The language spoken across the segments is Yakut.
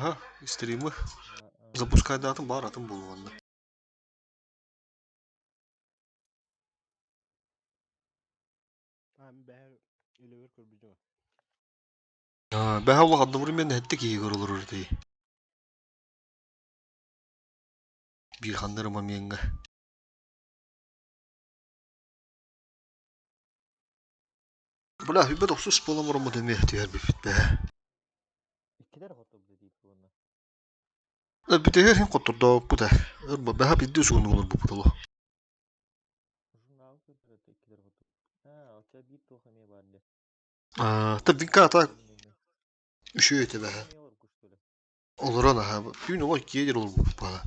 Аха, стримы запускайдаатым баар атын буолуо онно. Бэһэ улахан одновременно эттик киһи олорор этий. Биир ханнары момеҥҥа. Бля, хүббэт охсус буолан бараммыт эмиэ түһэрбиппит бэһэ. Бүтэһэр иһин хоттордообуппут ээ. Бэһэ биирдэ усугуннук олорбуппут олох. Та так үчүгэй этэ бэһэ. Олорон аһа түүн олох иккиэ олорбуппут баҕа.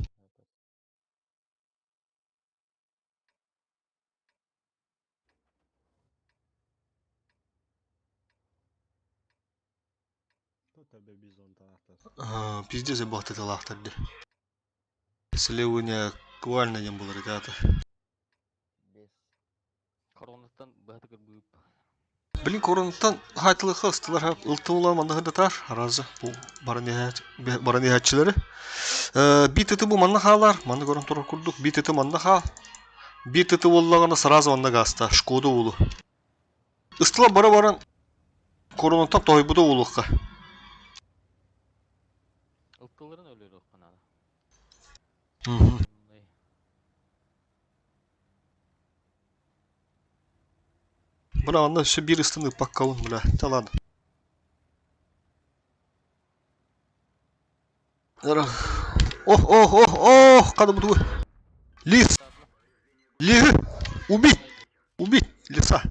Пиздец бахтаталаахтар дии. Слевыня актуально диэн буолар этэ аата. Коронаттан быһата кырбыып. Блин, коронаттан хаайтылыха ыстылар ылтылар манна хадатар аразы бу баран иһээччилэри. Биир тыты бу манна хаалар, манна көрөн турар курдук, биир тыты манна хаал. Биир тыты буоллаҕына сразу манна гаста, Шкода уулу. Ыстылар бара баран коронаттан тоһуйбута уулуохха. Ылтыларын өлөрүөххэ наада. Бля, онно өссө биир ыстан ыппаккабын, бля, талан. Ох, ох, ох, ох, хада бутугу. Лис! Лиһы! Убить! Убить! Лиса!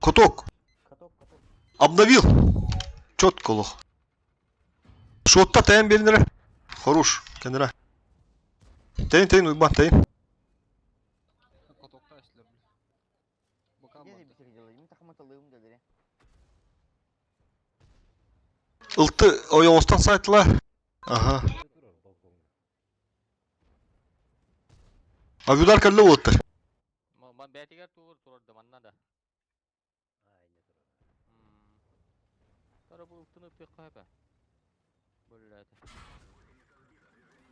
Каток! Обновил! Четко лох. Шотта тайын беринere. Хорош, кенера. Тайын, тайын, уйбан, тайын. Ылты ойоҕостон сайтла. Аха. Авюдар кэллэ уоттар. Бээтигэр тугур турар да манна да.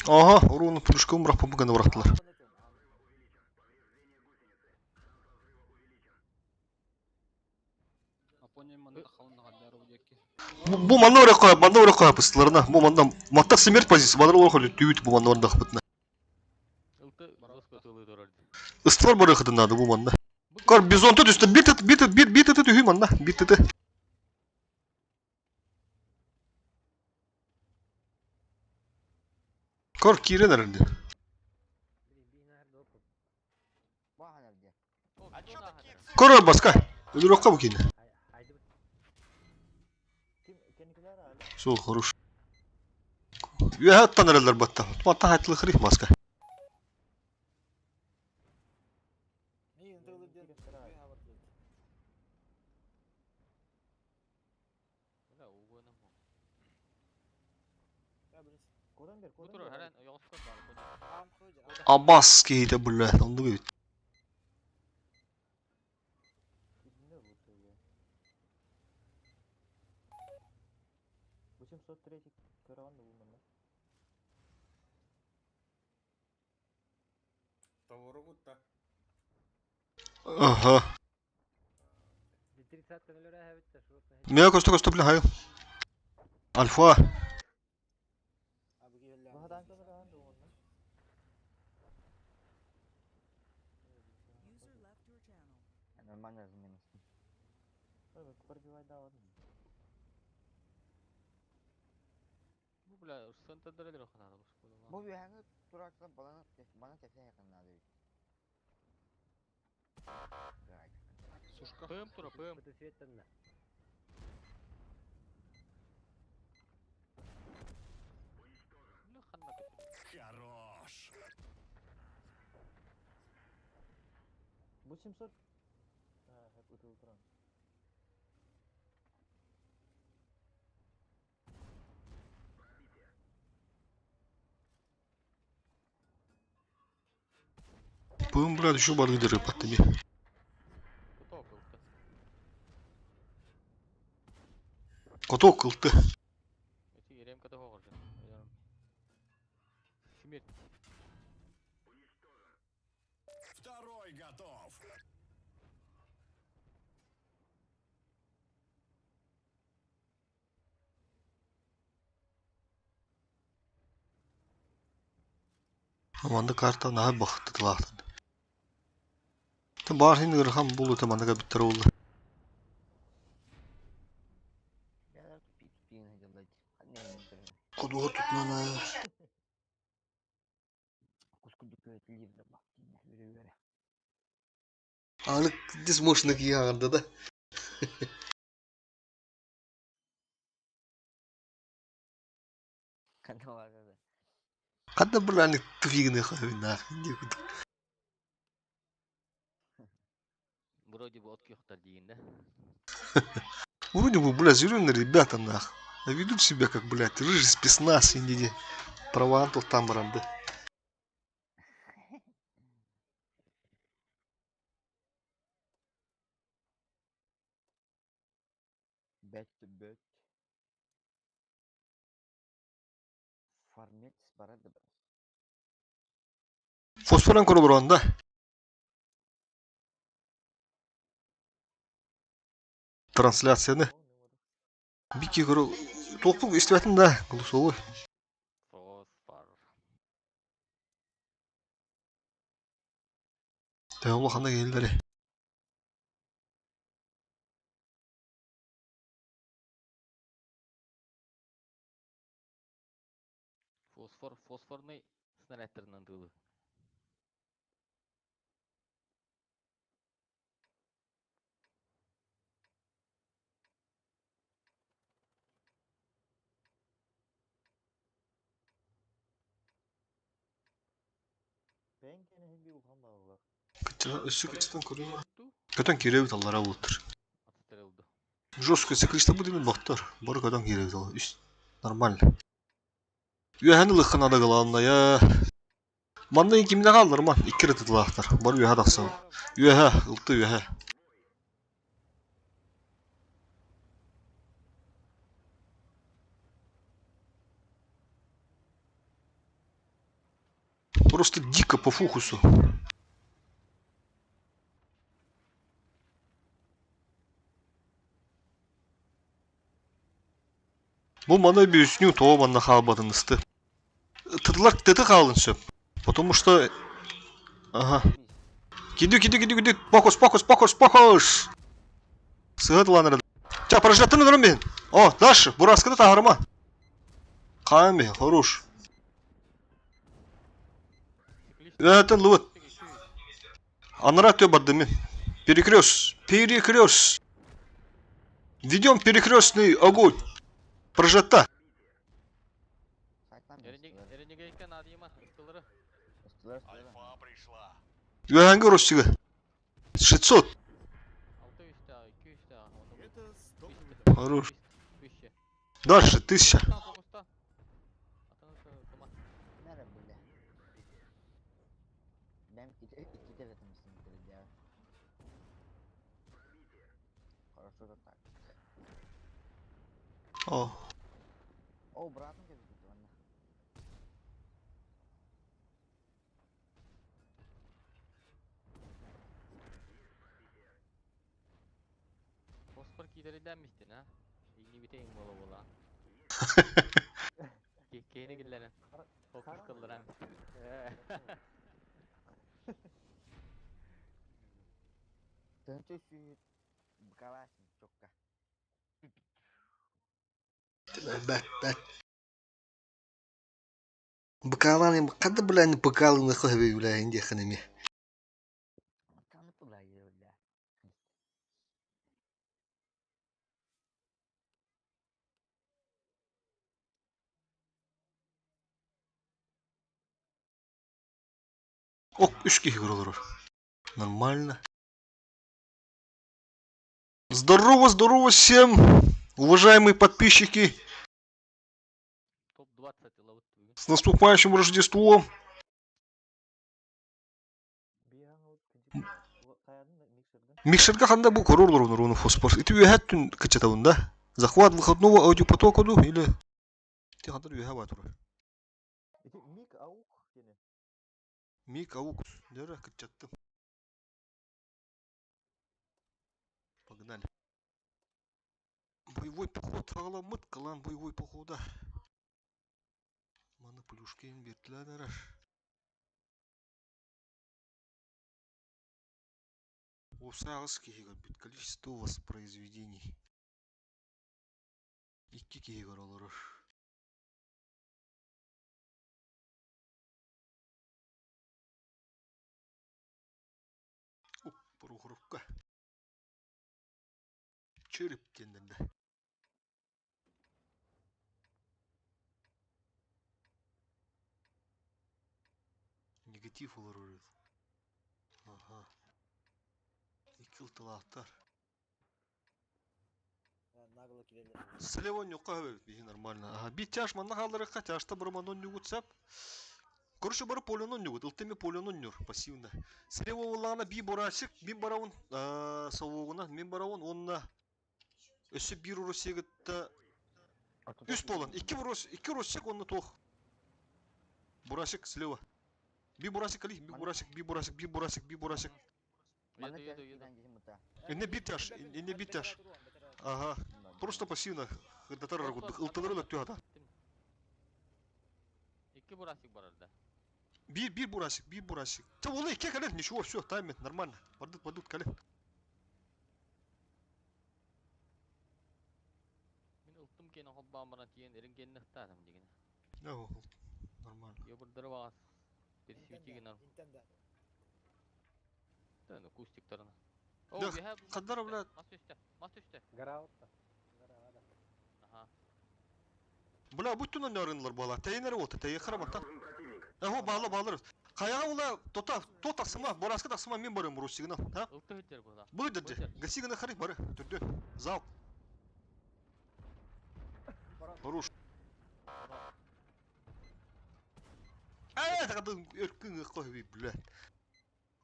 Ага, уруну пушком бырахпын гына бырахтылар. Бу манна ороххо, манна ороххо пыстыларына. Бу манна маттах смерть позиция, манна ороххо түбүт бу манна ордахпытына. Ыстылар барыахытын наада бу манна. Кор бизонту түстэ бит бит бит бит түһүү манна бит тыты. Кор киирэн эрэрди. Кор баска. Өлүрөккө бу киинэ. Сол хорош. Үөһэ аттан эрэллэр батта. Матта хайтылы маска. Аббас киһитэ бля, оннук эбит. Ага. Мия көстө көстө бля хайы. Альфа. Бу үөһээҥҥи турааччылар баланы баны кэпсээн наада эбит. Сушка. Пым тура, пым. Хорош! Бу 700 ытыл туран. Пым, брат, еще бары дыры подтами. Коток кылты. Бата хоҕордо. Смерть. Второй готов. Манна карта наһаа бахтытылаахтын. Баар иһин ыарахан буолуута манныга бүттэр буолла. Ходуһа тутунан Аны дисмошна киһи аҕарда да. Ханна былааны туфигыныха наах диэкут. Вроде бы от көхтөр диин да. Вроде бы, бля, зеленые ребята нах. А ведут себя как, блядь, рыжий спецназ, индиди. Праван там баранды. Бэт бэт. Фармец барар да барар. Фосфоран көрө да. Трансляцияны. Бики көрө туохпун истибэтим да голосовой. Фосфор. Төһө улаханнык иһиллэрий? Фосфор, фосфорный снарядтарынан тыылы. Өссө кыччатан көрүҥ. Көтөн киирэбит аллара буолуттар. Жестко циклиста бу димин бохтор. Бары көтөн киирэбит ал. Үс нормально. Үөһэн ылыххын ада главное. Манна кимне хааллар ман? Икки ырытытылаахтар. Бары үөһэ тахсан. Үөһэ, ылты үөһэ. Просто дико по фокусу. Бу маны объясню, тоҕо манна хаалбатын ысты. Тытылар тыты хаалын сөп. Потому что... Ага. Киди, киди, киди, киди. Покус, покус, покус, покус. Сыһыт ылан Ча, прожаттын өлөрөн бин. О, дальше, бураскыны таһарыма. Хаан бин, хорош. Это лут. Анара тө бардым мин. Перекрёст, перекрёст. Ведем перекрестный огонь. Прожата. Альфа пришла. Үөһэҥҥэ Россига. 600. Хорош. Дальше, 1000. О. О, братым кэлбит манна. Фосфор киирэрдээммиттин а? Иҥнибитэ иҥ буола-буола. Киһини киллэрэн. Фокус кылларан. Тыһыынча сүүс быкалаасин чокка. Бэт, бэт. Быкаалаан ханна билээн быкаалыҥҥа хөбүй билээһин диэххин эмиэ. Ханна булайы бля. Ок, үс киһи көрө олорор. Нормально. Здорово, здорово всем, уважаемые подписчики. Топ-20 ылабыт бүгүн. С наступающим Рождеством. Микшерга ханда бу көрөр олорон фосфор. Ити үөһэттүн кыччатабын да. Захват выходного аудиопотока ду или... Ити хантан үөһэ баа турар. Ити Мик Аук диэни. Мик Аук. Дөрө кыччаттым. Погнали. Боевой поход саҕаламмыт, клан боевой похода. Маны плюшкин биэрдилэр эрэр. Уопсай киһи көрбүт. Количество воспроизведений. Икки киһи көрө олорор. Уп, Прохоровка. Череп диэннэрдэ. Негатив олорор эбит. Аха. Икки ылтылаахтар. Нагло киреллер. Слева ньукка эбит биһи нормально. Аха, би тяж манна хаалларыахха тяжта барыманон ньугут сап. Короче, бары поленон ньугут, ылтыми поленон ньур пассивно. Слева буоллаҕына би бурасик, мин барабын совугуна, мин барабын уонна өссө биир урусигытта үс буолан, икки бурус, икки урусик уонна туох. Бурасик слева. Би бурасик али, би бурасик, би бурасик, би бурасик, би бурасик. Манна Еду, еду, тяж еду. киирэн киһи мыта. Инне бир тяж, инне бир тяж. Ага. Просто пассивно. Хырдатар курдук. Ылтылары өлөктүү хата. Икки бурасик барар да. Бир, бир бурасик, бир бурасик. Та ол икки кэлэн, ничего, все, тайминг, нормально. Бардыт, бардыт, кэлэн. Мин ылтым киэнэ холбоон баран тиийэн эрин киэннэхтаатым дигинэ. О, нормально. Йобурдары баҕас. Пересвети гынар. Интен да. Да, ну кустиктарына. О, Да, үөһэ мас хаддара, түстэ, блядь. Мас түстэ, мас түстэ. Гора отта. Гора да. Аха. Бля, бүттүн ойнорынлар буола. Тэйинер болта, тэйи храмата. Эхо, баала, баалар. Хайаға ула, тота, то тахсыма, бураска тахсыма мен барым русигынан, ha? Ылты хыттер була. Бұл дерде. Гасигана харик бары, түрдө. Зал. Хорош. Э, тагадын өркүн кой би, бля.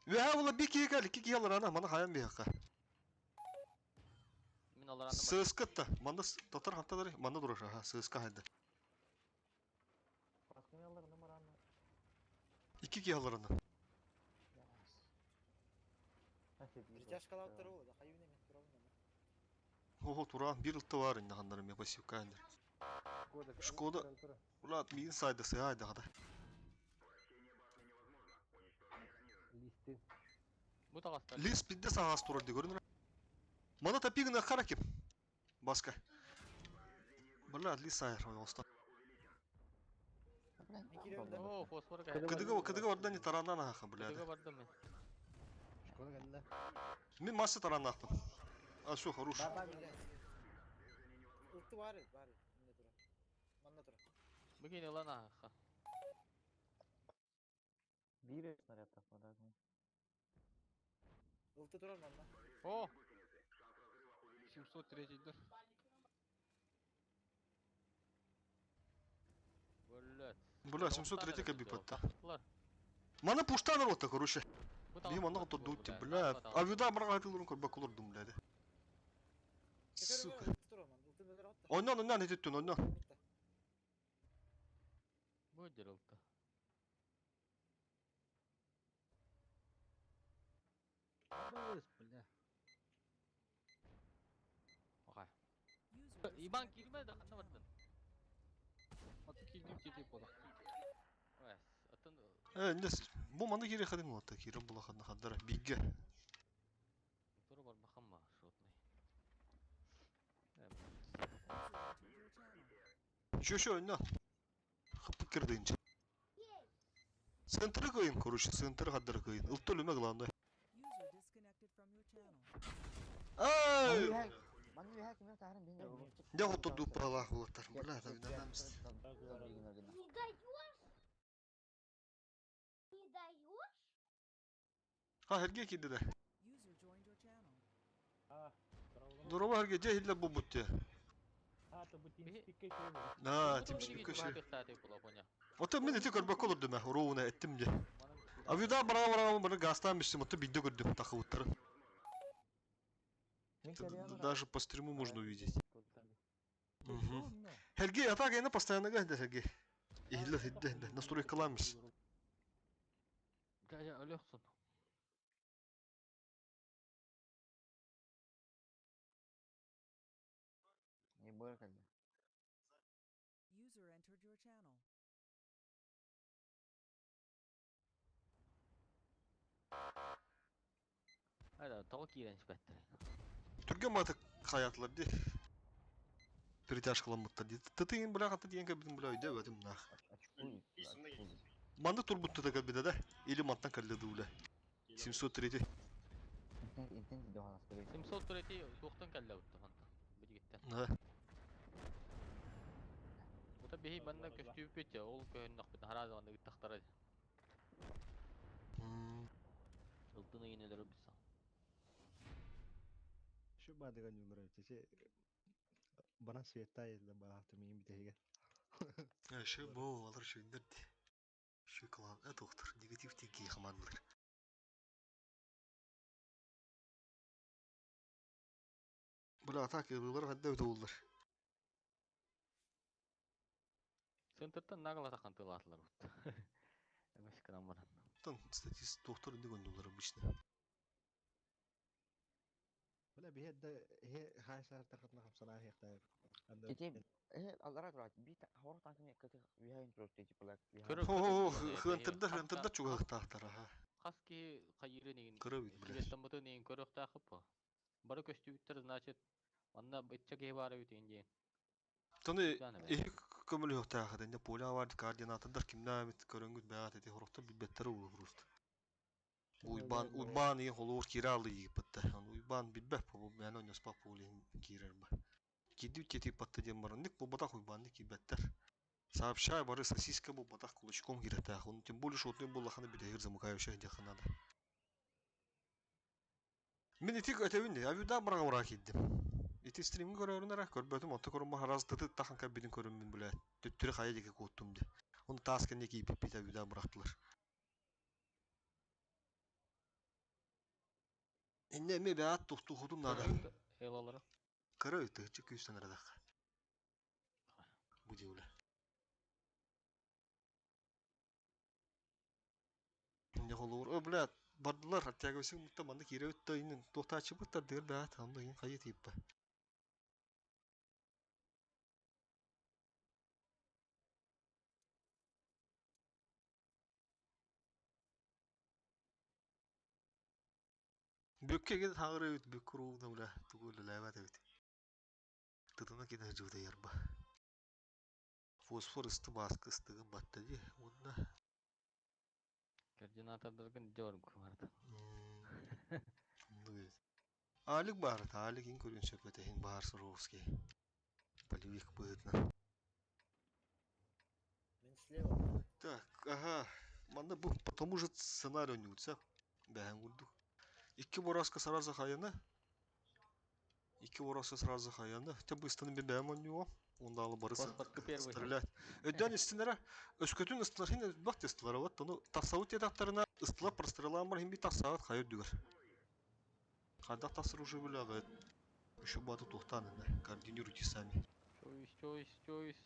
Вә була би киге кел, ки киге ана, мана хаян би хака. Мин алар аны Сыскытта. Манда татар хатталары, манда durur, аха, сыска хайда. Баскын яллар номер Ики киге ана. Притяжкалап туру, да хаюне мен турабын ама. Ого, туран бир ылты бар инде ханнары ме пассивка инде. Шкода. Улат мин сайда сыйда хада. Листы. Бу тагастар. Лис пидде сағас турар ди көрүнөр. Мана тапигна хараким. Баска. Бля, лис айр оста. Мен киремин да. О, фосфор Кыдыга Кыдыга кыдыга бардан не таранан аха, бля. Кыдыга бардым мен. Шкода кэллэ. Мин масса таранан ахтым. А все, хорош. Ба, ба, Ылты бар, бар. Манна тура. Манна тура. Бу кини ылан аха. Бир снаряд тапмады. Ылты турар манна. О, 703 дыр. блядь. Бля, 703 каби патта. Тахтылар. Мана пуштан рота, короче. Бу Би мана тагастар, то дутти, бля. бля. А вида брага тылрун корба кулурдум, бля. Сука. Ылты турар манна. Ылты мөлөр атта. Ойнан, ойнан, этеттен, ойнан. Мытта. Бу дерылты. Бля. Ага. Иван кирме да ханна бардын. Аты килдим тетей бола. Ой, атын Э, нес, бу мана кире хадым лата, кире була хадна хаддара, бигге. туру бар бахамма шотный. Еще, еще, ойнан. Хапы кирдинче. Центры кыйын, короче, центр хаддара кыйын. Ылты үлүмө главное. Ай! Манна үһэ кимер таһарын биһин Я вот тут дупала булаттар. Бля, да надамс. Не даешь? Не даешь? Ha herge киде да. Дурова herге же хилле бу бутте. А, то бу Бихи- тимспикке На, тимспикке ши. Ота мен эти көрбөк олорду мэ, урууна эттим де. А вида бара бара бара гастан бистим, ота бидде көрдүм тахыбыттары. Даже по стриму можно увидеть. Угу. Сергей, атака ина постоянно гайда, Сергей. Иһиллэр хидде хидде. Настройкаламыс. Дьэ, өлөхсүн. Не быр кэллэ. User entered your channel. Айда, тоҕо киирэн испэттэр. Түргэн матык хаятылар ди. Перетяжкаламмыттар ди. Тытыйын бля хата диэн кэлбитин бля өйдөөбөтүм нах. Очкуй. Очкуй. Манды турбут тыта кэлбитэ да. Или мантан кэллэ дууле. 703. Интен интен доханас көрө. 703 туохтан кэллэ бутта фанта. Билигиттен. Да. Бута биһи манна көстүүппүт ол көһүннөхпүт хараазы ыттахтара. Ылтын ыйын өлөрө бисса. Şu бадыган юмор өтесе бана света елде баахты миин битеге. Шы бу алар шүйіндер ди. Шы клан доктор негатив тенки хаманлар. Бля атака ылар хадда өтө олар. Центртан нагла тахан тылаатылар бутта. Эмес кынан баран. Тан статист доктор инде гөндүлөр обычно. Бля биһэдде хе хайсар тахатна хамсана хехта. Ити аллара турат. Би хор танкны кыты behind турат типа лак. Көрө Хо хынтырда хынтырда чугахтаахтар аха. Хас ки хайыры неген. Көрө бит бля. Светтан неген көрөхтаахып. Бары көстүүттер значит манна бытча киһи баара бүтүн диэн. Тоны Яны бе. эһи көмөл хохтаахат инде поля бар координатордар кимнә бит көрөнгүт бәгат эти хорохтор билбеттер улу просто. Уйбан уйбан и холуур киралы йыппытта. Уйбан билбеп бу мен ойнос пап улин кирер ба. Киди кети патта дем баран ник бу батах уйбан ник кибеттер. Сообщаю, бары сосиска бу батах кулачком кирәтә. Он тем более шотный буллаханы бит замыкающая надо. Мен ити өтәвин де, авюда барга ура киддим. Ити стримин көрөрүнөр көрбөтүм, отто көрүм хараз тыты тахан кабидин көрүм биле. Төттүрө хая деке куттум де. Оны тас кенде кийип бит авюда бырактылар. Инне ме бәат тухту худум нада. Элалары. Кыры өтө чүкүстен арадак. Бу диуле. Инне холур, о блядь, бардылар, оттягивайся, мутта манды кире өттө инен тохтачы буттар дыр бәат, анда ин хайы типпа. Бүкке кед хагыры үт бүк куругна була тугул ләбәт бит. Тытына кене жууда ярба. Фосфор ысты баскы ыстыгын батты ди. Онна Координатордоргун жор барды. Алик бар, Алик ин көрүн сөпөтө хин бар Суровский. Полевик быытна. Мен слева. Так, ага. Манда бу потому же сценарий ойнуутса. Бәһән курдук. Икки бораска сразу хаяны. Икки бораска сразу хаяны. Те быстро бе бәм ойнуо. Онда алып барысы Паспортка первый. стрелять. Өдөн истинера өскөтүн ыстылар хин бак тестилар вот тону тасаут ядактарына ыстыла прострелан бар хин би тасаут хайыр дүгөр. Кайда тасыр уже биле Еще баты тухтан инде. Координируйте сами. Чойс, чойс, чойс.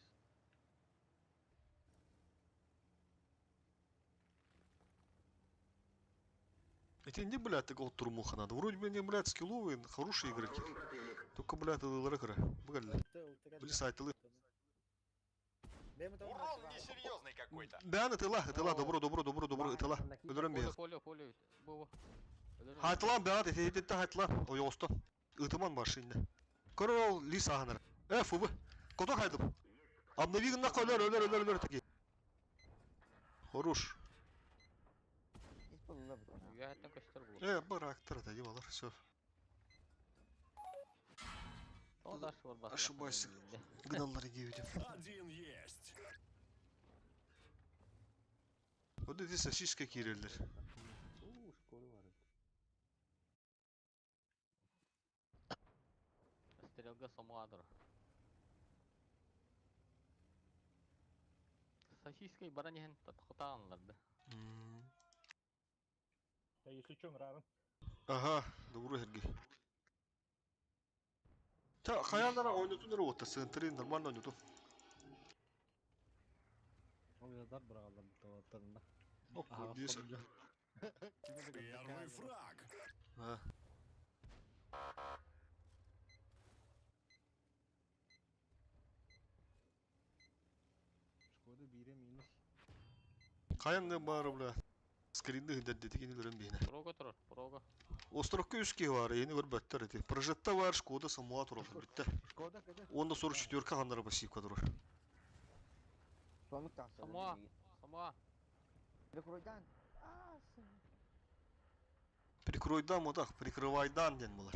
Эти не, блядь, такого турмуха надо. Вроде бы они, блядь, скилловые, хорошие игроки. Только, блядь, ылыры Бгали. Были сайты. Урон несерьезный какой-то. Да, это ла, добро, добро, добро, добро, это ла. Өлөрөн Поле, бейх. поле, поле. Бу. Хайтлан, да, это это хайтлан. Ой, осто. Ытыман машинде. Корол лис аханар. Фубы. Кото хайдым. Обновигн на өлөр, өлөр, өлөр, өлөр таки. Хорош. Үгәһәттен көстөр бу. Барактар это делалар, все. О, даш бар басы. Ошибайся. Гналлар идею. Один есть. Вот эти сосиска киреллер. Уу, школы бар. Стрелга самуадыр. Сосиской баран иһэн татхытаанларды. Да, если чё, нравится. Ага, добро, Сергей. Та, хаялара ойнотун робота, центрин нормально ойнотун. Уядар быраҕаллар тоҕоттарына. Ок, дии Первый фраг. А. Шкода биирэ минус. Хайан баары бля. Скринды хидердети кинилерин бейне. Прога турар, прога. Острокка үс киһи бар, ени көрбөттөр эти. Прожекта бар, Шкода Самуа турар бүтте. Шкода кede. Онда 44 ханнары пассивка турар. Сонлук тахса. Самуа. Самуа. Прикройдан. Аа, Прикройдан модах, прикрывайдан ден булар.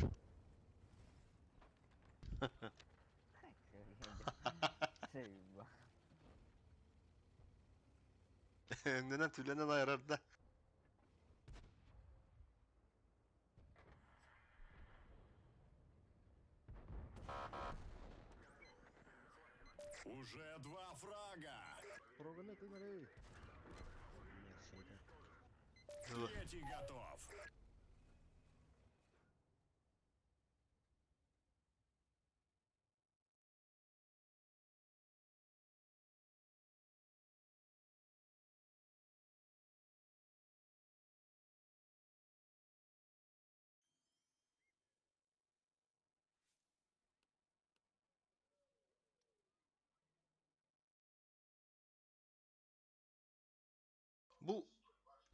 Сейба. Ненен түленен айырар да. Уже два фрага. Проганы тынары. Мерседес. Третий готов. Бу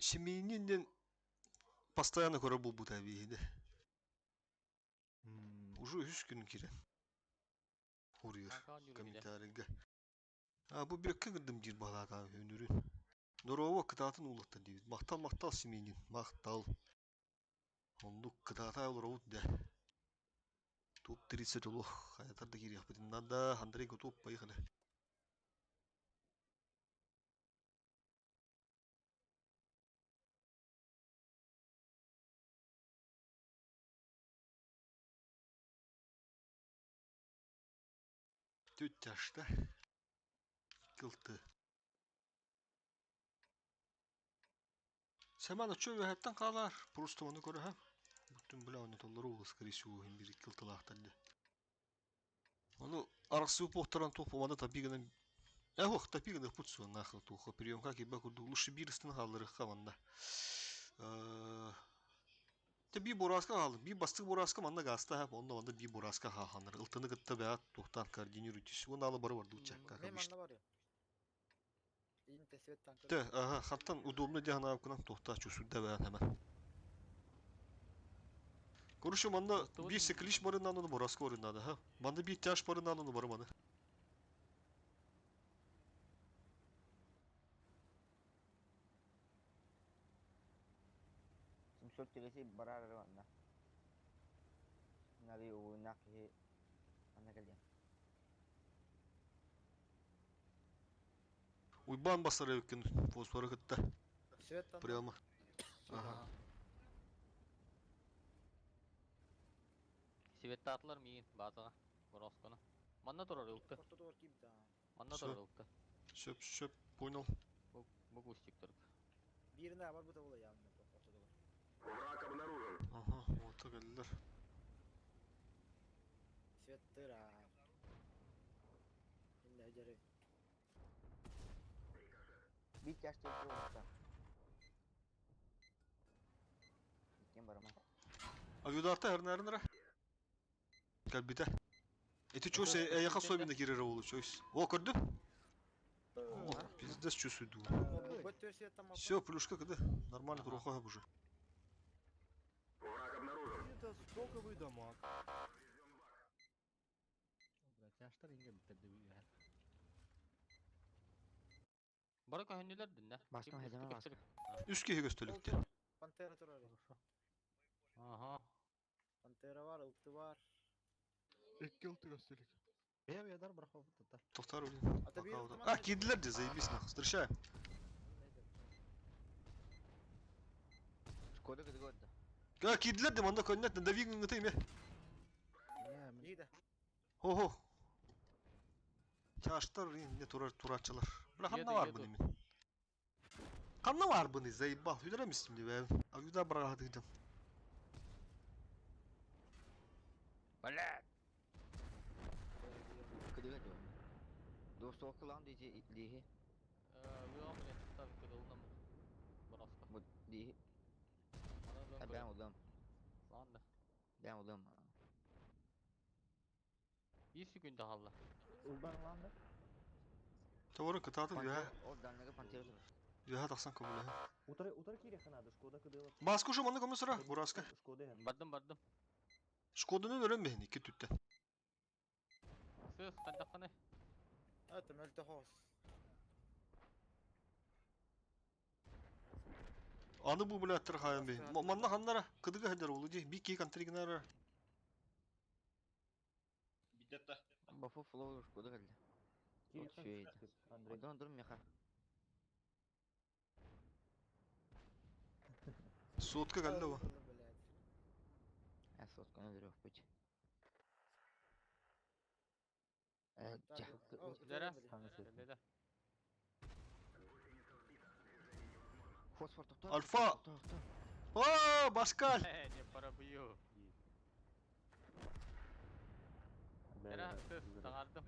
семейнинен постоянно көрө бу бу табииде. Уже үс күн кирен. Уруйар Канкаан жүрүмдө. комментарийге. А бу бөккө кырдым жир балата өнүрүн. Норово кытаатын улатта дейбит. Мактал мактал семейнин, мактал. Ондук кытаата олоробут да. Топ 30 олох. Хаятар да кириях битин. Надо Андрей готов, поехали. Түт жашта. Кылты. Семен очо өһәттен калар. Просто оны көрө һәм. Бүтүн биле оны толлору ол скорее всего хим бир кылтылаахтарды. Оны арасы похторан топ помада тапигынан Эх, тапиганы путсу нахал тухо прием как и баку лучше бирстен халлары хаванда. Те би бураска хал, би бастык бураска манна гаста хап, онда онда би бураска хаханыр. Ылтыны гытта бәат тухтан координируйтесь. Он алы бары бар дуча, как Мен обычно. манна бар я. Ин тесвет танкы. Те, ага, хаттан удобно дяхана кунан тухта чусудда бәат hemen. Короче, манна би секлиш барынан оны бураска барынан ха. Манна би тяж барынан оны бары маны. Семьсот келеси барар ванна. Наби уйнак хи анна келген. Уйбан басар өккен фосфоры кытта. Свет танкы. Прямо. Ага. Светтатлар миин базага. Бороскону. Манна турар ылты. Ортодор ким да. Манна Всё. турар ылты. Сөп, сөп, понял. Бу бу кустик турат. Бирине бар бу да була явно ортодор. Ага, вот келдилер. Свет тыра. Инде жары. Бит жашты болса. Кем барама? Авюдарта herнәрнәре. Кәлбите. Эти чё се яха особенно кирер болу чойс. О, көрдүм. О, пиздец чё суйду. Бөттөр свет там. Все, плюшка кыды. Нормально туруха уже. Это стоковый дамаг. Бля, тяжтар инге биттерди бу. Бары көһүнүлөр динне. Баскан хәзәмә баскан. Үс киһи көстөлүктө. Пантера турар. Ага. Пантера бар, ылты бар. Эки ылты көстөлүк. Бе уядар бырахып тата. Токтар өлүн. Ата бир А, кийдилер де, заебись нахуй. Встречаем. Шкода кыды көрдү. А, кийдилер де, манда көннөт, давигин гыты эме. Иде. Хо-хо. Чаштар не турар турачылар. Бля, ханна Еду, бар еду. буны мен. Ханна бар буны, заебал. Хүдәрә мистим дип. Авюда бара дидем. Бля. Кыды көрдү. Досток кылан дии лиги. Бу дии. Маны ылыам Бэм көрө. улам. Ладно. Бэм улам. Bir секунда хаалла. Улбан ылаан да. Товары кытаатын үөһэ Ол данныга пантера турар. үөһэ тахсан көмөлөһө. Утары утары киириэххэ наада, Шкода кыдыала. Баска уже манна көмө сыра, Бураска. Шкода иһэр. Бардым бардым. Шкоданы өлөн бэһин икки түттэн. Сыс хайдаххыный? Это мөлтөх. Аны бу блядтар хаайан бэһин. Манна ханнара кыдыга хадер олу ди. Би ки контригнара. Бидетта. Бафу флоу Шкода кэллэ. Киириэххэ Үчүгэй. Андрей. Онтон дурум меха. Сотка кэллэ бу. Блядь. Ә сотканы өлөрүөхпүт. Э, Так, жа. о, Зара. Саҥа сир. Леда. Фосфор тоқтоо. Альфа! Тоқтоо, тоқтоо. О, Баскаль! Не пробью. Зара сыс таҥардым.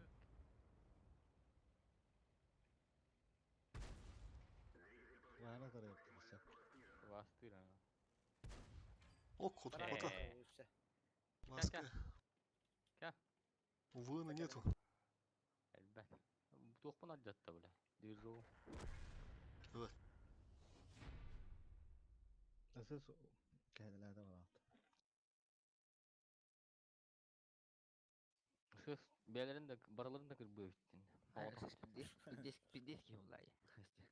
Лана тарайыптыр. Бастыр ана. О, кот кота. Э. Баска. Кэ. Вына нету. Элбэт. Туохпун алдьатта бля. Движу. Асыс кәһәләдә балақты. Сыс бээлерин да барыларын да кырбыы биттин. Сыс пиздец, пиздец, пиздец киһи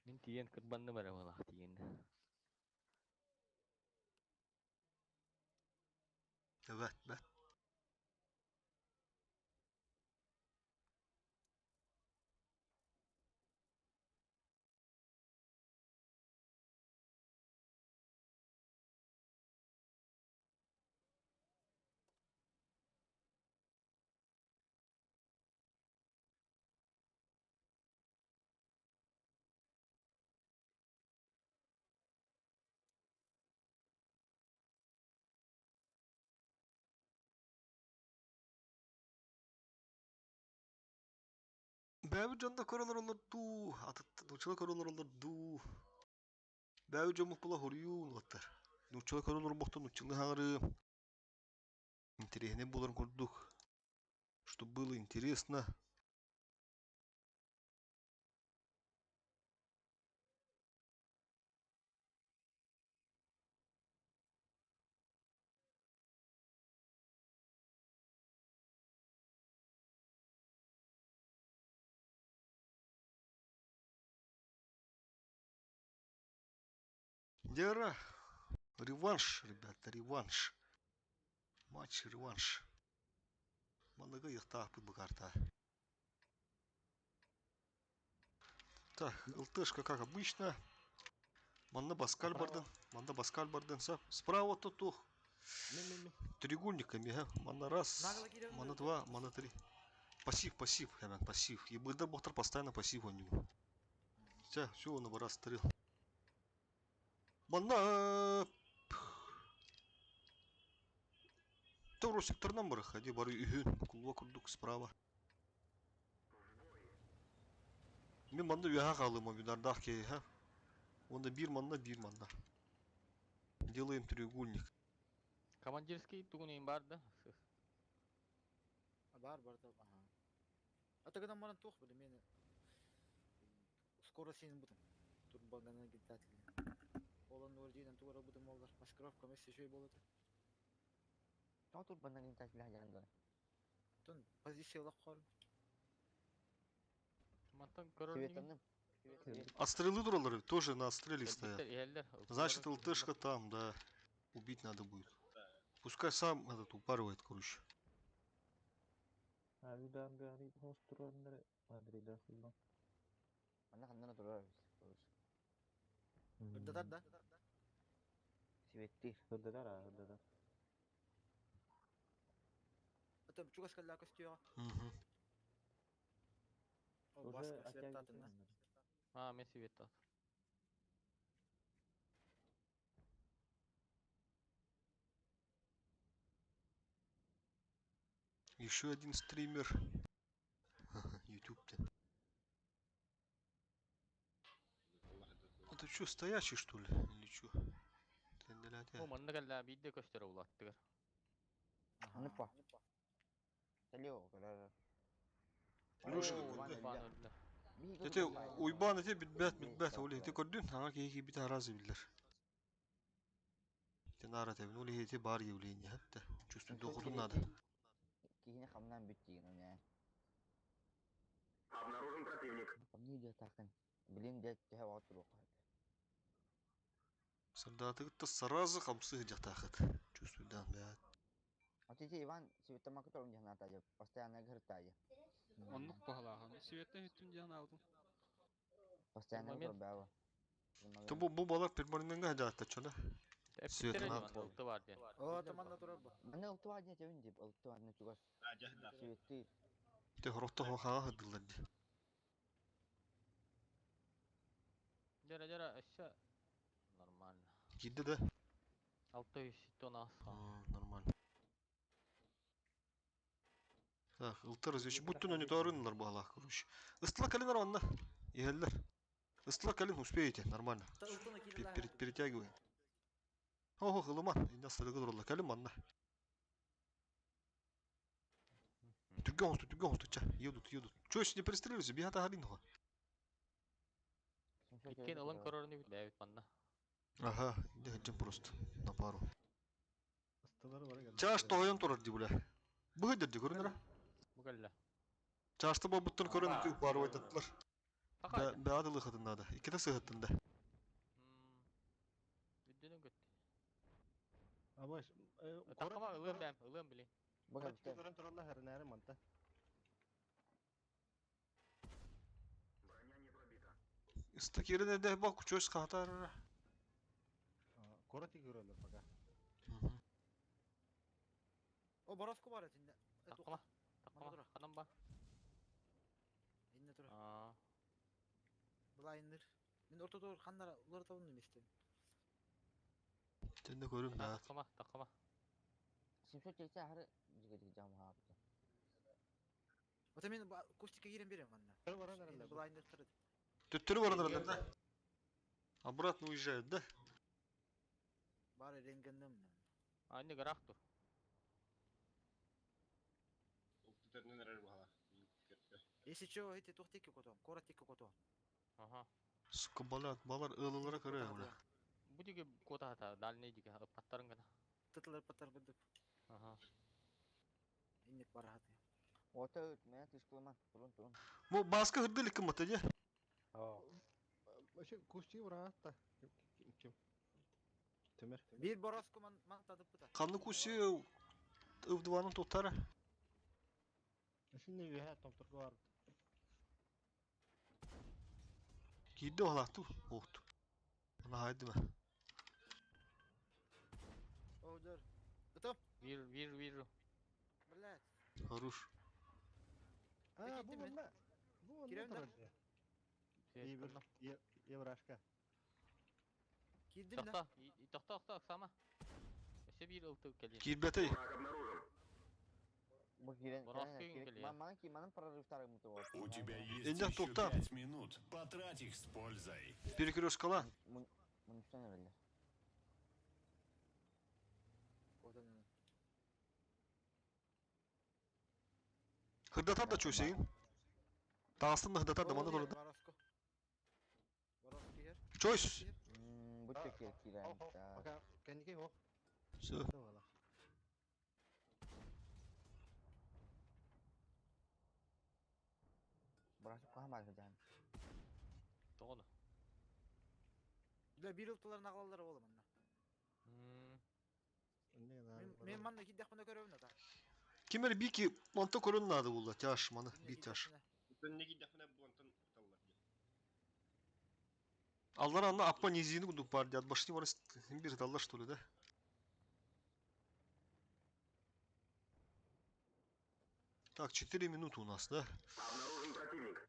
Мин тиийэн кырбанным эрэ буолаах тиийэн. Evet, ben. Бәбі жонда көрөлөр олор дуу, атыт нучала көрөлөр олор дуу. Бәбі жомук була хоруйун оттар. Нучала көрөлөр бохтон нучалы хаңыры. Интересне булар курдук. Чтоб было интересно. Дера. Реванш, ребята, реванш. Матч реванш. Манныгы яхта бу карта. Так, ЛТшка как обычно. Манна Баскаль бардын. Манна Баскаль бардын. Справа тут тух. Треугольниками, ха. Манна раз, манна два, манна три. Пассив, пассив, Хэмэн, пассив. И Быдар Бохтар постоянно пассив у него. Все, все, он его расстрел. Манна... Тавросик тарнам ходи, бары үһүн, кулуа курдук справа. Мен манна үһә қалым, бинардах ке, ха. Онда бир манна, бир манна. Делаем треугольник. Командирский тугун им бар да. Сыс. Бар бар да. Ага. А тогда маран тух били мен скоро сенин бутум. Турбагана гитатли. Олон нурдинен тугара бутум олар. Маскировка месте шөй болот. Тоҕо турбаннан гинтаатилаһа дьаһан Тон позициялап кал. Мантан көрөр Светанным. А стрелы дуралары тоже на отстреле стоят. Значит, ЛТшка там, да. Убить надо будет. Пускай сам этот упарывает, короче. А видан гari хостураннары Андрей да сылдан. Манна ханнана турар. Ырдатар да. Сибеттир. Hırdalar ha hırdalar. Это чугас калла костюга. Угу. О, Уже баска атяг светтатын. А, мен свет Еще один стример. Ютуб-тен. Это что, стоячий, что ли? Или что? Бу манна кэллэ биирдэ көстөр улаттыгар. Аны па. Талио көрөр. Леша, Уйбаан өллө. Эти Уйбаан эти билбэт билбэт ол эти көрдүн аңа киһи киирбит аразы биллэр. Ити наара тэбин ол эти бар явление хатта. Чувствую дохутун надо. Киһини хамнаан бүт диген оня. Обнаружен противник. Хамныы диэтахын. Билин дэ төһө оҕо туруохха. Солдаты сразу хамсы дьатахыт. Чувствую да, да. А ты Иван Светома которым не надо, постоянно гыртайы. Оннук баһалаахан. Светтен үттүм диэн алдым. Постоянно Момент. көрбәбі. То бу бу балар перманентга жатта чола. Эппиттер Свет манна ылты бар диэн. О, таманна турар бу. Маны ылтыва не тебин деп, ылтыва не чугас. Светти. Те хоротто хаа хадылар ди. Дьэрэ дьэрэ өссө нормально. Кидде да. 600 аас. Нормально. Так, ылтар разведчик. Буттун они тарынлар балах, короче. Ыстла калинар онна. Ехеллер. Ыстла калин успеете, нормально. Та ылтыны кирилэ. Перетягиваем. Ого, хылыман. Инна сырыгы дурла. Калин манна. Түргөн хосту, түргөн хосту, ча. Едут, едут. Чё, не пристрелился? Бегата харин хо. Иккен ылын көрөрүнү билбэбит манна. Ага, не хотим просто на пару. Ыстылары бар geldi. Чаш тоғайын турар ди буля. Быгы дерди көрүнөр. Бу кэллэ. Чашты бабыттан көрөн үтү бар айтаттылар. Таха. Баадылы хатын нада. Икките сыгаттын да. Бүддүнүн көттү. Абаш, Такама ылын бэм, ылын билин. Бага Көрөн туралла хәрнәре манта. Истакирин де бак чөс катар. Корати көрөлөр пока. О, Бороско бар этинде. Такама. Мана Такама. тура. Ханан ба. Инне тура. Аа. Блайнер. Мен ортодор ханнара улар табын эместен. Тенде көрүм да. Такама, такама. 770 хары жигит жам хапты. Ота мен кустика кирен берем манна. Көрө баран аралар. Блайнер турат. Төттөрү барандар да. Обратно уезжают, да? Бары рентгендем. А не гарах тур. Если чё, эти тухтики котом, коротики котом. Аха. Сука, балат, балар ылылара көрө буля. Бу диге кота хата, дальний диге паттарын гана. Тытлар паттар быдып. Аха. Инник бар хаты. Ота мен тышкылма. Турун турун. Бу баска хырдылык кым аты, Вообще кусти уратта. Ким ким? Төмөр. Бир Бороско ман ман тадып бута. Канны куси ывдыванын тоттары. Şimdi bir her томторго бар. Кидде олату. Охту. Ана хайдыма. О, дör. Готов? Вир, вир, вир. Блядь. Хорош. А, бу Кеттим мен. онна. Бу онна Кирем да. турар. Евр еврашка. Кирдим да. Тохто, тохто, тохто, сама. Өссө бир ылты кэлин. Кирбетей. Бу кирен. Бороско кирен Ман ки манын прорывтары муты вот. У тебя есть Инде еще топта. 5 минут. Потрать их с пользой. Перекрёшкала. Мунчтан эле. Одан. Хырдатар да чөсейин. Тағыстын хырдатар да маны көрді. Бороско. Бороско ер. Чойс. Бу чекер кирен. Пока кәнеке хо. Всё. Бороско кахмар жан. Тоғыны. Бля, бир ылтыларын ағалалар ола манна. Мен манна киддэх мына көрөбүн ата. Кимер бики манта көрін нады була тяш маны би тяш. Аллар анна аппа низини кудук бар дияд башни бар бир даллар что ли да? Так, 4 минуты у нас, да? Обнаружен противник.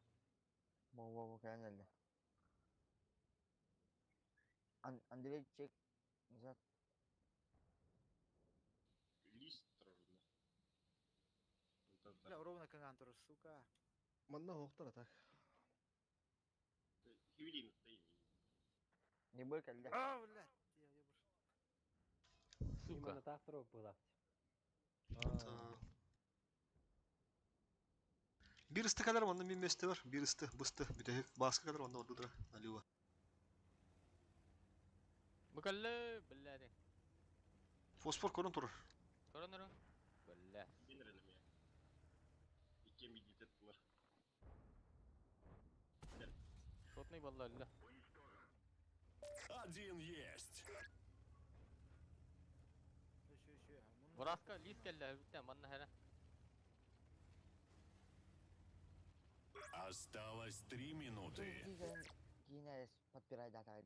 Бу бу бу кирен эле. Андрей чек. Назад. Бля, ровно канган тур, сука. Манна хоқтар атак. Не был кэллэ. А, блядь. Я ебур. Сука. Именно так второго было. Bir ısты kadar manna bir meste var. Bir ısты, бысты, бүтәһек баска kadar манна ордудра. Налива. Бу кэллэ, блядь. Фосфор көрөн турар. Коронеру. Бля. Шотный балла ля. Один есть. Еще, еще. Браска лис кэллэ, бүттэ манна хара. Осталось 3 минуты. Киинэ подпирай дата.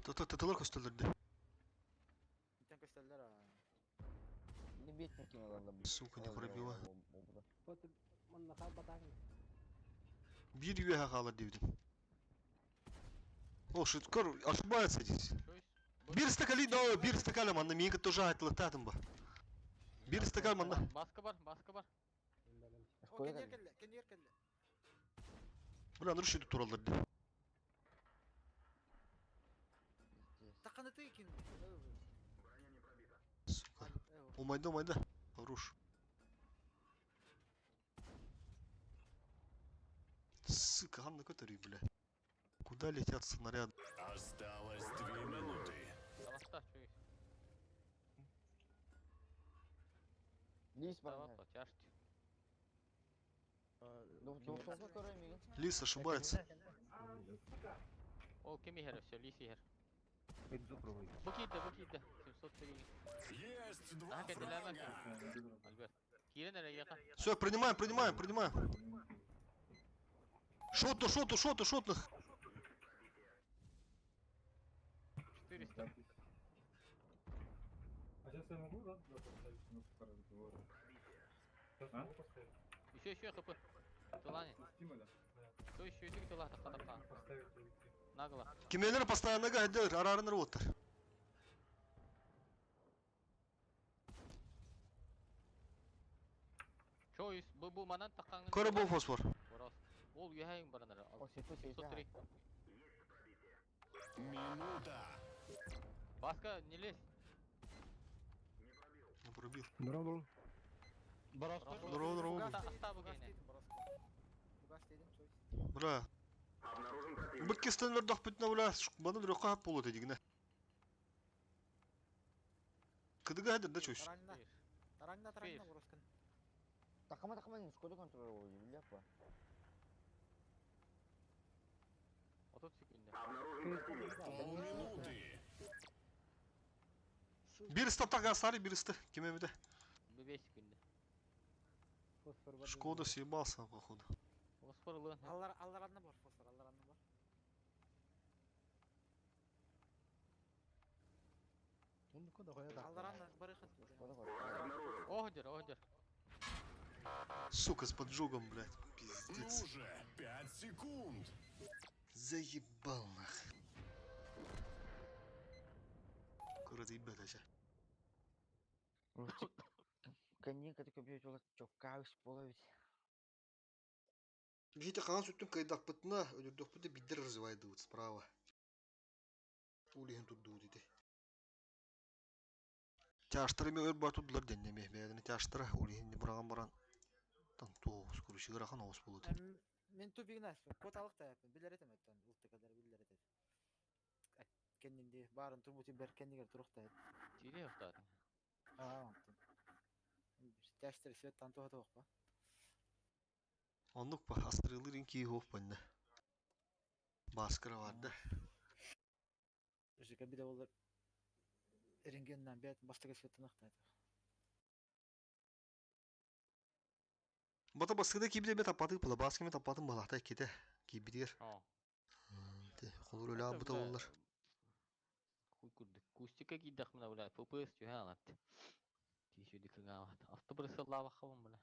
Тытылар көстөлөрдө. Интен көстөллөр а. Не бит ким алалым. Сука, не пробила. Вот манна хал батагын. Bir üye хаалар дебдим. О, шиткор ошибается здесь. Bir стакали, да, bir стакали манна миңки тоже айтылыктадым ба. Bir стакан манна. Баска бар, баска бар. О, кенер кэллэ, кенер кэллэ. Бля, ну решили туралар ди. Таканы ты кин. Сука. Умайда, умайда. Хорош. Сука, Анна который, бля. Куда летят снаряды? Осталось 2 минуты. Аласта, чуешь? Лис бар. Давай, тяжти. Лис ошибается. Ол ким ихер все, лис ихер. Бу киирдэ, бу киирдэ. 703. Есть два Ага, фрага. Альберт. Киирэн эрэ яка. Все, принимаем, принимаем, принимаем. Шоту, шоту, шоту, шотных. 400. А сейчас я могу, да, да, поставить? Ну, разговор. Сейчас могу поставить? Еще, еще хп. Тулани. Кто еще иди тула така така. Поставить и уйти. Нагло. Кимелер постоянно гадер, арарыныр оттар. Чойс, бу бу манан такаңын. Көрө бу фосфор. Борос. Ол үйәйін баранар. О, 703. Минута. Баска, не лезь. Не пробил. Здорово. Здорово, здорово. Аста бу гене. Бра. Быккестен дох бүтнө була, баны бирок кап болот эдигине. Кыдыга хадыр да чөш. Таранна. Таранна, таранна, бороскын. Такама такама Шкода контроль болду, билеп ба. 30 секунда. Полминуты. Бир статак асари, бир сты. Кимемиде. 5 секунда. Шкода съебался, походу. Фосфор лы. Аллар, аллар анна бар, фосфор, аллар анна бар. Аллар анна бар ихат. Охдер, охдер. Сука, с поджогом, блядь. Пиздец. Ну же, 5 секунд. Заебал нах. Курат ебать, ача. Конника такой бьет, чоккаус половить. Бихите канан сүттүн кайдакпытына, өлүрдөкпүтэ биддер развивайды справа. Улиһин турду диди. Тяштары ми өр бар турдулар деннеме. Бәдini тяштара улиһин бураган баран. Тан тоос курушыгырахан оос болот. Мен тупигин аспын. Кот алык та япын. Билер этем өттөн. Ултыкалар билер этет. Кеннинди барын турбути бер кеннигер турук та. Тире октадың. Аа, онтон. Тяштыр свет тан туха туох ба. Оннук ба астрылырын ки хоп банна. Баскыра барды. Жыка биде болар. Рентгеннан бет бастыга светтен акта. Бата баскыда кибде бет апаты пыла баскы мет апатын балахта кете кибидер. Те холур өлө бута боллар. Хуй курдук. Кустика кийдах мына бля. ФПС түһэ алат. Тишү дикыңа алат. Автобусы лава хабым бля.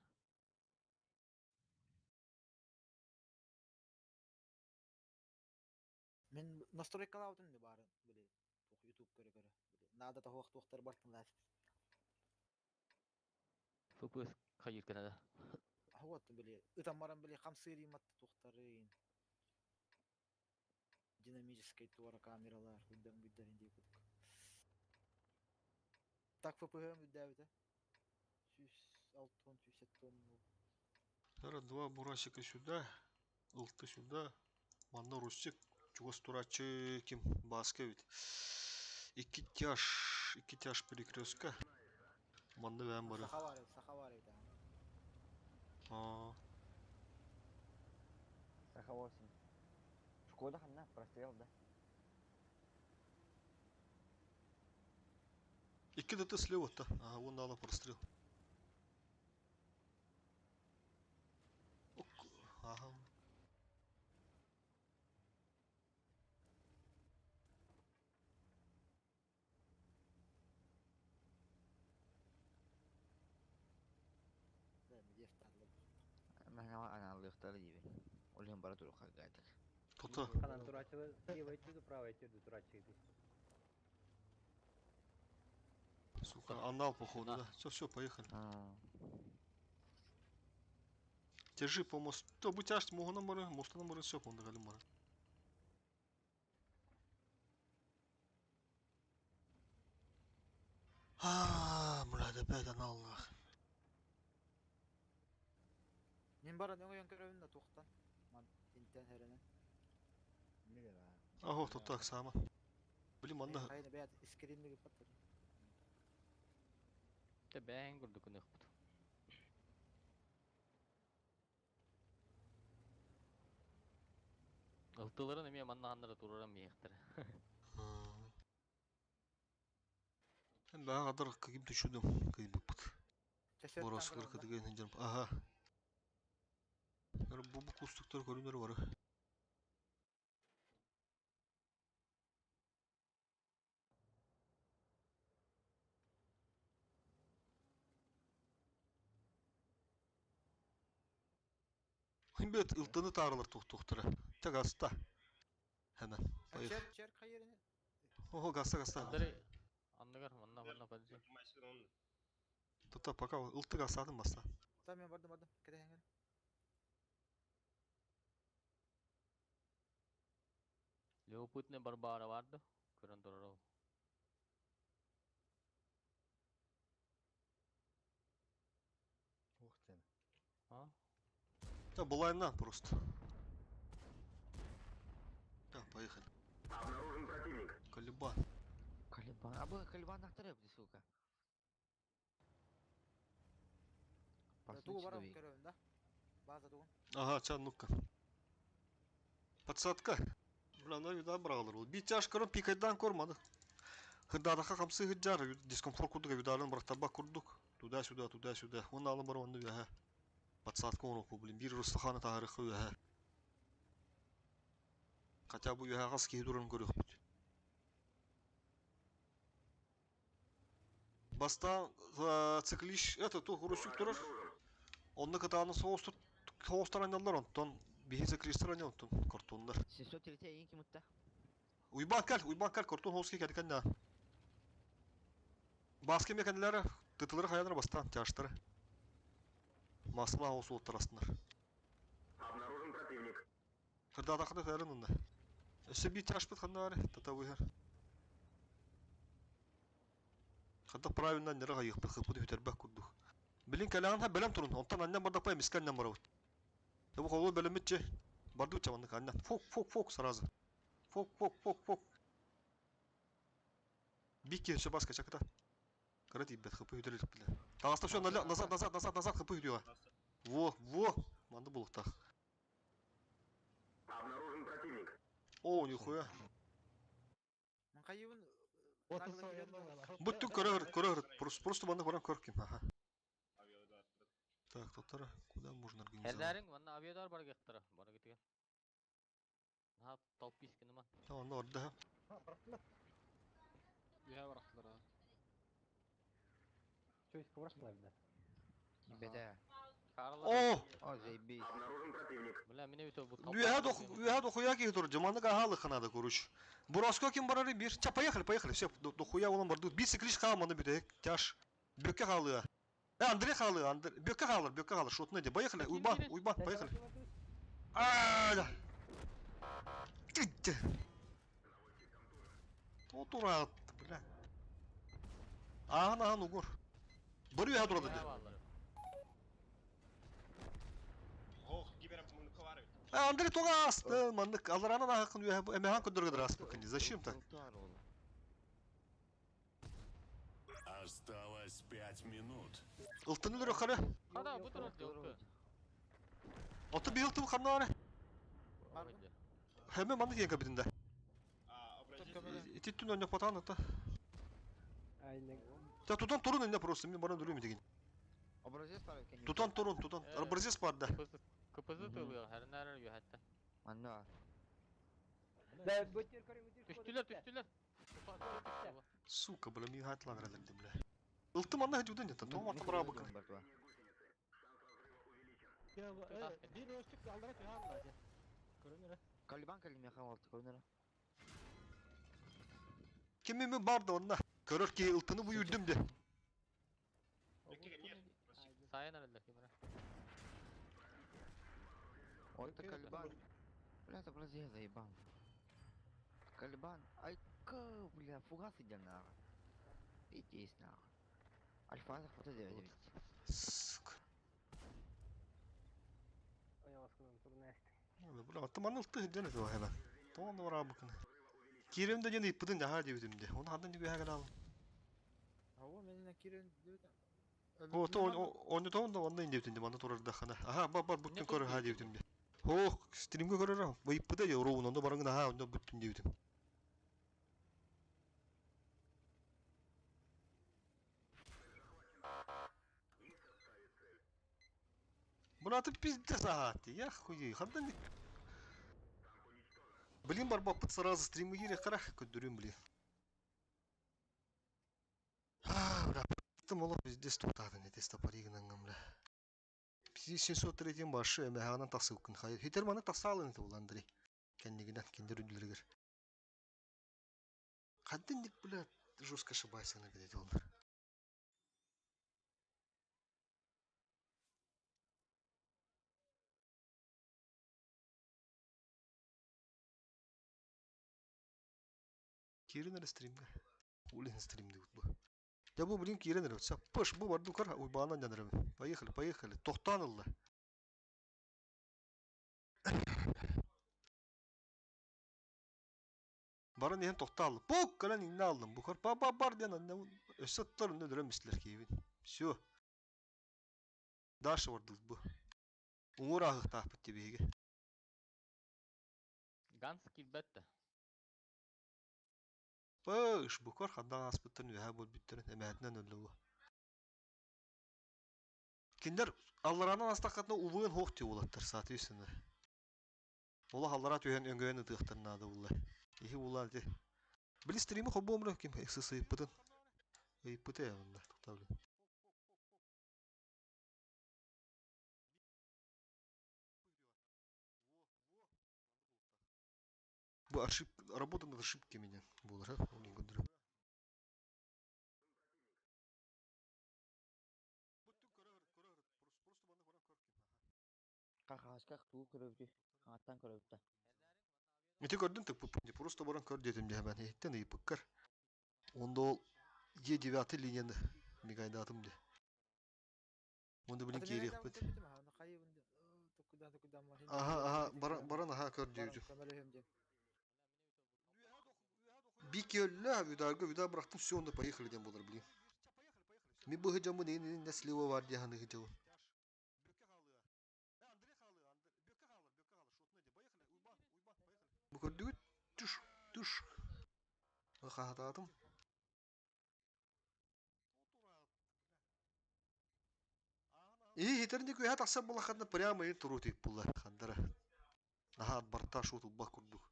Мин настройкалаабытым да баарын били туох YouTube көрө-көрө били наада тоһуох туохтар бартын FPS хайыр кэнэ. Вот били ытан баран били хамсыыр имат туохтарын динамическай туора камералар үрдэн бүддэрин дии курдук. Так ФПХ-м үрдээбитэ. 106 170 Раз, два бурасика сюда, ылты сюда. Манна Рустик, чугас турачы ким Баска ведь. Икки тяж перекрестка. Манна бэм бары. Саха бар, саха бар эбит. А, Саха 8. Шкода ханна, прострел, да? Икки ДТ слева-то. Ага, вон дала прострел. Ок, ага. Да, медиев тарлы. Мен аналыктары диби. Олен бара турук хаггайтык. Тота. Ханан турачылы левый өттү, правый өттү турачы ди. Сука, анал походу, да. Все, все, поехали. Тяжи по мосту. То будь аж могу на море, моста на море, все, он дали море. А, блядь, опять анал нах. Мен бара нөңө көрөбүн да туохтан. Ман интен херенен. Ага, тут так само. Блин, манна. Хайна бәят искеринлиги паттыр. Те бээн курдук ыныхпыт. Ылтыларын эмиэ маннаһаннара тураран миэхтэр. Бага кадар каким-то чудом кыйбыппыт. Бороскар кыдыгын хинжен. Ага. Бу бу кустуктар көрүнөр бар. Химбет ылтыны таарылар тухтуктара. Те гаста. Hemen. Поехали. Чер чер хайырын. Ого, гаста, гаста. Андрей, анныгар манна манна подожди. Тута пока ылты гастадым баста. Та мен бардым бардым. Кете хеңер. Любопытный Барбара барды. Көрөн турар ол. Ух ты. А? Да, была просто. Так, поехали. Обнаружен противник. Колеба. Калибан. А был Калибан нахтарып, сука. Тугу барам көрөбүн да. База тугун. Ага, ча, ну-ка. Подсадка. Бля, ну вида бралар. Битяж кором пикайдан кормады. Хыдараха хамсы хыджар, дискомфорт курдук, видалын брактаба курдук. Туда-сюда, туда-сюда. Он алым бар, он ага. Подсадка он блин, бир Рустахана таарыхы ага. Хотя бы я газ кейдурын көрөх бит. Баста циклиш, это то Русюк турар. Онны кытааны соостур, соостар анялар, онтон биһи циклистер анял, онтон картоннар. 730 ең ким утта? Уйбан кал, уйбан кал, картон хоски кәдікән да. Баскы мекәнләре, тытылары хаяныр бастан, тяштары. Масла осы оттырасындар. Обнаружен противник. Кырдадақыда тәрін онда. Өсі би тяш бит ханнары, тата выхар. Хадда правильно нера гайык бит хыпыды хүтәрбәк курдук. Билин кәләгән һә беләм турын, онтан аннан бардак пай мискәннән барабыт. Бу колы белемитче. Барды чаманнык аннан. Фок, фок, фок сразу. Фок, фок, фок, фок. Бикки все баска чакта. Карати бит хыпы хүтәрлек биле. Тагаста все назад, назад, назад, назад хыпы хүтүгә. Во, во, манды булыктах. Обнаружен противник. О, нихуя. Мен хайыбын Бүттү көрөр, көрөр. Просто, просто манды барам көркем. Ага. Так, тоттара, куда можно организовать? Элдерин манна авиадар бар гектара. Бар гитген. На толпис кинема. Та онда орда. Үһэ барахтылар. Чё, иск барахтылар да? Беде. О! О, заебись. Обнаружен противник. Бля, меня ведь бу Үөһэ дохуя киһи тур, дьаманы гаһалы ханада короче. Бураско ким барары бир. Ча, поехали, поехали, все, дохуя улан бардут. Бир циклиш хаалманы бүтэ, тяж. Бөккэ хаалыа. Андрей хаалыа, Андрей. Бөккэ хаалар, бөккэ хаалар, шотны де. Поехали, уйба, уйба, поехали. А, да. Отурат, бля. Ааһан ааһан угур. Бары үөһэ турады де. Андрей тоҕо ааста, маннык аларанан ааһыккын үөһэ эмэһэн көрдөргө ааспыккын дии. Зачем так? Осталось 5 минут. Ылтыны өлөрө хара. Хада, бу турар дьолку. Ото бил тыл ханна бары. Хэмэ маннык диэн кабитин да. Ити түн онно потан ата. Та тутан турун инне просто мен баран дүрүм деген. Образец бар экен. Тутан турун, тутан. Образец бар да. КПЗ тылыга, хәрнәр юхәттә. Манна. Да, бөтер көрүң. Түштүләр, түштүләр. Сука, бля, мен хатлан рәлемди, бля. Ылты манна хәдүдән нет, тома табра бакын. Бир өстүк алдыра түһә Көрөнөр. Калибан калимеха алты көрөнөр. Ким мен барды онна. Көрөр ки ылтыны бу юрдүм де. Сайын әллә кимрә. Вот это Калибан. Бля, это образец заебал. Калибан. Ай, ка, бля, фугас иди нахуй. Иди нахуй. Альфа захвата 9. Сука. Бля, аты маны ылты хиден это хәбә. Тома бара бакын. Кирем дә ден иппидин яха дибитим де. Оны хандан диге хәгәл ал. Ава мен кирен дибит. О, то оны то онда онда инде битинде маны турар да хана. Аха, бар бар бүттен көрөр ха дибитим де. Ох, стримге көрөр. Бу иппиде я роун онда барыңын аха онда бүттүн дибитим. Брат, пиздец, ага, ты, я хуй, хандан Блин, барбаппыт сразу стримы кире қарақ, көддүрүм, блин. А, бля, ты молох пиздец туктадын, это стопоригнан, бля. 703 башы, эмэханан тасылкын хайыр. Хитер маны тасалын это был Андрей. Кеннигинен, кендер үдүлергер. Хаддин бля, жестко ошибайся на где олар. Кирин стримге. Улин стрим деп бу. Да бу блин кирин эрэ. Пыш бу барду кар уйбаанан жанырым. Поехали, поехали. Тохтан ылла. Баран иһэн тохтааллы. Бук кэлэн инне алдым. Бу кар ба ба бар диэн анна өссө оттор үнне өлөрөн мистилер киибин. Все. Даша бардыл бу. Уңур ааһыктаахпыт тибиһиге. Ганс килбәттә. Пыш бу кар хандан аспыттан үһэ бол бүттерин эмээтинэн өллө бу. Киндер алларанан астаккатына увыгын хоох ти улаттар соответственно. Ола аллара түһэн өҥөйөн ытыахтар наада булла. Ихи була ти. Били стримы хоббомру ким XS ыйыппытын. Ыйыппыты я онда тохта блин. Бу ошиб... работа над ошибками меня булар, а? Олин көндүрүп. Қақағашқа туу көрөбүтү. Аттан көрөбүттэ. Ити көрдүн так просто баран көр дедим де мен эттен ыйыппыккар. Онда ол Е9 линияны мигайдатым де. Онда блин киириэхпит. Аха, аха, баран баран аха көр диэбитим. Бикелля, видарга, видар бырахтым, все, онда поехали дем болар, блин. Ми бу хыджамын эн эн слива бар дияханы хыджабы. Бу көрдүгүт түш, түш. Хахатаатым. И хитерни күйә тақса була хадна прямо и туру тип була хандара. Аха барта шуту бак курдук.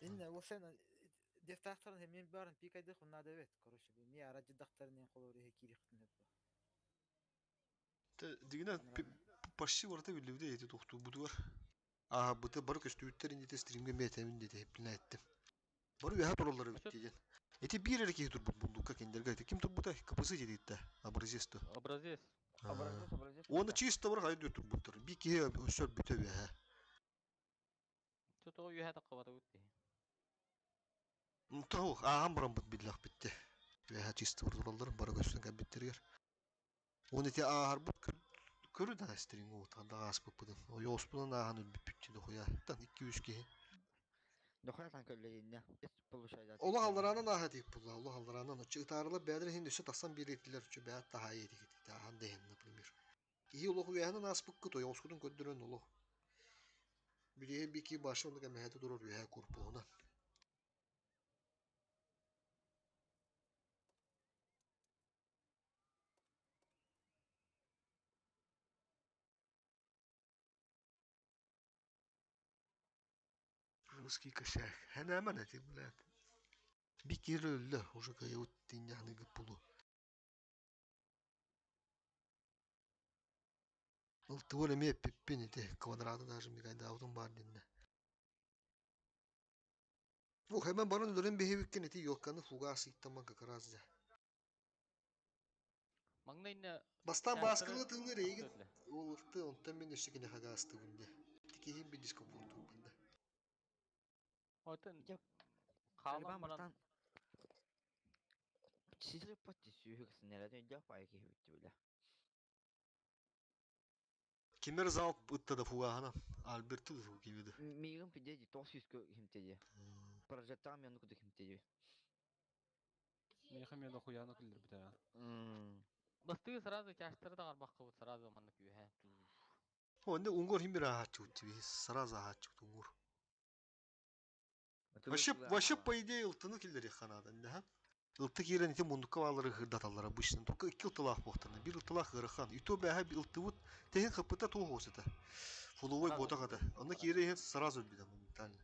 Инне ол сен дефтахтарын хемин барын пикайды хуннада бет. Короче, ми араджы дактарын холор хе кири хтын Дигинэ почти барыта биллибитэ эти тохтуу бутугар. Аа быты бары көстүүттэр инните стримге метемин дети хеппин эттим. Бары үһэ тураллар эбит диэн. Эти биир эрэ киһи турбут бундукка киндерге эти ким турбута КПС диэтэ образец то. Образец. Образец, образец. Оны чисто бар хайды турбуттар. Би киһи өссө бүтэ үһэ. Тото үһэ таққабата бутти. Тоһу ааһан баран бут биллэх битте. Үһэ чисто бар тураллар бары көстөн кэлбиттеригэр. Оны эти ааһарбыт көрү да стрим уутанда ааспыппытын. Ойооспунан ааһан өлбүппүт дохуя. Тан 2-3 киһи. Дохуя тан көллейинне. Получается. Олох аллараанан ааһа диик булла, олох аллараанан. Оччо ытаарылар бэйэлэрэ иһин өссө тахсан биэриэтилэр, оччо бэйэ таһаайа этигит, ааһан да иһин, например. Киһи олох үөһэнэн ааспыккыт, ойоҕоскутун көрдөрөн олох. Билиһи бики башы оннук эмэһэтэ турар үөһэ корпуһунан. Русский кошак. Хэнэмэн эти, блядь. Бикир өллө, уже кайут тинняхны гыппулу. Ылтыбыр эмиэ эппиппин ити квадраты даже мигайдаабытым баар диннэ. Бу хэмэн баран өлөрөн биһибиккин ити ёлканы фугас ыйттаман как раз дьэ. Маҥнайна Бастаан чаастары бааскылы тыыныр эйигин тахсыатле. ол ыкты онтон мин өссө киниэхэ гаастыбын дэ. Тикиһин би дискомфортуубун да. Отын Дьэ, хаалан Кальбан баран бастан сири патти сүүһүк синнэрэ өйдөөх баайы киһи бүттү билэ. Кимер залп ытта да фугаһынан. Альберты да кимиди. Миигин пидеди тоғыз сүүскө химтеди. Прожектор мен кудuk химтеди. Миэхэ эмиэ дохуяна киллэрбитэ. Бастыы сразу чаастары да барбакка сразу маннык үһэ. Онда унгор химбир аахаччыбыт тиби сразу аахаччыбыт унгор. Вообще, вообще по идее ылтыны киллери ханадан да. Ылты киирэн ити мундукка баалары хырдаталлар обычно. Только икки ылтылаах буохтарна. Бир ылтылаах ыарахан. И то бэһэ ылтыбыт тэһин хаппыта туох оосата. Фуловой Сразу буотах ата. Онно киирэ иһэн сразу өлбүтэ моментально.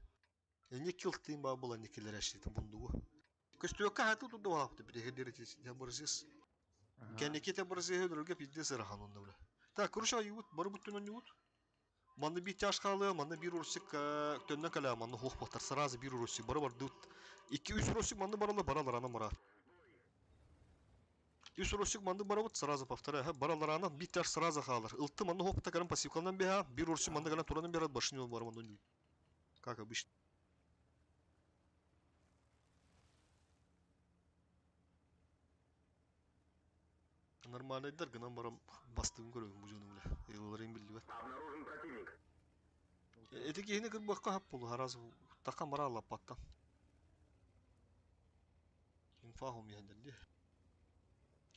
Энне икки ылтыын баа була никелер эшлитин бундугу. Көстүөккэ хаты тудда баапты бир эхедер тебырзыс. Кэнники тебырзыһы өлөргө пиздец ыарахан онно бля. Так, короче, юут, бары буттун онньуут. Манна биир тяж хаалыа, манна биир урсик төннөн кэлээ, манна хуох буохтар сразу биир урсик бары бардыбыт. Икки үс урсик манны баралар, баралар анан бара. Үс урсик манны барабыт, сразу повторяю, ха, баралар анан биир тяж сразу хаалар. Ылты манна хуох кэлэн пассивкаланан биһа, биир урсик манна кэлэн туранан биэрэр башню бар манна. Как обычно. Нормальныйдар гынан барам бастыгын көрөбүн бу дьону бile. Ыылларын биллибэт. Обнаружен противник. Эти киһини кырбахха хап болу, хараз тақа мара лаппаттан. Инфа хом иһэндэр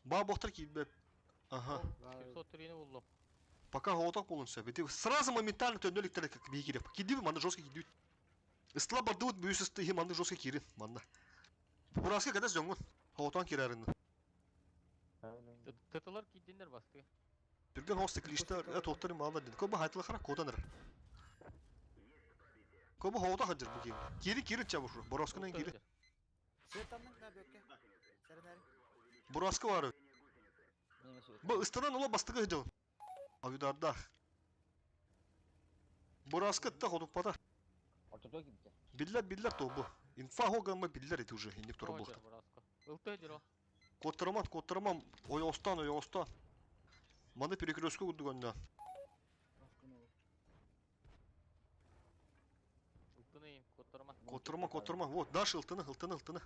Ба бохтар киирбэт. Ага. 703-ни буллум. Пока хооток болун сөп. Эти сразу моментально төннөлүктер как бии кирип. Кидиби манна жестко кидибит. Ыстыла бардыбыт бүүс ысты хи манна жестко кирин манна. Бураска кадас жоңгун. Хоотон кирерин. Тытылар киддиннер басты. Түрген хосты клиштер тоқтарын малдар деді. Көбі хайтылы қара коданыр. Көбі хоото хаджыр бу киим. Кири кири чабушу. Бороскунан кири. Светанның на бөкке. Сәренәр. Бураска бар. Бу ыстынан ола бастыгы жыл. Авидарда. Бураска та ходуп пата. Ортото кибите. Биллер биллер то бу. Инфа хогамма биллер эти уже инник тура булды. Ылты жиро. Коттараман, коттараман, ой остан, ой остан. Маны перекрестку курдуганда. Ылтыны коттарма. Коттарма, коттарма. Вот, дальше ылтыны, ылтыны, ылтыны.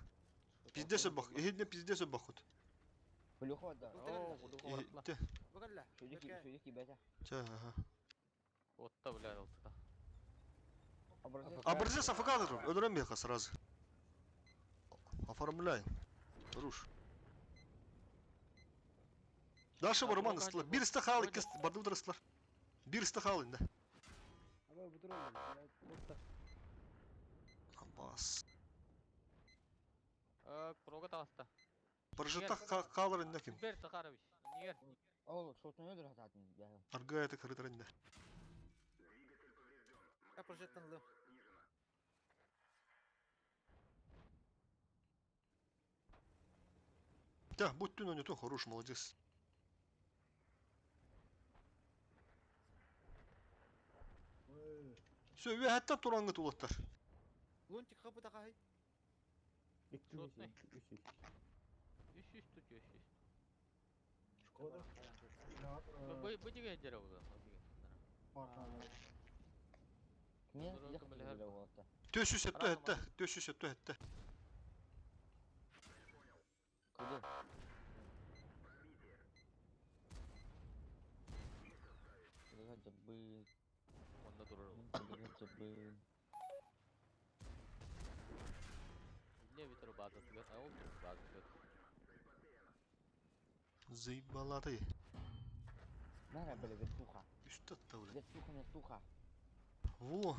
Пиздец бах. Эхидне пиздец бах вот. Плюхо да. О, Те. Бүгәллә. Шөйдө шөйдө кибете. Ча, ага. Отта бля ылтыда. Образец АФК өлөрөм беха сразу. Оформляем. Руш. Дальше барман ыстылар. Бир ысты хал, икки бардыбыт ыстылар. Бир ысты хал инде. Абас. Прога таста. Прожита халыр инде ким. Бер Захарович. Нигер. Ол шотун өдür хататын. Арга это кырытыр инде. Я прожектан лым. Да, будь ты, но не то, хорош, молодец. Все, үөһэттэн тураңҥыт улаттар. Лунтик хапыта хай. Шотный. Үс үс тут үс үс. Шкода. Бу бу диге дere bu. Мен Дурак яхты бля. бля болта. Төс үс этте этте, төс үс этте этте. Куды? Куды жабы. Онда durur. Куды жабы. Ne bitir bazı tüget. Ay oldu bazı tüget. Заебала ты. Мара бля вертуха. Үстэ атта, бля. Вертуха, вертуха. Во.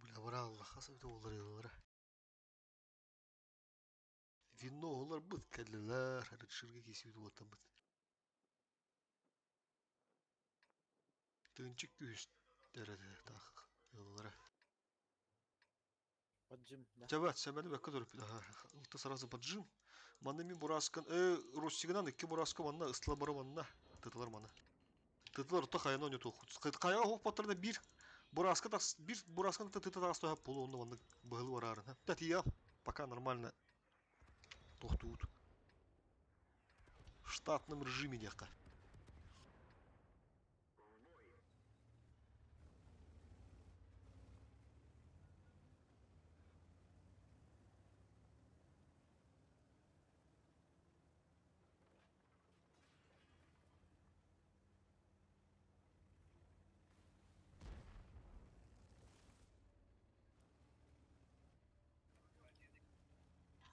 Бля, бара Аллах, хаса бит олар елалар. Вино олар быт кәллеләр, рыкшырга кисеп бит быт. Тынчык күз дәрәдә тах елалар. Поджим, да. Чабат, сәбәне бәккә дөреп. Улта сразу поджим. Манны мин бураскан, Руссигынан икки бураска манна ысла бара манна. Тытылар мана. Тытылар та хайна не тохут. Кая хоп патырда бир бураска тас бир бураскан та тыты тас тоһап полу онны манны быһыл барарын. Та тия пока нормально тохтуут. В штатном режиме дияққа.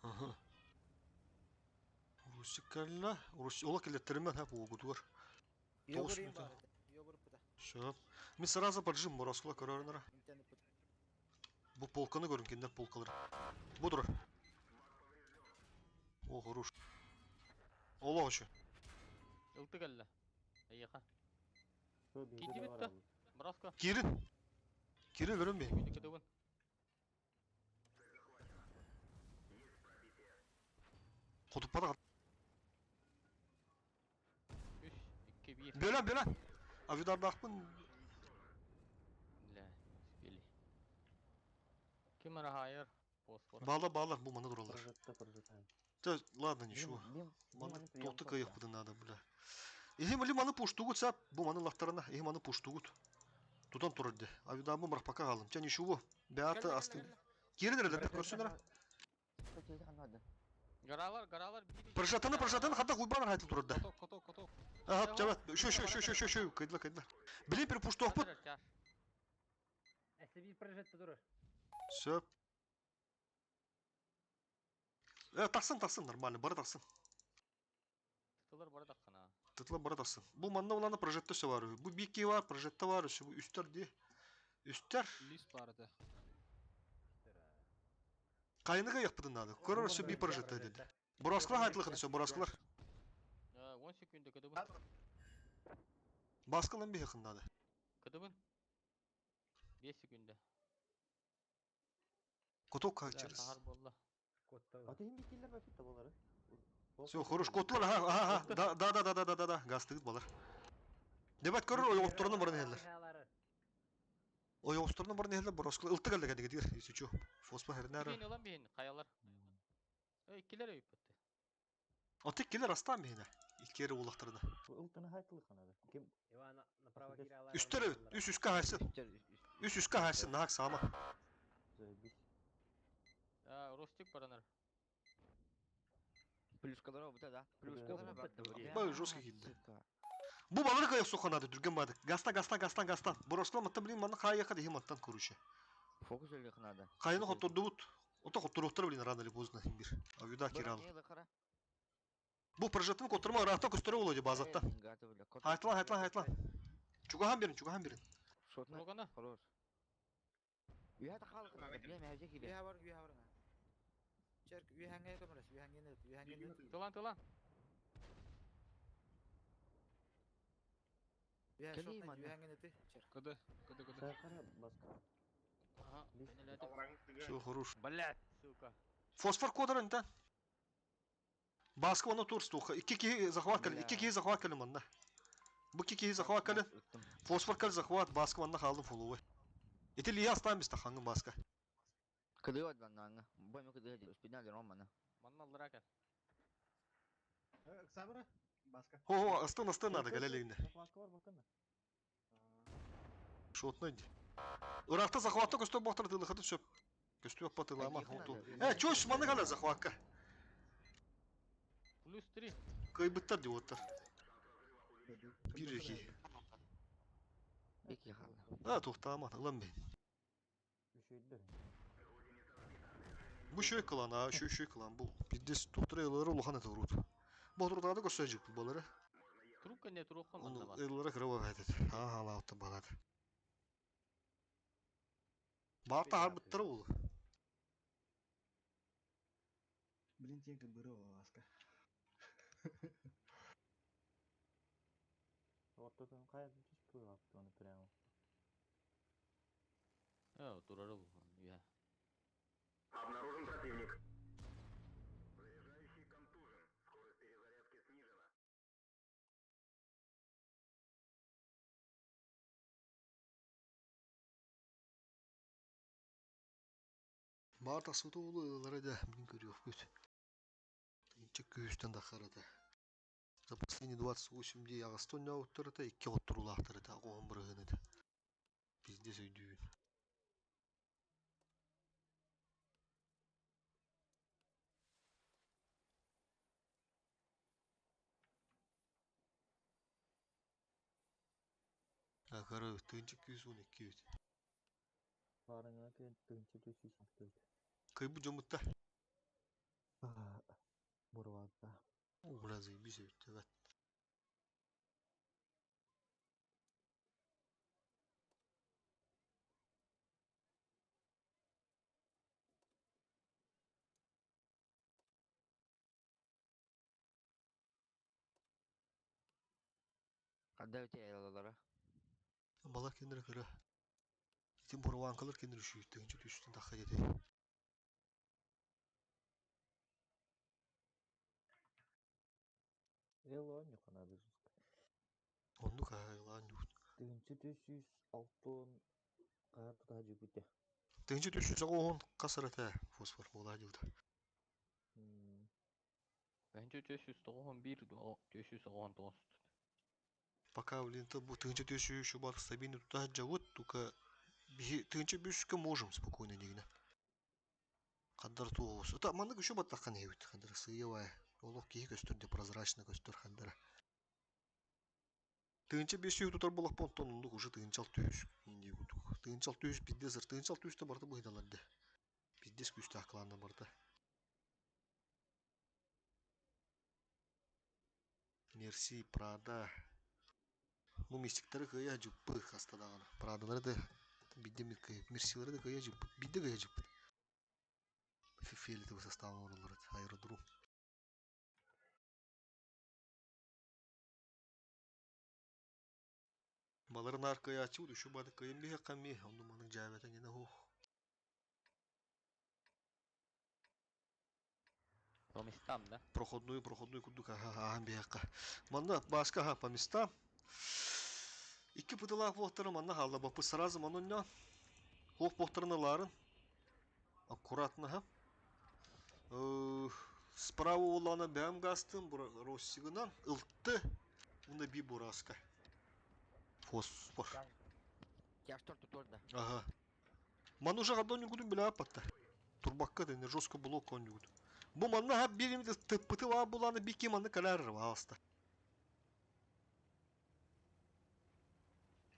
Ага. Русикалла, Рус, ола келеттермен ха бугудур. Тоғыз Йогурим минут. бар. Йогур пыта. Шöp. Мен сразу поджим бураскыла көрөрүнөр. Интернет пыта. Бу полканы көрүн киндер полкалар. Будур. О, хорош. Ола ошо. Ылты кэллэ. Эйиэхэ. Киди битте. Браска. Кирин. Кирин көрөн бе. Күнү кыдыбын. Кутуп бара. 3 2 1. Бөлөн, бөлөн. Авидардакпын. Бля, не успели. Ким ара хайыр? Фосфор. Бала бала бу маны дуралар. Да, ладно, ничего. Бим, Маны тоқты кайық надо, бля. Ихим ли маны пуштугут сап, бу маны лахтарына, ихим маны пуштугут. Тутан турды. Авидабы мар пока галым. Ча ничего. Беата асты. Кирин эле көрсөнөр. Гаралар, гаралар бири. Прожатаны, прожатаны хата куйбан хайтыл турды. Коток, коток, коток. Ага, чабат. Шо, шо, шо, шо, шо, шо, кайдла, кайдла. Билин бир пуштук бут. Эссе бир прожетта турар. Сөп. Тахсын, тахсын, нормально, бары тахсын. Тытылар бары тахсына. Тытыла бары тахсын. Бу манна уланы прожетта все бар. Бу бики бар, прожетта бар, все бу үстер ди. Үстер. Лист бар edi. Кайныга яппыдын надо. Көрөр все би прожетта деди. Бураскылар хайтылык все, бураскылар. 10 секунда кыдыбын. Баскылан би якын надо. Кыдыбын. 5 секунда. Коток как через. Сахар болла. Все, хорош, котлар, ага, ага, да, да, да, да, да, да, да, газ тыгыт балар. Дебат көрөр, ой, оптурны барын хеллер. Ой, оптурны барын хеллер, бураскылар ылтык эле кәдеге дигер, если чё. Фоспа хернәр. Бихин olan биһин, каялар. Эй, килер өйүп битти. Атык келер астан бихине. Икки эрэ буоллахтарына. Ылтыны хайтылы ханады. Ким Иван, направо киирэ Үстэр эбит. Үс үскэ хайсын. Үс үскэ хайсын, наһак саама. Заебись. А, Ростик баранар. Плюшкалара бу да. Плюшкалара бар. Бай жесткий киирдэ. Бу балары кыйык суханады түрген бадык. Гаста гаста гастан гастан. Бороскла матта блин манна хайяка дихи маттан короче. Фокус өлі қынады. Хайны хоттордубут. Ото хотторуктар блин рано или поздно бир. Авида кирал. Бу прожектын котторма рахта көстөрө болду базатта. Хайтлан хайтлан хайтлан. Чугахан берин, чугахан берин. Шотна. Рогана. Хорош. Үйә тақалы қынады. Бля, мәжі келе. Үйә бар, үйә бар. Черк, үйәңе көмөрөс, үйәңе үйәңе. Тылан, тылан. Үйә Кели шотна, манна. үйәңе ты. Черк. Кыды, кыды, кыды. Сахара баска. Ага, Лист. Все хорош. Блять, сука. Фосфор кодарын та. Баскы оны тур стуха. Икки кихи захват калин, икки кихи захват калин манна. Бу икки кихи захват калин. Фосфор кал захват, баскы манна халдым фулуы. Ити лия астан биста хангын баска. Кыды от баннаңы. Бойма кыды дел. Успедна дер омана. Манна алларака. Сабра? Баска. Хо, хо, астын астын надо галелегинде. Захватка бар бакына. Шотны иди. Иракта захватта көстө бактыр тылыхаты сөп. Көстө аппа тылама. Э, чош манна кала захватка. Плюс 3. Кайбыттар деп оттар. Бир эки. Беки халы. А, тоқтама, ылам бен. Үшөйдө. Бу шөй кылан, а, шөй шөй кылан. Бу пиздец тоқтыра ылары улахан это урут. Бу турдады көстө жып балары. Трубка не трубка Оны манна бар. ылары кырып айтат. А, ала отты балады. Барта харбыттар ол. Блин, тенька бырова баска. Вот тут он кая түспү прямо. Э, турары бу. Үйә. Обнаружен противник. Заряжающий контужен. Скорость перезарядки снижена. Барта суты улы ылары да, блин, көрүк бүт. Инче күүстен да харата. За последние 28 дней ағастон яуттар это, икки оттурулаахтар это, оғын бұрығын это. Пиздец өйдүүн. Акары, тыынчы күүс 12 өт. Барыңа кен тынчы төсү сактыт. Кайбы жомутта. Бурватта. Бля, заебись, evet. Када өте алалара. Балар кендері кыры. Итин бурванкалар кендері үшүй, тыынчы түстін таққа деді. Эло не канады. Онну кайлан ют. Тынчы төсү алтын кар жугуте. Тыынчы түстін сағы оғын қасарата фосфор бола дилді. Бәнче 491, 499. Пока, блин, то бу тыынчы төсү еще бар стабильно туда жавыт, только тыынчы бүскө можем спокойно дегене. Қандар туғыз. Та маннык еще баттаққан ебит. Қандар сыйывай. Олық кихи көстөр де прозрачно көстөр қандара. Тыынчы бес үй тутар болақ понтон ондук уже тыынчал түйүс. Инди кутук. Тыынчал түйүс пиздец. Тыынчал түйүстө барды быйдаларды. Пиздец күстө акыланды барды. Мерси, Прада. Ну, мистиктары кыя жуппы хастадаганы. Прадалары да бидде кыя, Мерсилары да кыя жуппы, бидде кыя жуппы. Фиолетовый состав оралары, аэродром. Баларын аркая ачып, үшу бады кыйын бихе ками, онду маның жабетен гене хух. По местам, да? Проходную, проходную кудук, ага, ага, бияка. Манна башка, ага, по местам. Икки пытылаах буохтары манна хаалла баппы сразу мануння. Хуох буохтарына ларын. Аккуратно, ха. Справа улана бэм гастым Россигынан ылтты. Уна би бураска. Фосфор. Тяжтор тутор да. Ага. Манужа гадон нюгудун билэ аппатта. Турбакка да жестко блок он нюгуд. Бу манна хап бирим тыппыты ва буланы бики манны калар васта.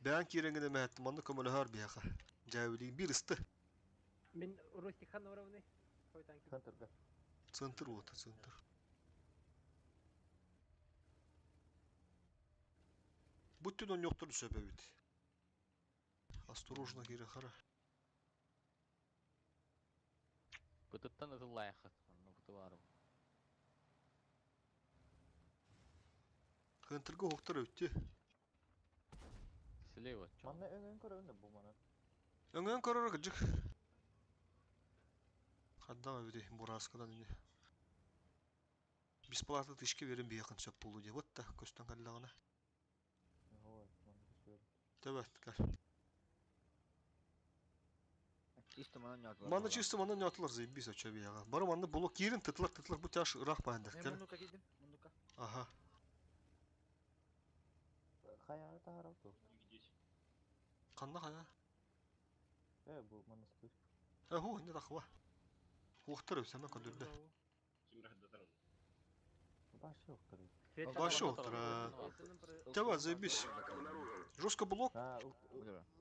Бән киренгене мәт манны көмөлөһөр бияха. Жабили бир ысты. Мин Ростихан уровны. Хой танки. Центрга. Центр вот, центр. Бүттүн он жоктор сөбөбүт. Осторожно кире хара. Бытыттан ытыллайахат. Онно быты бар. Центрга хоктор өттү. Слева. Чо. Манна өңөн көрөбүн бу манан. Өңөн көрөр кыжык. Хаддама бити бураскадан үне. Бесплатно тышка берин бияқын сөп болу деп отта көстөн каллагына. Ой, манна көстөр. Төбөт кал. Чисто манан нятылар. Манна чисто манна нятылар заебись оча бияга. Бары манна блок кирин тытлар тытлар бу тяж ырах баһындах Мен кел. муннука кидим, муннука. Ага. Хаяны тахарау ту. Канна хая. Э, бу монастырь. Э ху инде тахва. Хуктар өсәмә көндүрдө. Башы yoктыр. Башы yoктыр, Төбөт заебись. Жестко блок. А,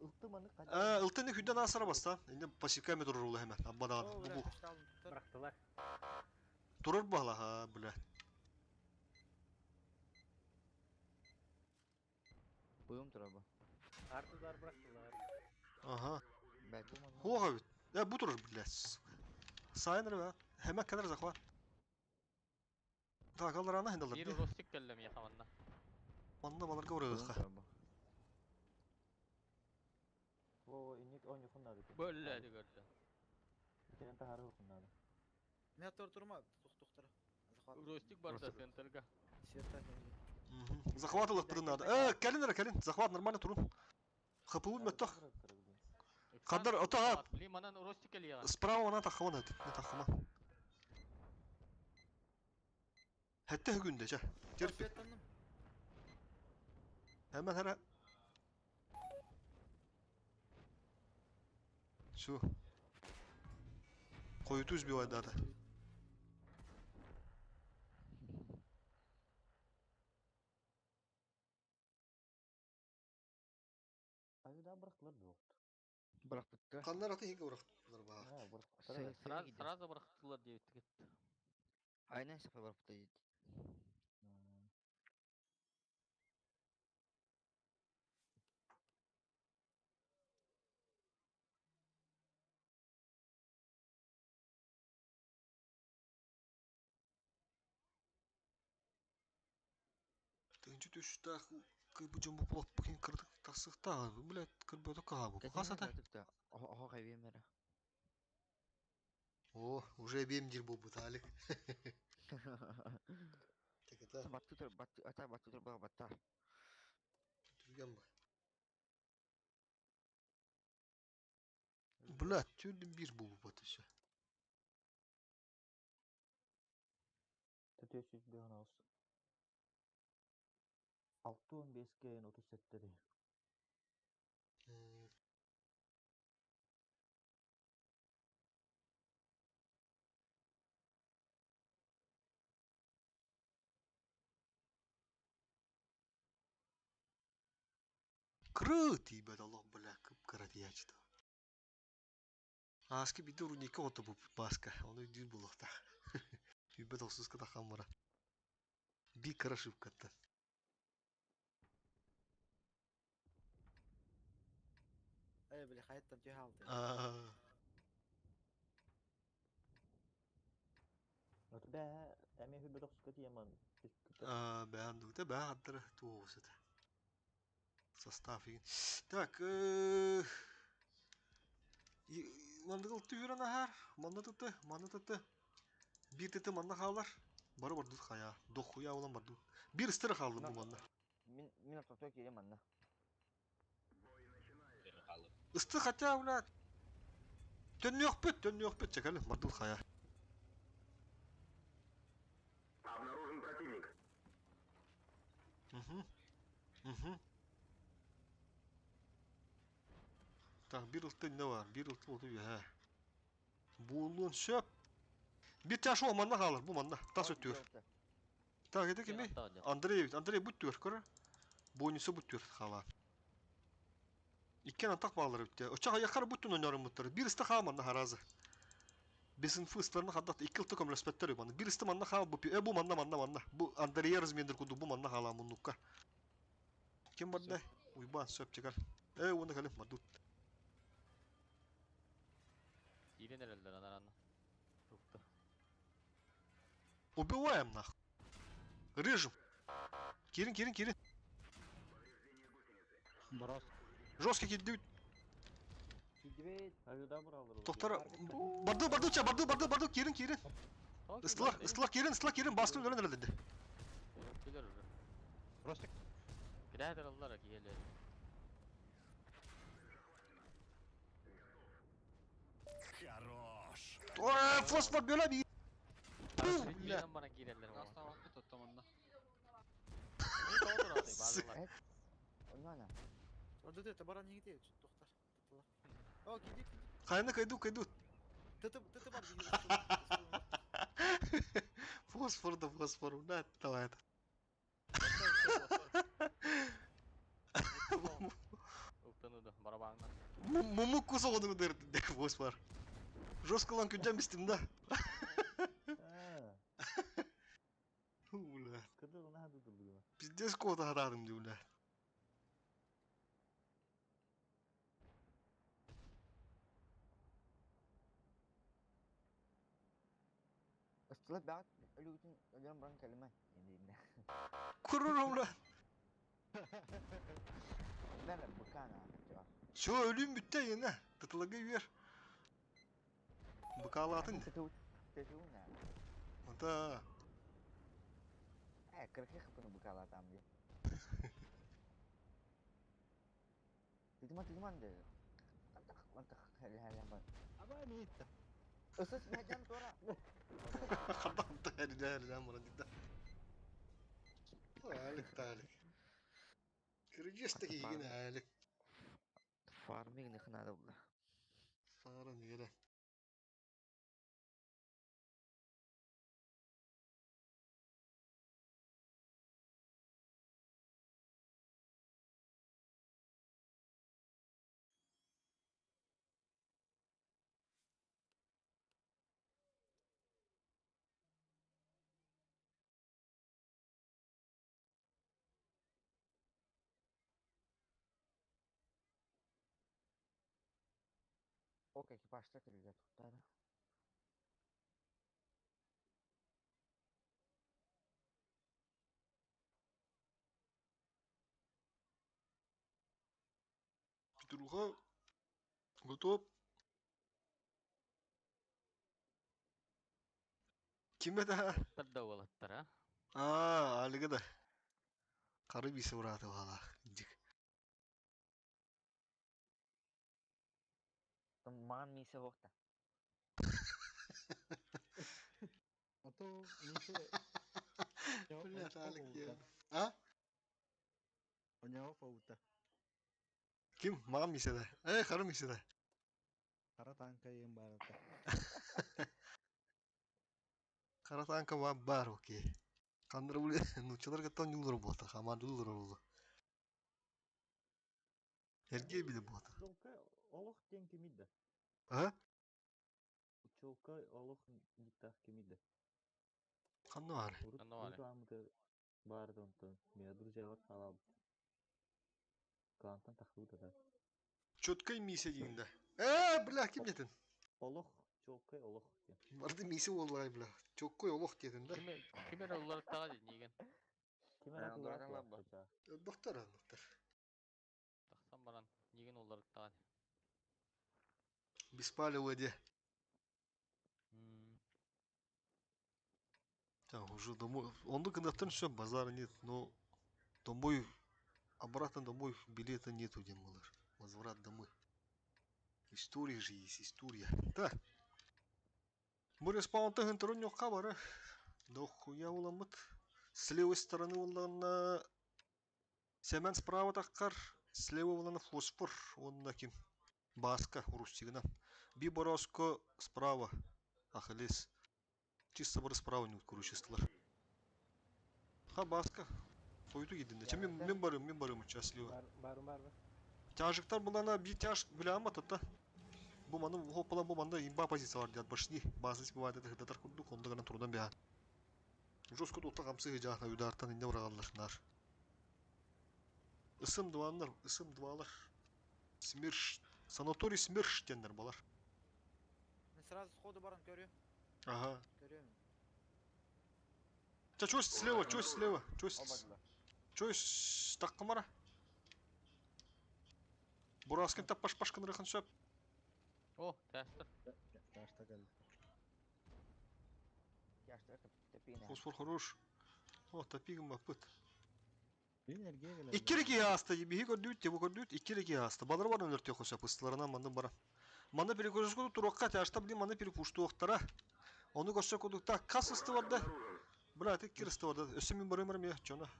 ылты маны Э, ылтыны хүдден асыра баста. Инде пассивками турur улы хәмән. Аббадан. О, Бу бля, бу. Бырахтылар. Турur бала ха, бля. Буйум тура бу. Артылар бырахтылар. Ага. Бәт. Хуга бит. Э, бу турur, бля. Сайын ребят. Хәмән кадәр захват. Так, алар ана хәндалар. Бир Ростик келлем яхаманна. Манна баларга Буйум урыгы. тура бу. Во, инник он юхуннады. Бөлле дигәлле. Икенен тахары юхуннады. Мен тор турма, тух-тухтар. Захват. Ростик бар да центрга. Света. Захват алып надо. Э, кәлин ра, кәлин. Захват нормально турун. ХПУ мөттөх. Кадар, ото, Блин, манан Ростик келия. Справа она тахаман это, не тахама. Хәтта хүгүндә ча. Терпи. Светланным. Hemen her. Şu. Koyutu üzbивай дата. Аю да бырахтылар да yoktу. Бырахпытты. Каннар аты хиге урактылар ба. Ha, бырахтылар. Сразу сразу бырахтылар дип кетти. Айнан сапа бырахпытты дейт. Тынчы төштә кы бу жомбу плот бу кырдык тасыкта, блядь, кырбы кабу. Хасата. Охо кайбемер. О, уже бемдир бу буталик. Так это Батты тур, батты, ата батты тур, батта. түргән ба. Блядь, тюрдüm bir бу бу все. Төтөсүз беғын ауыз. 6-15 кен 37 де. Крыт ебать, Аллах, бля, кып ячты. Аски биде уруники ото бу баска. Оны дүйр булыкта. Үбет олсуз кыта хамыра. Би крашивкатта. Эй, бля, хайттан түйе алды. Аа. Оты бә, әме хүбе тоқсыз яман. Аа, бән дута бә аттыр туусыт. Состав деген. Так, мандыгыл түйрен ахар, манна тыты, манна тыты. Бир тыты манна халар. Бары бар дут хая. Дохуя улан бар дут. Бир ыстыры халды бу манна. Мин мин ортото келем анна. Ысты хотя, бля. Төннөк бит, төннөк бит, чекали, бар дут хая. Угу. Угу. Так, биир ылта иннэ баар, биир ылта оту үөһэ. Буолуон сөп. Биир чаш ол манна хаалар, бу манна, тас өттүгэр. Так, это кими? Андрей, Андрей бу өттүгэр, көрөр. Бонуса бу өттүгэр хаалаан. Иккиэн антах баалар эбит. Оччо хайаххар бу өттүн ойноруммуттар. Биир ыста хаал манна харазы. Без инфы ыстарына хаддат икки ылта көмөлөспөттөр манна. Биир ыста манна хаал бу э бу манна манна манна. Бу Андрея размендер курдук бу манна хаалаан муннукка. Ким барда? Уйбаан сөп чекал. Э уонна кэлин бардут. Киирэн эрэллэр анаран. Ылта. Убиваем нах. Режем. Кирин, кирин, кирин. Брос. Жесткий кирдибит. Кидибет. Тоқтар, барды, барды, ча, барды, барды, барды, кирин, кирин. Ыстылар, ыстылар, кирин, ыстылар, кирин, баскын өлөн эрэлдэ. Кэлэр уже. Ростик. Кирәдер аллар киһилер. Хорош! Ой, фосфор бөлө би. Бля. Баран киирэллэр. Астаабаппыт оттон манна. Онно Орда это баран нигде доктор. О, киди, киди. Хайны кайду, кайду. Тыты, тыты бар киди. Фосфор да фосфор, да, давай это. Ылтаныды барабаңна. Мумук кусок дыр фосфор. Жестко лан күнжан бистим да. Бля. Пиздец кота харадым ди, бля. Ыстылап бәгат өлүгүтүн өлөрөн баран кэлимэ. Курурум бля. Бәрі быкана. Чё, өлүм бүтте ене. Тытылыгы бер. Быкалатын. Тетуна. Да. Э, кырхы хыпыны быкалатам ди. Тытыма тытыман ди. Аба миитта. Ысыс мәжан тора. Хадам тәри дәри дәм мұран дейді. Әлік тәлік. Кіргесті кейген әлік. Фарминг нахнада була. Сара неге Ок, экипажта кириле туттары. Петруха. Готов. Ким это? Тадда уолаттар, а? А, алига да. Қары бисе ұраты бала. Дик. Маған мисе хоқта. А то мисе... Бля, Алик я. А? У него фаута. Ким? Маған мисе да. Э, қары мисе да. Қара танка ең барыта. Қара танка бар бар, окей. Қандыр бұле, нучалар каттан юлдыр болта, хаман юлдыр oldu. Эрге биле болта. Чолка олох ден кимиде. А? Чолка олох диктах кимиде. Қанды бар? Қанды бар? Урут барды онтон. Меня друзья халаб. Клантан тахлыда да. Четкой мисе дейінде. Э, бля, ким детін? Олох, чолка олох ден. Барды мисе олай, бля. Чоккой олох детін да. Кимер олар тага ди неген. Ким ара Доктор, доктор. Тахсан баран неген олар тага. Беспалево де. Так, уже домой. Он кондактор все, базара нет, но домой, обратно домой билета нету, где малыш. Возврат домой. История же есть, история. Так. Море спаунта хынтырын yok хабары. Да хуя уламыт. С левой стороны уланна. Сэмэн справа таххар, слева булана фосфор, уонна ким? Бааска, Рустигынан. Би Бороско справа, Ахиллес. Чисто бары справа нют короче Ха, Бааска. Хойуту киирдин Чэ, мин барым, мин барым сейчас слева. Барым бар ба. Тяжиктар булана би тяж билама тата. Бу маны хоппала бу манда имба позициялар дият башни. Базис бывает это хыдатар курдук, онда гана турдан бия. Жестко тутта камсы жаахна удартан инде брагаллар нар. Ысым дваннар, ысым двалар. Смерш, санаторий Смерш тендер балар. Мен сразу сходу баран көрүм. Ага. Көрүм. Ча чё слева, чё слева, чё чё таккамара? Бураскин таппаш пашкын рыхын сөп. О, тяжтар. Тяжта кэллэ. Фосфор хорош. О, тапигым бапыт. Бин эрге келе. Икки аста, биһи көрдүүт, тебу көрдүүт, икки аста. Балар бар өлөртө хосап, ыстыларынан манны бара. Манны перекөрөскө турокка тяжта блин, манны перепуштуохтара. Оны көрсө кудукта кас ысты барда. Бля, ты икки ысты барда. Өссө мин барым барым я, чона.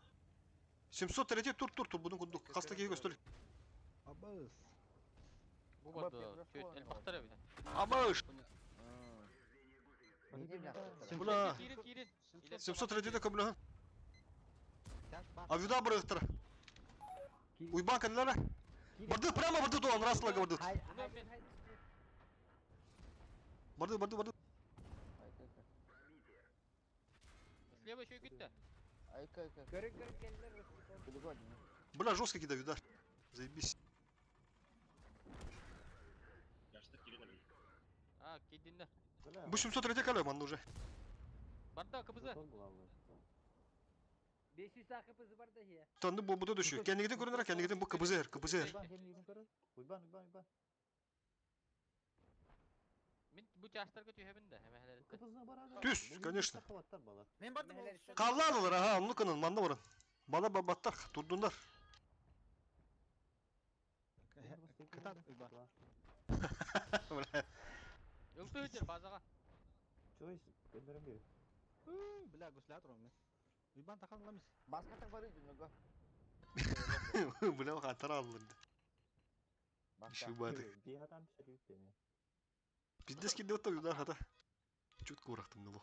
703 тур тур тур, будун кудук. Каста кеги көстөл. Абыс. Бу барды. Элбахтар эбит. Абыш! Бля. Киирин, киирин. 703 көмлөһөн. Авида барыктыр. Уйбан кэллere. Барды прямо барды туан раслага барды. Барды барды барды. Слева еще китте. Айка, айка. Көрүк көрүк келдер Рустик. Бля, жестко кида вида. Заебись. А, кидинде. Бу 703 кэлэ манны уже. Барда КПЗ. 500 АКПЗ бар да хе. Танды бу буда düşüyor. Kendine görünür, kendine bu КБЗ, КБЗ. Уйбан, уйбан, уйбан. Мен бу тяжтарга түһәбин да, хәмәһәләр. Түс, конечно. Мен бардым ол. Калладылар, ага, онну кынын, манна барın. Бала бабаттар, турдундар. Кытат уйбан. Бля. Ылты өтер базага. Чойс, көндөрөм бери. Бля, гуслятор мен. Уйбан тахан ламис. Баска так бар иди, нога. Бля, хатар алынды. Шубаты. Бихатан түшүрүп деме. Пиздец киди отта удар хата. Чутко урахтым нылу.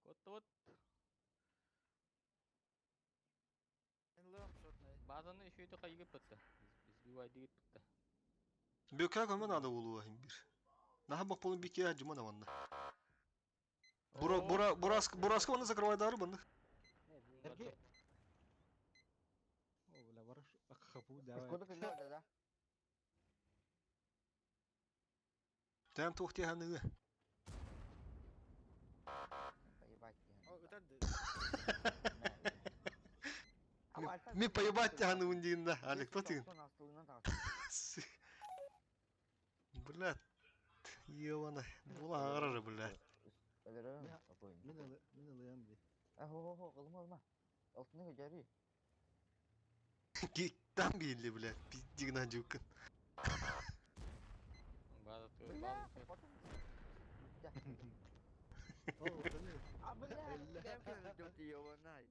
Вот. Вот. Базаны еще это кайгы бітті. Сбивай дигит бітті. Бөкә көмө надо болуа хим бир. Наха бак болун бике жума на ванна. Бура бура бураск бураск ванна закрывай дары банны. Эрге. О, бля, барыш хапу давай. Сколько ты да, да? Тәм тухти ханы. Поебать. О, өтәрді. Ми поебать ханы ундин Алик, кто ты? Блядь. Ёбана. Була агара блядь. Мен мен ылыям би. Ахо, кылма алма. Алтыны жари. Там били, блядь. Пиздигна дюкан. База ты, база ты. А, бля, ты ёбанай.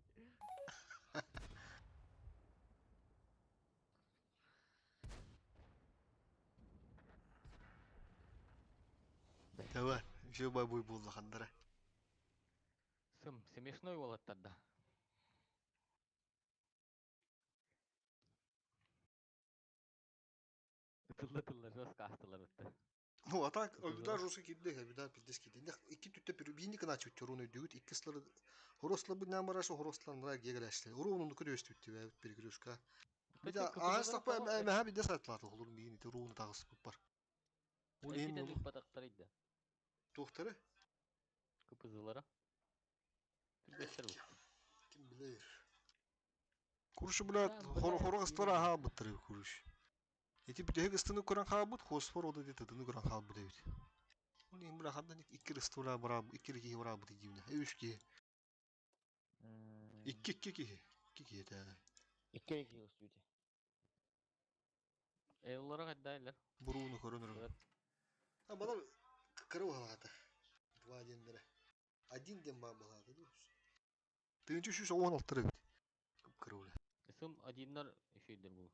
Давай, все бабуй булды хандара. Сым, смешной болот тогда. Тылла тылла жестко астылар өтті. Ну, а так, обида жестко кидде, обида пиздец кидде. Икки түттө пир бини кына чүттөр уну дүгүт, икки слары Хорослар бу намараш хорослар нра гегеләшле. Уру уну көрөс түттү бә бир көрөшкә. Бида аас тапа мәһә бидә сатлады олар бини уруну тагыс бар. Ул Эки эми ден батактар иди. Тухтары? КПЗлара. Түргөстөр бу. Ким билер. Курушу бля хор хорогастар аха быттыры куруш. Эти бүтеге ыстыны көрөн хаабыт, хосфор ода дете тыны көрөн хаабыт дейт. Ул эми бля хандан икки ыстыра бара, икки ки бара бут дивне. Үч ки. Икки икки ки. Икки ки да. Икки ки өстүдө. Эйлара кайдайлар. Буруну көрөнөр. А бала кырып алата. Два ден бере. Один ден ба балады. 1316 эбит. Кып-кыра бля. Сым одиннар үчүгдэр бу.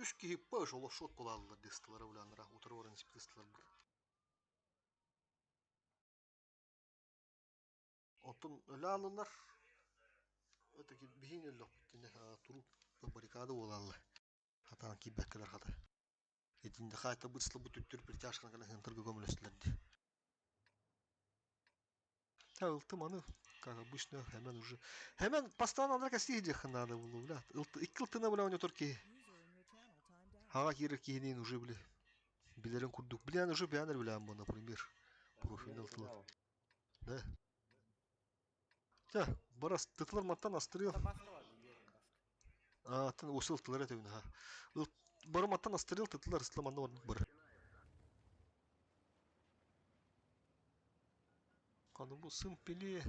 Үс киһи пыш олох шот буолаллар дистылара буланнара утары баран испит быт. Оттон өлө алылар это биһин өллөхпүт турук баррикада буолаллар. Хатаан киирбэккэлэр хата. Итинде хайта бытсла бу түттүр притяжканы кэлэн хынтырга көмөлөстүлэр дии. Та ылтым аны, как обычно, hemen уже. Hemen постоянно андра кэстии диэххин надо было, бля. Икки ылтына бля ойнотор киһи. Хаҕа киирэр киһиниин уже били билэрин курдук. Билэн уже бээнэр билээн бу, например. Профильный ылтылар. Да. Тя, барас тытылар маттан астырыал. Атын осы ылтылар этебин ха. Бары маттан астырыал тытылар ыстыла манна барбыт бары. Аны бу сын пили.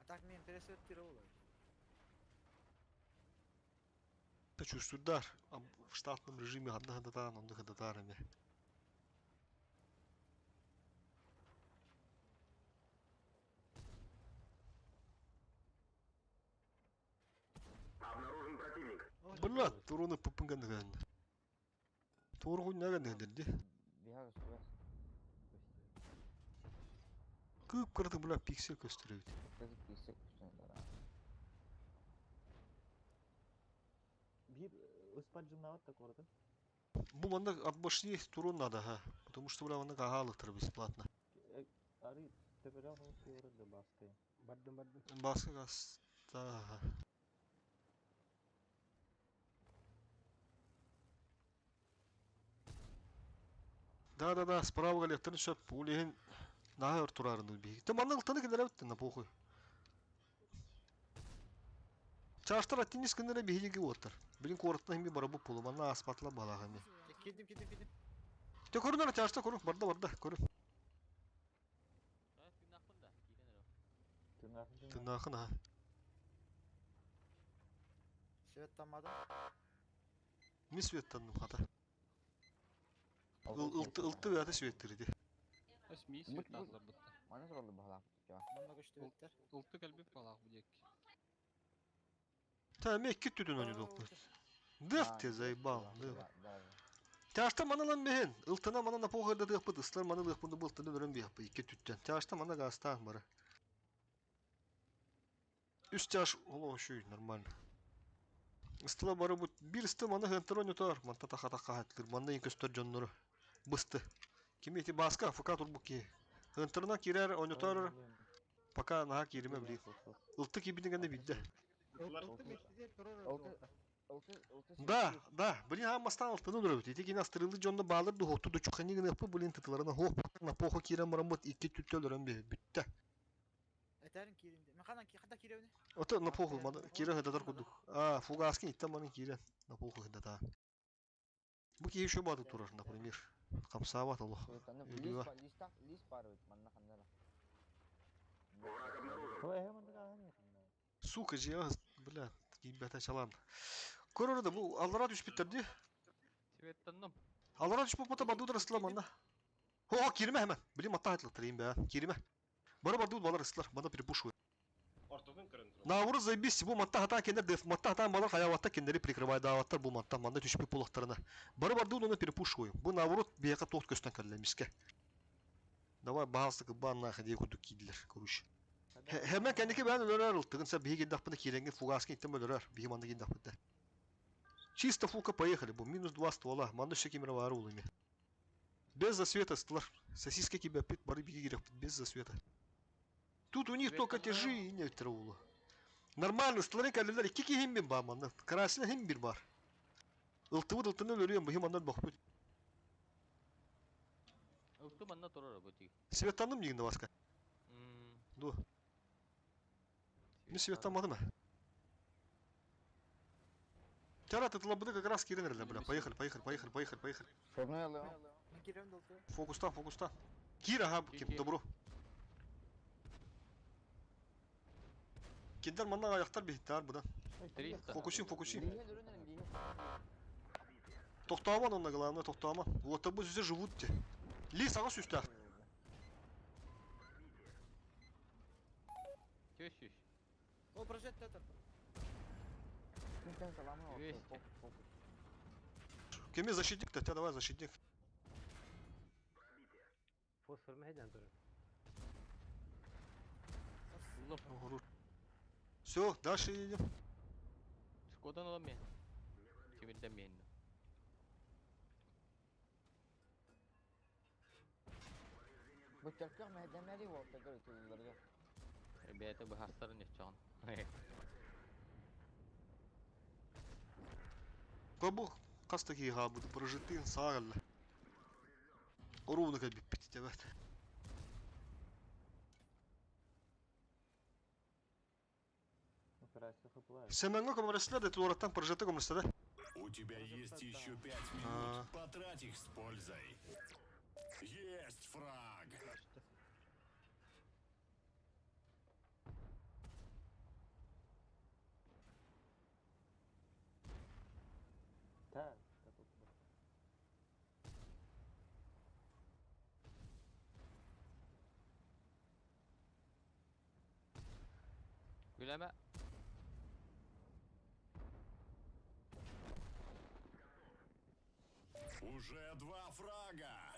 А так мен пересвет олар. Чувствуйдар в штатном режиме ханна хандатаан онну хандатаар эме. Обнаружен противник. Бля, туруны пупынган Туору хуйнаган дэнди. Биһаг суох. Кып кырды бля пиксель көстөрөбүт. Кызык пиксель көстөрөбүт. Биир ыспаджыннаабат да куораты. Бу манна от башни турун надо, ха. Потому что бля манна агаалыктыр бесплатно. Ары төбөрө хос куорат да баскай. Бардым бардым. Баска гаста. Да-да-да, справа галеттен шөп, улehen наһа өр турарын биһи. Те манна ылтаны кенере битте на похуй. Чаштар аттинис кенере биһиги уоттар. Билин куораттан хими барабы пулу, манна аспатла балахами. Кидим кидим кидим. Те көрүнөр чашта көрүн, барда барда көрүн. Тыыннаахпын да, киирэн эрэ. Тынаахын ha. Свет таммада. Ми светтанным хата. Ылты ылты бәте светтириди. Ас ми свет таахлар бытта. Маны туралды баһалаах бутча. Манна көстүбүттэр. Ылты кэлбит балаах бу диэки. Та ме кит түтүн ойнодук. Деф те заебал. Ташта маналан мehen. Ылтына мана на похырда дыхпыт, ыслар мана дыхпыт был тыны өрөн бияхпы икки түттен. Ташта мана гастан бары. Үс таш оло шүй нормально. Ыстыла бары бу бир ысты мана хентер ойнотор. Манта таха таха хатлыр. Манна ең көстөр жоннору. Бысты. Кими эти баска фука турбуки. Хентерна кирер ойнотор. Пока наха кириме били. Ылты кибинегенде бидде. Да, да, блин, а мастан алтыны дурабыт. Ити кин астырылы жонно баалыр ду хотту дучухани гыныппы, блин, тытыларына хоп, на похо кирен марамыт икки түттөлөрөн би бүтте. Этәрин киринде. Мен ханан хата киребини. Ото на поху кирен хыдатар кудук. А, фугаскин иттен манын кирен на поху хыдата. Бу ки еще бады турар, например. Камсабат Аллах. Үлүгө. Лис бар бит манна ханнара. Враг обнаружен. Сука, же, бля, кийбете чалан. Көрөрдө бу аллара түшпүттер ди. Светтанным. Аллара түшпүт бота баду дырыстыла манна. О, кириме hemen. Билим атта айтылыктыр им бә. Кириме. Бары баду балар ыстылар. Мана перепушиваю. Наоборот, заебись, бу матта хата кендер деф, матта хата балар хаяватта кендери прикрывай даваттар бу матта манда түшпүт булактарына. Бары баду оны перепушиваю. Бу наоборот бияка тоот көстөн каллемиске. Давай баһалсык бан нахи дие кудук кийдилер, короче. Hemen кендики бән өлөрөр ылтыгын сә биһи гиддахпыны киренги фугаски иттем өлөрөр. Биһи манда гиддахпыты. Чисто фука поехали, бу минус 2 ствола, манда ще кемера бар улыми. Без засвета стволар. Сосиска тебя пит, бары биги керек, без засвета. Тут у них только тяжи и не траулу. Нормально, стволы калилер, iki хим бар манда. Красный хим bir бар. Ылтыбы ылтыны өлөрүм, бу хим андан бакпыт. Ылты манна турар бу тиги. Светтанным дигенде баска. Ду. Ми светтанмадым. Тяра тытыла как раз киренерлер, бля. Поехали, поехали, поехали, поехали, поехали. Фокустан, фокустан. Кира, ага, ким, добро. Киндер манна аяктар бихтар будан. Фокусим, фокусим. Тохтоомон онно главное тохтоомон. Уоттарбыт үсэ живут те. Лис аҕыс үстээх. 400. О, прожектор. 200. Кими защитник то давай защитник. Фосфор мэһэйдээн турар. Все, дальше едем. Шкодан ылам мен. Тимирден мен. Бу төркөх мэһэйдэмэри уолтагар ытылларга. Бэйэтэ быһастарын өччөҕүн. Бу хас такие хаалбыт прожитын саагалла. Оруunu кэлбиппит тебет. Семенго көмөрөслө де туораттан прожиты көмөрөслө. У тебя есть еще 5 минут. Потрать их с пользой. Есть фраг. Так. Күләмә. Уже два фрага.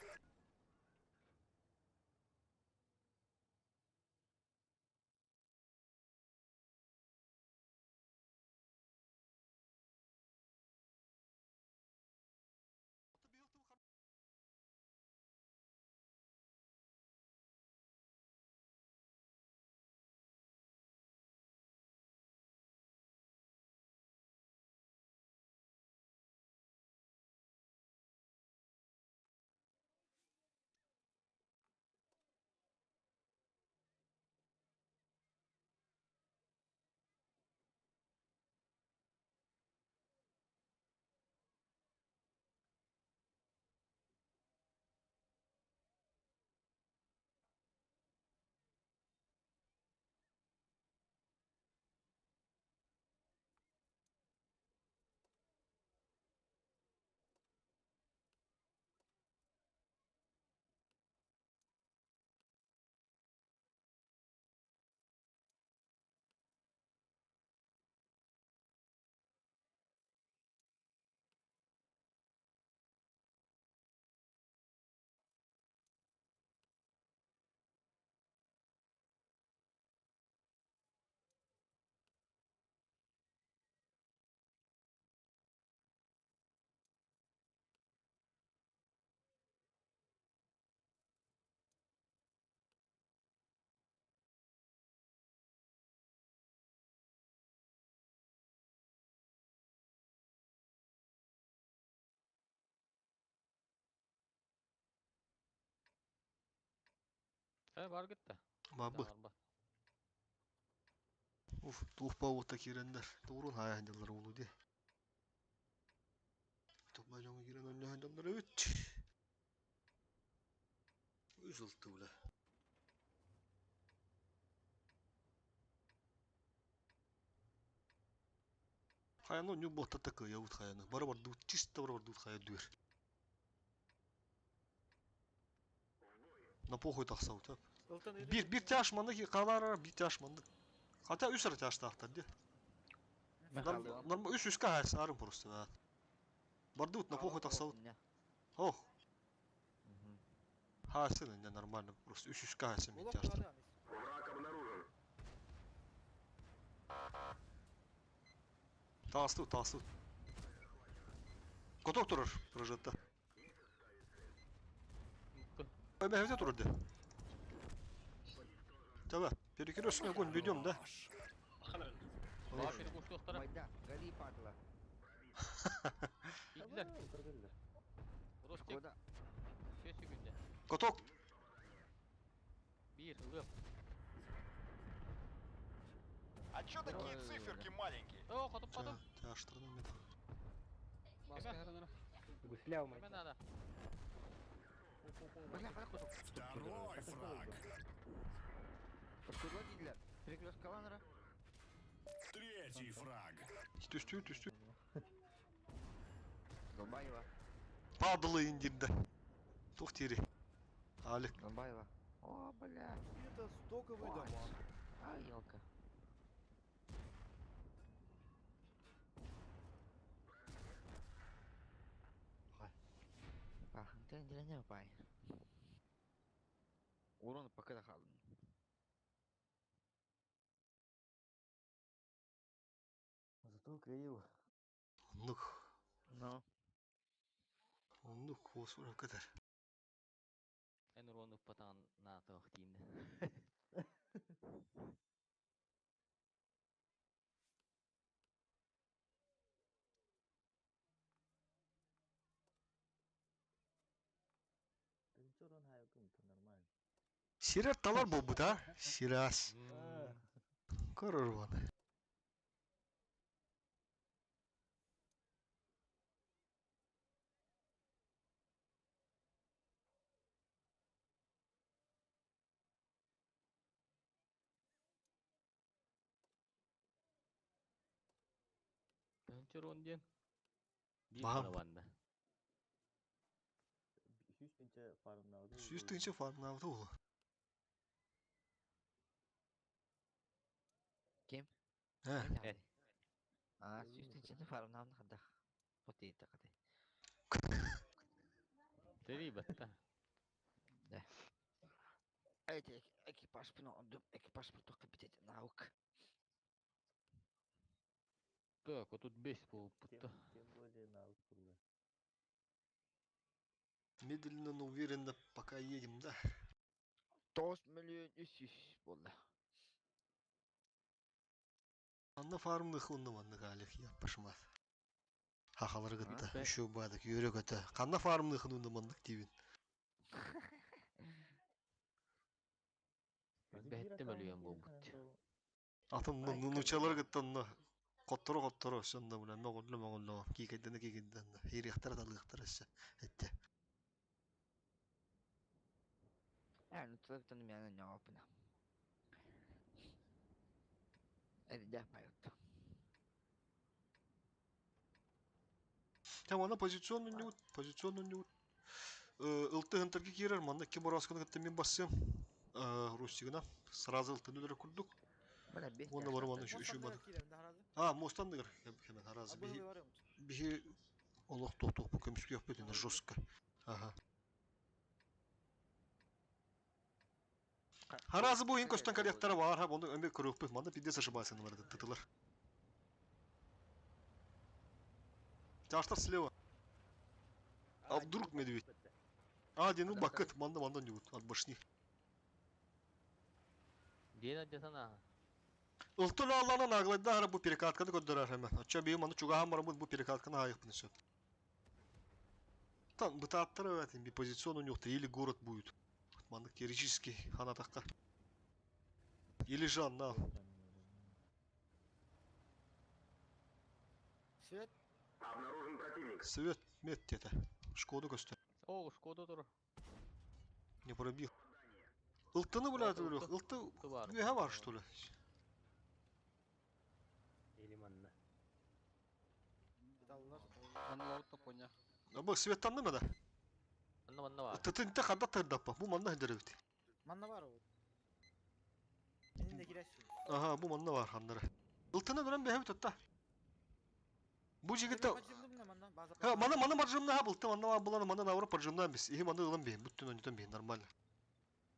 Э, бар гытта. Бабы. Уф, тух паута кирендер. Туурун хая дылар улу ди. Туба жоңу кирен өннө хандандар өт. Үзүлтү буле. Хаяны ню ботта такы явут хаяны. Бары бар дут чисто бар дут хая дүр. На похуй тахсау тап. Bir bir тяж манны калар bir тяж манны. Хотя үс ара тяж тахтар ди. Норм үс үскә хайсарым просто да. Бардут на похуй тахсау. Ох. Ха, сын, не нормально, просто үс үскә хайсым bir тяж. Враг обнаружен. Тасту, тасту. Коток турар прожетта. Эме турар де. Давай, перекрестный огонь ведем, да? Майда, гори, падла. Ростик. Секунды. Коток. Bir, ылып. А чё такие циферки маленькие? О, котоп потоп. Тяштырны метал. Гусля у Кеме надо. Второй фраг. Перекрестка. Третий фраг. Түстүү, түстүү. Долбаева. Падлы индирде. Тух тири. Алик. Долбаева. О, бля. Это стоковый дома. А, елка. Пах, ты не пай. Урон пока халын. Зато креил. Оннук. Ну. Оннук косура кытар. Эн урону патан на тохтин. Сирер талар болбут а? Сирас. Көрөр вон. Тынчырон ден. Бахам. Бир Сүүс тынча фармнауды. Сүүс тынча фармнауды ол. Ким? Э. А, сүүс тынчаны фармнауды хадах. Хоти тақаты. Тери батта. Да. Эти экипаж пино экипаж протока битет наук. Так, вот тут бес полпута. Тем более наук было. Медленно, но уверенно пока едем, да? 9 миллион 300 болды. Анна фармлых онны манны галих я пашмат. Хахалар гытта, еще бадык, йөрек өтө. Канна фармлых онны маннык дибин. Бәтте миллион болбут. Атын нучалар гыттанна. Котторо котторо сонда була могуллу могуллу кийкеден кийкеден хирихтар талыктар эссе. Этте. А, ну только на меня не опна. Это да, поет. Там она позиционный не позиционный не Ылты хынтарги кирер, манна ки борасканы кытта мен бассым. Русигына сразу ылты нүлер курдук. Онда бар манна үшү бадык. А, мостан дыгыр хемен харазы. Бихи бихи олох тох бу көмүскү yok бүтүн жестко. Ага. Харазы бу инкостан коллектора бар, ха, оны өмө көрөкпү. Манда пиздец ошибается номер тытылар. Жаштар слева. А вдруг медведь? А, один бакыт, манда манда не от башни. Дена десана. Ылтын аллана наглайда ара бу перекатканы көддөрөр hemen. Ача бейм аны чугахан барамыз бу перекатканы айык бунысы. Там бытаттар evet, bir позицион у них или город будет. Мандык теоретически ханатакка. Или жан на. Свет. Обнаружен противник. Свет мет где-то. Шкоду көстө. О, Шкода тур. Не пробил. Ылтыны блядь, ылты Үһә бар что ли? Или манна. Манлаута коня. Бу светтанны да? Манна манна бар. Тытынта хадда тырдаппа. Бу манна хедеребит. Манна бар ол. Менин кирәсин. Ага, бу манна бар хандары. Ылтыны дөрән бэһэбит атта. Бу жигитте Ха, мана мана маржымна ха булты, манна буланы мана навра паржымна бис. Ихи мана ылан бе, бүттүн онютан бе, нормально.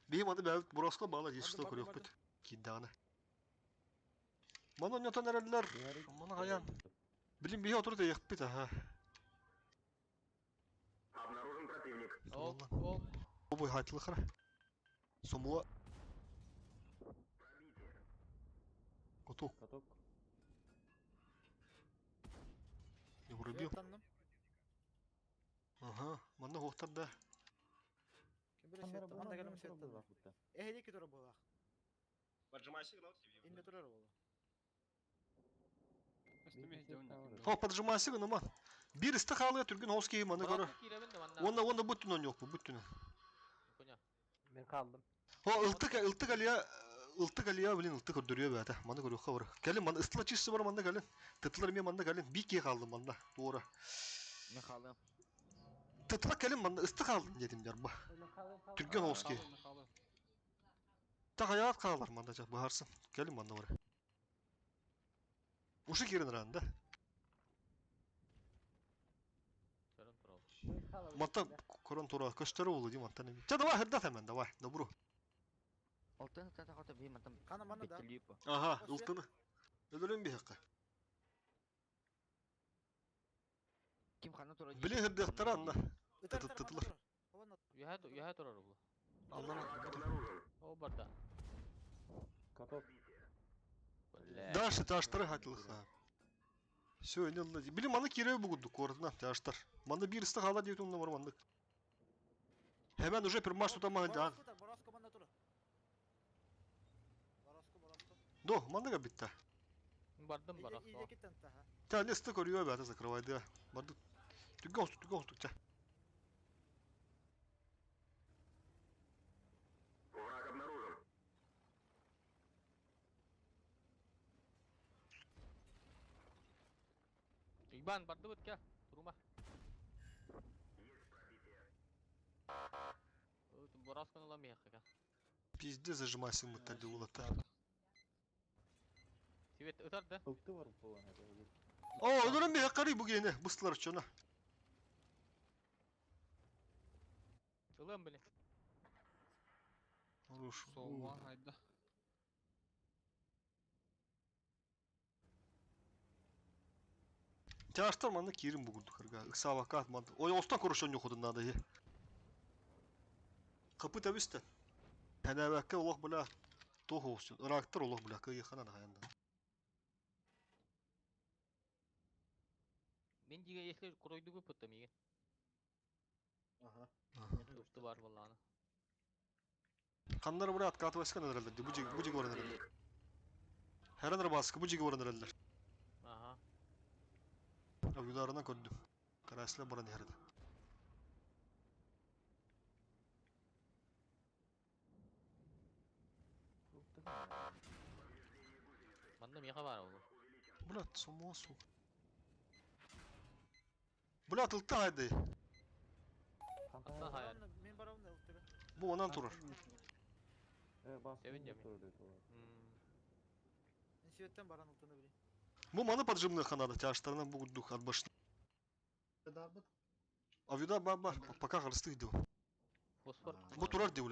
Бихи мана бэбит бураска бала есть что көрөк бүт. Киддагана. Мана онютан эреллер. Мана хаян. Билим бихи отур да якпит, аха. Обнаружен противник. Оп, оп. Обой хайтылыхара. Сомуа. Готов. Каток. Не врубил. Ага, манна хоқтар да. Манна келем свет бар. Эхе тура була. Поджимай сигнал тебе. Инде тура була. Хо, поджимай сигнал, ма. Бир исте халы түргүн хоски маны көрөр. Онна онна бүттүн он yok бу бүттүн. Мен қалдым. Хо, ылтык ылтык алия ылтык алия блин ылтык көрдөрүө бәтә. Маны көрүө хабар. Кэлин маны ыстыла чиссы бар манда кэлин. Тытылар мен манда кэлин. Бик калдым манда. Туора. Михалы. Тытыла кэлин манна ыстык хаалдын диэтим дьарба. Түргэн оҕус киһи. Тахайаат хаалар манна дьа быһаарсын. Кэлин манна бары. Уши киирэн ыраан да. Мантан көрөн тура көстөрө буолуо дии мантан эми. Чэ давай хырдат hemen давай добру. Алтын тата би мантан. Хана манна да. Ага, ылтыны. Өлөрөн биһэккэ. Ким хана тура Били хырдыахтара анна. Тытыттылар. Үһэ турар бу. Аллана. О барда. Каток. Дальше таштары хатылыха. Все, не алла. Били маны кире бугудду коротна таштар. Маны бир ыстык ала диэтум бар мандык. Hemen уже пирмаш тутамаһын жаан. Бороско манна тура. Бороско, бороско. До, мандыга битта. Бардым бараско. Иде киттен таха. Та не ыстык көрүө бәте закрывайды. Барды. Түгө остук, түгө остук ча. Враг обнаружен. Ибан барды бит ке. Турума. Борасканы ламия хака. Пизде зажимайся мы тады улата. Свет ытар да? Ылты бар болан это. О, өлөрөн бе карый бу гене быстылар чона. Ылым биле. Хорош. Солма хайда. Тяштар манна кирин бугурду карга. Ыксабакат ман. Ой, остан көрөшөн жок надо е. Капы табисте. Ханабакка олох була тоху olsun. Ирактар олох була кый хана хаянда. Мен диге если куройдугу пыттым иге. Ага. Тупты бар балланы. Каннар бура откатывайска нерелер. Бу жиги бу жиги баран нерелер. Херен баскы бу жиги баран нерелер. Ага. Авюдарына көрдүм. Карасла баран херде. Манна меха бар ол. Блядь, с ума сука. Блядь, ылта хайды. Асан хайар. Мен барамын ылтыга. Бу онан турар. Севин жами. Мен светтен баран ылтыны билейин. Бу маны поджимный ханада тяштарына бугурдук от башни. Авюда бар бар, пока харыстык дил. Фосфор. Бу турар дил.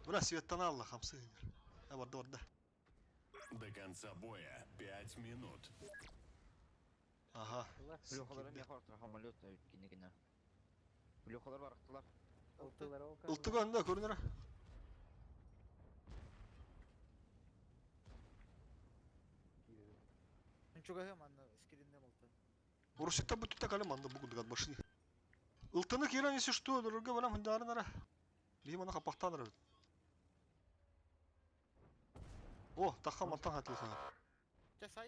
Бля, светтан алла хамсы. А барды барды. До конца боя 5 минут. Ага. Блюхалар мехар самолет кинегина. Блюхалар барактылар. Ылтыга анда көрүнөр. Мен чугаһым анна скриннем ылты. Урусикта бүтүттэ калем анда бугурдук от башни. Ылтыны кирен если что, дөргө барам хындарынара. Бии мана капактаныр. О, таха мантан хатылха. Часай.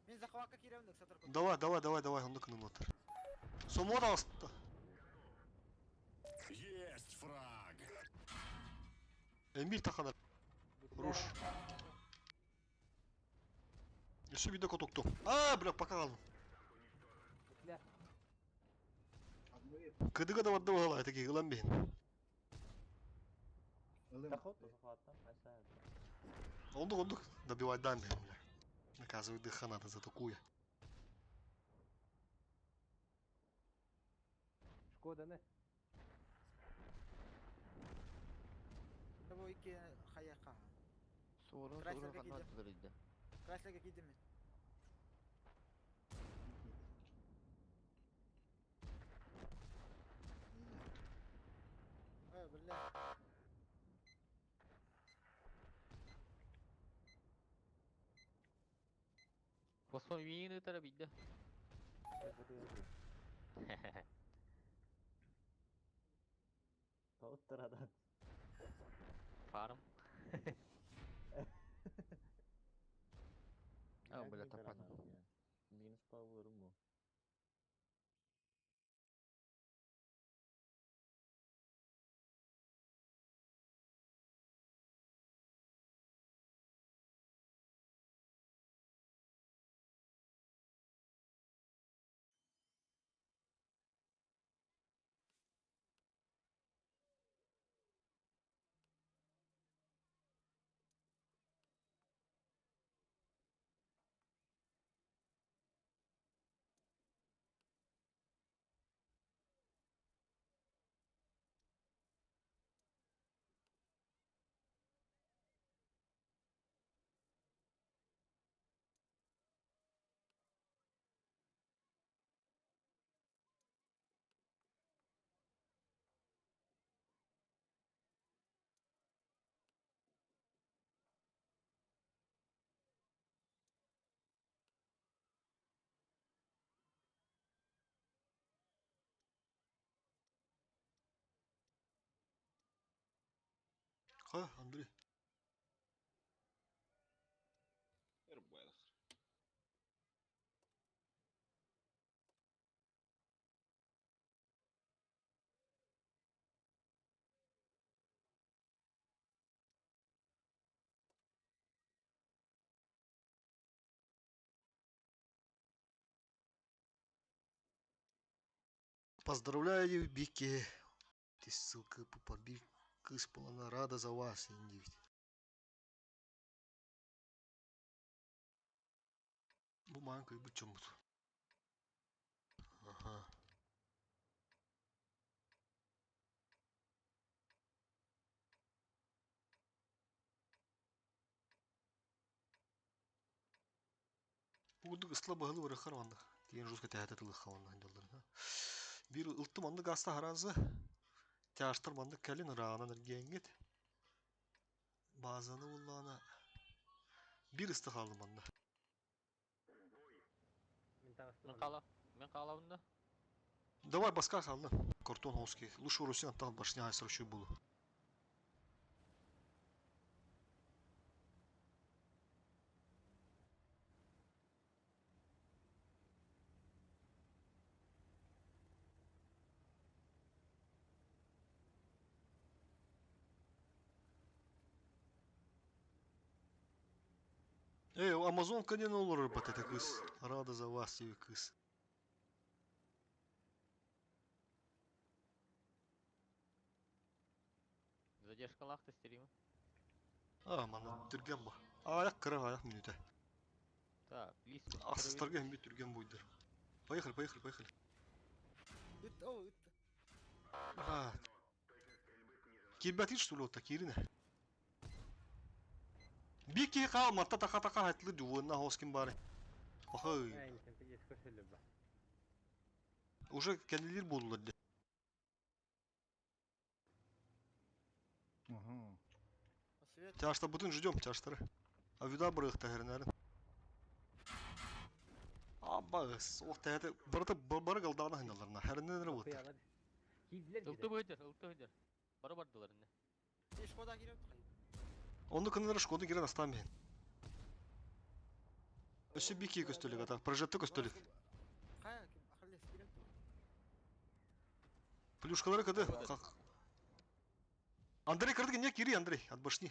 Мен захватка киремдик сатыр. Давай, давай, давай, давай, онда кынын отыр. Сомод алысты. Есть фраг. Эмир таханар. Руш. Еще видео котокту. А, бля, пока қалдым. Кыдыга да барды бағала, это кегілен бейін. Ондук, ондук, добивать дам бля. Наказывай дыха надо за такую. Шкода не. Бу ики хаяка. Суорун Красныйга суорун кийдим. ханна иди. Красныйга кийдим мен. Ой, бля. Фосфор вины тарабидда. Тоттырадан. Фарм. А, бля, тапан. Минус павларым бу. Ха, Андрей. Поздравляю, Бики. Ты ссылка по кыс полона рада за вас, индивид. Бу маанка бу чомут. Ага. Бугудук ысла баһылы барахар ванда. Тиен жутко тәһәтә тылы хаванна хандаллар. Бир ылты манды гаста харазы. Тяштыр манды кәлин рағынан эргенгет. Базаны уллана. Бир ысты қалды манды. Мен қала. Мен қалабында. Давай баска қалды. Картон хоски. Лучше Русиян тал башня айсыр булу. Эй, Амазонка не olur батата кыз. Рада за вас, ей кыз. Задержка лахта стрима. А, мана түрген ба. Аяк кыра аяк минута. Так, лист. Асыстарга hem түрген буйдыр. Поехали, поехали, поехали. Ыт, о, ыт. А. Кирбәтин что ли вот такирина? Бики қал матта така така хатлы дувына хоскин бары. Охой. Уже кәнелер болдылар де. Ага. Тяшта бүтін ждем тяштары. А вида бұрық тәһірінәрін. Аббас, о тәһәті барыта бары қалдағына хыналарына. Хәріннен вот. Ылты бөдер, ылты бөдер. Бары бардылар инде. Шкода киреп. Онны кыннары шкоды кирен астан мен. Өсі бики көстөлік ата, прожекты көстөлік. Кая ким ахаллес киреп. Плюшкалары кыды. Андрей кырды не кири, Андрей, от башни.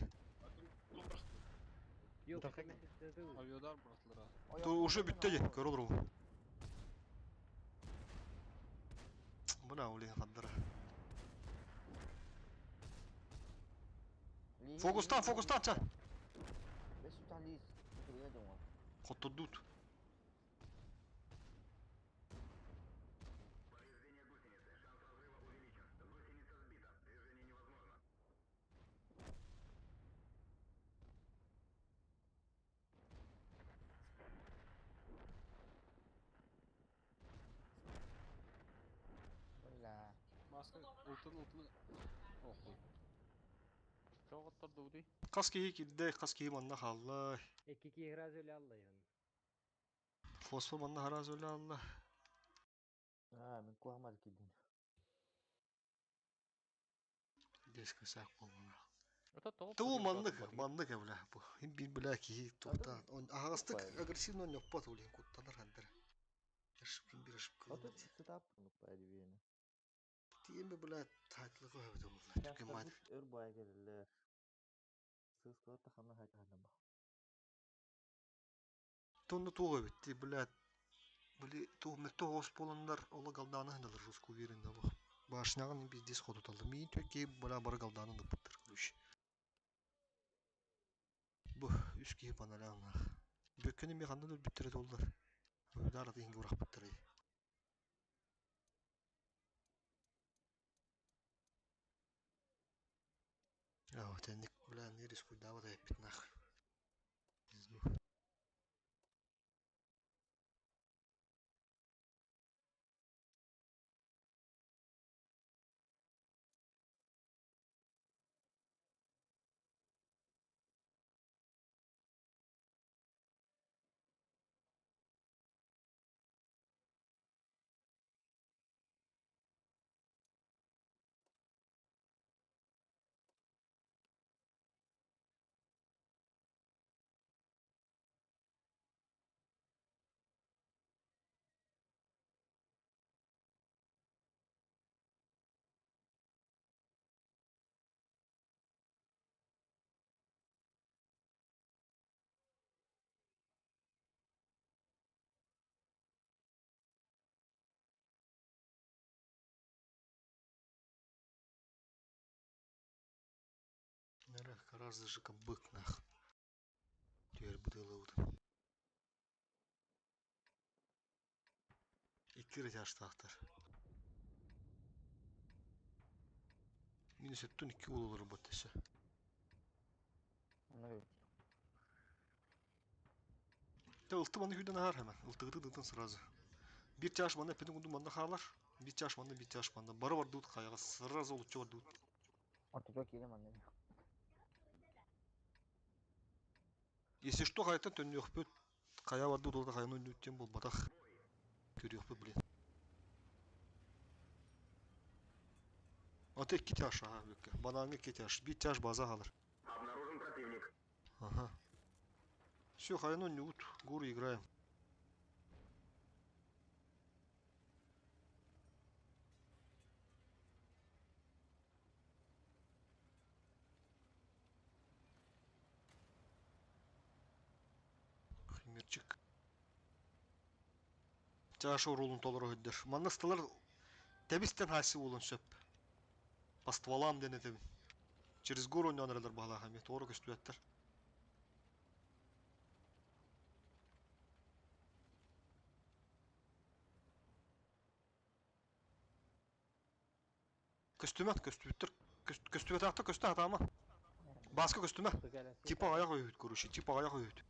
Авиадар братылар. То уже бітті де, көрі олар. Бына олен қандыра. Фокустан, фокустан, ча. Хотодут. Бля. Маска ылтын ылтын. Охуй. Тоғыттар дуды. Қас кейі килде, қас кейі манна халла. Эки игра зөлі алла ян. Фосфор манна хараз өлі алла. А, мен куамар килдин. Деске сақ болмана. Это тоғыт. Ту маннык, маннык бля. Бу им бир бля ки тоқтан. Он ағастык агрессивно не оппат олин куттанар хандыр. Ким бир ашып А тут кылды. сетап ну появление. Тиеме бля татлы қойып бу. Түкен мат. Өр бая келелер. Сыз тахана хайта ба. Тонны туға битти бля. Бли ту мөттө хос боландар ола галданы хандалар руску уверен бу. Башнягын пиздец ходу талды. Мин төкке бля бар галданы да буттыр короче. Бу үс киһи паналяна. Бөккені механды да бүттірет олдар. Удар аты инге урақ бүттірей. А, тенник, бля, не рискуй, да, вот опять нахуй. Пизду. Бля, гораздо же бык нах. Түһэр бытыылабытын. Икки ырыташтаахтар. Минус өттүн икки уол олорбут өссө. Те ылты маны хүден ахар hemen. Ылтыгыты дытын сразу. Bir чаш маны эппитин курдук манна хаалар. Bir чаш манна, bir чаш манна. Бары бардыбыт хайаҕа сразу олуччу бардыбыт. Ортото киирэ манна. Если что, хайаттан төннүөхпүт. Хайа бардыбыт ол да хайаны өннүттен буолбатах. Көрүөхпүт, блин. Ата икки тяж, ага, бүккэ. Бананга икки тяж. Bir тяж база хаалар. Обнаружен противник. Ага. Все, хайаны өннүбүт. Гуру играем. Химерчик. Тяж урулун толору өйдөр. Манна сталар тебистен хаси улун сөп. По стволам ден этебин. Через гору ойноноролор баһалаах эми. Тоҕо көстүбэттэр. Көстүмэт, көстүбүттэр. Көстүбэтаахта көстө атаама. Баска көстүмэ. Типа аяқ өйүт, короче, типа аяқ өйүт.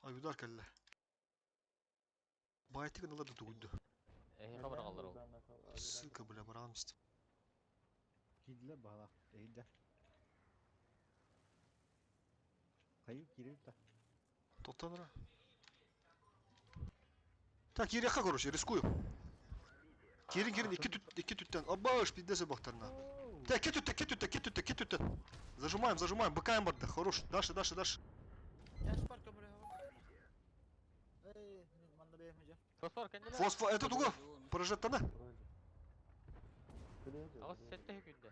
Айудар кэллэ. Байтыгын ылар да тугуйду. Эһи хабар ол. Сука, бля, барам истим. Киирдилэр баһалаах, эһидэ. Хайы киирэр да. Тоттанара. Так, киириэххэ, короче, рискую. Киирин, киирин, икки түт, икки түттен. Абаш, пиздец бахтарна. Так, икки түттен, икки түттен, икки түттен, икки түттен. Зажимаем, зажимаем, быкаем барда. Хорош. Дальше, дальше, дальше. Тяж бар көмөрө. Эй, манна бэйм жа. Фосфор кэннилэр. Фосфор, это тугу? Прожеттана. Аҕыс сэттэ күндэ.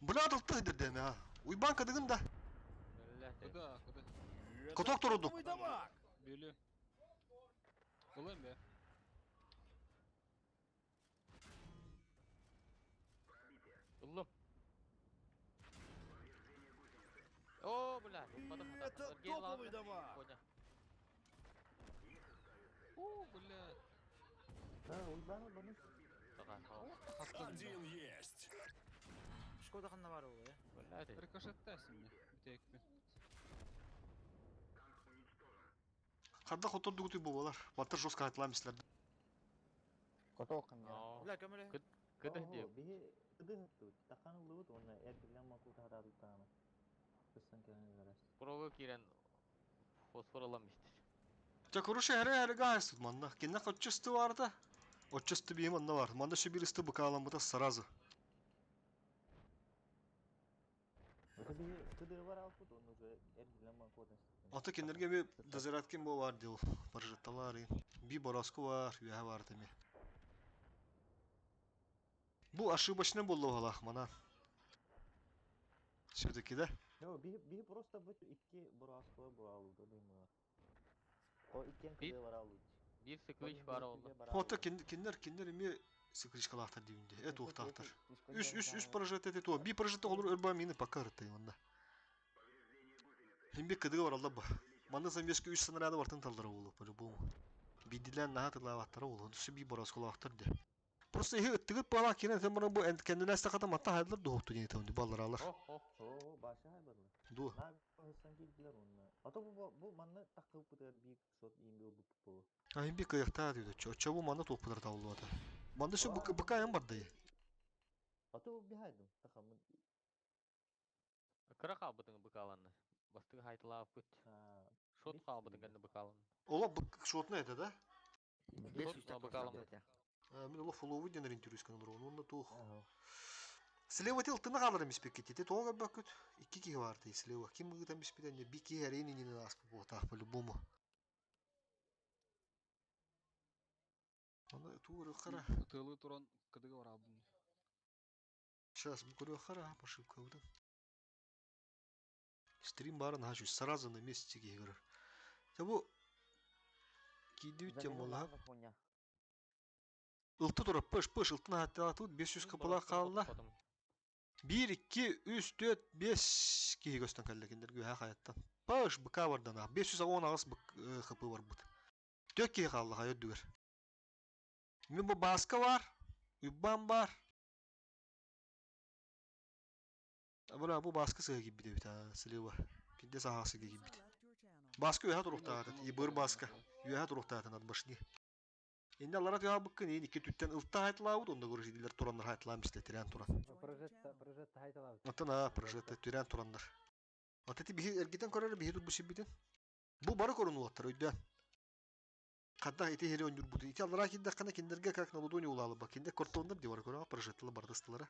Бля, толты дердеме, а. Уйбан кадыгын да. Бля. Куда, куда? Коток туруду. Топовый дамаг! Били. Ылым бе. Ыллым. О, бля, упадым. Это топовый дамаг! Коня. О, бля. Да, уйбан баны. Один есть. Шкода ханна бар ол, э. Бля, ты. Рикошеттесин мне. Бүтейікпен. Харда хоторду бу болар. Батыр жестко айтылам силер. Коток кэннилэр. Бля, көмөрө. Кыдых дип. Биһи кыдых тут. Тахан ыллыбыт уонна эргиллэн макута хатаабыттаана. Кыссан кэлэн барас. Пробы киирэн фосфор ылам истер. Та, короче, хәрэ хәрэ гайс тут манна. Кинна отчасты барда. Отчасты бийим анна бар. Манна şu bir исты быкаламыта сразу. Это биһи кыдыгы бар алпыт, он уже эргиллэн макута. Ата киндерге би дозираткин бу бар дил. Баржатталар. Би бороску бар, үһә бар теме. Бу ошибочный булду халах мана. Все-таки, да? No, биһи биһи просто бу икки бораскы буралды дейм. О иккен Би- кыдыгы бар алды. Бир сыклыч бар oldu. Ата киндер киндер эми сыкличкалахтар дибинде. Эт уохтаахтар. Үс үс үс прожет эти то. Би прожет олор өрба мини пока рытай онда. Химби кыдыгы бар алда ба. Манна замеске үс снаряды бартын талдары болу по-любому. Бидилен наха тылаваттары болу. Түсі би бораскулахтар де. Просто ихи ыттыгыт бала кинен тымырын бу кендине стаката матта хайдылар дуохту дени тымды баллар алар. О, о. О, башы хайбарлар. Ду. На хыссан килдилер онна. Ата бу бу манна такылып бутар би шот имби бу бу. А химби кыякта диде. Чо бу манна тоқпыдар табылды ата. Манна шу быка быка ям барды. Ата бу бихайдым. Тахамын. Кыра қалбытың быкаланны. Бастығы хайтылап күт. Шот қалбытың кәнді быкаланны. Ола бык шотна это, да? Шот быкаланны. Мен ола фоллоуы ден ориентируюсь канал. Онна тух. Слева тел тына қалыр емес пекет. Те тоға бакыт. Икки киһи бар тей слева. Ким ыгытан биспитен не би киһи әрейни не нас бу так по-любому. Аны тууры қара. Тылы туран кыдыгы бар алдым. Сейчас бу көрү қара ошибка будан. Стрим барын хачу сразу на месте киһи көрөр. Та бу кийдибит тем бола. Ылты тура пыш пыш ылтына хаттала тут 500 капыла қалла. 1, 2, 3, 4, 5 киһи көстөн кэллэ кинилэргэ үөһэ хайаттан. Паш, быка бардан 518 хп барбыт. Түөрт киһи хаалла хайа үрдүгэр. Мин бу Бааска бар, Уйбаан бар. Бля, бу Бааска сыһа киирбит эбит аа, слева. Пиздец аһаа сыга киирбит. Бааска үөһэ туруохтаах этэ, ебыр Бааска. Үөһэ туруохтаах этэ над башни. Инде аллара түһаабыккын иин икки түттэн ылта хайтылаабыт, онно көрүсүйдилэр тураннар хайтылаан бистэ тирээн туран. Прожетта, прожетта хайтылаабыт. Атын аа, прожетта тирээн тураннар. Ат ити биһи эргитэн көрөр биһи турбу сирбитин. Бу бары көрүн улаттар өйдөөн. Хадда ити хери онньурбутун. Ити аллара киирдэххинэ кинилэргэ как на ладони улаалыба. Кинилэр кортоннор дии бары көрөҕө прожеттылар бардастылара.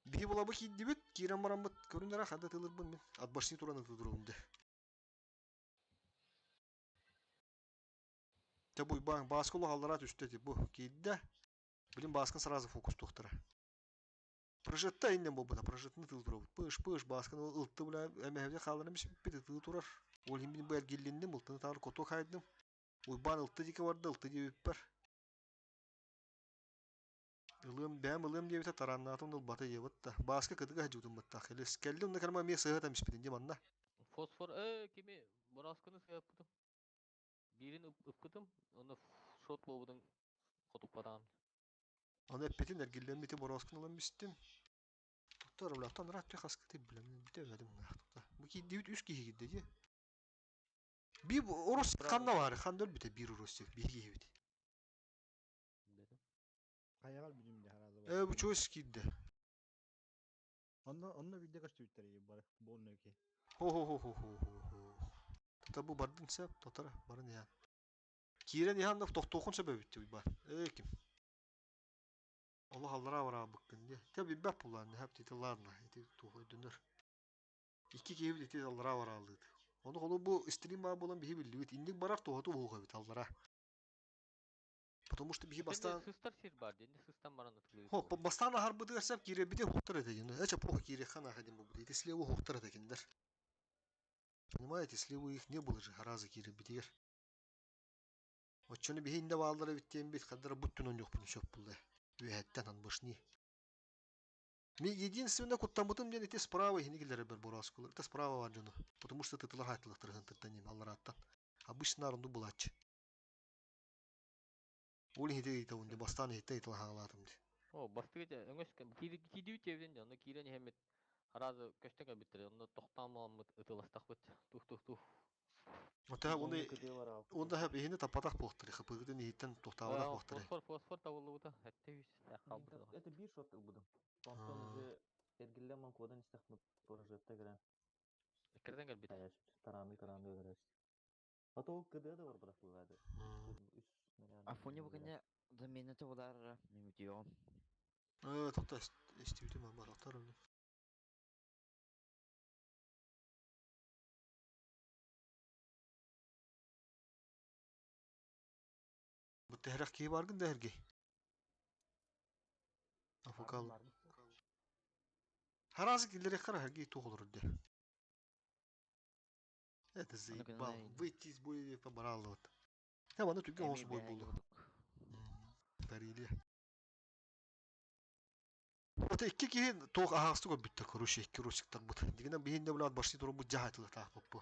Биһи булабы киирдибит, киирэн бараммыт көрүннэрэ хадда тылырбын мин. От башни туран ытыдырабын де. Те бу Уйбаан Бааска улахан түстэ ити бу киирдэ. Блин Бааскын сразу фокустуохтара. Прожетта иннен буолбута, прожеттаны тыл турабыт. Пыш-пыш Баасканы ылты бля эмэһэбит хаалларан бит ытыы турар. Ол иһин мин бу эргиллинним, ылтыны таары котуок хайдым. Уйбаан ылты диэки барда, ылты диэбиппэр. Ылыам, бэйэм ылыам диэбитэ тарааннаатым да ылбата диэбит да. Бааска кытыга сылдьыбытым баттах. Элес кэлли онно кэлэн эмиэ сыһыат эмиспитин дии манна. Фосфор кими Боросканы сыһыаппытым. Биирин ыппытым, онно шот буолбутун хотуппатаҕым. Аны эппитин эргиллэммити бороскун ылан бистим. Тоттор улаатан ыраат хаскыты билем бите өлөдүм наахтыта. Бу киирдибит үс киһи киирди дии. Би урус ханна бар, ханна өлбүтэ биир урус биир киһибит. Хайаҕар бүтүм дьэ харааза Э бу чуос киирди. Онно онно видео көстүбүттэр бары буолну ки. Хо хо хо хо хо хо хо. Тута бу бардын сөп, тотара барын иһэн. Киирэн иһэн тохтуохун сөп эбит Уйбаан. Э ким? Олох аллараа бараабыккын дии. Те билбэт булаан, хэп тити ладно, ити туох өйдөнөр. Икки киһибит ити аллараа бараалыыт. Ону холу бу стрим баа буолан биһи биллибит. Инник барар туһату уһук эбит аллараа. Потому что биһи бастаан Сыстар сир бар дии, сыстан баран ытылыы. Хо, бастаан аһарбытыгар сеп киирэрбити уһуктар этэ дьин. Эче плохо киириэххэ наха диэн буолбут. Ити слева уһуктар этэ кинилэр. Понимаете, слева их не было же харазы киирэрбитигэр. Оччону биһи инде бааллар эбит диэн бит хаддара буттун онньуохпун сөп булла. Үөһэттэн анбышни. Ми единственное куттаммытым диэн ити справа иһини киллэрэр бороскулар. Это справа бар дьону. Потому что тытылар хайтылыктар хантыртан нем аллараттан. Обычно арунду булааччы. Ол иһити ыйытабын ди бастаан иһиттэ ыйыталаһаалаатым ди. О, бастыгы те өҥөс киирдибит диэбитин дьэ, онно киирэн иһэммит аразы көстөн кэлбиттэр, онно тохтоон буоламмыт ытыластахпыт. Тух тух тух. Ота оны онда хэп иһини таппатах буолтары, хапыгытын иһиттен тохтаабатах буолтары. Фосфор, фосфор табыллыбыта, этте үс хаалбыта. Это биир шот ылбытым. Онтон уже эргиллэн ман куодан истэхпин прожетта кэлэн. Эккирден кэлбит. Тарааны тарааны өлөрөс. А то ол КД да барбатах буолаады. Үс Афоня бу кэннэ замената булаарара мен бүтүөҕүм. Э, тохта истибитим ама тохтар өлдүм. Бу тэһэрэх киһи баргын да эргий. Афукал. Харазы киллерек хара эргий туох олорор де. Это заебал. Выйти из боя побрал вот. Я вана түгэн хос бой булду. Тарилия. Ота икки киһи туох аһаҕастык өлбүттэр, короче, икки русиктарбыт. Дигинэн биһин да булаат башти туруммут дьаһайтылы таахпыппы.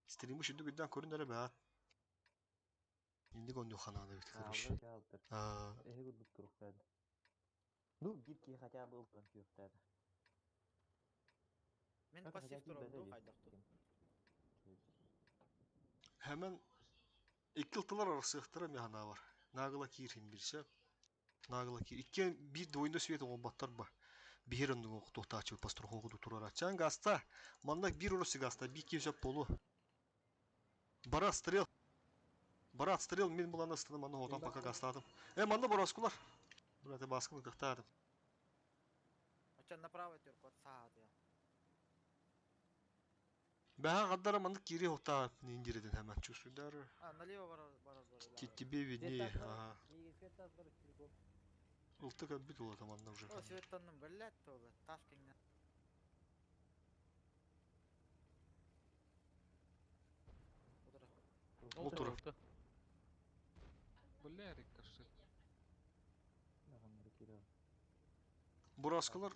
Стримы шүндүк үрдээн көрүн эрэ баат. Инник онню ханаана бит, короче. Эһи курдук туруктаады. Ну, биир киһи хотя бы ылтан түөхтаады. Мен пассив турабын дуу хайдахту. Hemen икки ылтылар арахсыахтара ми ханаа бар. Наагыла киир бирсе. Наагыла киир. Икки биир двойной свет оҥорботтор ба. Биһир оннугу туохтааччы паструхоку турара. Чан гаста. Манна биир уруси гаста. Биир киир сөп болу. Бара стрел. Бара стрел мин булан ыстыны манна отан пока гастадым. Э манна бороскулар. Брат баскын кыхтадым. Очон направо түркот саат я. Бэха каддара маннык киири хота индиреден hemen чувствуйдар. А, налево барар барар барар. Тебе виднее. Ага. Ылтык бит улата манна уже. О, светтанным блядь толы, тас кеңнен. Утура. Бля, рикошет. Бураскалар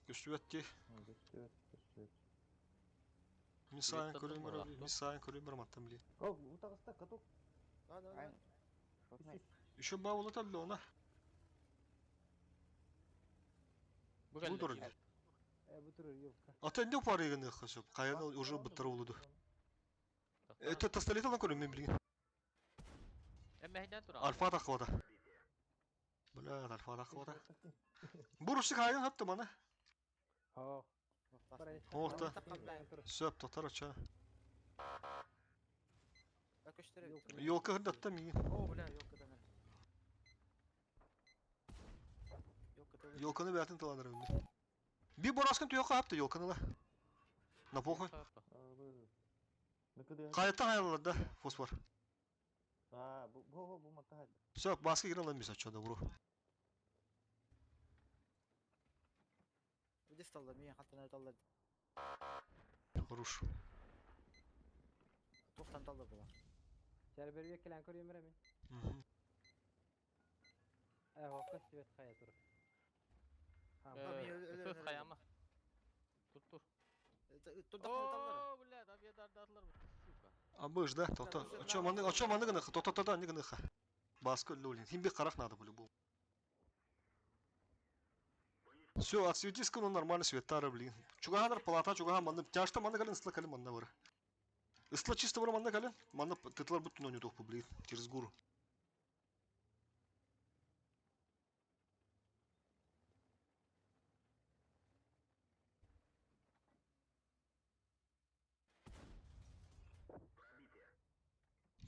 көстүбэт дии. Көстүбэт, көстүбэт. Мин сайын көрүм бара, мин сайын көрүм бара маттан билин. О, бу таҕыста, каток. Да, да, да. Еще баавыла талла она. Бу Бу кэллэ. турар. Э, бу турар елка. Ата энде упарыгын хөсөп. Каяны уже быттар улуду. Это тасталеталан көрүм мен билин. Эммэһинэн турар. Альфа тахвата. Бля, альфа тахвата. Бурушик хайын хатты мана. Хоо. Орта. Сөп тотар ача. Көстөр. Елка хырдатта миин. О, бля, елкадан. Елка Елканы бәтин тыланыр үнде. Би бураскын түйөккө хапты елканы ла. На похуй. Кайта хаялар да фосфор. А, бу бу бу матта. Сөп баскы кирен алам бис ача да буру. Где сталлар? Мен хаттан таллар. Хорош. Тоқтан таллар була. Сәрберге келен көрөм мен. Э, хоо, свет хая тур. Сөз хаяма. Тур тур. Турда таллар. О, блядь, авиадардарлар, сука. Абыш да, тоқта. Ача маны, ача маны гына, тоқта тоқта не гына. Баскы лулин. Химби карах надо по-любому. Все, отсветись ну нормально светтары, блин. Чугаһанар палата чугаһан манны тяжта манны калин ысла калин манна бар. Ысла чисто бар манна калин, манна тытлар бүттүн ойнотук тохпу, блин, через гуру.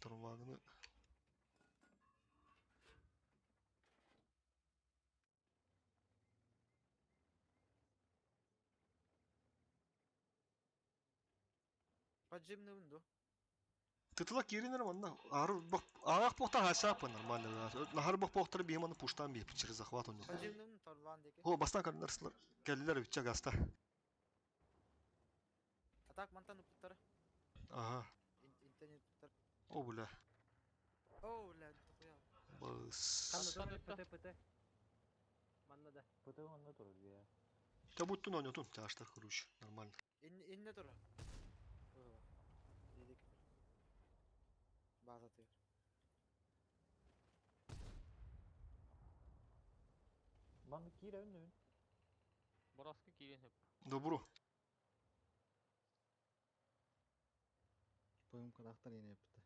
Турмагыны. Поджимный вынду. Тытыла киринер манна. Ары бак аяк бохтар хасапы нормально. Нахар бак бохтар бихманы пуштан бих через захват у него. Поджимный вынду торлан деки. О, бастан калинар сылар. Келдилер битче гаста. Атак мантан уптар. Ага. Интернет уптар. О, бля. О, бля, тухуя. Бас. Манна ПТ ПТ. Манна да. ПТ онда турар я. Та буттун ойнотун тяжтар короче, нормально. Инне тур. Дедик. База тыр. Манны кире үннү. Бураскы кирен хөп. Добро. Пойым кадахтар ене yaptı.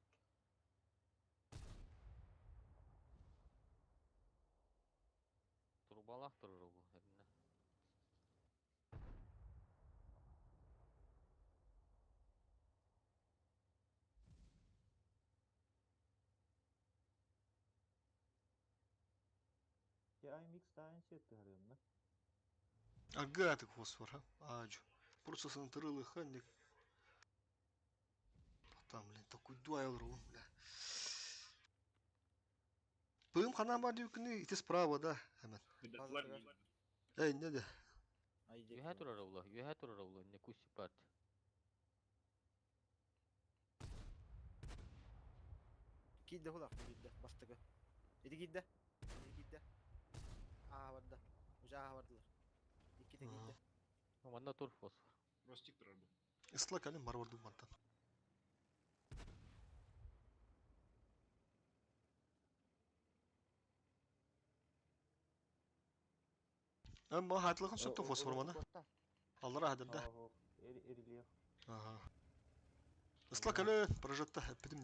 Турбалах турар бу. Эрне. Я IMX тайын сетти харыйым да. Агатик фосфор, а? Аджу. Просто сантырылы ханник. Там, блин, такой дуайл ру, бля. Пым ханам бар дюкны, ити справа, да, hemen. Эй, не де. Юһә турар улы, юһә турар улы, не кусик бар. Кидде хулак, кидде, бастыгы. Иди кидде. Иди кидде. Аа барда. Уже аа бардылар. Икки де кидде. Манна тур фосфор. Ростик турар бу. Ысла калин бар бар мантан. Әм ба хатлыгын сөптө фосфор маны. Аллара хадырда. Ага. Ысла калин прожатта эппитим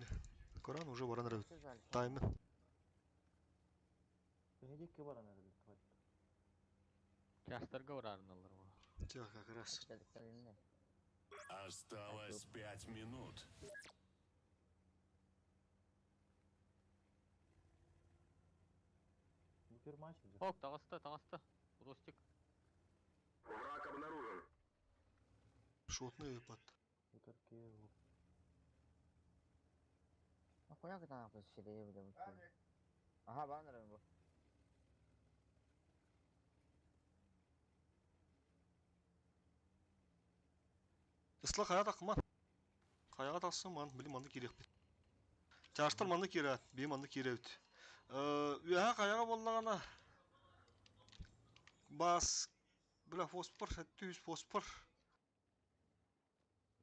Коран уже баран рабит. Таймы. Бенедикке баран рабит. Частарга барарыналар бу. Тех как раз. Осталось 5 минут. Ок, таҕыста, таҕыста. Ростик. Враг обнаружен. Шотный под. Нахуя ты нахуй сидели, бля, вот тут? Ага, баннер был. Ысла кая такма. Каяга таксын ман, билим манды керек бит. Чаштар манды керек, би манды керек. Э, уя каяга боллагана. Бас, бля, фосфор, 700 фосфор.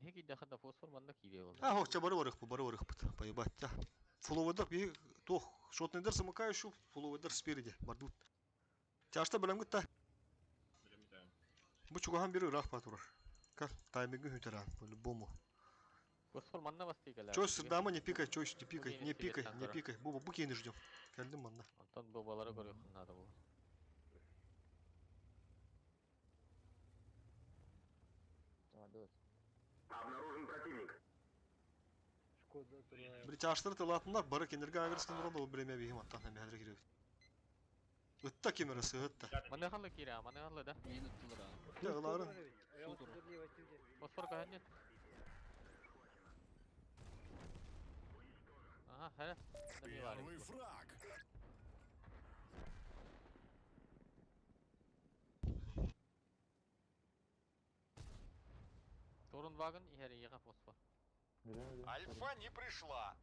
Не кийдэ да фосфор манна киирэ ол. А, хо, бары барых, бары барых, поебать, тя. Фуловыдар, би, тох, шотныйдар замыкающий, фуловыдар спереди, бардут. Тяжта білем гітта. Бу чугахан бiri ырах батурар. Как тайминги хүтеран, по-любому. Фосфор манна басты кэлэр. Чой сырдама не пикай, чой, не пикай, не пикай, не пикай. Бу, бу кейini ждем. Келдим манна. Антон бу балары көрүөх надо бу. Обнаружен противник. Шкода турар. Бир чаштыр тылатындар, бары кенерге агресин уран ол бреме бихим аттан хәм хәзер кирәк. Ытта кемерасы, ытта. Манна халы киирэ, манна халы да. Мин ыттылар а. Я ыларын. Фосфор каһаннет. Ага, хэ. Первый фраг. Торун вагон иһэр иэҕэ фосфор. Альфа не пришла.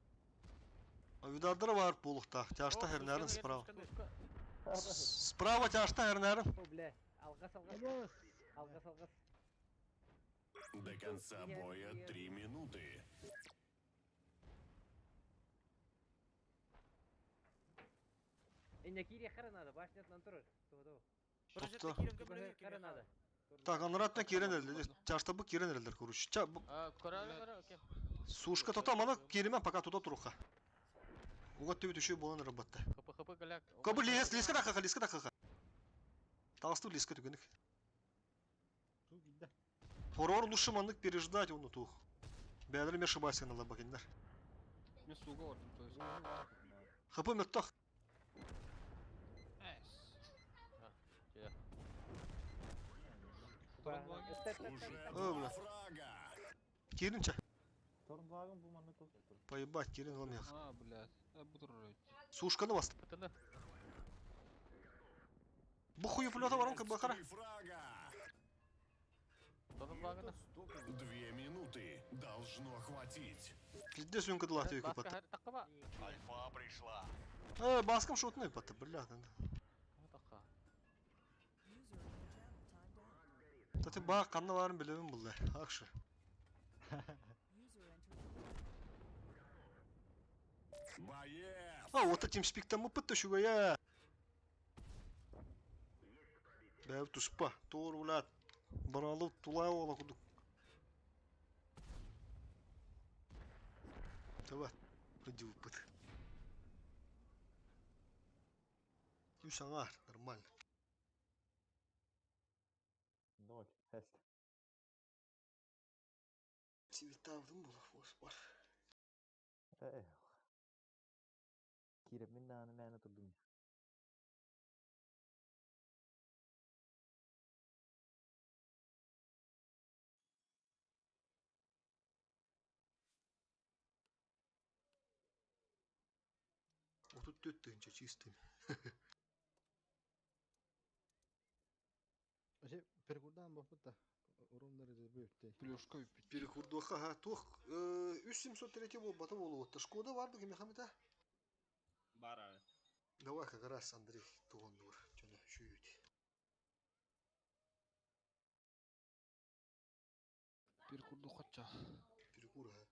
Авидардара бар булукта. Тяжта хернәрин справа. Справа тяжта хернәрин. О, бля. Алгас, алгас. Алгас, алгас. До конца боя 3 минуты. Инне кире хара надо, башня нам турар. То, то. Топта. Хара надо. Так, анратна кирен элдер. Тяжта бу кирен элдер, короче. Ча, Көрө көрө, окей. Сушка тота мана киремен пока туда туруха. Уга төбүт үшө болан работта. ХП ХП галяк. Кобы лес, леска да хаха, леска да хаха. Талсту леска түгенек. Хорор лучше маннык переждать он тух. Бәдер ме шыбасы на лабакиннар. Мен суга бардым, то есть. ХП меттах. Эс. Чэ. Уже О, два бля. фрага. Киринче. Торнвагон бу манна тос. Поебать, кирин ламех. А, блядь. А, буду рыть. Сушканы басты. Пытыны. Бу хую пулета воронка Есть бахара. три фрага. Торун вагона. 2 минуты. Должно хватить. Пиздец юнка дала түйкі Баска патты. хэр таккаба. Альфа пришла. Э, баскам шотны патты, бля. Такка. User in your channel timed out. Тати ба канна барын билебин булды. Акшы. User entered your Боец! А, вот этим спиктам мы пытты шугая. Бәв туспа, тор улат. Баралы тулай ола кудук. Давай, иди выпыт. Юсаңар, нормально. Ноль. Хест. Цветавдым була фосфор. Эх. Кире мин нааны мэне турдум. Вот тут төттінче чистым. Вообще, перекурдан бапыта. Уруннары бүйтте. Плюшка үппит. Перекурдуха, ха, тух, 3703 бол, бата болу отта. Шкода барды кеме хамита? Бар abi. Давай как раз Андрей туган дур. Жана шүйүт. Перекурду хатча. Перекур, ха.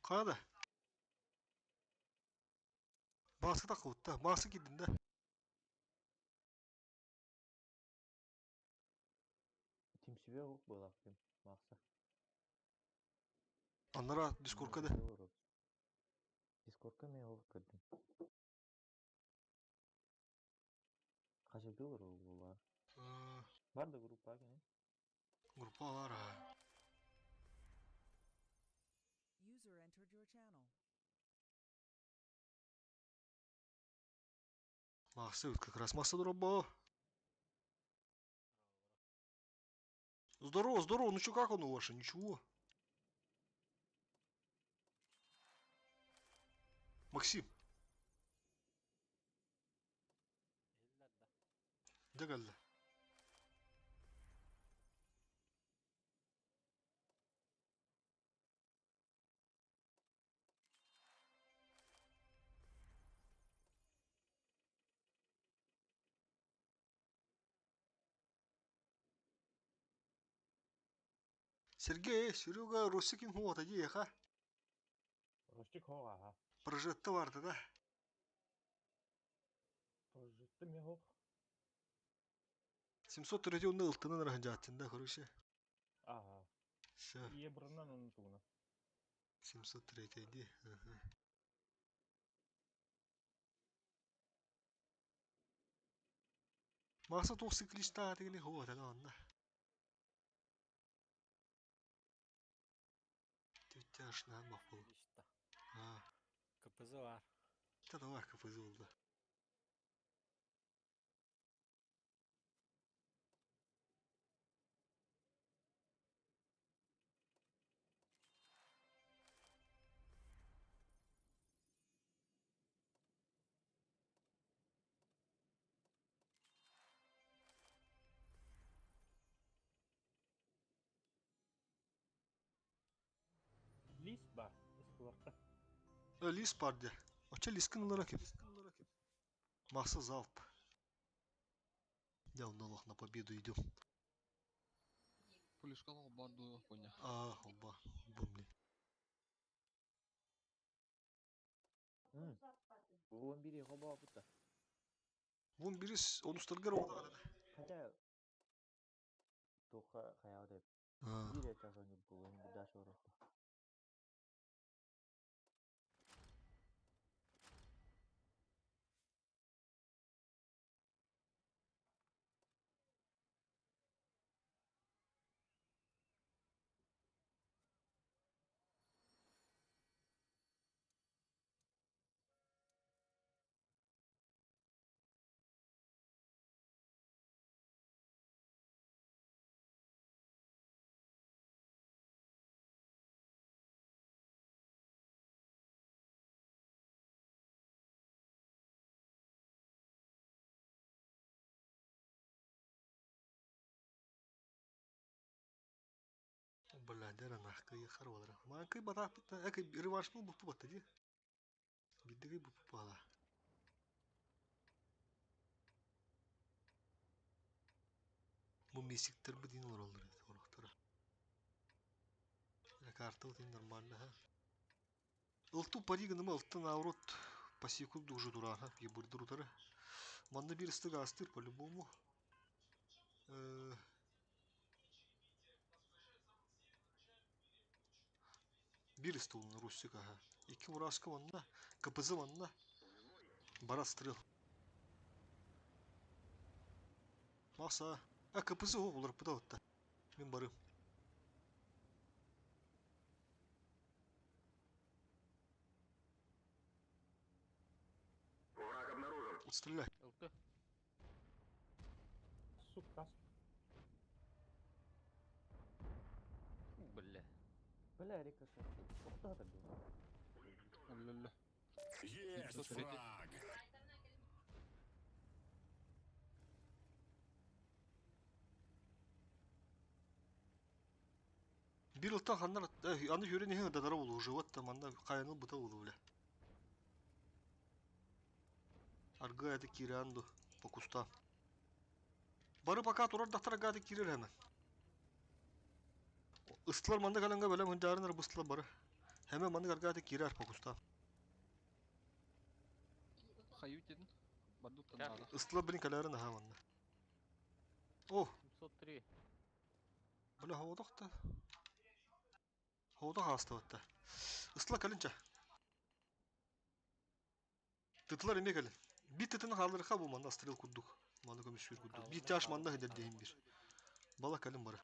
Хайа да? Бааска таххыбытта. Бааска киирдин да. Тимсибэ ук буолар ким Макса. Аннара дискорка да. Дискорка мен ол көрдүм. Хачыргы олорор буолар. Бар да группа кини. Группа бар а. User entered your channel. Макса как раз масса дроба. Здорово, здорово, ну чё, как он у вас? Ничего. Максим. Дьэ кэллэ. Сергей, Серега, Русикин хуота диэхэ. Рустик хоҕа аха. Прожетта барда да. Прожетты ме хоқ. 703 онны ылтынан раһын да, короче. Ага. Все. Ие бұрыннан onun туғына. 703 ди. Ага. Маса туох циклиста тигини хуота онна. Тютяшна махпул. А. КПЗ бар. Та давай КПЗ болды. Лис бар. Эскуларта. Лис бар де. Оча лискин ылара ким? Мақса залп. Я налог на победу идем. Пулишкалах бар дуо коня. А, оба, бумли. Вон бири хоба бутта. Вон бирис, он устаргар ода. Хотя тоха хаял деп. А. Бири часони булын буда шоро. Бля, дера нахкы яхар олара. Манкы бата эки реванш бу бу батта ди. Биддиги бу бала. Бу месиктер бу дин олар орохтора. Карта вот нормально, ха. Ылту парига ныма ылтын наоборот по секунду уже дура, ха, ебурдур удары. Манна бир ыстык астыр по-любому. Бир ыстык Русик, ага. Икки мураска манна, КПЗ манна. Бара стрел. Маса. А КПЗ о, олар пыда Мен барым. Враг обнаружен. Отстреляй. Ылты. Сука. Бля. Бля, рикошет. Охта да бил. Өллө. Есть фраг. Бир ылтан ханнар, аны хүрен ихин дадара болу уже, вот там анда кайныл бута болу, бля. Арга это киранду по кустам. Бары пока турар дактар гады кирер hemen. Ыстылар манда каланга бөлем хынжарынар быстылар бары. Hemen маннык аргааты киирэр фокустаан. Хайы дедин. Бардуктан надо. Ыстыла блин кэлээрин аһаа манна. О! 703. Бля, хоодох да. Хоодох аастыбатта. Ыстыла кэлин ча. Тытылар эмиэ кэлин. Биир тытыны хаалларыха бу манна стрел курдук. Манна көмүскүүр курдук. Биир тяж манна сылдьар диэһин бир. Бала кэлин бары.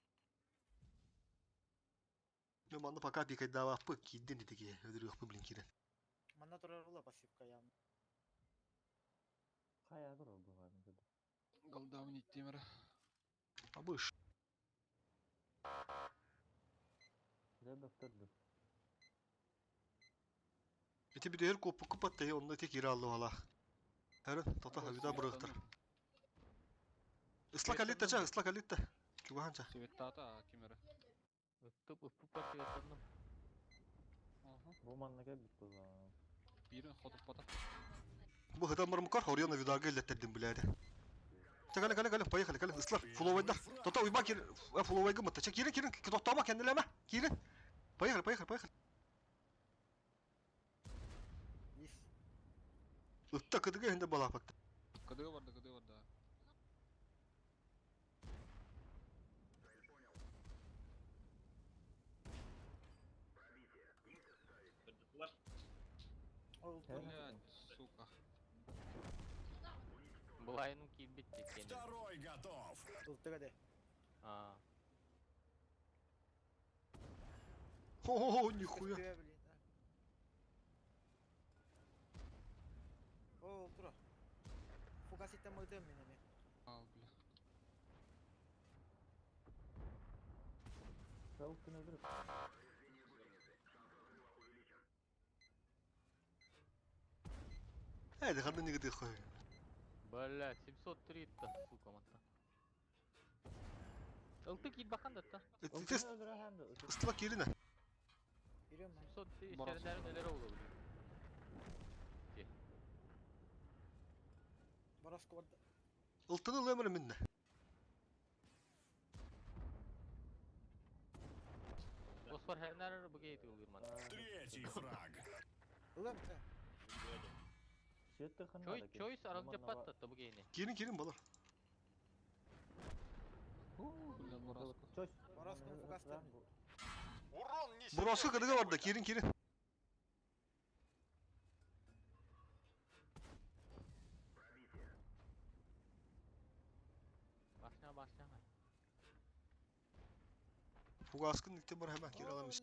Мен манна пока пикайдаабаппы киирдин ити киһи өлөрүөхпү блин киирэн. Манна турар була пассивка явно. Хайа турар быһаарын көрдө. Голдавын иттемер. Абыш. Дэ бөктөрдү. Ити бүтээр куоппукку паттайы онно ити киирэ аллы балаах. Эрин, тота хабида бырыктар. Ысла калитта ча, ысла калитта. Чугахан ча. Светтата кимера. Ыттып ыппыппар светтанным. Бу манна кэлбит буолла. Бирин хотуппата. Бу хытан бармыкар хорьяна видага иллеттердим билээде. Ча кэлэ кэлэ кэлэ, поехали кэлэ, ыслар, фуловайдар. Тота уйба кир, фуловайга мытта. Ча киирин киирин, токтоомо кэннилээмэ, киирин. Поехали, поехали, поехали. Ытта кыдыга иһинде балаапатта. Кыдыга барда, кыдыга барда. Блядь, сука. Былайыным киирбит диккенин. Второй готов. Ылтыга де. А. О, нихуя. О, тура. Фугаситтен мытым мен эми. Ал, бля. Ылтын өлөрүп. Эди ханны нигди хой. Блядь, 703-то, сука, манта. Ылты киирбахан да та. Тест ыстыла киирин. 703 сэрнэрин өлөр олу. Бороско барда. Ылтыны ылымыр минне. Босфор хәрнәр бугей тылыр ман. Третий фраг. Ылым. Чой, чойс арал жаппат та бугейни. Киирин киирин балар. Бля, Бороско. Чойс. Бороско фугастан. Урон не Бороско кыдыга барда, киирин киирин. Башня, башня. Фугаскын икте бар hemen кире аламыз.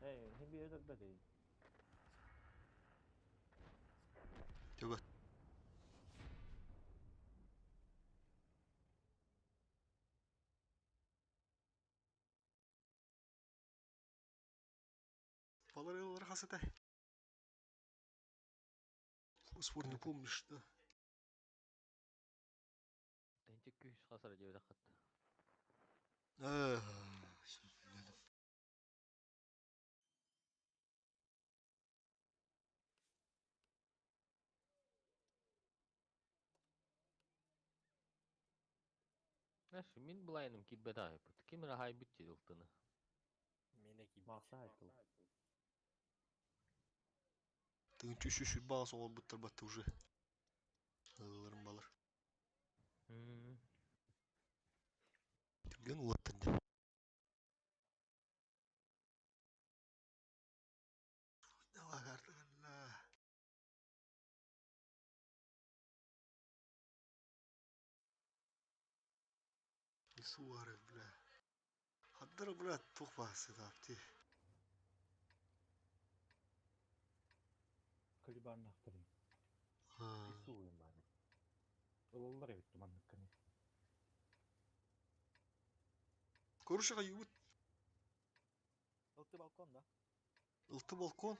Эй, хим bir өлөрбөдү. Төбө. Балар еллар хасыта. Фосфор не помнишь, да? Тенче күш хасара жебе хат. Знаешь, мин булайным китбет айпыт. Ким рахай битти ылтыны. Мене кийбит. Макса айтыл. Тыгын чүшү сүр бағасы ол бұттар батты уже. Ылырым балар. Түрген улаттыр. Давай картыгынна. Суары, бля. Хаддара, бля, тух басы тапти. Калибан ахтырын. Исуын бары. Ылалар эбит туманныкканы. Көрүшіға юбыт. Ылты балкон да. Ылты балкон.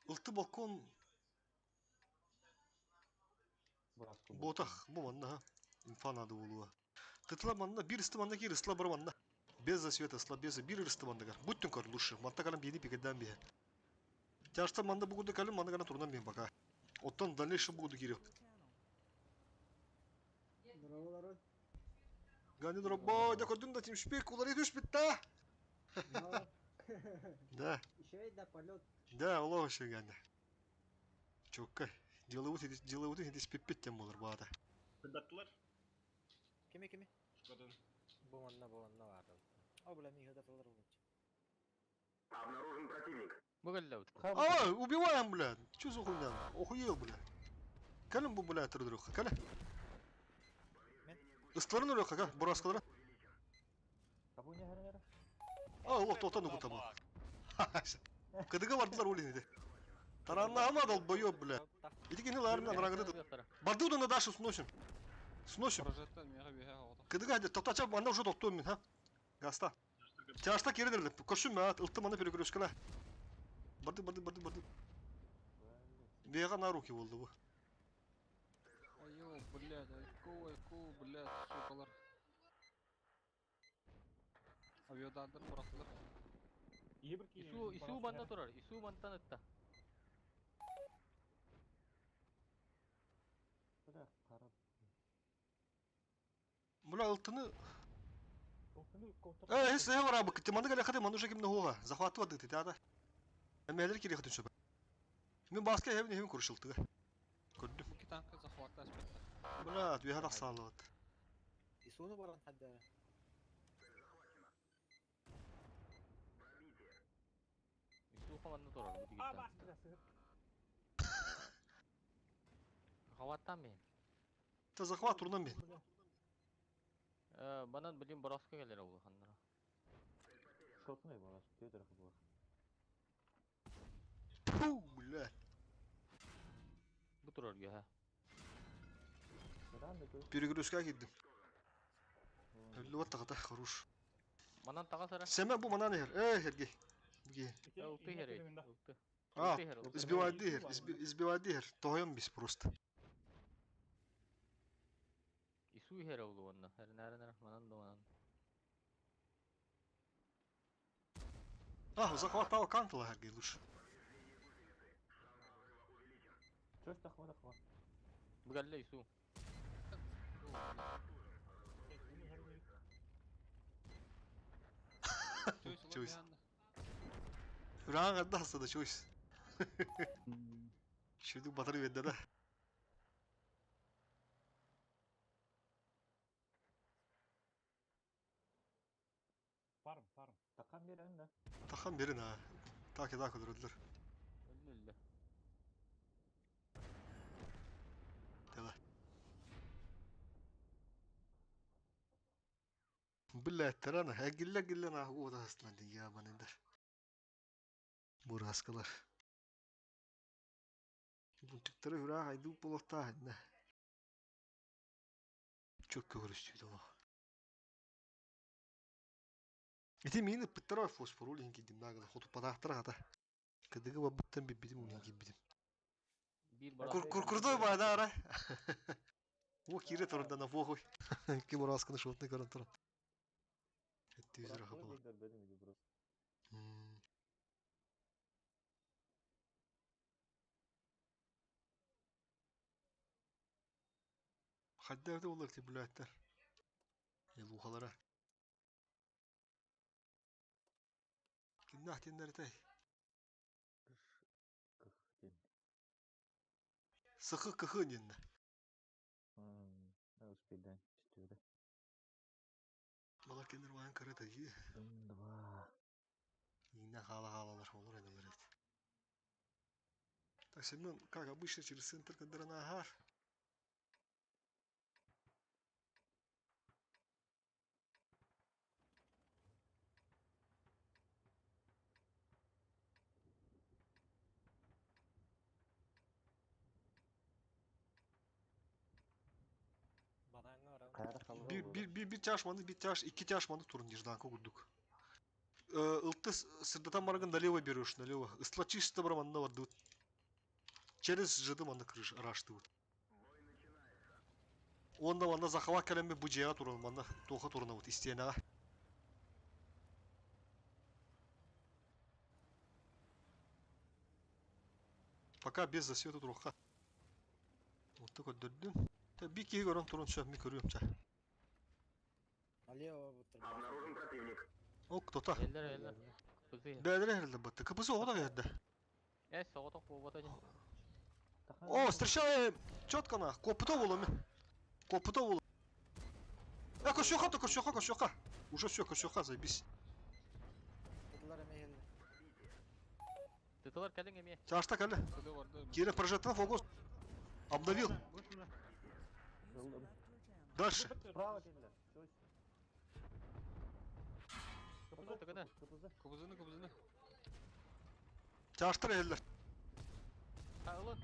Ылты балкон. Ботах, бу манна ха. Инфа надо болуа. Тытла манна, бир исты манна кир, ысла бар манна. Без засвета, ысла без, бир исты манна гар. Будь көр лучше. Манта калам бейди пикеден бие. Тяжта манна бугуду калым, манна гана турнан бие пока. Оттон дальнейшем бугуду киреп. Здорово, народ. Гани дробо, дьэ көрдүн да Тимшпик уларый түспүт да. Да. Еще и да полет. Да, олох еще Гани. Чукка. Деловут деловут хитиспиппит тем болар баата. Сырдаттылар. Кими кими? Шкодан. Бу манна бу манна баар. О, бля, мига датылар булчу. Обнаружен противник. Бу кэллэ А, убиваем, блядь. Чё за хуйня? Охуел, блядь. Кэлин бу, блядь, трудруха. Кэлин. Ыстарын үрөххэ, ка, бураскалара. А, олох тохтон угутама. Кыдыга бардылар улин иди. Тараннаама долбоёб, блядь. Иди кини лармия нарагыды. Барды на Дашу сносим. Сносим. Прожектор мега бега оҕото. Кыдыга хадя токтача манна уже токтуом мин, ха? Гаста. Тяжта кирдерле. Көрсүм ат, ылтым аны перекрескала. Барды, барды, барды, барды. Бега на руки болду бу. Айо, блядь, айку, айку, блядь, сукалар. Авиадардар бырахтылар. Ису Ису манна турар. Ису мантан ытта. Бля, ылтыны Э, эс э вара бу китте маны гала хаты ману жеким нохуга. Захваты барды ти тада. Эмелер кири хатын сөбө. Мен баска хебин хебин курушылтыга. Көрдүм. Бу танка захватта аспетта. Бля, түе хатак салып. Исуну баран хадда. Ису манна турар бу А, дигиттен. бас, бля, сыр. Хаваттан мен. Та захват турнан мен. Э, банан билим бороска келер ол ханнара. Шотный бар, тетер бар. Фу, бля. Бу турар га. Перегрузка киддим. Өллү тагата хорош. Манан тага сара. Семен бу манан эр. Э, херги. Буги. Ылты хер. Ылты. А, избивайды хер, избивайды хер. Тоём бис просто. Ису хер ол онна. Хер нәре нәре манан да манан. А, захватал кантала херги лучше. Чё ж тахва тахва? Бугалла Ису. Чуйс. Ураан гадда хастада чуйс. Шүдүк батыры берді да. Фарм, фарм. Тақан берен да. Тахан берин ha. Так и так öldürdüler. Өллө. Давай. Блядь, тарана, гилля гилля на ода асланды я банендер. Бураскалар. Бунтиктары хүра хайду болоқта хайна. Çok көрүстүйді оло. Ити мини пыттара фосфор улин кидим нагла хоту падахтара хата. Кыдыгы бабыттан бибидим улин кибидим. Кур кур курдой бада ара. О кире турда на похуй. Ки бурасканы шотны көрөн тура. Этти жүз раха була. Хадда олар ти блядьтер. Елухалара. Кимнах тиннертэй. Сыхы кыхы динна. Успейдан четыре. Балар киндер ван кырыты. Два. Инна хала халалар олар эдилер эт. Так, Семен, как обычно, через центр кадырана агар. Bir, bir, bir, bir тяж маны, bir тяж, iki тяж маны турун нежданка курдук. Ылты сырдатан маргын налево берешь, налево. Ысла чисто браманна вардут. Через жиды маны крыш раштывут. Онда мана захава кәләмбе бу жега турун, мана тоха туруна вот истенага. Пока без засвета туруха. Вот такой дөрдүм. Та би ки көрөн турун чө, ми көрүм ча. Налево буттар. Обнаружен противник. О, кто-то. Эллер, эллер. Кызы. Бәдері әрілді бітті. КПЗ оғыда берді. Э, соғытық болбата не. О, встречаем! Четко на. Копыта болу мен. Копыта болу. Э, көшеқа то, көшеқа, көшеқа. Уже все, көшеқа, заебись. Тытылар эме келди. Тытылар кәлің эме. Чашта кәлі. Сыды барды. Кире прожектор фокус. Обновил. Дальше. Справа келдилер. Чойс. КПЗ тыгыны. КПЗ. Кыбызыны, кыбызыны. Чаштар эллер. Ха, ылын.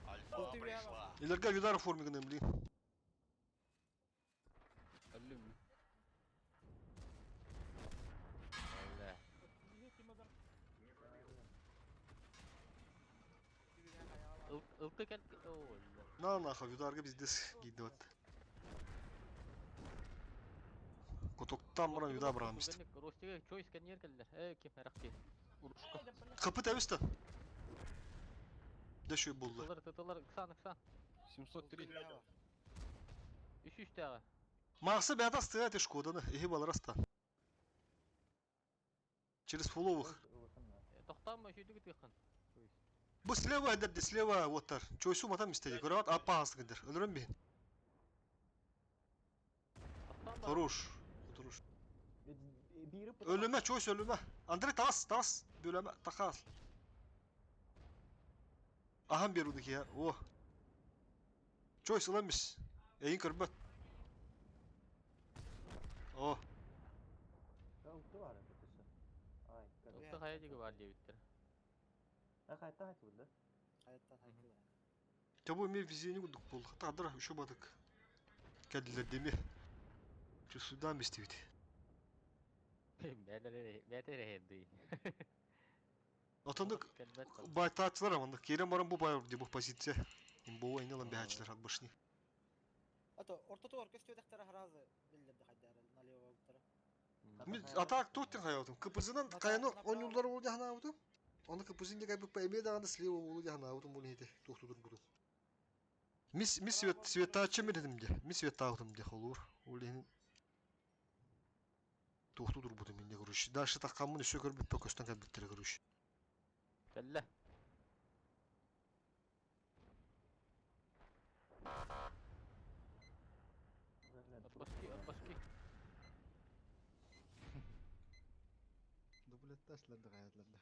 Альфа пришла. Илерге Видар формигін блин. Әллем. Әллә. Ылты кәл... О, әллә. На нахуй, Видарга пиздец гидdi бат. Котоктан мұран Видар бұран мист. Ростиге чойс кәнер кәллер. Э, кем әрақки. Урушка. Капы тәвісті. Дөшүй болды. Тытылар, тытылар, ыксан, ыксан. 703. Үш үш тағы. Максы бәді астыға әте шкоданы, эхи балар аста. Через фуловых. Тоқтанма, шүйді күтіқін. Бу слева әдерді, слева оттар. Чойсу матам истеді. Көріп апа астық әдер. Өлірім бейін. Хорош. Хорош. Ölüme çoğuz ölüme. Andre tas tas. Böleme takal. Aham bir uduk ya. Oh. Choice ılamış. Eyin kırbat. Oh. Ылты бар это Ай, Ылты қая дегі бар дейбіттір. Қайта қайты болды. Қайттан қайттылар. Табу мен везение удuk болды. Тадыр үші бадык. Кәділер деме. Чусудан бестебит. Бәтер әді. Атандык байтаачылар амандык. Керем барам бу бай бу позиция. Имбо ойналан бәһәчләр атбышни. Ато ортото оркестр өтәктәре харазы билдерди хайдары налево буттара. Мен атак тоттен хаялтым. КПЗ-нан каяны ойнулар болду хана буту. Оны КПЗ-н дегай бу пәйме даганы слева болду хана буту бу нете токтудур буту. Мис мис свет светачы ми дедим де. Мис свет тагытым де холур. Ол ен токтудур буту менде короче. Дальше таккамын еще көрбүп көстөн кәбиттер короче. Кәллә. Атбашки, атбашки. Дублетташларды каятларды.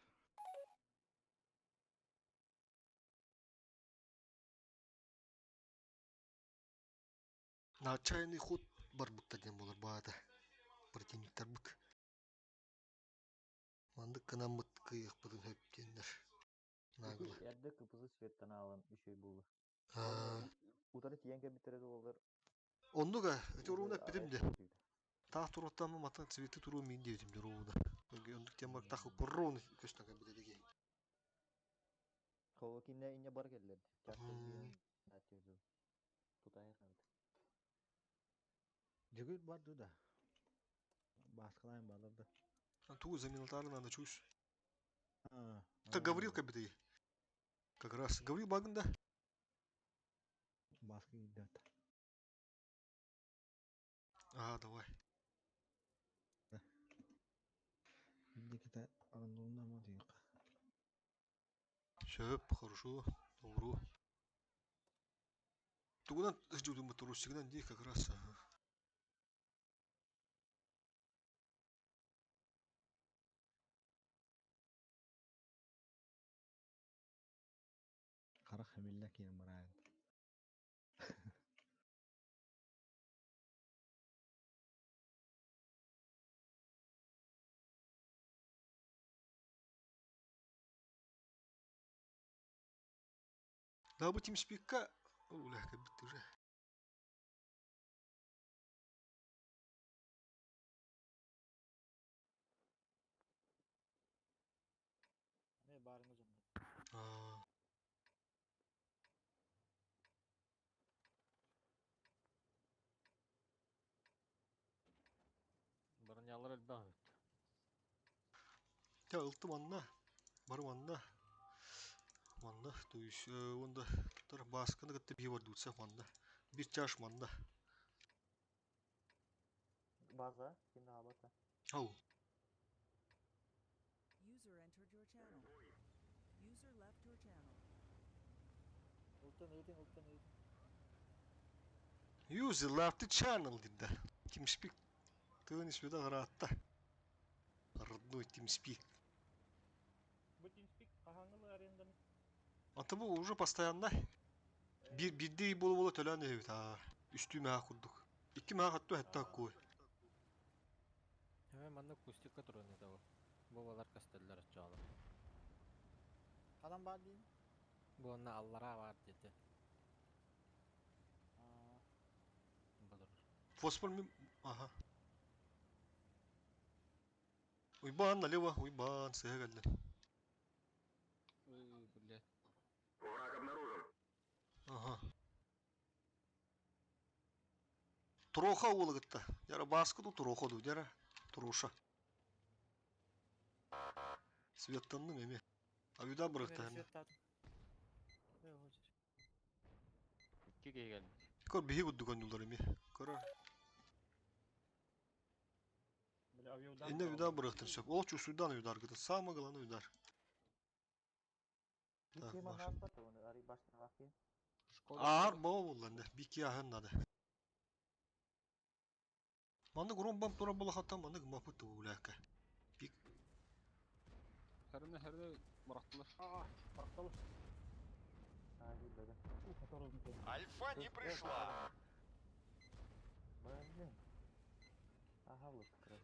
На отчаянный ход бар бутта дем болар баада. Противниктер бут. Мандык кынамыт кыйык бутун хөптеннер. Наглы. Әрді КПЗ светтан алын үшөй болды. Утары тиен кәбиттере олар. Оннуга, эти уруна питим де. Таах туруттамы мatan цветы туру мин дебитим де руuna. Ондук тема тахы куррон көстөн кәбите деге. Холо кине ине бар келдер. Тутайы кабит. Жүгүр барды да. Баскалайын баларды. Ту заминалтары надо чусь. Это Гаврил кәбите. Как раз Гаврил багында. Баскы идет. А, давай. Бидекете арындуна ма дейік. Шөп, хорошо, добро. Тугунан ждут моторусигнан ди как раз. Ага. Қара хамилла кейін барайын. Да, бу тимспикка. Уля, как будто уже. Эме барыңыз онда. А, Бронялар әлбәң өт. Я ылтым анна. Барым анна. Манна, то есть, онда туттар басканы кытты бии бар дутса манна. Бир чаш манна. База, ким да бата. Ау. User entered your channel. User left your channel. Ылтын, ытын, ылтын, ытын. User left the channel dedi. TeamSpeak. Тыын ismi de ыраатта. Родной TeamSpeak. Бу TeamSpeak хаһааҥҥы аренданы? Аты бу уже постоянно. Бир бирдей бола бола төлөөн эбит а. Үстүү маа курдук. Икки маа хатту хатта кой. Hemen манна кустикка туран это бу. Бу балар кастеллер ачаалы. Ханан бар дейін? Бу онна аллара бар дети. Бұдыр. Фосфор ми... Ага. Уйбан налево, уйбан, сыга келди. Ой, блядь. Враг обнаружен. Ага. Троха уолыгытта. Яра баскы ду троха ду, яра троша. Светтанным эме. А бырыктан. Икки келген. Көр биһи гуддуган юлдар эме. Көр. Бля, авиаудар. Инне удар бырыктын сөп. Ол чусудан удар гыты. Самое главное удар. Так, Бики бар. манна бата, оны ари башна лаки. Шкода. Аар боо булланды. Бики ахын нады. Манны гром бам тура була хата манны гмапы туулака. Бик Хәрне хәрне барактылар. А, барактылар. А, билбедим. Альфа не пришла. Блин. Ага, вот как раз.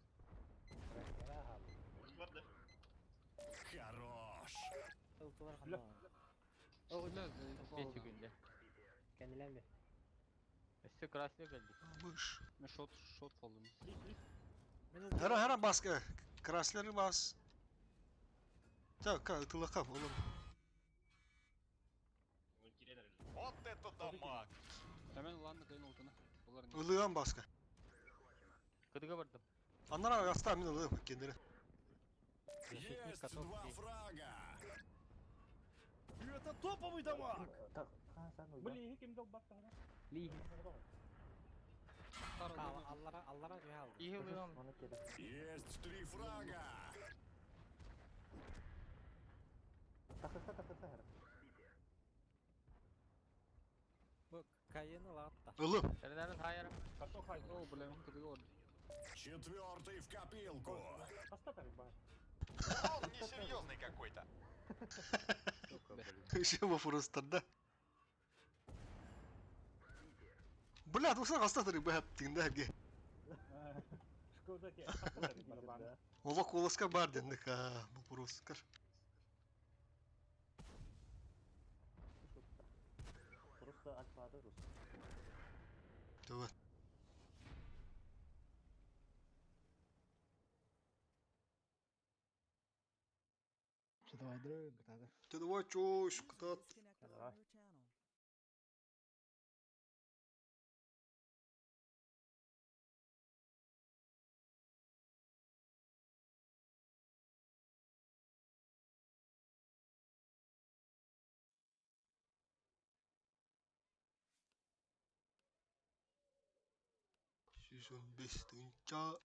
Хорош. Ылтылар Бля. ханан. Бля, заебал. Бес секунда. Кәнелән бе. Өссө красный келди. Мыш. Мен шот шот алдым. Хара хара баска. Краслеры бас. Так, как тылака oğlum. Вот это дамаг. Hemen lan кайын алтына. Булар не? Ылыган баска. Кыдыга бардым. Аннара аста мин ылыгым кендери. Защитник Есть готов. два фрага. Это топовый дамаг! Так, хан сан уйбан. Блин, ким долбатты гына? Ли. Аллара, аллара түһә алды. Иһи ылыгам. Оны келе. Есть три фрага. Тахыса, тахыса хара. Бу Каен латта. Ылым. Тэрнәрен хайыр. Картон хай. О, бля, мен кыдыга бардым. Четвертый в копилку. Хаста тарик бар. Он несерьезный какой-то. Еще вопрос да. Бля, ну сам остаток б тигнде ге. Шкода те. Хаста тарик барабан. Ола колоска бар денник а вопрос кар. Просто альфада рус. Давай. Давай, дрыг, надо. Ты давай чё, кытат. Disconnected Давай. from your channel. 115 тынча.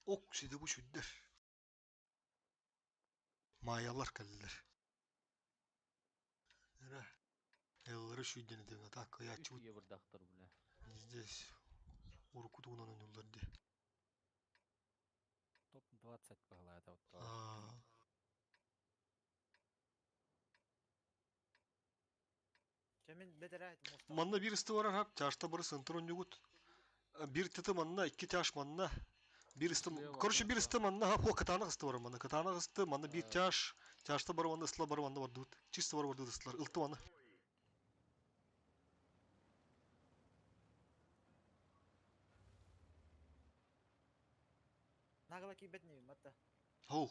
Ок, сиди бу шүддер. Майалар кэллилэр. Эрэ. Эллары шүйден этем, так кыяччыбыт. Үс бырдахтар бля. Здесь урукку тугунан ойнуллар ди. Топ-20 баһылаата оттоо. Аа. Кемин бетере моста. Манна бир ысты барар хап, чашта бары сынтыр онньугут. Бир тыты манна, икки чаш манна. Бир ысты, короче, бир ысты манна, хап, о, кытаанах ысты бар манна, кытаанах ысты, манна бир чаш, чашта бары манна, ысла бары манна бардыбыт. Чисто бары бардыбыт ыстылар, ылты маны. Нагала кийбет не матта. Хоу.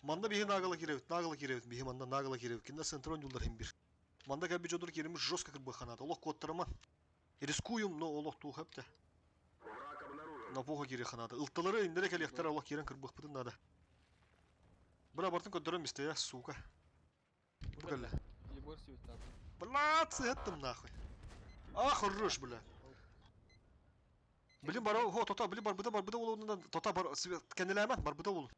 Манна биһи нагала киребит, нагала киребит, биһи манна нагала киребит. Кинда центрон юлдар хим бир. Манда кәби жодур киремиш жестко кырбы ханат. Олох коттарама. Рискуем, но олох туу хэпте. На пуха кире ханада. Ылтылары индере келехтер олох кирен кырбых надо. Бра бартын көдөрөм исте я, сука. Бу кэллэ. Ебор светат. Бла, цеттым нахуй. А, хорош, бля. Блин, бар, хо, тота, блин, бар, быда, бар, быда болуундан, тота, бар, свет, кенделемен, бар, быда болун.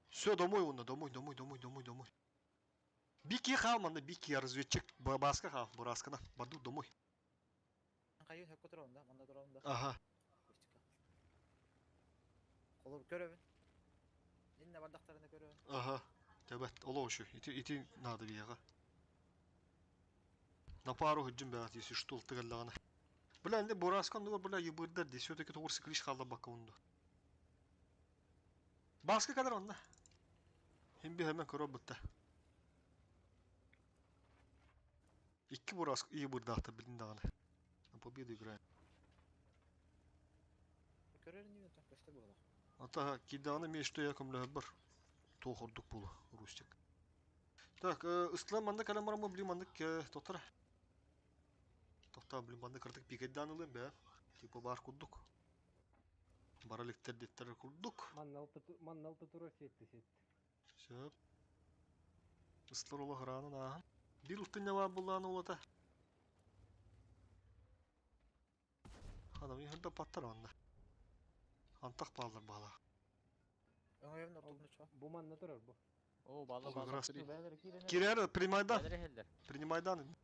Все, домой онна, домой, домой, домой, домой, домой. Бики хал, манна, бики, я разведчик, баска хал, бураскана, барду, домой. Кайын хөккө турам да, манда турам да. Ага. Колор көрөбүн. Инне бардактарını көрөбүн. Ага. Тебет, ола ушу, ити, ити надо бияга. На пару хүджин бәгат, если что, тыгаллагана. Бля, инде бураскан дугар, бля, ебырдар, ди, все-таки тугур сыклиш халда бакка унду. Баска кадар онда. Хим би hemen көрө бутта. Икки бураск ебырдахта билин даганы. На победу играем. Көрөр не так көстө була. Ата киданы мен что яком бар. Тохордук булу, Рустик. Так, ыстлан манда каламарам блин манда тотара. Тохта блин манда кыртык пикет данылым бе. Типа бар курдук. Бараликтер деттер курдук. Манналты турар сетти сет. Все. Ыстлар ола хранын ахан. Бир ылтын бар булланы олата. Адам yerde паттар онда. Антак балдар бала. Өңөйүн ортодун чо. Бу манна турар бу. О, бала Ол бала. как раз. Кирер принимайдан. Принимайдан.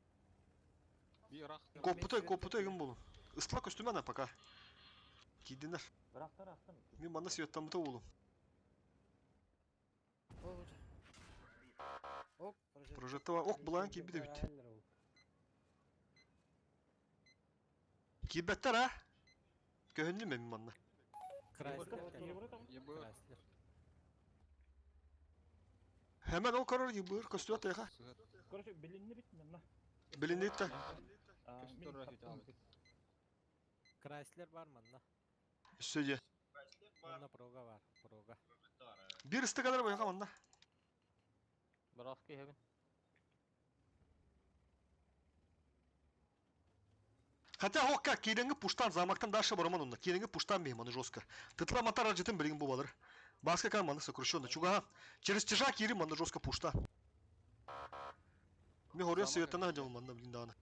Би рах. Копутай, копутай ким болу. Ыстлак көстүмөн пока. Кийдинер. Рахтар рахтар. Мен манда светтан бута болу. Ок, Прожектова. Ок, булан кийби бит. Кийбеттер а? Көһүннү мен манна. Ебор. Hemen o karar gibi көстүбөт тайга. Короче, билинни бит манна. Билинди та. Крайслер бар манна. Сөйе. Манна прога бар, прога. Бир ысты кадар байга манна. Бравский хебин. Хотя хокка киреңи пуштан замактан даша бараман онда. Киреңи пуштан бейм аны жестко. Тытла матар ажытын билген бу балыр. Баска кан маны сокращенно. Чуга. Через тяжа кирим маны жестко пушта. Мен хоря светана хадям манда блин даны.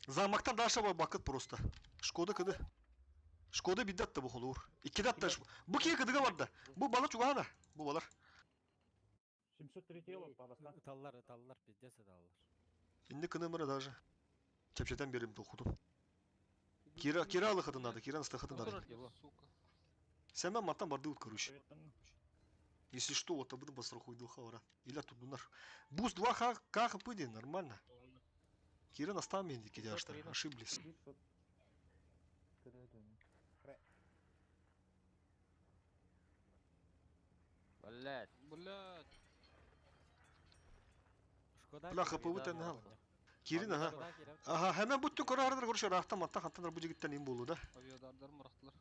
Замактан даша бар бакыт просто. Шкода кыды. Шкода биддат да бу холур. Икки дат да. Бу кие кыдыга бар да. Бу бала чугана. Бу балар. 703 ело парасна. Ыталлар, ыталлар, пиздец ыталлар. Инде кынымыры даже. Чепчетен берим тохудум. Кира кира алыхатын надо, кира настахатын надо. Сәмә маттан барды ут короче. Если что, вот об этом пострахуй духа ора. Или тут дунар. Буст 2 х к пыди, нормально. Кира на стам менди кидяшта, ошиблись. Блять. Блять. Шкода. Бля, хп вот ангал. Кирин, ага. Ага, hemen bu tük orardır короче, рахта матта хаттан бу жигиттен им болу да. Авиадардар мырахтылар.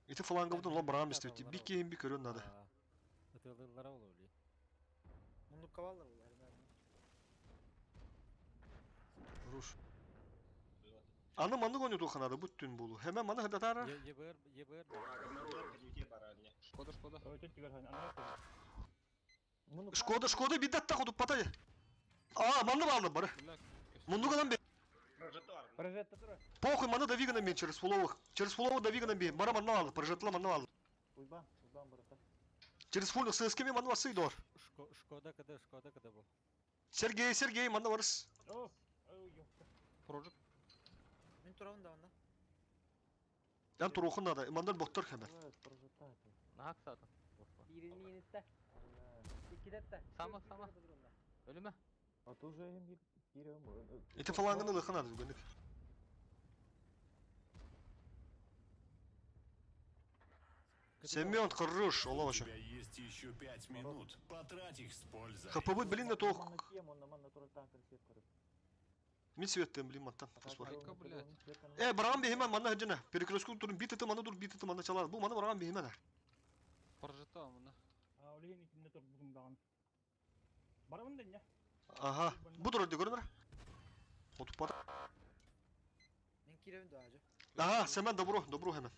Ити фланга бутун лом барам истети. Бики им би көрөн надо. Ытылдылар ол оли. Мундук кабалдар булар. Руш. Аны манны гоню тухан надо бу түн болу. Hemen маны хадатара. ЕБР, ЕБР. Шкода, Шкода. Шкода, Шкода биддат та ходу патай. А, манны балды бары. Мунду калан бе. Прожекта тура. Похуй, маны давигана мен через фуловых. Через фуловых давигана мен. Бара манна алды, прожектла манна алды. Уйбан, уйбан барыта. Через фуловых ССК мен манна васы дор. Шкода кд, Шкода кд был. Сергей, Сергей, манна барыс. О, ой, ёпта. Прожик. Мен турабын да онда. Ян турухун надо, мандан боттор хәмән. Нахак саатын. Birini yenildi. İki de. Sama sama. Ölüme. А то уже им кирем. Ити фалангын ылыхын надо бүгүнүк. Семен, хорош, У Олова тебя есть еще 5 минут. Потрать их с пользой. ХПБ, блин, это ох. Тему на ман натурал танкер свет көрүп. Мин светтем, блин, маттан. Фосфор. Айка, блядь. Э, бараган бихимен, манна хаджана. Перекрестку турун бит это мана дур, бит это мана чалар. Бу мана бараган бихимен. Прожита мына. А, олеген икимде тур бүгүн даган. Барамын да не? Ага. Бу дур көрүнөр. Отуп бат. Мен киребин да ажы. Ага, Семен добро, добро hemen.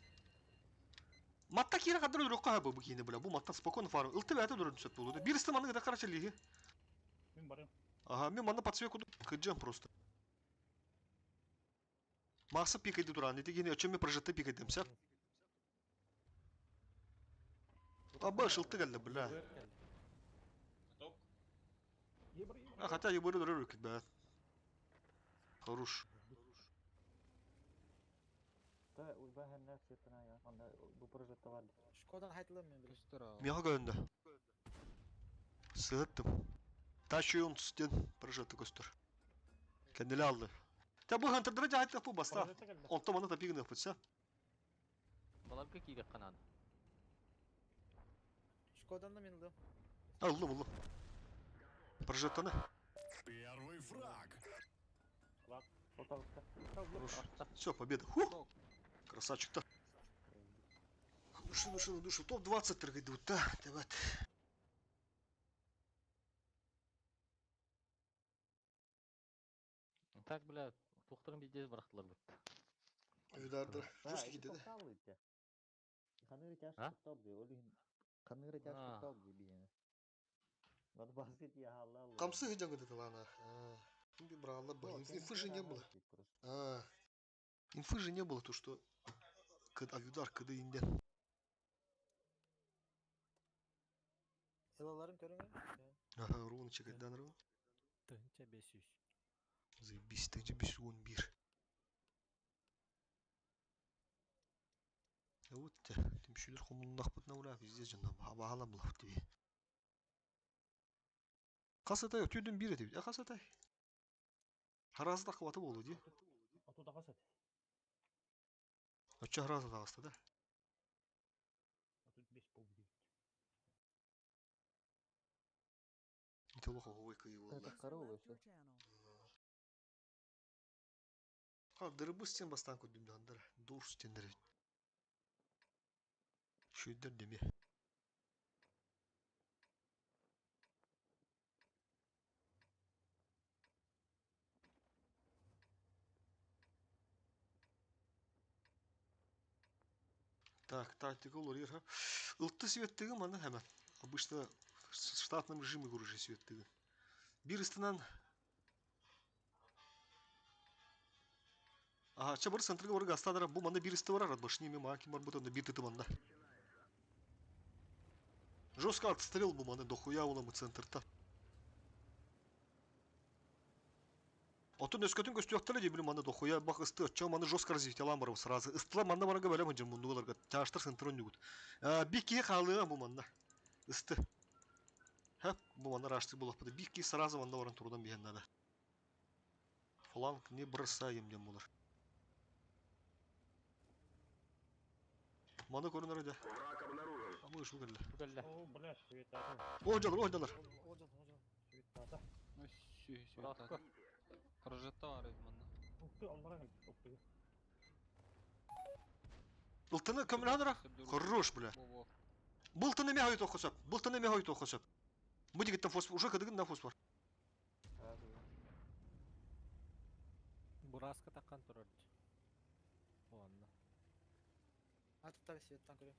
Матта кире кадыр өрөккө бу кийини бля. Бу маттан спокойно фарм. Ылты бәте дөрөн сөт болду. Биристи маны гыда карачы лиги. Мен барам. Ага, мен маны подсвеку кыджам просто. Макса пикайды туран, не дегени өчөмө прожекты пикайдым, сәп. Аба шылты келди, бля. А хотя я буду дөрөр бә. Хорош. Та уйбан хәннәк светына я. Анда бу прожекта бар. Шкодан хайтылым мен биле. Мига көндө. Сыттым. Тачуюн түстен прожекты көстөр. Кендили алды. Та бу хантердер жайт бу баста. Онто маны тапигин ыпытса. Баларга киирек канады. Шкодан да мен ылдым. Алды булду. Прожектаны. Первый фраг. Все, победа. Ху! Красавчик-то. Души, души, душу. Топ-20 трагедут, да? Давай. Так, бля, тухтырын биздез барахтылар бит. Видардыр. Жестко киди да. Ханыгы тяж А? топ ди, олин. Ханыгы тяж А. топ ди биене. Надо басить я халал. Камсы гыжаңы деди лана. Инди брала бы. Инфы же не было. А. Инфы же не было, то что авидар кыды инден. Элаларын көрүңү. Ага, ровно чекайдан ровно. Тынча 500. Заебись, ты тебе 11. Вот те, тимшүлер хомулнах бутна ура, везде жана баhala булах диби. Касатай өтүдүн бир диби. А касатай. Харазда кыбаты болду ди. Ату да касат. Өчө харазда тагаста да. Ату 5 болду дейт. Итолох ой кый болду. Это корова все. Ха, дырбыс сен бастан көдүм дандыр. Дур стендер. Шүйдер деме. Так, тактика olur yer ha. Iltı светтігі маны hemen. Обычно в штатном режиме уже светтігі. Bir ыстынан Ага, ча бар центрга бар гастадара бу манда бир исты бар арат башни ми маки бар бутанда бир тыты манда. Жестко отстрел бу маны дохуя уламы центрта. Отун өскөтүн көстүяктары дебили маны дохуя бак ысты ча маны жестко развитие алам барып сразу. Ыстыла манда барга бөлем жыр мундуларга чаштыр центрон югут. Бики халы бу манда. Ысты. Хеп бу манда рашты булап бу бики сразу манда баран турдан биһен надо. Фланг не бросаем дем булар. Маны көрүнөр да. Враг обнаружен. Абы шу келди. Келди. О, бля, свет ата. О, жалар, о, жалар. О, жал, о, жал. Свет ата. Сүй, сүй. Прожекта бар эди мында. Уқты аллара кел. Уқты. Ылтыны көмүлһанара. Хорош, бля. Былтыны ме хойт окусап. Былтыны ме хойт окусап. Бу дигиттен фосфор, уже кыдыгын да фосфор. Бураска таккан турар. Ладно. Атып та светтан көрөм.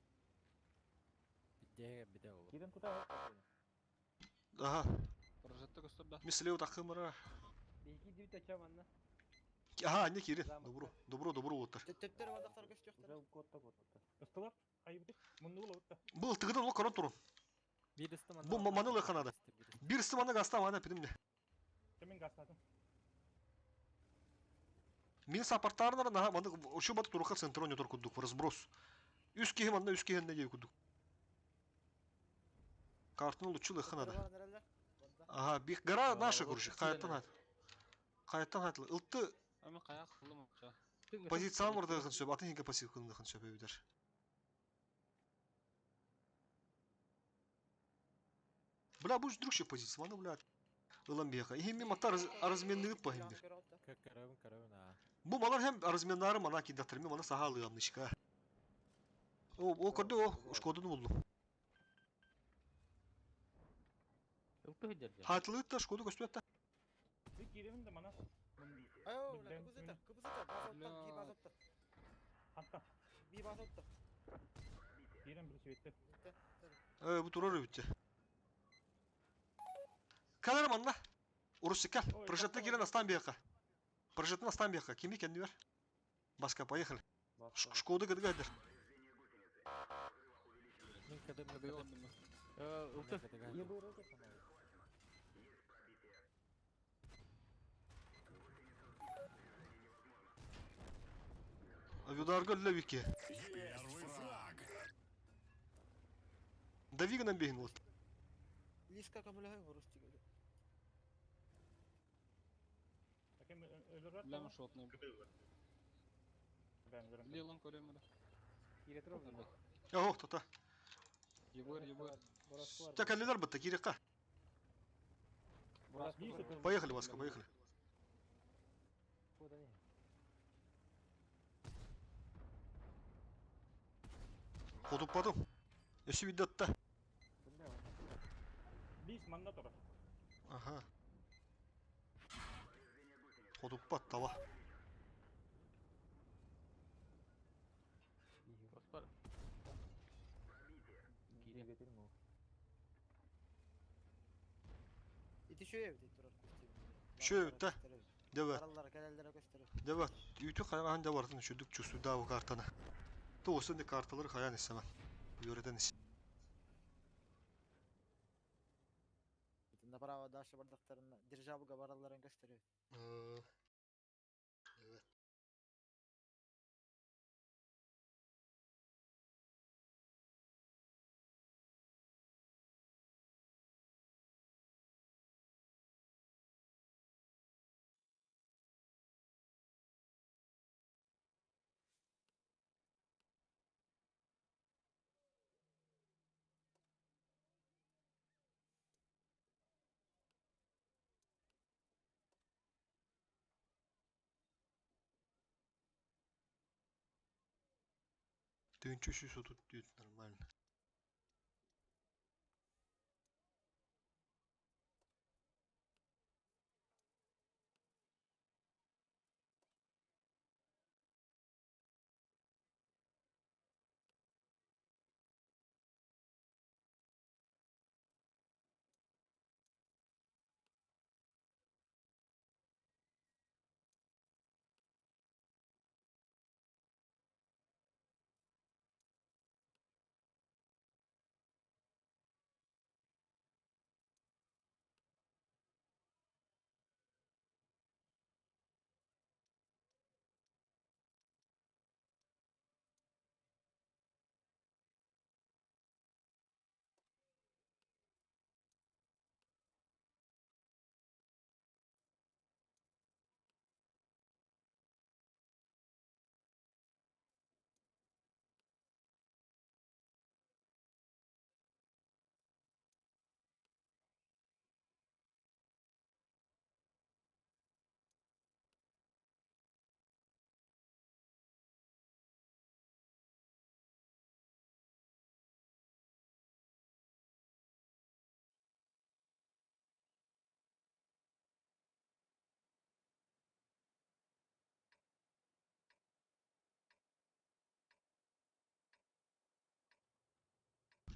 Бидеге биде болу. Кирен куда? Ага. Прожекта көстөр да. Мислеу такымыра. İki dibit açam anla. Аха, анне киирин. Добро, добро, добро уоттар. Төттөр бардахтар көстүөхтэр. Ыстылар. Хайбыты. Мунну булабытта. Бұл тыгыдан ол корон турун. Биир ыстыман. Бу маны лыханада. Бир ыстыманы гаста мана пидимне. Мен гастадым. Мин саппортарнар наха маны ошо бат туруха центрон ютор кудук разброс. Үс киһи манна үс киһи не кудук. Картаны лучше лыханада. Ага, бих гора наша, короче, каяттан хат. Каяттан хатлы. Ылты Ами каяк кылым акча. позициям ордыгын сөп, атын хинге пассив кылындыгын сөп эбидер. Бля, бу другше позиция, маны, бля. Ылан бияха. Ихим маттар разменныгы пахимдир. Көрөбүн, көрөбүн, аа. Бу малар hem разменнары мана кидаттыр, мен мана саха алыгамнышка. О, о көрдү, о, Шкоданы булдум. Ылты хыдер. Хатлыгыт та Шкоду көстүөт та. Би киремин да мана. Айо, бля, кыбызыта, кыбызыта, базоттан, би базотта. Ханта. Би базотта. Кирем bir светте. Бу турар битте. Калар манна. Урусика. Прожетны кирен астан бияка. Прожетны астан бияка. Кими кенди бер? Баска, поехали. Шкоды гыдгадыр. Мен кадым, мен кадым. Ылты. Авидарга левики. Первый фраг. Давиган бейін вот. Лиска камыляһын орус тигеле. Таким өлөрөт. Лем шотный. Лилан көрөм. Кире турар. Ох, тота. Ебыр, ебыр. Так, алилар бытта, кирекка. Поехали, Васка, поехали. Ходуп падым. Өсі видатта. Бис манна турар. Ага. Ходуп пат, тава. Оспар. Ити шөй эбит турар кустим. Шөй эбит, да. Дева. Араллар, кәләлләре көстөрөр. Дева, үтү хайган да бартын шүдүк чувствую бу картаны. То осынды карталары хаян исемен. Йөрөдөн ис. Направо дальше бардактарына державага баралларын көстөрөр. Evet. Тыгынчы үс отут дүйт нормально.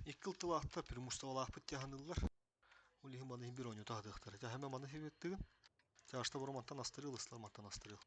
Иккил тылаахта преимуществолаахпыт тяханыллар. Ол иһин маны иһин бир оонньуу таһдыахтара. Тя хэмэ маны хибеттигин. Тя ашта бару мантан астырыл, ислам мантан астырыл.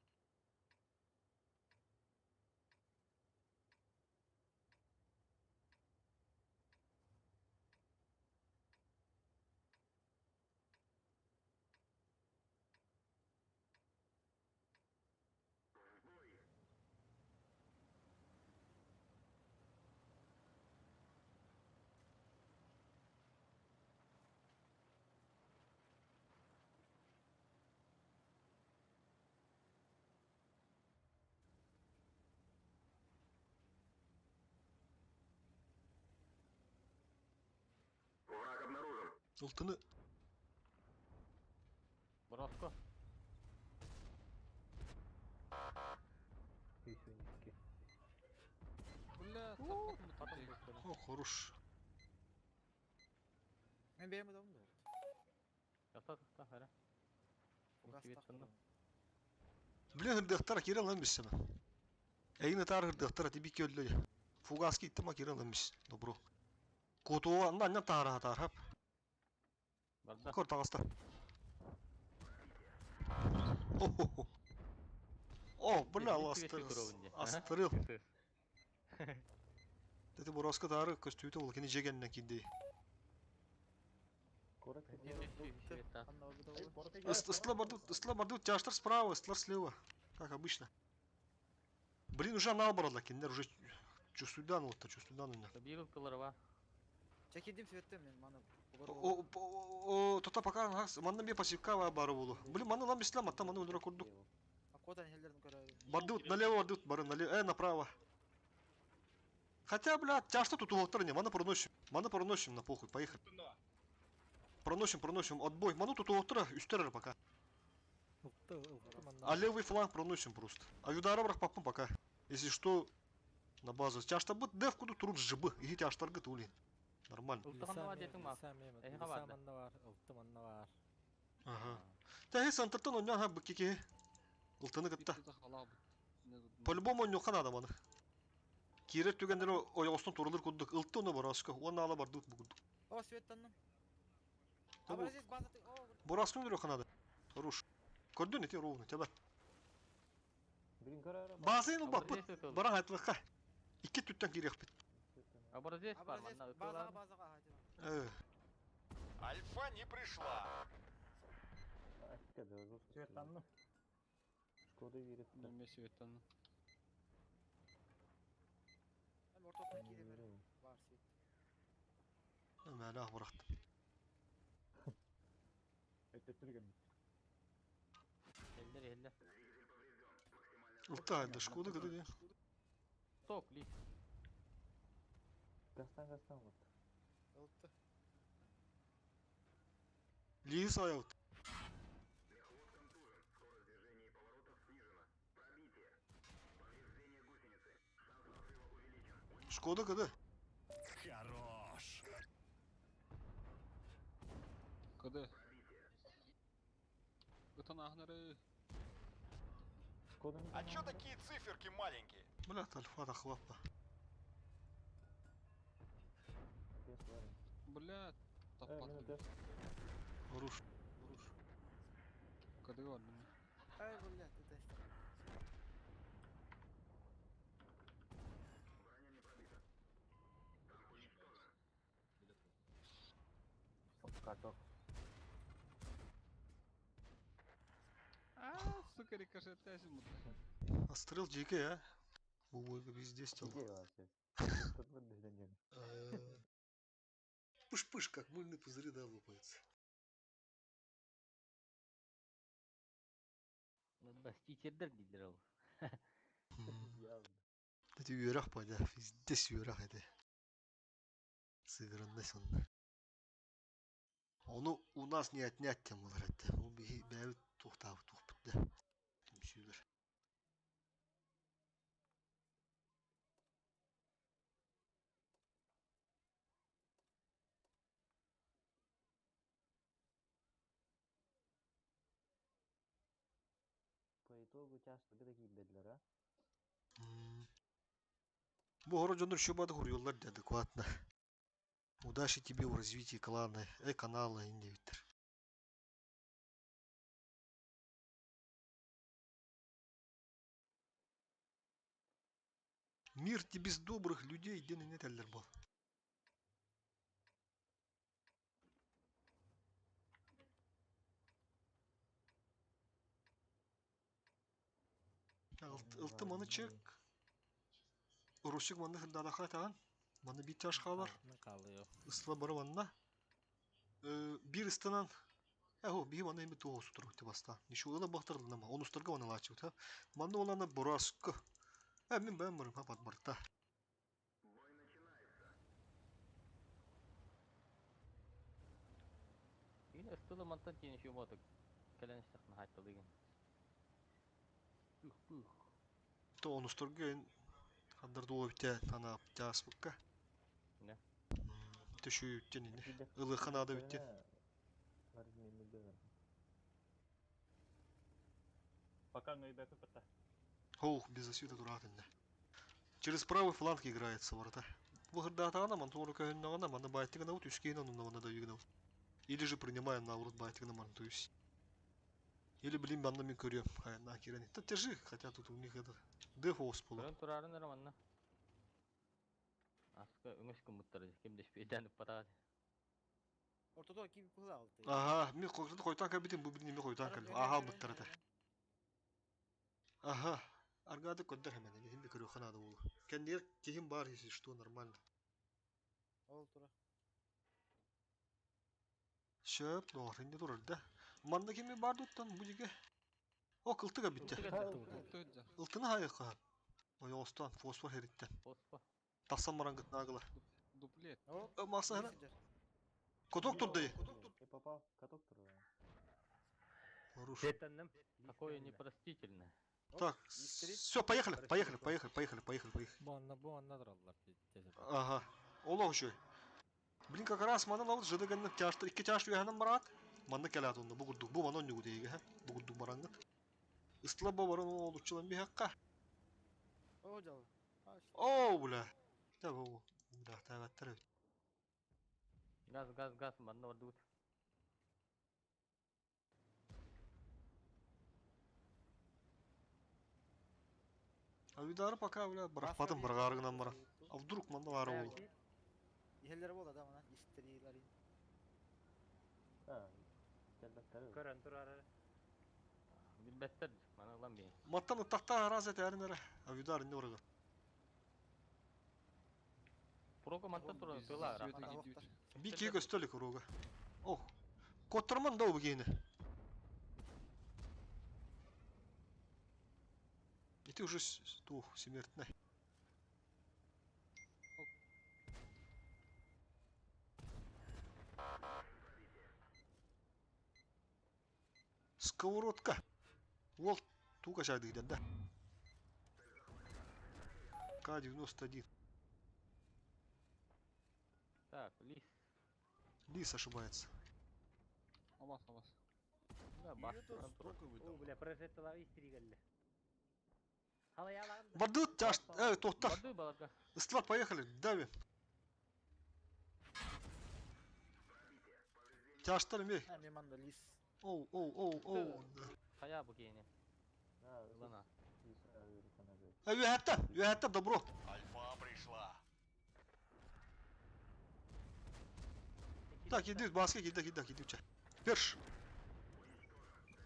Ылтыны Борооско. 112. Бля, таппатым бу О, хорош. Мен бэйэм ытабын да. Ята тахта хара. Фугас Свет тах. тонна. Блин, хырдыахтара киирэн ылан биссэмэ. Эйин ытаар хырдыахтара тиби көллөй. Фугаски иттема киирэн ылан бис. Добро. Кутуа анна анна таара хатаар хап. Барда. Кор таҕыста. Хо-хо-хо. О, бля, Биир астырыл. свет көрөбүн дии. Астырыл. Ага. Дети Бороска таары көстүүтэ ол кини жегеннен киирди. Город Ыстла бардут, ыстла бардут, тяжтар справа, ыстлар слева. Как обычно. Блин, уже наоборот, киндер уже чувствуйдан вот, чувствуйдан у Биир ылтылар бар. Чэ киирдим светтем мен маны. О, о, тота пока манна бе пассивка бары болу. Блин, манна лам бислам, атта манна өлдүрө курдук. Акота нехеллерин көрөбүн. Бардут налево, бардут, бары налево, направо. Хотя, бля, тяжто тут уголтар не, мана проносим. Мана проносим на похуй, поехали. Проносим, проносим, отбой. Ману тут уголтара, үстер пока. Ылты, ылты манна. А левый фланг проносим просто. А юдара брах папым пока. Если что, на базу. Тяжто быт, дев куду труд жб. И тяжтар гыт улин. Нормально. Ылтыган бар детиң мак. Эһи Лиса барда. манна бар, ылты манна бар. Ага. Та хе сантартан оньян ха быкки Ылтыны кытта. По-любому оньоха надо маны. Кирер түгендер ойоғостон турулur курдук. Ылты оны Бораска. Оны ала бардык бу курдук. О, светтанным. Та бу- Образец база ты. О, Бораскын үрөхө надо. Хорош. Көрдүн эти ровно тебя. Блин, көрө Базын баппыт. Образец ытылды. Баран айтлыкка. Икки түттен кирехпит. Образец бар образец манна базаға ытылар. базаға хати. Э, Альфа не пришла. Светтанным. Шкода верит. Неме светтан. Мен ортотуна киирем. Бар свет. Мәлә барахтым. Өттөттүрген. Эллер эллер. Ылты айда шкода кыды де. Ток лис. Гастан, гастан вот. Ылты. Лиз аялт. Шкода кыды. Хорош. КД. Ытан ахнары. Шкода А чё такие циферки маленькие? Бля, альфа да хлапа. Бля, таппатым. Хорош. КД бар міне. Ай, блядь, это Каток. А, сука, рикошет әсін бұнда. Астрел жеке, а? Бу бойга везде стел. Где вообще? Тут вот нет. Пыш-пыш, как мыльные пузыри, да, лопаются. Бас читердер дийлер ол. Эти үйрах пойда, здесь үйрах это. Сыгранность он. Onu у нас не отнять тем олар это. Ол биһи бәбит тухтаабыт тухпут да. Түмсүүлөр. По итогу тяжко такие бедлер, а? Бу хоро дьоннор шубады хуруйуллар да адекватно. Удачи тебе в развитии клана, канала индивидтер. Мир тебе без добрых людей, где не теллер был. Ылты маны чек. Русик маны хырдада хатаган. Маны бит таш халар. Ысла бары манна. Бир ыстынан Эхо, биһи маны эми туох сутур те баста. Нишу ыла бахтырылнама. Он устарга маны лачып та. Маны оланы бураскы. Мин бәм барым хапат барта. Игин ыстылы мантан тиэн үшү мотук. Кэлэн истэхнэ хайталыгын. Пых пых. То онусторга эн хандар дуо битэ ана тяспыкка. Не? Төшү үттен ини. Ылыха надо биттен. Пока ңайбәкі пата. Оу, без защиты турат инде. Через правый фланг играется ворота. Выхырдаатаҕына, мантуору көһүннэҕинэ, манна баайтыгына ут үскейин онунна манна да үйгүнэ. Или же принимаем наоборот баайтыгына ман, то есть. Или, блин, манна мин көрүөм. На кирен. Да тяжи, хотя тут у них это дефолс было. Көрөн турарын эрэ манна. Аска өҥөс кыммыттар ким дэспиэдэн ыппатаат. Ортодо ким пыла алты. Ага, мен хойтан кәбитим, бу билин мен хойтан кәлдим. Ага, буттар это. Ага. Аргады көддөр hemen. Хим бе көрү ханады болу. Кендер кихим бар, если что, нормально. Ол тура. Шөп, но инде турар да. Манда кими бар дуттан бу диге. О, кылтыга битте. Ылтыны хайыкка. Ой, остан фосфор хериттен. Фосфор. Тасан марангыт нагыла. Дуплет. Маса хана. Коток турды. Я попал, каток турды. Хорош. Такое непростительное. Так, все, поехали, поехали, поехали, поехали, поехали, поехали. Бу анна бу анна тураллар. Ага. Олох еще. Блин, как раз мана лавыт жыдыганны тяжты, икки тяжты яһанан барат. Манны келат онда, бу курдук, бу манон нюгу дейге, ха. Бу курдук барангыт. Ыстыла бу баран олуччулан би хакка. О, жал. О, бля. Да бу, бля, таваттар. Газ, газ, газ, манна бардыбыт. Авидары пока, бля, барахпатым баргарыгынан баран. А вдруг манна бары болу. Ихеллер болду да мана, истерилер. Да, келбеттер. Көрөн турар. Билбеттер, мана ылан би. Маттан тахта раз это әрнере. Авидар не орыгы. Прого мантан туран тыла. Би ки көстөлүк урога. Ох. Котторман да убгене. И ты уже ту смертный. Сковородка. Вол, тука шайды да. К-91. Так, лис. Лис ошибается. Абас, абас. Да, бас. О, бля, прожектала истригелли. Барды тяж, тохта. Барды баларга. Ыстла, поехали, дави. Тяжтар ми. Мен манда лис. Оу, оу, оу, оу. Хая бу кейне. Лана. Юхатта, добро. Альфа пришла. Так, иди, баски, иди, иди, иди, иди. Перш.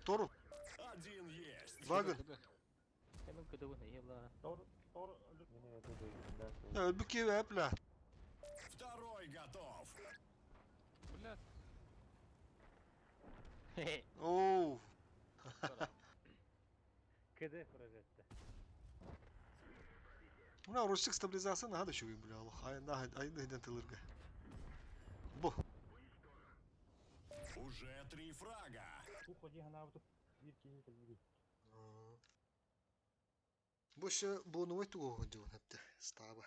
Тору. Один есть. Вагон. Hemen кыдыбын ебла. Тор, тор. Бүке бля. Второй готов. Блядь. Оу. КД прожекта. Мына ручник стабилизация надо еще бля. Ай на ай на тылырга. Бу. Уже три фрага. Уходи на авто. Бир киһи кэлбиги. Больше бонуй туго дьон хепте стаба.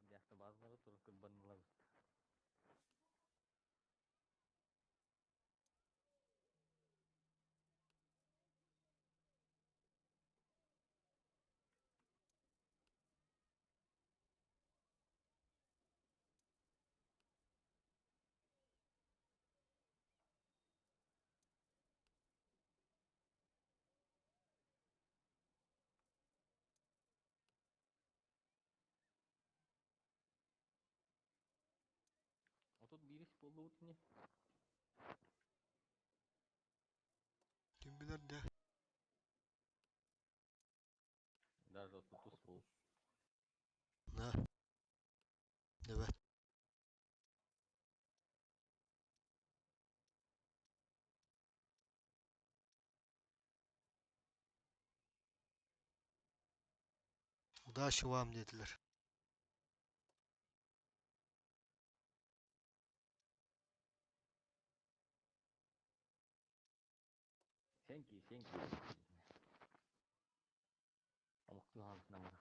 Бяхта базлары туруп кырбанылар. А тут бирис болду не. Ким билер де. Даже тут бол. На. Evet. Удачи вам диэтилэр. Thank you, thank you. Омуктуу хаалбытынан барар.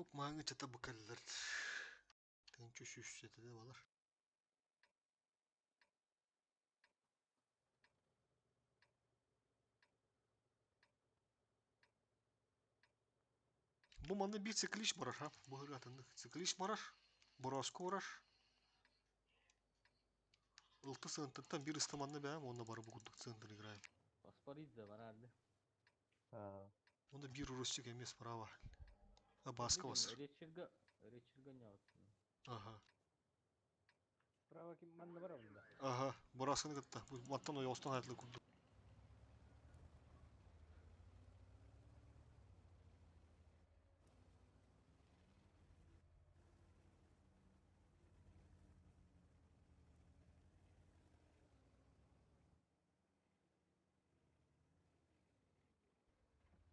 Оп мааҥы чата бу кэллэр. Тыынчы сүүс сэтэ балар. Бу манна биир циклич барар ха. Бу ырыатыннык. Циклич барар. Бороску барар. Ылты сыантыттан биир ыстаманны бэйэм уонна бары бу курдук центр играем. Паспоридзе барарды. Онда биир урусчик эмиэ справа. А Баска бас. Речерга, Речерга не вот. Ага. Справа ким манна бар онда. Ага, Борасканы кытта. Бу маттан ойоҕостон хайтлы курдук.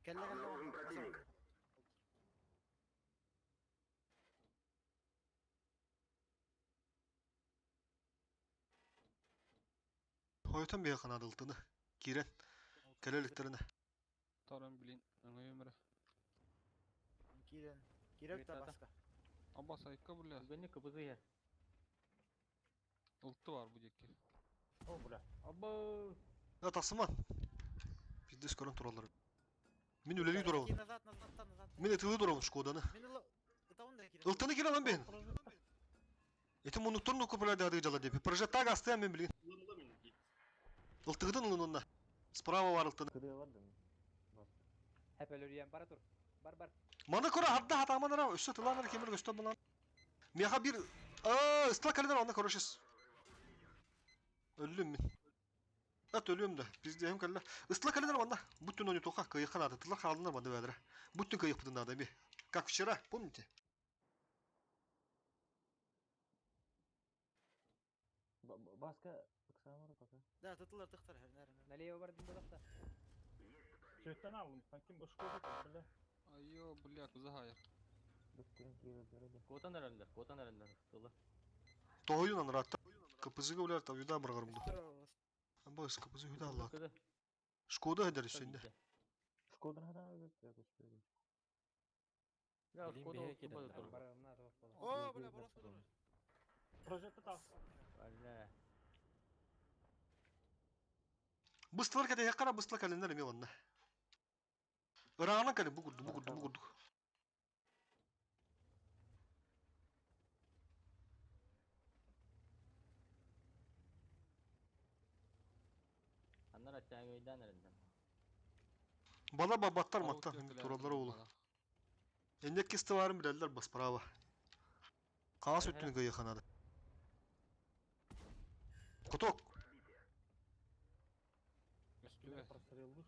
Кэллэ кэллэ. Обнаружен противник. Хойутан биһиэхэ наадылтыны. Киирэн. Кэлэ иликтэринэ. Таран блин, өҥөйөм эрэ. Киирэн. Киирэр да баска. Аба сайка бля. Бүгүннү кыбызы иһэр. Ылты бар бу диэки. О, бля. Абы! Да тахсыман. Пиздец көрөн тураллар. Мин үлэлии турабын. Назад, назад, назад. Мин ытылыы турабын Шкоданы. Мин ыла... Ытабын да киирэн. Ылтыны киирэн алан бэйин. Ити муннуктарын нукку бля дады дьала деп. Прожектаг астыам мен билин. Ылтыгытын ылын онна. Справа бар ылтыны. Кыдыа бардым. Бас. Хеп өлөрүйэн бара тур. Бар бар. Маны көрө хадда хатаман ара өссө тылан ара кемер көстө булан. Меха бир аа ыстла калинар онна короче. Өллүм мин. Ат өлүөм да. Пиздеһим кэллэ. Ыстла калинар онна. Буттун оны тоха кыйыхан аты тылар хаалынар маны бәдere. Буттун кыйыппытын надо би. Как вчера, помните? Баска ыксаамара пока. Да, тытылар тыктар хернер. Налево бар дин болақта. Сүттен алдым. Ким ышкоды бля. Айо, бля, кузахайыр. Бүттүрүн киирэ бэрэ. Котан эрэллэр, котан эрэллэр ыстылы. Тоһуйун анратта. КПЗ-га улар та юда баргарым ду. Абас КПЗ юда алла. Кыды. Шкода хедер үсүндө. Шкодан хата өтө көстөрү. Я Билин Шкода биһиги ылты киирэн бары турар. тур. Бар мына тоқ болар. О, бля, бороску турар. Прожекты тас. Бля. Быстылар кете хакара быстылар календар эме онна. Ыраана кале бу курду бу курду бу курду. Аннар аттаагайдан эрэллэр. Бала бабаттар Ау, маттан тиэкилэр тураллар оğlu. бала. Эннек кисти барын билеллер бас право. Каас үттүн кыйыханады. Куток. Өстүбэ. Прострелдыш.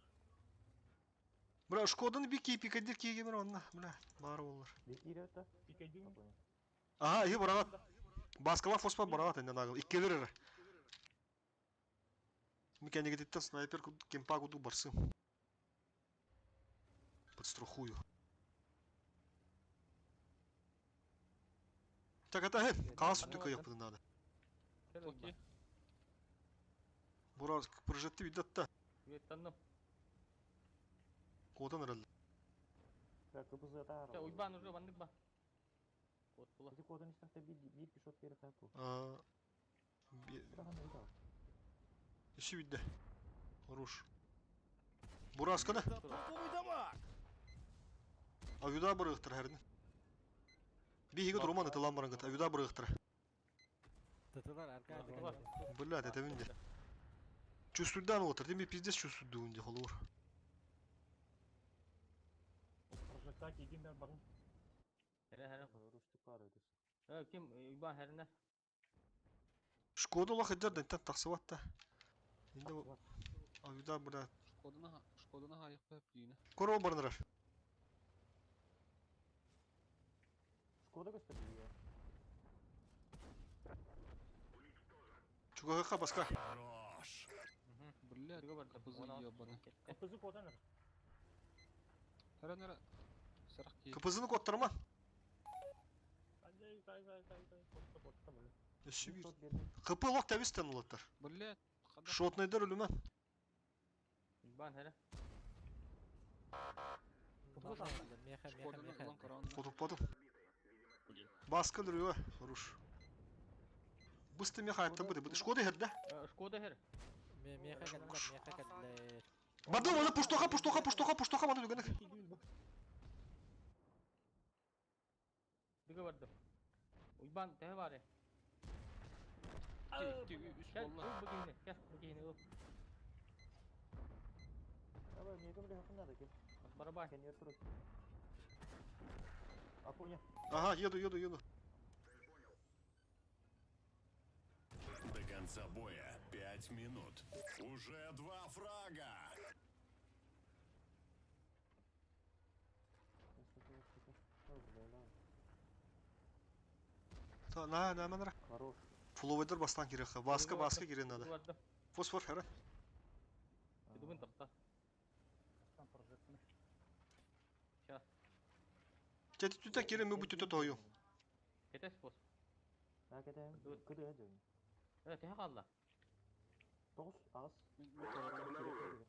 Бля, Шкоданы би кей пикадир кейге бер онна. Бля, бар олар. Би киирэ өтө. Пикайдың. Ага, и барагат. Баскала фоспа барагат энде нагыл. Иккелер эре. Мекенеге снайпер кемпа куду барсым. Подстрахую. Так, это хеп, каас үттүн кыйыппытын надо. Токи. Бура прожекты видатта. Үеттанным. Кодан эрелде. Бля, КПЗ таар. Ча, уйбан уже баннык ба. Кот була. Ити кодан истахта бир бир кишот бере хапу. А, Бирахан ыйда. Иши видде. Руш. Бурасканы. Это топовый дамаг! Авюда барыгыттыр хәрин. Биһиги Роман ытылан барыгыт, авюда барыгыттыр. Тытылар арка Тытылар. Блядь, это винде. Чувствуйдан отыр, деме пиздец чувствуйду унде холур. Прожекта кийгин бер барын. Хәрэ хәрэ. Рушту пар өтөс. Э, ким уйбан хәринэ. Шкода лах эдер дентен таксыбатта. Инде авюда бля. Шкодана, Шкодана хайык бәп дийне. Коро барынырар. Шкода көстөрү. Чугага баска. Хорош. Бля, Блядь, Дыгы барды. КПЗ ебаный. КПЗ куотан эр. Эрэн эрэ. Сарах киһи. КПЗ-ны куоттарыма. Ай ай ай ай ай куотта куотта бля. Өссө биир. ХП лох тэбистен улаттар. Блядь, хада. Шотныйдар өлүмэн. Уйбан хәрэ. КПЗ таҕыста. Меха, меха, Шкоданы меха. ылан көрөн. Хотуппатым. Баска өлөрүө. Хорош. Бысты меха айтты быды. Быды. Шкода херде. Шкода хәрэ. Меха кэллэр, меха кэллэр. Бады оны пуштоха, пуштоха, пуштоха, пуштоха маны дүгенек. Дыгы барды. Уйбан тэһэ бары. 2, 3 Кел, болла. ыл бу киһини, кел, бу киһини ыл. Давай, мне кем легко надо, кел. Барабай. Кенер турук. Акуня. Ага, еду, еду, еду. До конца боя 5 минут. Уже два фрага. Та, на, на, на, Хорош. Фуловайдар бастан керек. Баска, баска керек надо. Дыгы барды. Фосфор, хәрі. Дыгын тахта. Там прожектор. Сейчас. Тети түтә кере мө бүтүтө тою. Кетес бос. А, кетем. Dur. Кыды эдем. Э, тэһэ хаалла. Тоғыз, ағыз. Враг обнаружен.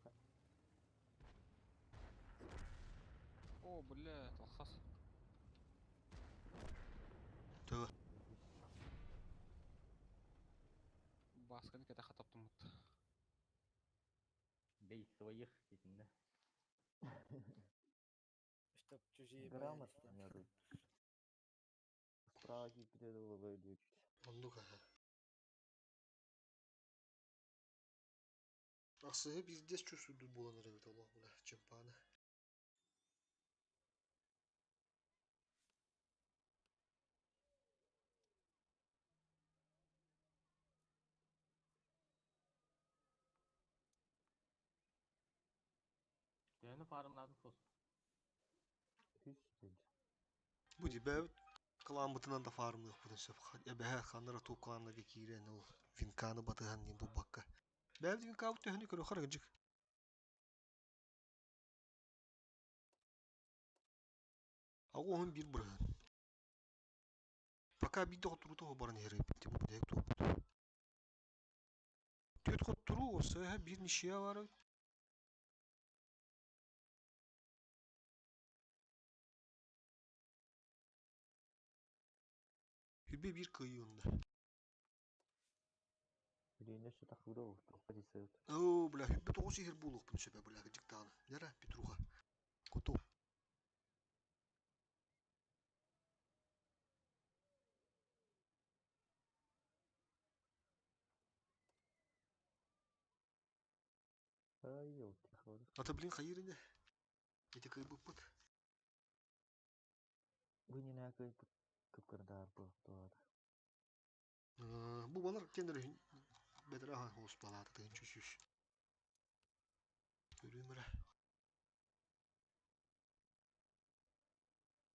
О, блядь, алхас. Төвө. Басканы кете хатаптым мут. Бей своих десин Чтоб чужие Грамотно боялись. меня тут. Справа кипит выйдет. Ондук аха. Ахсыһы биздес чусуду булан эребит олох бля чемпаны. Төһөнү фармладым фос. Үс дейді. Бу дибэ кыламбытынан да фармлык бутун сөп. Эбэһэ ханнара тук кланнага киирен ол винканы батыһан ним бу бакка. Бэбит винка бу төһөнү көрө харгыжык. Агоһун бир бырыһын. Пока бидде хотуру барын хереп бу дек туп. Төт хоттуру осыһа бир нишия бар. Хүбе бир кыйында. Бирине şu takıda oldu. Hadi О, бля, хүбе тоғыз ехер булук бун сөбе бля гыжыктааны. Нера Петруха. Коту. Ай, елки, хорош. Ата блин хайырынде. Эти кыйбыппыт. Вы не на кый кыпкырдар был туар. Бу балар кендер бедер ахан хос балаты тыгын чүшүш. Көрүмөрө.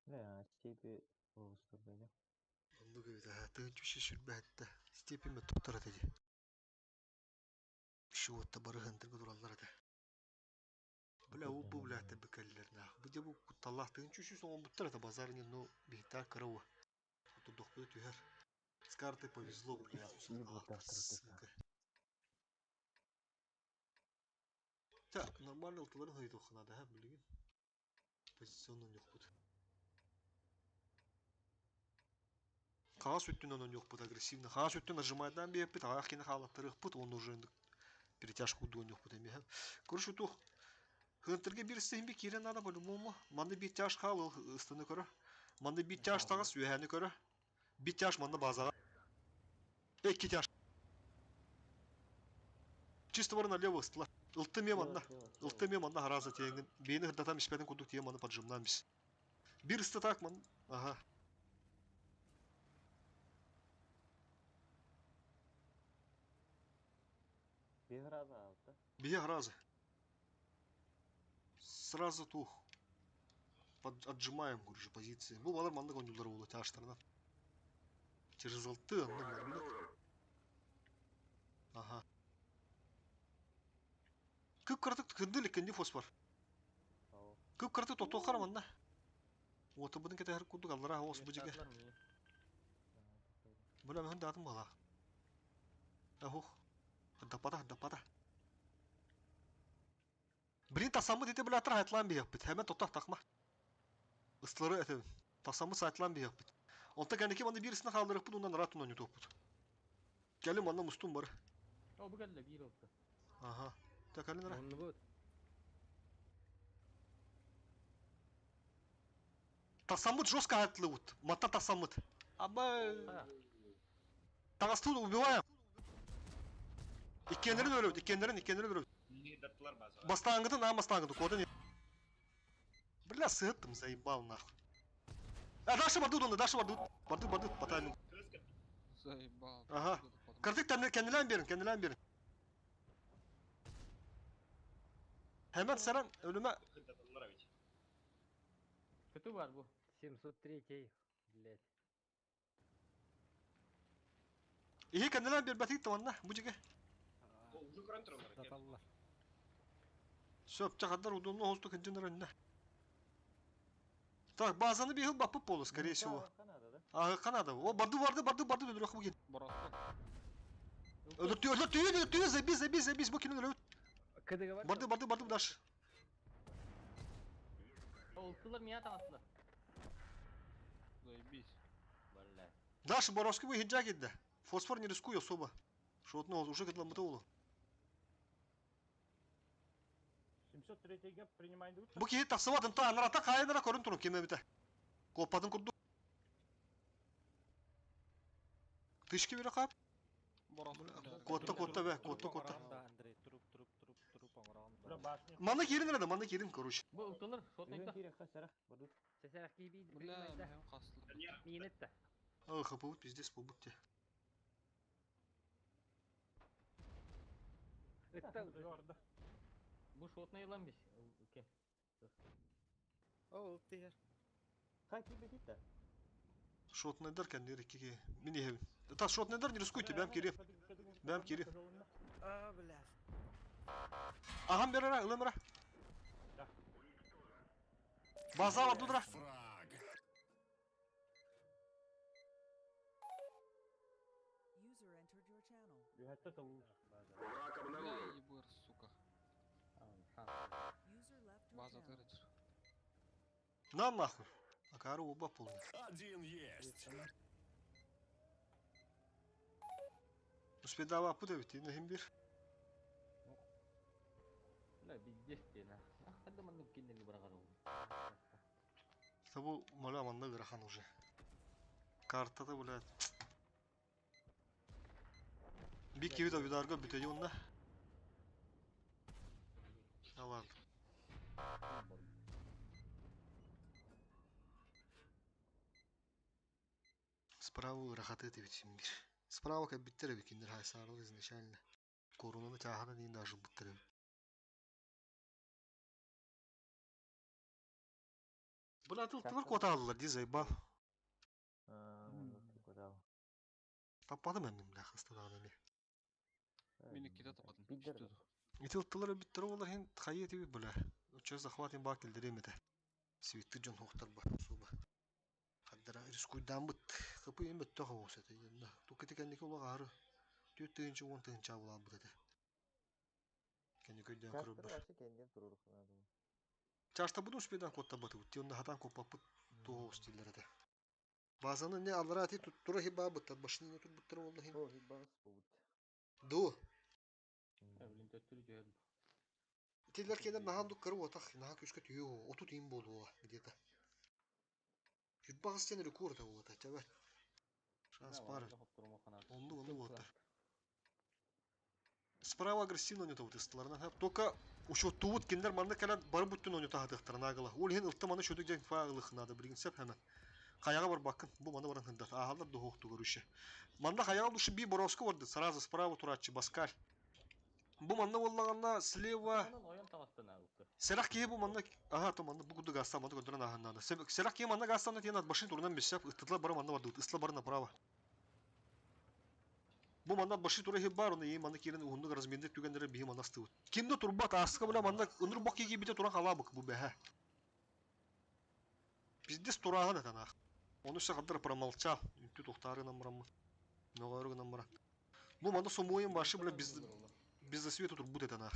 Не, степи oluştur böyle. Онду көйдө тыгын чүшү сүрбәтте. Степиме туктара деди. Шуотта барыһын тыргы тураллар ата. Бля, у бу бля тебекеллер на. Бу де бу кутталлах тыгын чүшү соңон буттар ата базарны но бихтар карауа. Тудох бу түһәр. С картой повезло, бля. И вот так Сука. Так, нормально алтыларын хайдухнада, ха, билигин. Позиционный yok бут. Хаас өттүн онон yok бут агрессивно. Хаас өттүн нажимайдан беппит, аяк кene халаттырых бут, он уже перетяжку дуон yok бут эми. Короче, тух Хынтырге бир сehин кирен надо по-любому. Манды бир тяж хал ыстыны көрө. Манды бир тяж тагыс үһәне көрө. Бир тяж манды базага. Эки тяж. Чисто бар налево ыстыла. Ылты ме манна. Ылты ме манна хараза теңин. Бейni хырдатам испеден кудук тие маны поджимнан бис. Бир ысты так ман. Ага. Bir раза алды. Бие раза. Сразу тух. Под, отжимаем, короче, позиции. Бу балар мандык ойнулар болду тяжтарынан. Через алты, анны мындык. Ага. Кып-кыратык кырды иликкин фосфор. Кып-кыратык тохтуоххара манна. Уотурбутун кэтэһэр курдук аллараа оҕус бу дьигэ. Бу мөһүн даатын буолаа. Ахух. Даппата, даппата. Блин, тасаммыт ити блятыр хайтлаан биһиэхпит. Хэмэн тотах тахма. Ыстылары этебин. Тасаммыт сайтлаан биһиэхпит. Онто кэнники манна биир ысына хаалларыахпыт уонна нараат тунан ньутуохпут. Кэлин манна мустун бары. О, бу кэллэ биир олта. Аха. Та кэлин ара. Оннубут. Тасаммыт жестко айтлыбыт. Матта тасаммыт. Аба. Таҕастыы убиваем. Иккиэннэрин өлөбүт, иккиэннэрин, иккиэннэрин өлөбүт. Бастааҥҥытын, аан бастааҥҥытын, куотан Бля, сыһыттым, заебал нахуй. А, дальше бардут онно, дальше бардут. Бардут, бардут, по таймингу. Заебал. Ага. Кырдык кэннилээн берин, кэннилээн берин. Hemen саран ölüme Көтү бар бу. 703 блядь. Иһи кэннилээн биэрбэтик манна бу дьигэ. Таталлар. Сөп чахардар удунну холту кынчынар önüne. Так, базаны bir баппыт болу, скорее всего. А, Канада. О, барды барды барды барды өлөрөх бугин. Өлөртүү, өлөртүү, өлөртүү, забей, забей, забей, бу кинин өлөт. КДГ бар. Барды, барды, барды, даш. Олтылар мия таҥастылар. Заебись. Бля. Даш Боровский вы хиджа кидде. Фосфор не рискуй особо. Шотно уже кытламыты олу. 703-ге принимай дут. Бу киһи тахсыбатын та анарата хаайынара көрүн турун ким эбите. Коппатын курдук. Тышки бире кап. Котта котта бе, котта котта. Андрей, труп, труп, труп, труп, оҥороон. Манна киирин эрэ, манна киирин, короче. Бу ылтылар, шотнайда. Сесерах киби. Бля, мин қастылар. Минетта. Ах, хапыбыт пиздец болбут те. Ытта. Бу шотнай ылан бис. Окей. О, тиһэр. Шотнайдар кәндер иккиге. Мин иһэбин. Та шотнайдар не рискуйте, бәм кири. Бәм кири. А, бля. Ахам берера, ылымра. База бар дудра. Фраг. User entered your channel. Бля, ебыр, сука. User left your База channel. тырычыр. На нахуй. Акары оба полный. Один есть. Успедава путавит, и на бир. Бля, пиздец те на. Хадда маннык киннени бырагар ол. Табу маля манна ырахан уже. Картада, блядь. Bir kivi de bir darga bitedi onda. Да ладно. Справа рахаты ведь bir. Справа как биттер бикиндер хайсарлы изначально. Коронаны чахана дейін даже биттер. Бля, тылтылар кота алдылар, ди заебал. Таппадым мен бля хастадан эми. Мин икките тападым. Үстү. Итилтылар биттер олар хин хайы тиби бля. Уча захватин ба келдере мете. Светти жон хохтар ба суба. Хаддара рискуйдан бут. Капы эми тоха болса те. Тук текенники ола гары. Түт тыгынчы он тыгынча була бут эте. Кенни көйдөн көрүп бар. Чашта буду успедан котта баты бут. Тионда хатан коппапыт туго стиллер эте. Базаны не аллара ти тура хиба бут. Башны не тут буттар олла хин. Ду. Блин, төттүрү жөөр. Тиллер келер нахан дук кыры отах, нахан күшкө түйө, оту түйін болуа, где-то. Жүтбағыз сен рекорд болуа, чабар. Шанс бар. Онду, онду болуа. Справа агрессивно ойното вот ыстыларынан. Только учет туут киндер манны кэлэн бары бүттүн ойното хатыктар нагыла. Ол хин ылты маны шөдүк ден фагылых надо билген сеп hemen. Каяга бар бакын, бу маны баран хындат. Ахалар духукту көрүшү. Манда каяга душу би Боровско барды, сразу справа турачы Баскаль. Бу манна боллаганда слева Онон оён таҥастан ылты. Серах киһи бу манна аха то манна бу курдук гаста манна көрдөрөн аһаннаада. Серах киһи манна гастанна тиэн башын турунан бисеп ыттытла бары манна барды ысла бары направо. Бу манна баши тура иһи бар, оны и манна киирэн уһуннук разминник түгэннэри биһи манна астыбыт. Ким да турбат, ааска бля манна ыныр бок киирбитэ туран халаабык бу бэһэ. Пиздец турааһын этэн аах. Ону өссө хаддар промолчал. Үнтү тухтаары гынан бараммын. Мөҕөөрү гынан баран. Бу манна сомуойун башы бля без без засвета турбут этэн аах.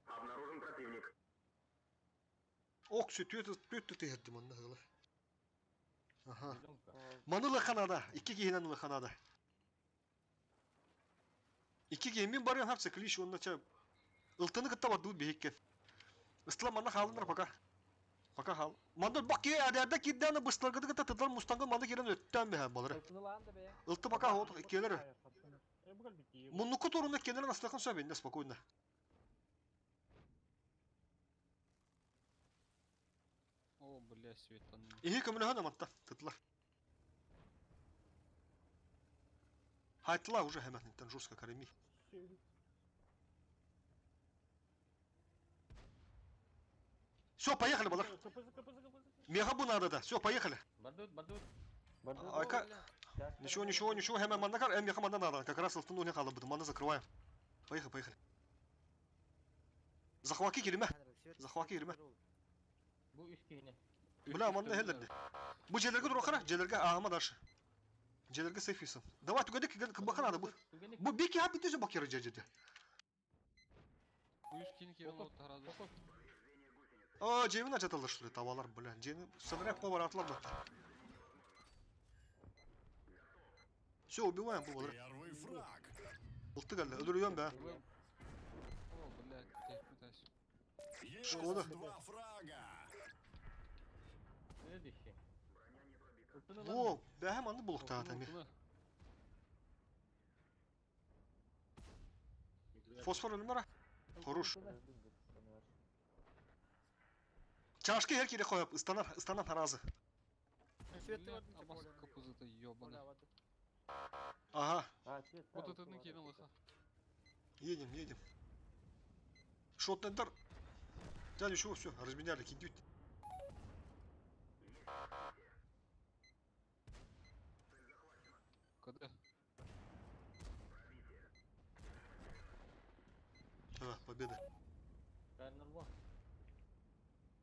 Обнаружен противник. Ок, сүтүөт түөт түһэрди манна ыла. Аха. Маны ылыахха наада. Икки киһинэн ылыахха наада. Икки киһи мин барыан хапса клич уонна ча ылтыны кытта бардыбыт биһикки. Ыстыла манна хаалыннар пока. Пока хаал. Манна бак киһи адэрдэ кирдээн быстыларгыты кытта тыдлар мустангын манна киирэн өттөөн бэһэ балары. Ылты пока вот иккилер. Муннукку туруна кенерен астакын сөбүнне спокойно. О, бля, светанный. Иһи көмөлөһөн аматта тытлар. Хайтла уже хэмэтинтен жестко кареми. Все, поехали, балар. Меха бу надо да. Все, поехали. Бардут, бардут. Айка. Ничего, ничего, ничего, хэмэ маннакар, эм меха манна надо. Как раз ылтын уне қалды, маны закрываем. Поехали, поехали. Захваки кириме. Захваки кириме. Бу үс киһини. Бля, манна хеллерди. Бу жерлерге тура қара, жерлерге ағама дальше. Жерлерге сейф Давай, түгедік, кыбақа надо бу. Бу бики хап битөзө бакеры жерде. Бу үс киһини киирэн олорто А, жемин ачаталар что ли, табалар, бля. Жени сынырак по баратлар да. Все, убиваем бу балар. Первый фраг. Ылты geldi. Öldürüyorum be. О, блядь, ты пытаюсь. Есть Шкода. два фрага. Следующий. Во, бәһем аны булуктаа тами. Фосфор өлмөрө. Хорош. Чашки her kere koyup ıstanan ıstanan harazı. Абас капузы-то ёбаный. Ага. Вот это киирэн лыха. Едем, едем. Шотнендар. Да, ничего, все, разменяли, кидют. Когда? Да, победа. Правильно,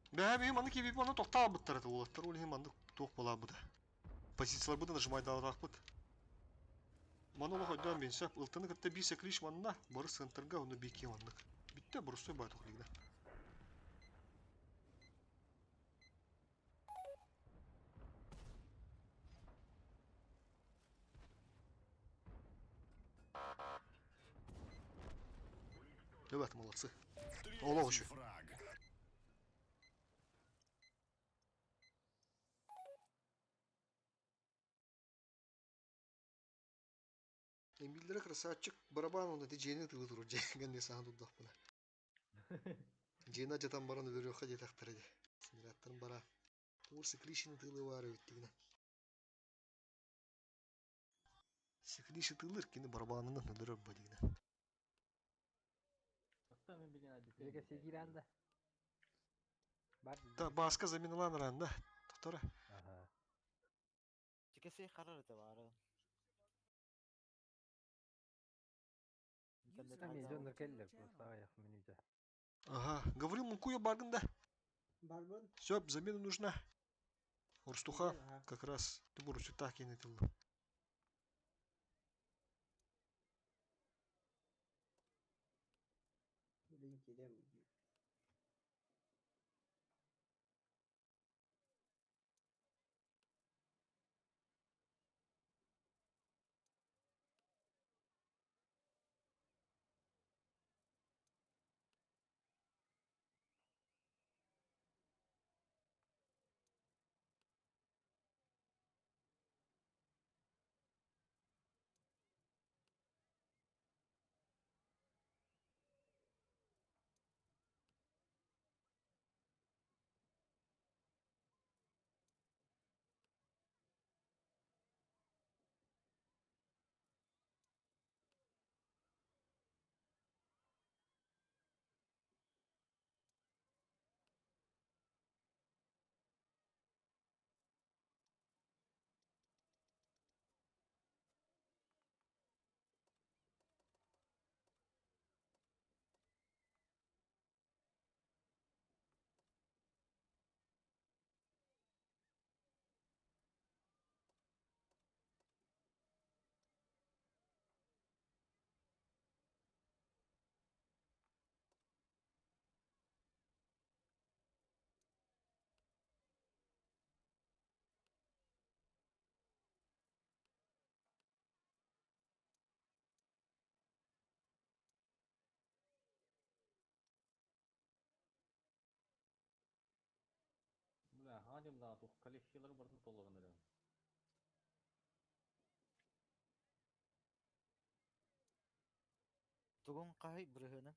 Бәһәм им аны кибип аны тоқтаа бұттар это олаттар, ол им аны тоқ бола бұда. Позициялар бұда нажимай даларақ бұд. Маны олық ойдан мен сөп, ылтыны кітті би секриш манна, бары центрга оны беке маннык. Битте бұрыстой бай тоқлигда. Ребята, молодцы. Олох Третий еще. фраг. Эмбилдere красавчик барабан оны де жени тылы турur. Жеген не саған дудақ бұна. Жена жатан баран өлөрү хаде тактыр эди. Снарядтарын бара. Тур секлишин тылы бар өттигине. Секлиши тылыр кини барабанынан өлөрөр бадигине. Беге сегиранда. Бар. Та баска заменалан ранда. Токтора. Ага. Чекесе харар это бары. Ами зонор келлер просто аяк минута. Ага, говорил Мункуя баргында. Барбын. Все, замена нужна. Урстуха как раз. Ты бурусу так и не тылы. Блин, кидем. Дем да тух коллекциялары бардын толорун эрэ. Тугун каһай бырыһыны.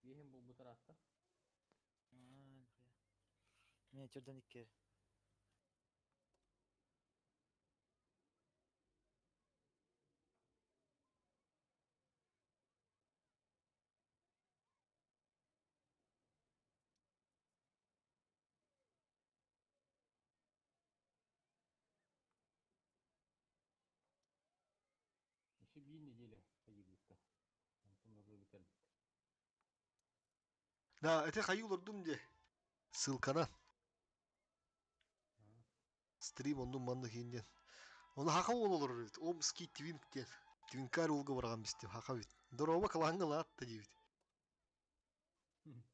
Биэһин булбутар атта. Мен чөрдөн иккер. Еще бир неделя хайыгытта. Антон уже битер. Да, это хайы олордум де. Ссылкана. Стрим оннун манны хинден. Оны хака ол олорор бит. Омский твинк ден. Твинкар олга барган бистем хака бит. Дорова калаңы лаатта дейбит.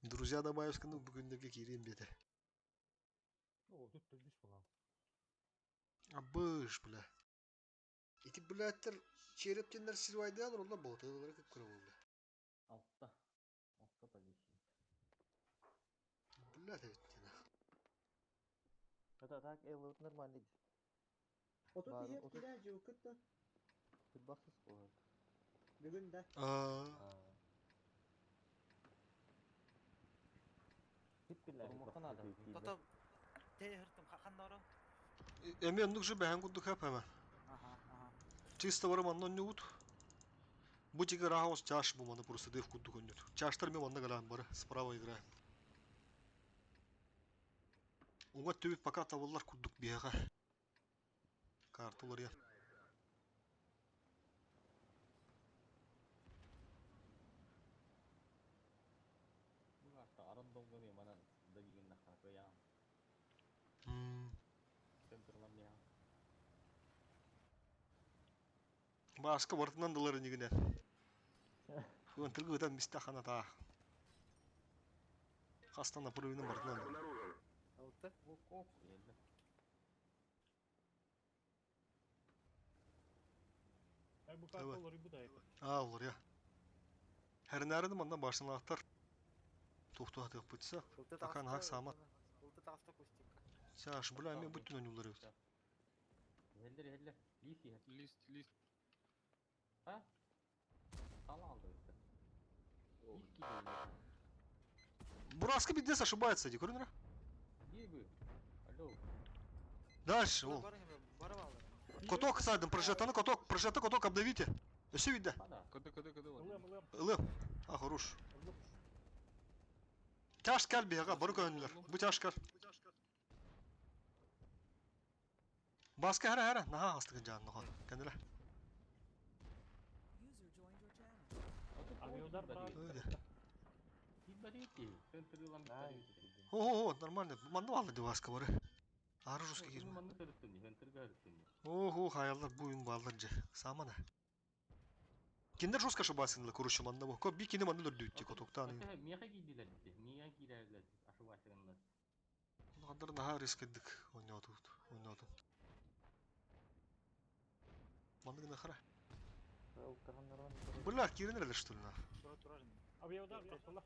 Друзья добавивсканы бүгүндерге киирен бете. О, тут түлбүс була. Абыш, бля. Ити блядтер черептеннер сирвайдалар, олар болтайлар кып кыра болду. Алтта. Алтта позиция. Блядь, эбит дена. Это так, эл нормальный. Отут Бар, иһэр отут. кирэ дьылкыт да. Бахсыз болады. Бүгүн да. Аа. Тото те хыртым ханнору. Эми оннук же бэхэн курдук хап эме. Аха, аха. Чисто барым аннан ньют. Бу тиги раус чаш бу маны просто дыв курдук өннөт. Чаштар мен манна галан бары справа играем. Уңа төбүт пока табыллар курдук биэҕэ. Карталар я. Бу атта аран долганы манан дагигин нахата я. Центрлам я. Башка бартынан далар нигине. Өн тыргы өтөн бисте хана та. Хастан напырыны бартынан. Алты. Ок, енді. Ай бу карта олар бу да. А, олар я. Хәрнәрин мандан башын аттар. Тухту атып бутса. Пока нахак сама. Ылты таста кустика. Саш, бля, мен бүтүн ойнулар бит. Хеллер, хеллер. Лист я. Лист, лист. А? Сала алды бит. Лист киді. Бураска бидес ошибается, ди, көрүнөр? Где вы? Алло. Дальше, ол. Коток сайдым, прожетаны коток, прожета коток обновите. Все видно. Кыды, кыды, кыды. Ылым. А, хорош. Тяж кәл беға, бары көңілер. Бу тяж кәл. Баска хәрә хәрә. Наха астыгы жан, наха. Кәнділі. User joined your channel. Авиаудар брат. О, нормально. Манды алды деп аска бары. Ары жуска кирме. Ого, хаялlar бу юм балдар же. Самана. Киндер жестко ошибаться, короче, манды бу. Көп би кини манды дүттü котоктан. Меха кийдилер бите. Мия кийдилер. Ошибаться. Хандар наха риск эдик. Ойноту, ойноту. Манды гына хара. Бля, киринер что ли на? Тура тура. Авиаудар тастала.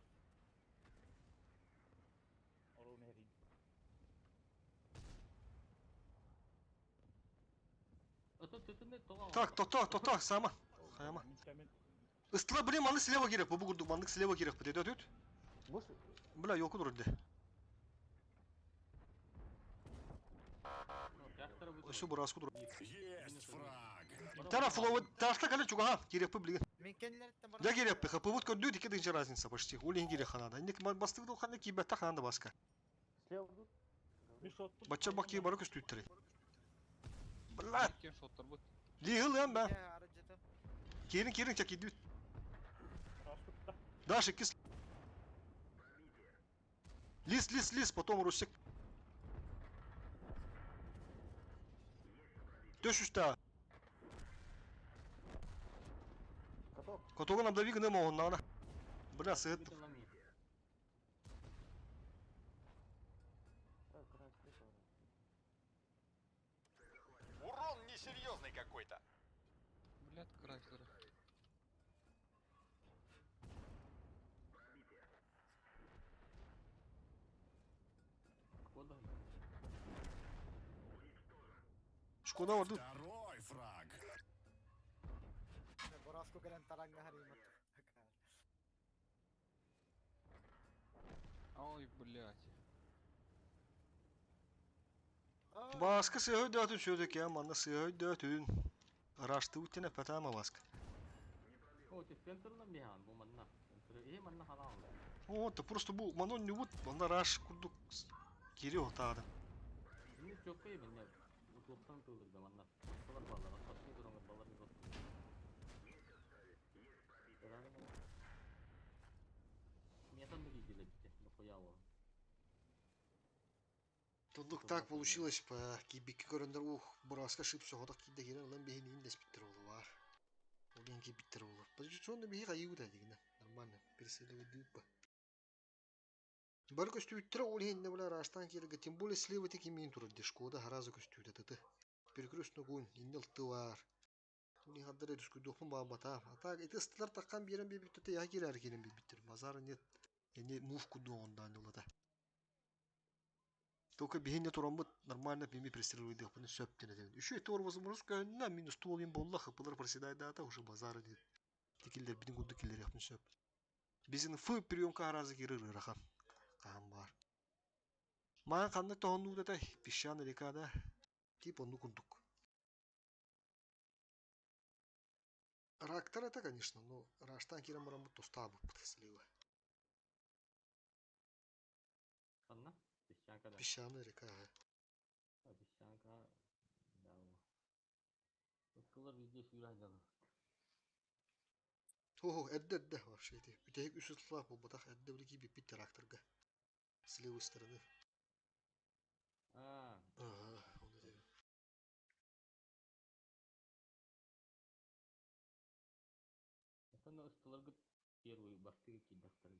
Ору мери. Так, то то, то то, сама. Хаяма. Ыстла, блин, маны слева керек, бу бугурдук, мандык слева керек, бит өт. Бля, ёлку дурды. Өсө бураску дур. Есть фраг. Тара флоу, ташта кале чуга, керек бу блин. Мен кенлерден бар. Да керек, хп вот көрдү дики динче разница почти. Улин керек ханада. Инде бастык до хана кибе та ханада баска. Бача баки бары көстүттүр. Бля. Кем шоттар бу? Лигыл ям ба. Керин керин чак идүт. Даша кис. Лист, лист, лист, потом русик. Төш үстә. Котогун обдави гына моғыннана. Бля, сыт. Урон несерьезный какой-то. Блядь, Крайслеры. Шкода барды. Второй фраг. Бораско кэлэн тараҥнаһар имат. Ой, блядь. Бааска сыһа өйдөөтүн сүөдэ манна сыһа өйдөөтүн. Ыраастыбыт тен эппэтаама Бааска. О, ты центрынан биһан бу манна. Центр э манна халаан. О, то просто бу манон ньубут, манна раш курдук кири отаады. Ini çok iyi ben Утлуктан тылырда манна. Балар балар, патны тураңар балар не Метан да видели бите, дохуя Тундук так получилось по кибикки көрөндөр ух, бураска шип соҕотох киирдэ киирэн ылан биһиниин дэспиттэр буолу баар. Ол иһин киирбиттэр буолу. Позиционно биһи хайыыбыт дигинэ. Нормально. Переселивайдыыппа. Бары көстүүттэрэ ол иһин бля раштан кииргэ, тем более слева тики миин турар ди Шкода хараза көстүүтэ тыты. Перекрестный огонь, иннел тывар. Уни хаддара рискуйдуохпун баабата. А так, ити ыстылар таккан биэрэн биэрбиттэр я киирэр киирэн биэрбиттэр. Базара нет. Эни мув кудуоҕундаан улата. Только биһинне тураммыт нормально бими пристрелуйдуохпун сөп диэн этебин. Еще это возможность көһүннэ минус туолин болла хыпылар проседайдаата уже базара нет. Тикиллер битин курдук киллер сөп. Бизин ф приемка харазы кирир ырахан. Хаан бар. Маан ханнык тоһоннуу песчаный река да. Тип онну курдук. Рактар это, конечно, но раштан кирен баран тостабы слева. Ханна? Песчанка да. Песчаная река. Ага. А, Песчанка. Да. Откылар везде сүйрәдәләр. О, эдде эдде вообще эти. Бүтәһик үс ытлап бу батах эдде билики биппит тракторга. С левой стороны. А, Ага, он это. это на ыстыларгы первый бастыгы кидахтар.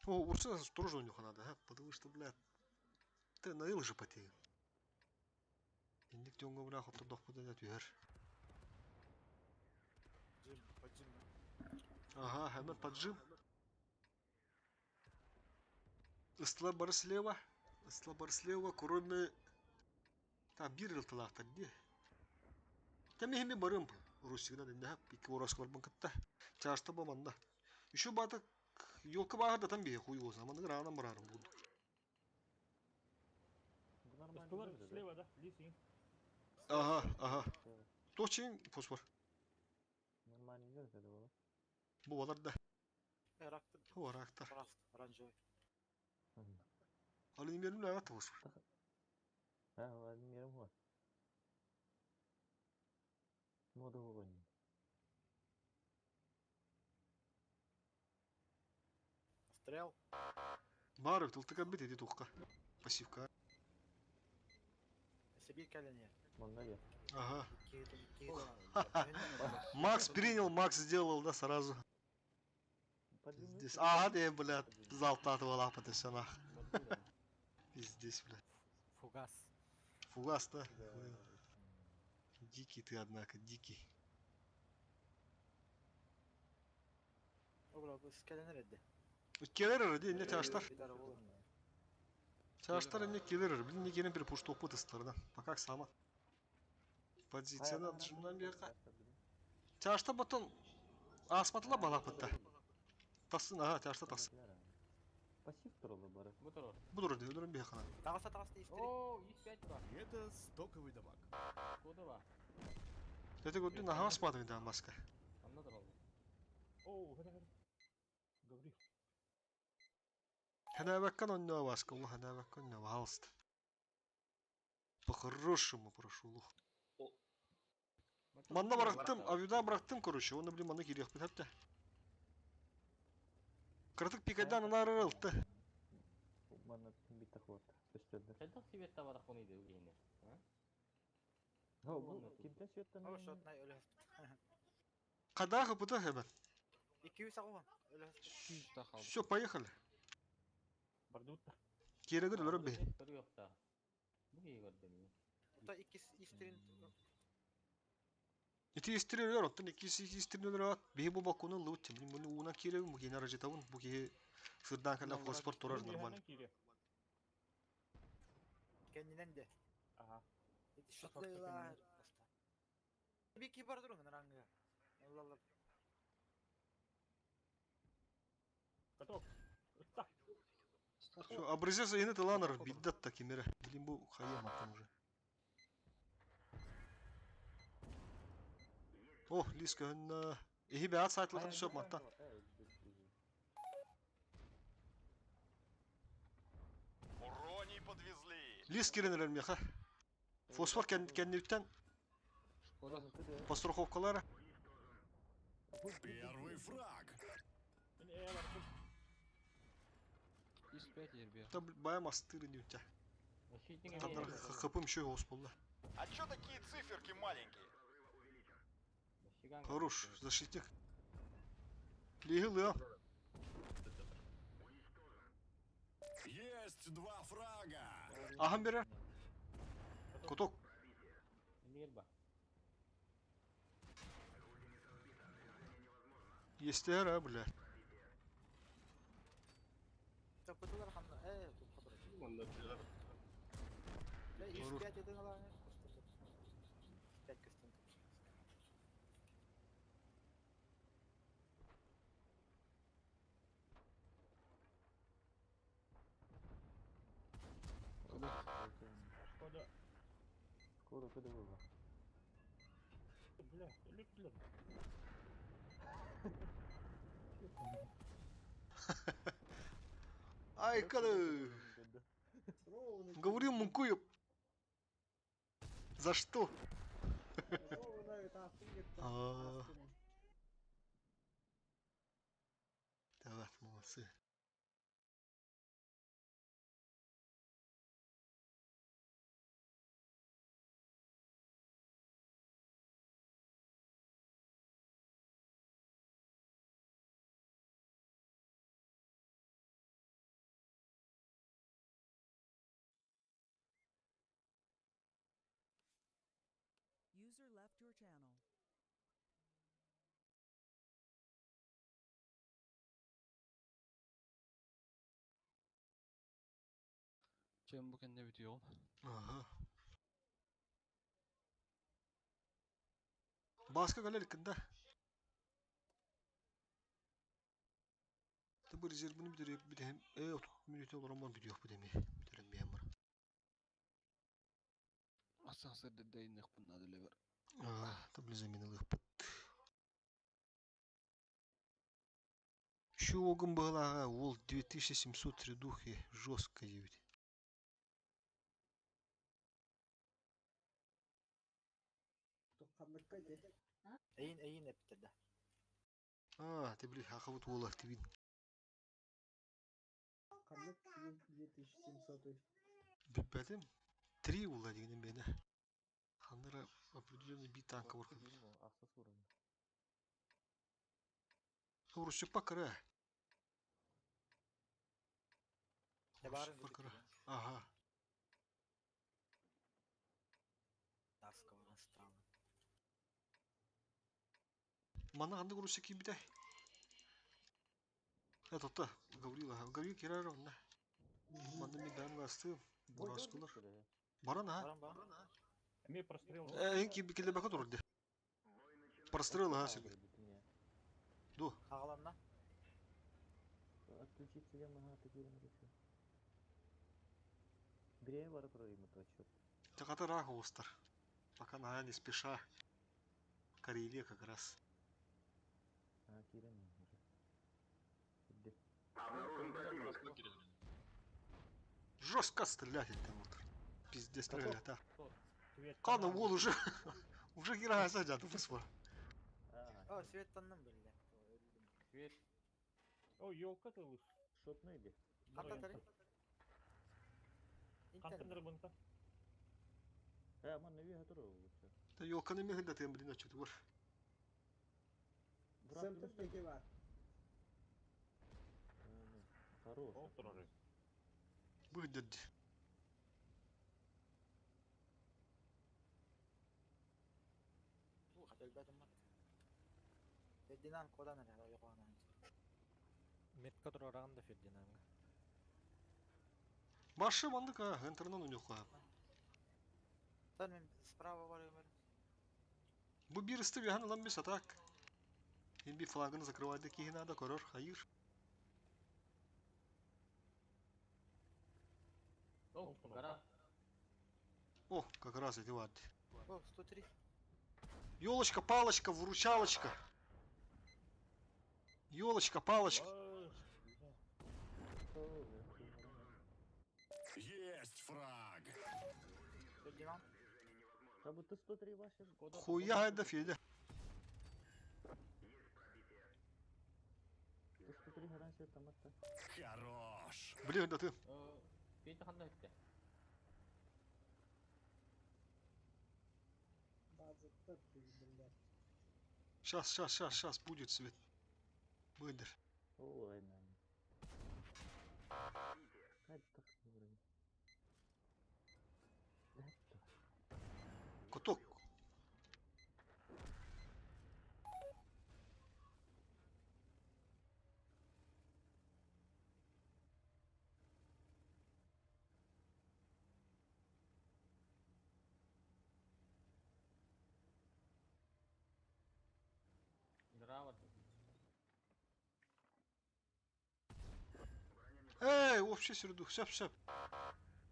О, урса тоже у него надо, а? Потому что, блядь, ты наил же потею. Инник тёнго, бля, хоть дох куда түһэр. Джим, поджим. Ага, хэмэн поджим. Ыстылар бары слева. Ыстылар бары слева, кроме... Там бир ылтылаахтар ди. Там хеми барым. Русигна да икки ороскалар бун кытта. Чашта ба манна. Еще бата елка багар да там бие хуй болса. Манна гранам барарым буду. Ыстылар слева, да? Лисин. Ага. Точин фосфор. Нормально идет это было. Бу балар да. Рактыр. О, рактар. Раст, оранжевый. Али мерим ла фосфор. А, Владимир вот. Моду огонь. Стрел. Бар, тылтыка бит иди тухка. Пассивка. Сибирь кәлене. Манна Ага. Икки Макс принял, Макс сделал, да, сразу. Здесь. Ага, да, блядь, залтатывал лапы, все нах. Пиздец, блядь. Фугас. Фугас, да? Дикий ты, однако, дикий. О, бля, бу кәлене reddi. Келер, не тяжтар. Тяжтар не келер, блин, не келен бір пуш топы тыстырды. Пока сама. Позицияны джимнан берка. Тяжта батон асматыла балапытта. Тасын, ага, тяжта тасын. Пассив туралы бары. Бу турар. Бу дур, өлөрүм бияхана. Тагаса тагаса истери. О, 105 бар. Это стоковый дамаг. Кода бар. Это год на асматыми да маска. Анна турал. Оу, хана хана. Гаврил. Ханабаккан онно маска, Аллах ханабаккан онно пожалуйста. По-хорошему прошу, лух. Манна бырактым, авида бырактым, короче, оны блин, манна кирек бит хәтта. Кыртык пикайдан анары ылты. Манна бит тахват. Өстөлдө. Хайдах свет табарах оны иде үгейне. А? О, бу кимтен светтен? О, шотнай өлө. Кадахы пыта хәбән. 200 агуан. Өлө. Все, поехали. Бардутта. Кереги өлөрөм бе. Бер юкта. Бу кие көрдүм. Та икки истерин. Ити истирер оттон иккиси истирнер ат. Бихи бу балкону лут. Мин муну уна кереги бу кене ражитабын. Бу кеhe сырдан кала фосфор турар нормально. Кеннинен де. Ага. Шотнайлар. Бики бар турун ранга. Алла. Каток. Ытта. Все, образец ини тыланар биддат та кимере. Билин бу хайа маттан уже. О, лис көһүннэ. Иһи бэҕэт сайтылатын сөп маттан. Уроний подвезли. Лис кирен эрэр миэхэ. Фосфор кэнниттэн Шкода. постраховкалара. Первый фраг. Мен э бардым. Ис 5 ербе. Та баям астыр инүтэ. Защитник Тандар эмиэ. хапым еще голос болла. А чё такие циферки маленькие? Защиган Хорош, защитник. Лиги лыа. Есть два фрага. Ахан бере. Куток. Эмиэ ба. Естер, а, бля. Тапытылар ханна. Э, тут хатыр. Манна билер. Бля, Хорош. X5 этен алаң. X5 көстөн. Шкода. Скоро куда было? Бля, өлүк бля. Ай, кады. Говорил Мункуев. За что? А. Давай, молодцы. User left your channel. Чем бу кэннэ бүтүөҕүм. Ага. Баска галер кында. Ты резервini bir bir hem e 30 minute olamam bir yok bu demi. Bitirin bir hem var. Асансырды дайыннык надо левер. А, там заминылых пыт. Şu огын была, ол 2700 редухи жестко девять. Ханныкка де. Эйин эйин эптер да. А, ты блин, ахавут уола ты вин. Ханнык 2700. Биппетим. Три ула деген бені. Ханнара определенный би танка бар. Урусчук пакара. Я барын Пакара. Ага. Таскова настала. Мана анда урусчук ким бите. Это то, Гаврила. Гаврил Кираровна. Манда мен бәрін асты. Бураскулар. Баран, а? Баран ба. Эми прострел. Э, энки бикеле бака турды. Прострел, а, себе. Ду. Агаланна. Отключиться я могу, ты решил. Бре бара турар то черт. Таката рах остар. Пока на не спеша. Карелия как раз. А, кирен уже. Иди. Обнаружен противник. Жестко стрелять это вот. Пиздец стрелять, а. Свет. Кана уол уже. Уже герая садят, фосфор. О, свет танным бля. Свет. О, елка ты лыс. Шотный иди. Хата тари. Кантыныр бунта. Э, ман не вега турар лучше. Да елка не мегда ты, блин, а что ты вор. Центр деки бар. Хорош. Ол турар. Выйдет. Бу хател бәтем бар. Фердинанд кодан эле ойгонан. Метка турараган да Фердинандга. Башы мандыка, интернет у них. Тан мен справа бар өмөр. Бу биир ысты үөһэн ылан бис атак. Ин би флагын закрывайды киһи надо көрөр хайыр. О, гора. О, как раз эти варды. О, 103. Елочка, палочка, выручалочка. Елочка, палочка. Есть фраг. Фердинанд. Как будто 103 ваши. Хуя хайда Федя. Ты 103 гарантия там это. Хорош. Блин, да ты. Федя ханна өттө. 25, блядь. Сейчас, сейчас, сейчас, сейчас будет свет. Выдер. Ой, наверное. Как так вроде. Куток. Гора бар. Эй, общий среду. Сөп, сөп.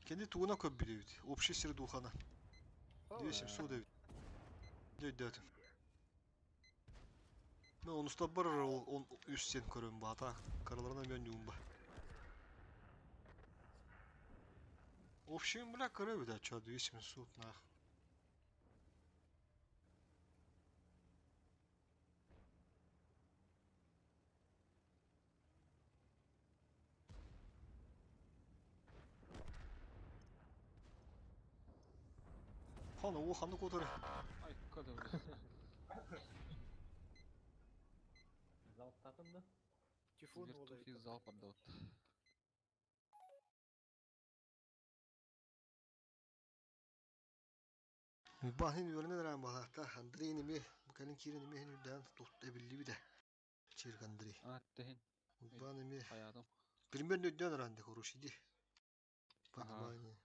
Kendi tuğuna köp biliyor. Общий среду хана. 2709. Дөйдөтүм. Мен оны ұстап бар, ол үс сен көрөм ба, ата караларына мен юум ба. Общем, бля, көрөбү да, чё, 2700 нах. Хана, о, ханы котыры. Ай, када блин. Залптатын да. Тифун ол Вертухи залп отдал. Бахин өрнен рам балата, Андрей неме, букалин кирин неме хин үдән тут эбилли биде. Чирк Андрей. А, тehen. Ба неме. Хаятым. Примерно үдән ранды хороший ди. Ага. Понимание.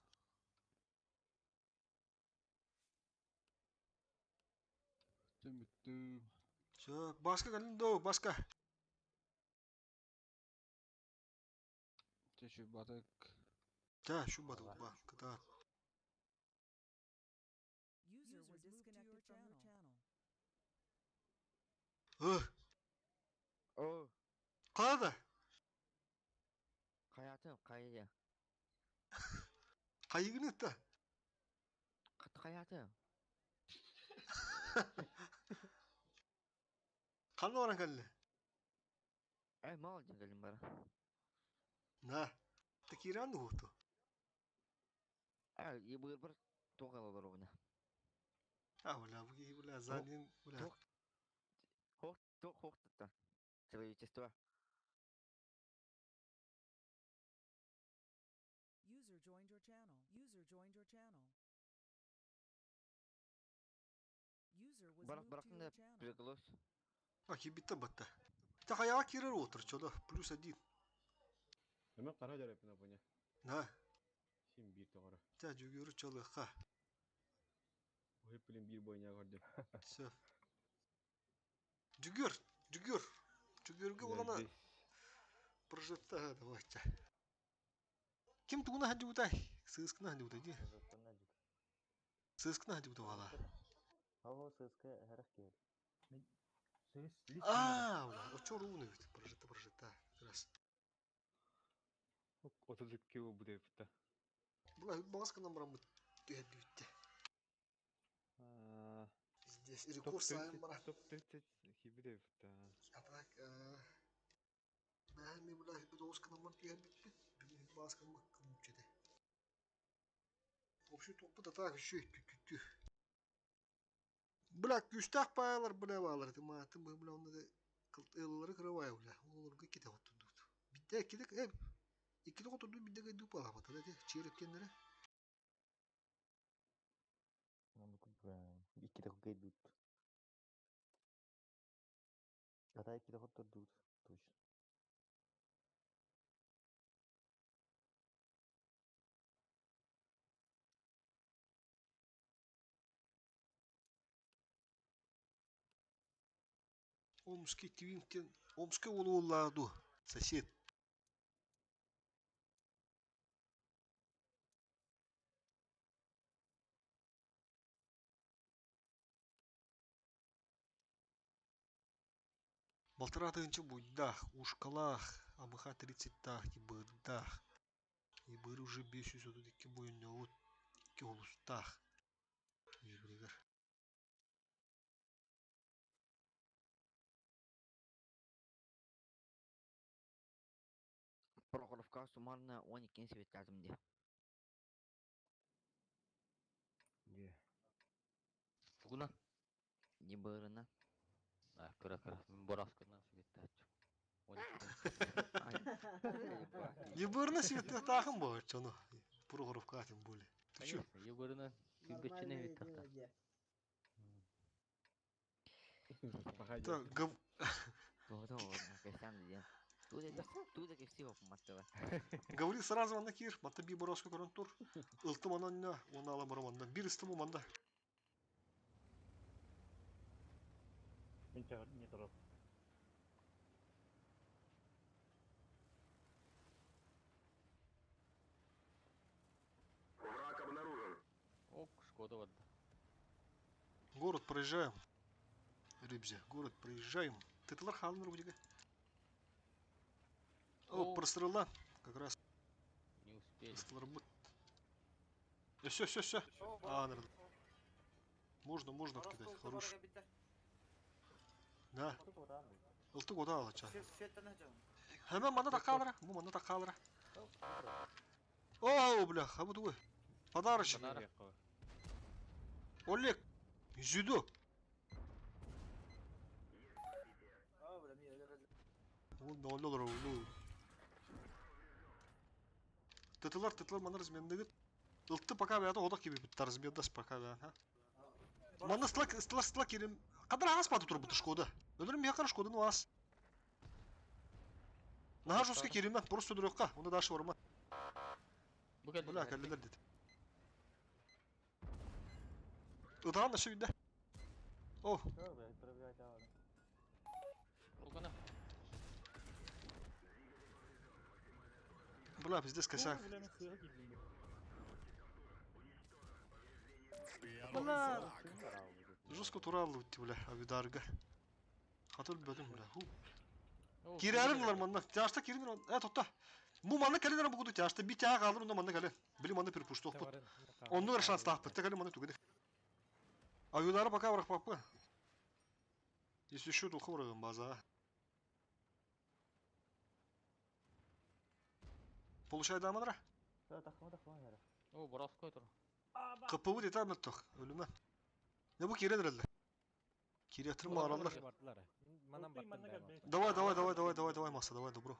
Түмүттүм. Все, баска калин до, баска. Чечү батык. Да, шу батык ба, ката. User was moved to your channel. Ы, О, када? Хаятым, хайя. Кайыгын та. Хаятым. Канны баран калли. Эй, мал дегелим бара. На. Такиран хуту. Эй, ебыр бір тоғалалар оғына. А, бля, бу бля, занин, бля. Хох, тох, хох, та. Человечество. User joined your channel. User joined your channel. User was Барак, moved to барак, your channel. приглас. А, хибитта батта. Та хаяга кирер отыр, чода, плюс один. Эме кара жарайпына буня. На, Син бир тоғара. та жүгөрү чолы ха. Ой, блин, бир бойня көрдүм. Все. Жүгөр, жүгөр. Жүгөргө улана прожекта давайте. Ким тугуна хадибутай? Сыскна хадибутай ди. Сыскна хадибутай вала. Ого, ССК харах кел. А, бля, очор уны бит. Прожекта, прожекта. Как раз. 32 буде битта. Була маска нам рам битте. Здесь рекорд сайын бара. Топ 30 хибиде битта. А так, Бәһәми була бит оскана ман түйәр бит. Бит маска мак чете. Общий топы да так еще тү-тү-тү. Бля, күстәк паялар, бля, балар. Ты ма, ты бля, онда ыллары кырывай, бля. Оларга ките отурду. Битте ките, э, икки отурду, битте гайду пала бата, да, чирек кеннере. Икки такой гайдут. А та икки такой дут. Точно. Омский Твинкен. Омский уолу Сосед. Балтараа тыһыынча буйдаах, ушкалаах, АМХ 30-таах, ибырдаах. Ибыр уже 532 буйунньоҕут, икки олустаах. Ибырыгар. Прохоровка суммарно 12 светлятым де. Де. Тугуна? Не бырына. А, кыра кыра. Мин бораскынан светляччы. Ебырна светлятаахын бо, чону. Прохоровка тем более. Ты чё? Конечно, ебырына күйбетчине Нормальное виттахта. дело, де. Так, гов... Костян де. Тут таки всего поматывай. Говори сразу на кир, мата би бороску коронтур. Ылтым ананна, оны ала бараманда. Бир ыстым манда. Мен не тұрып. Враг обнаружен. Ок, Шкода барда. Город проезжаем. Рыбзя, город проезжаем. Тытылар халын рубдига. О, О. прострела. Как раз. Не успели. Ыстылар бут. Все, все, все. А, наверное. Можно, можно откидать. Хорош. Да. Ылтык ода алача. Hemen bana da kalır. Bu bana da kalır. О, бля, а вот вы. Подарочек. Подарок. Олег, дзюдо. Ол не олар ол. Тытылар, тытылар мана разменныгыт. Ылтты пока бята одак кеби бит размендас пока бя, ха. Мана стлак, стлак, стлак керем. Кадыр ағас баты тур буту шкода. Өлөрүм якар шкодан вас. Наха жестко керем просто дуракка, оны дальше барма. Бу келди. Бля, кәллелер деди. Ыдаан ашы биде. О, Тугуна. бля, пиздец косяк. Бля, мен сыға келдім. Первый Бля. флаг. Жестко туралы өтті, бля, абидарга. Хатыр бөтім, бля. Ху. О, Кирәрім булар манна. Тяжта кирин, э, тотта. Бу манна кәлен бу куду тяжта би тяга алыр, онда манна кәлен. Били манна пир пушток бут. Онны бер шанс тап, бит кәлен манна түгеде. Аюлары пока барак папы. Если еще духу врагом база. Получай дамадра. О, бораской тур. КПУ дете аметтох, өлүмө. Не бу кирен релде. Кире мааралар. Манан баттым бәм. Давай, давай, давай, давай, давай, давай, масса, давай, добро.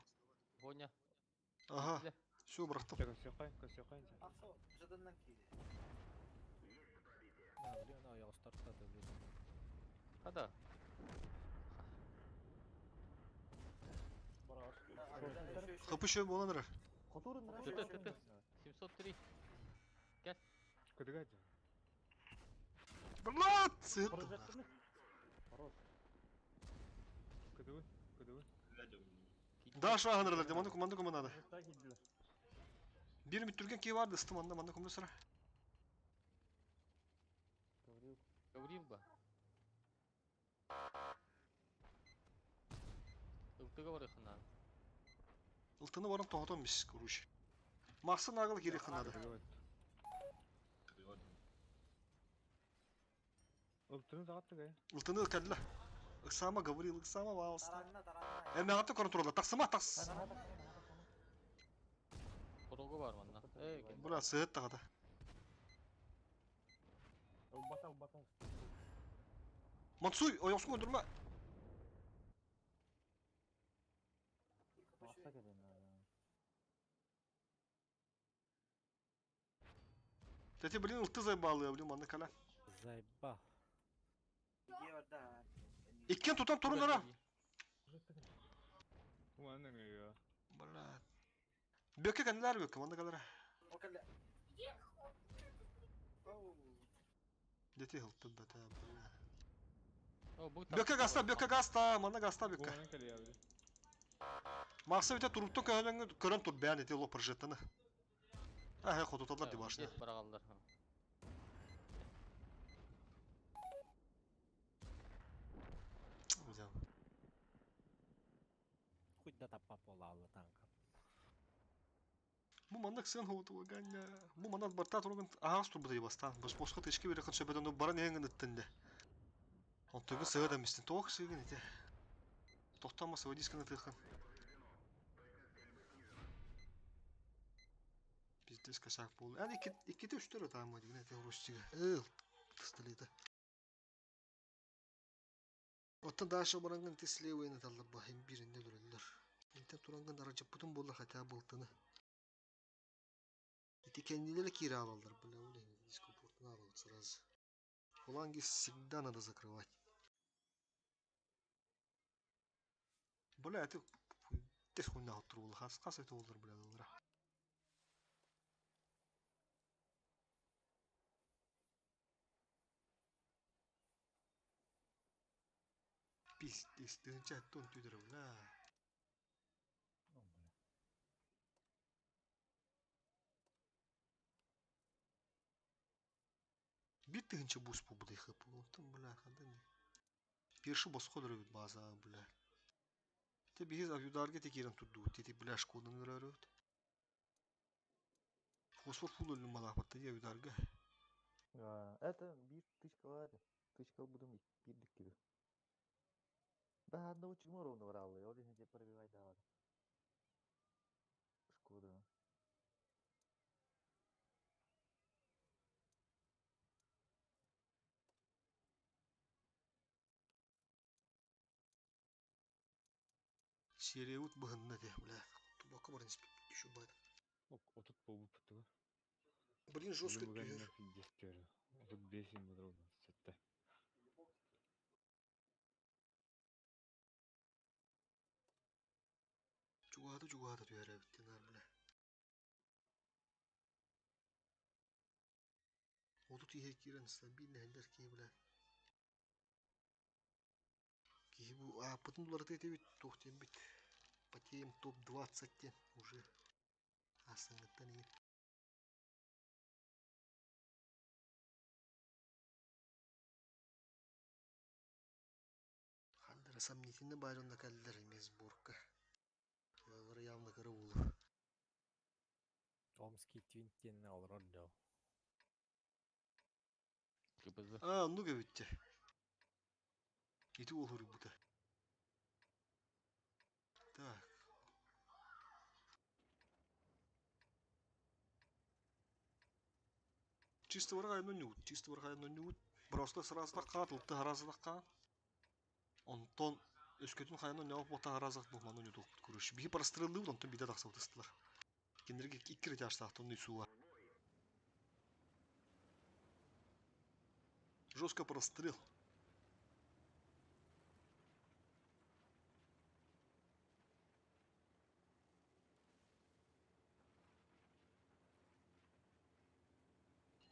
Боня. Ага. Все, браттым. Блин, аяғы старттады, блин. Хада. Хапы шөй боланыр. Тыты, тыты. 703. Гел. Блат! Сыт. Да, шағаныр да, манды команды команда. Bir müttürgen ki vardı, ыстым анда, манды команда sıra. Гаврил ба. Ылтыга бар хана. Ылтыны барым тоғытон бис, короче. Мақсын ағыл керек қынады. Ылтыны кәділі. Ыксама говорил, ыксама валста. Эме аты контрола, тақсыма тақс. Порогу бар манна. Эй, кел. Бля, сыт тағады. Бата, бата. Мансуй, ойоқсын көндірме. Тәте, блин, ылты зайбалы, блин, манны кәлә. Заебал. Иккен тутан турунара. Бля. Бөкке кәнілер бөкке, манны кәләрә. Дети ылты бәтә, бля. Бөккө гаста, бөккө гаста, манна гаста бөккө. Макса бите туруктун көһөнөңү көрөн тур бээн ити ло прожеттаны. Аха хотуталар ди башня. Барагаллар. Хоть да таппап буолаалла танка. Бу маннык сыан хоутуга ганна. Бу манат барта туругун аас турбута бастан. Бас боско тышки бере кын сөбөдөн баран эңин ыттынды. Онтугу сыгы да мистин. Тоқ сыгын ите. Тоқтамаса водисканы тыхын. Пиздец косяк был. А икките үстөрө таама деген эте рустига. Ыл тыстылыйды. Оттон даша баранган те слевыйны таллар бахым биринде өлөрөллөр. Инте туранган арачаппытын болла хотя былтыны. Ити кендилери кире алалар, бля, ол дискомфортны алалар сразу. Фланги всегда надо закрывать. Бля, это тез хуйня оттур хас хас это олар, бля, олар. Пиздец, тыгынча тон түйдір, бля. Бит тыгынча бус по будай хп. Онтон, бля, хандан. Пирши босқо дөрөбүт база, бля. Те биһиз авюдарга текерен турду. Тети бля шкодан өрөрөбүт. Фосфор фул өлүм малапатта я авюдарга. Это бир тычка бар. Тычка будем бирдик gibi. Ben одного чему ровно брал, и он не пробивай давал. Шкода. Сереут быһынна де, бля. Тубакка баран испит еще байда. Отут болбу путуга. Блин, жестко түһөр. Отут бесин ровно сетте. Чугада чугада түһәрә бит нар, бля. Отут иһе кирен стабильно хәлләр ки, бля. Ки бу а потом булар тете бит тохтем бит. Потеем топ-20 тен уже. Асыңыттан еген. Хандара сомнительно байрон кәлләр емес сборка. Ялар явно кыры булыр. Омский твинтен олорор доо. А, ну битте. Ити ол бута. Так. Чисто варга ну нют, чисто варга ну нют. Просто сразу так катыл, ты сразу так Онтон өскөтүн хайны не бота харазак бу ману нют көрүш. Би прострелды, онтон биде такса утыстылар. Кендерге икки рет ашта, тонны суа. Жестко прострел.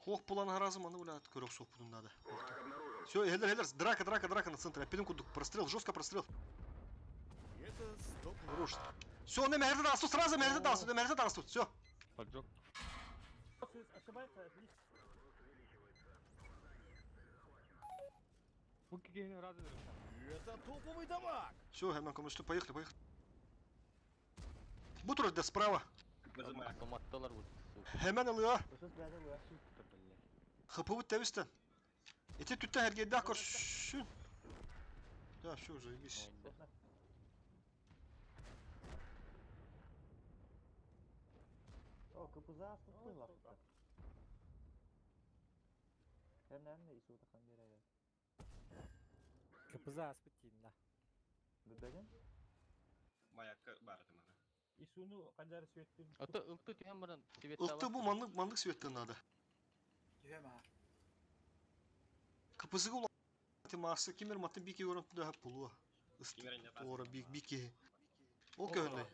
Хох пулан харазым, аны бля, көрөк соқ пудун надо. Все, хелер, хелер, драка, драка, драка на центре. Аппедин кудук, прострел, жестко прострел. Это стоп. Хорош. Все, не мерде дасту, сразу мерде дасту, мерде дасту, все. Поджог. Ошибается, отлично. Это топовый дамаг. Все, Герман, что, поехали, поехали. Бутур, да справа. Автоматталар будет. Hemen alıyor. Хапы тәвистен. Эти түттә һәргә көршүн. Да, все, заебись. О, КПЗ астыппын лапта. Хәмнәрне ису тахан бирә. КПЗ аспыт тиим да. Бәген? Маякка бары тымана. Исуну кадар светтин. Аты ылты түһәм баран свет Ылты бу маннык маннык светтен надо. Түһәм а. КПЗ ула темасы кимер матын бики өрөн туда пулуа. Тора бик бики. О көндө.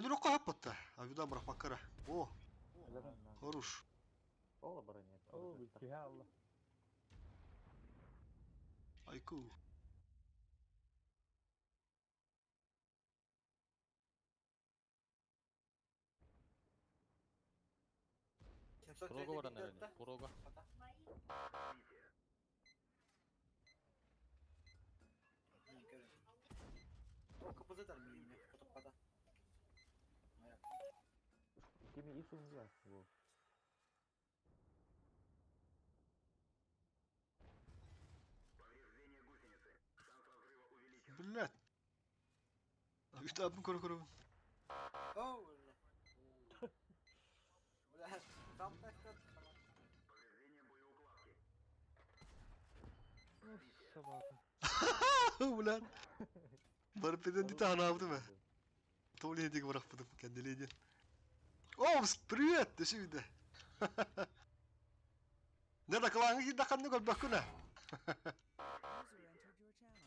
Өлүрө капатта. Авида брак макара. О. Хорош. Ола броня. О, түһә алла. Айку. Прого баран эрэ, прого. Kimi iyi sunucular bu. Блядь. Үтабын көрө көрөбүн. Оу, бля. Бля, там так Собака. Блядь. Барып bir tane aldı mı? Толи едик bırakmadım kendiliğinden. Омск, привет, дешевде. Nerede kılağını gidin kanını gör bakuna. User entered your channel.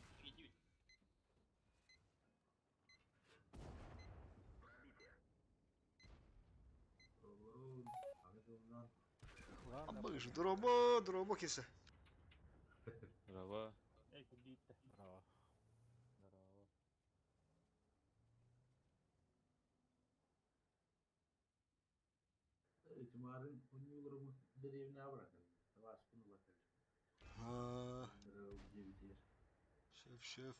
Amma şu drobo, drobo kese. Bravo. Ey кредитте. Bravo. Bravo. Itimarın oynuyorlarımı derevine bırakın. Vaskını batır. Ha, şef şef.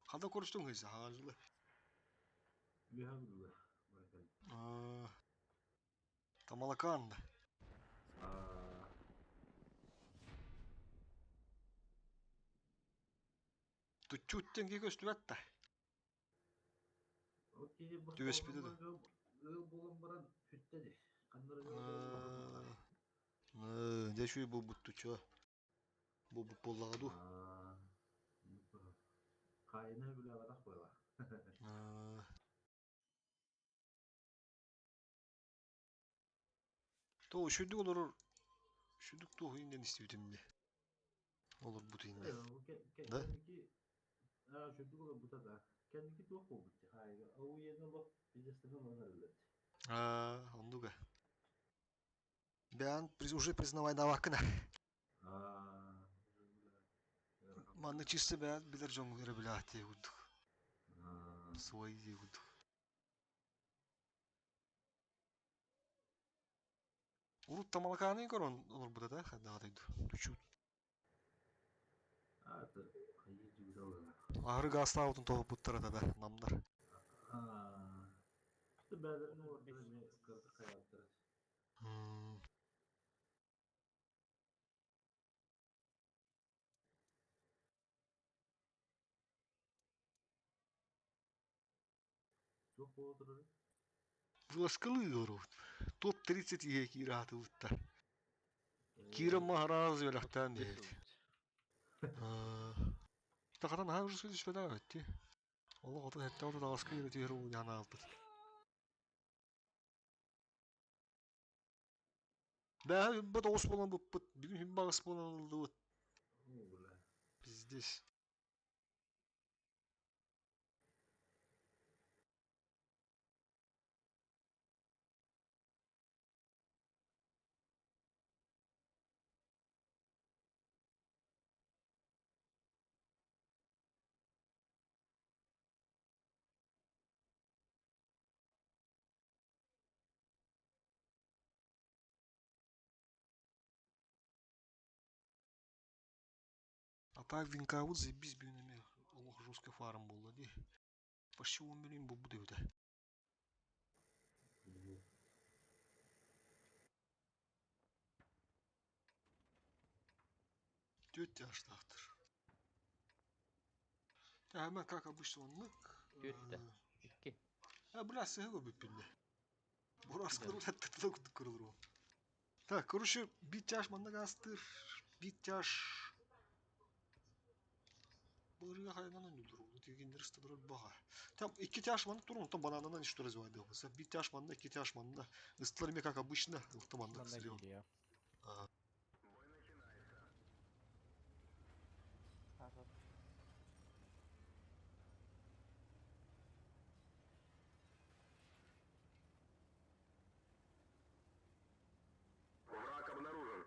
Kada konuştun kızı hacılı. Bir habırlı bırakın. Aa, Tamalakan. Aa, Tutçutten ki köstüvette. okey bu Düveş bir de. Ыл болон баран хүттеди. Каннары ыл Aa, ne şu bu buttu Bu bu bollağadu. Кайына биле барак бойла. То шүдүк olur. Шүдүк то инден истибитимди. Olur бут инде. Да? Кендики а шүдүк олор бута да. Кендики туох болбут. Хайга. Ау йене лох пиздестен олар элет. А, ондуга. Бян уже признавай давакына. А. Манны чисто бян билер жоңгура билати гудук. Свои гудук. Урут тамалаканы корон olur буда да хадагадайду. Түчүт. А, это хайы жигдалар. Ахры гаслаутун топ буттара да намдар. А. Işte бәдерин ордер ме кырды каяттыр. Çok болдур. Выласкалы урут. Топ 30 ие кираты утта. Кира Махаразы велахтан дейт. Тахатан хаан уже сөйдөш беда өтти. Олох отун хетте отун агаска кире түйөр уу яна албыт. Бә бу тоғус болан буппут. Бүгүн хүм багыс болан алды. Пиздец. А так винкаут заебись бүйнеме. Олох жесткий фарм болды ди. Почти 10 миллион бұл буде өте. Тетя аштақтыр. Hemen как обычно онлык. Тетя. Икки. А, бля, сыгы бүппинде. Бурас кырылат кырылыр. Так, короче, бит тяж мандагастыр. Бит тяж. Бырыга хайнан өнүлөр. Тигиндер ыстыдыр бага. Там iki тяж манны турун, там бананынан что развивает. Bir тяж манны, iki тяж манны. Ыстылар ме как обычно, ылты манны Манна ксилион. киирия. Ага. Враг обнаружен.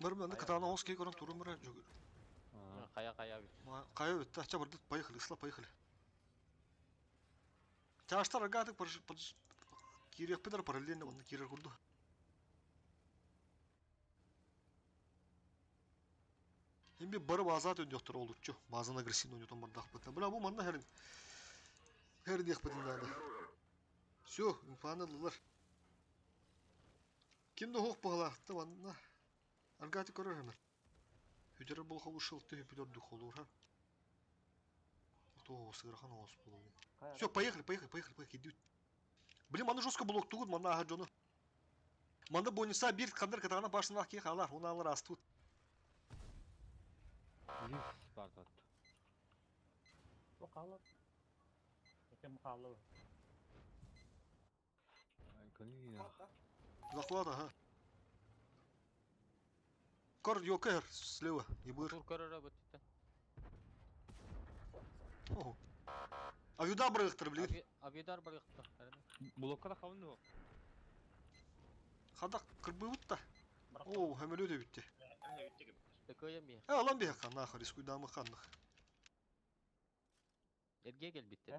Нормально, катана оски көрөн турум эрэ жүгүр. Хайа хайа бит. Хайа бит, ача бардыт, поехали, ысла, поехали. Чаштар агатык киириэхпит параллельно манна киирэр курдук. Эми бары база өндөхтөр олуччу. Базаны агрессивно ойнотон бардахпыт. Бля, бу манна херин. Херин диэхпитин надо. Все, инфаны ыллылар. Ким да хуох баһалаахта манна. Аргати көрөр хэмэр. Хүдэрэр болха ушел ты хүдэр духолур ха. То сырахан оос болу. Все, поехали, поехали, поехали, поехали, идут. Блин, маны жестко блок тугут, манна аха жону. Манда бонуса бир кандыр катагана башына ки халар, уналар астут. Есть бардат. О қалар. Кем қалыр. Захват, ага. Кор йокер слева, не быр. Тур көрөрө бүттү. Ого. Авида брыхтыр, блин. Авидар барыктыр. Блокка да қалын жоқ. Хадак кырбыбыт та. О, хәмөлө дә битте. Такое ми. Э, алан бия хан нахыр, искуйдамы ханных. Эрге кел битте.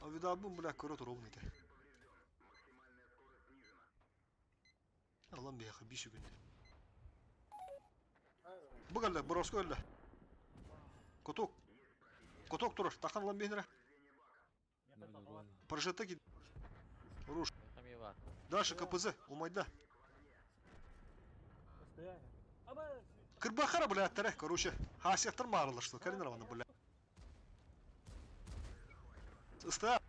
Авида бу бля көрө ровно ите. Алан бия хан биш күндә. Бу галла, броско галла. Коток. Коток турар, тахан алан бихнere. Прожета ки. Руш. Дальше КПЗ, умайда. Кырбахара, бля, таре, короче. Хасяктар марылышты, кәрін раваны, бля. Ыста.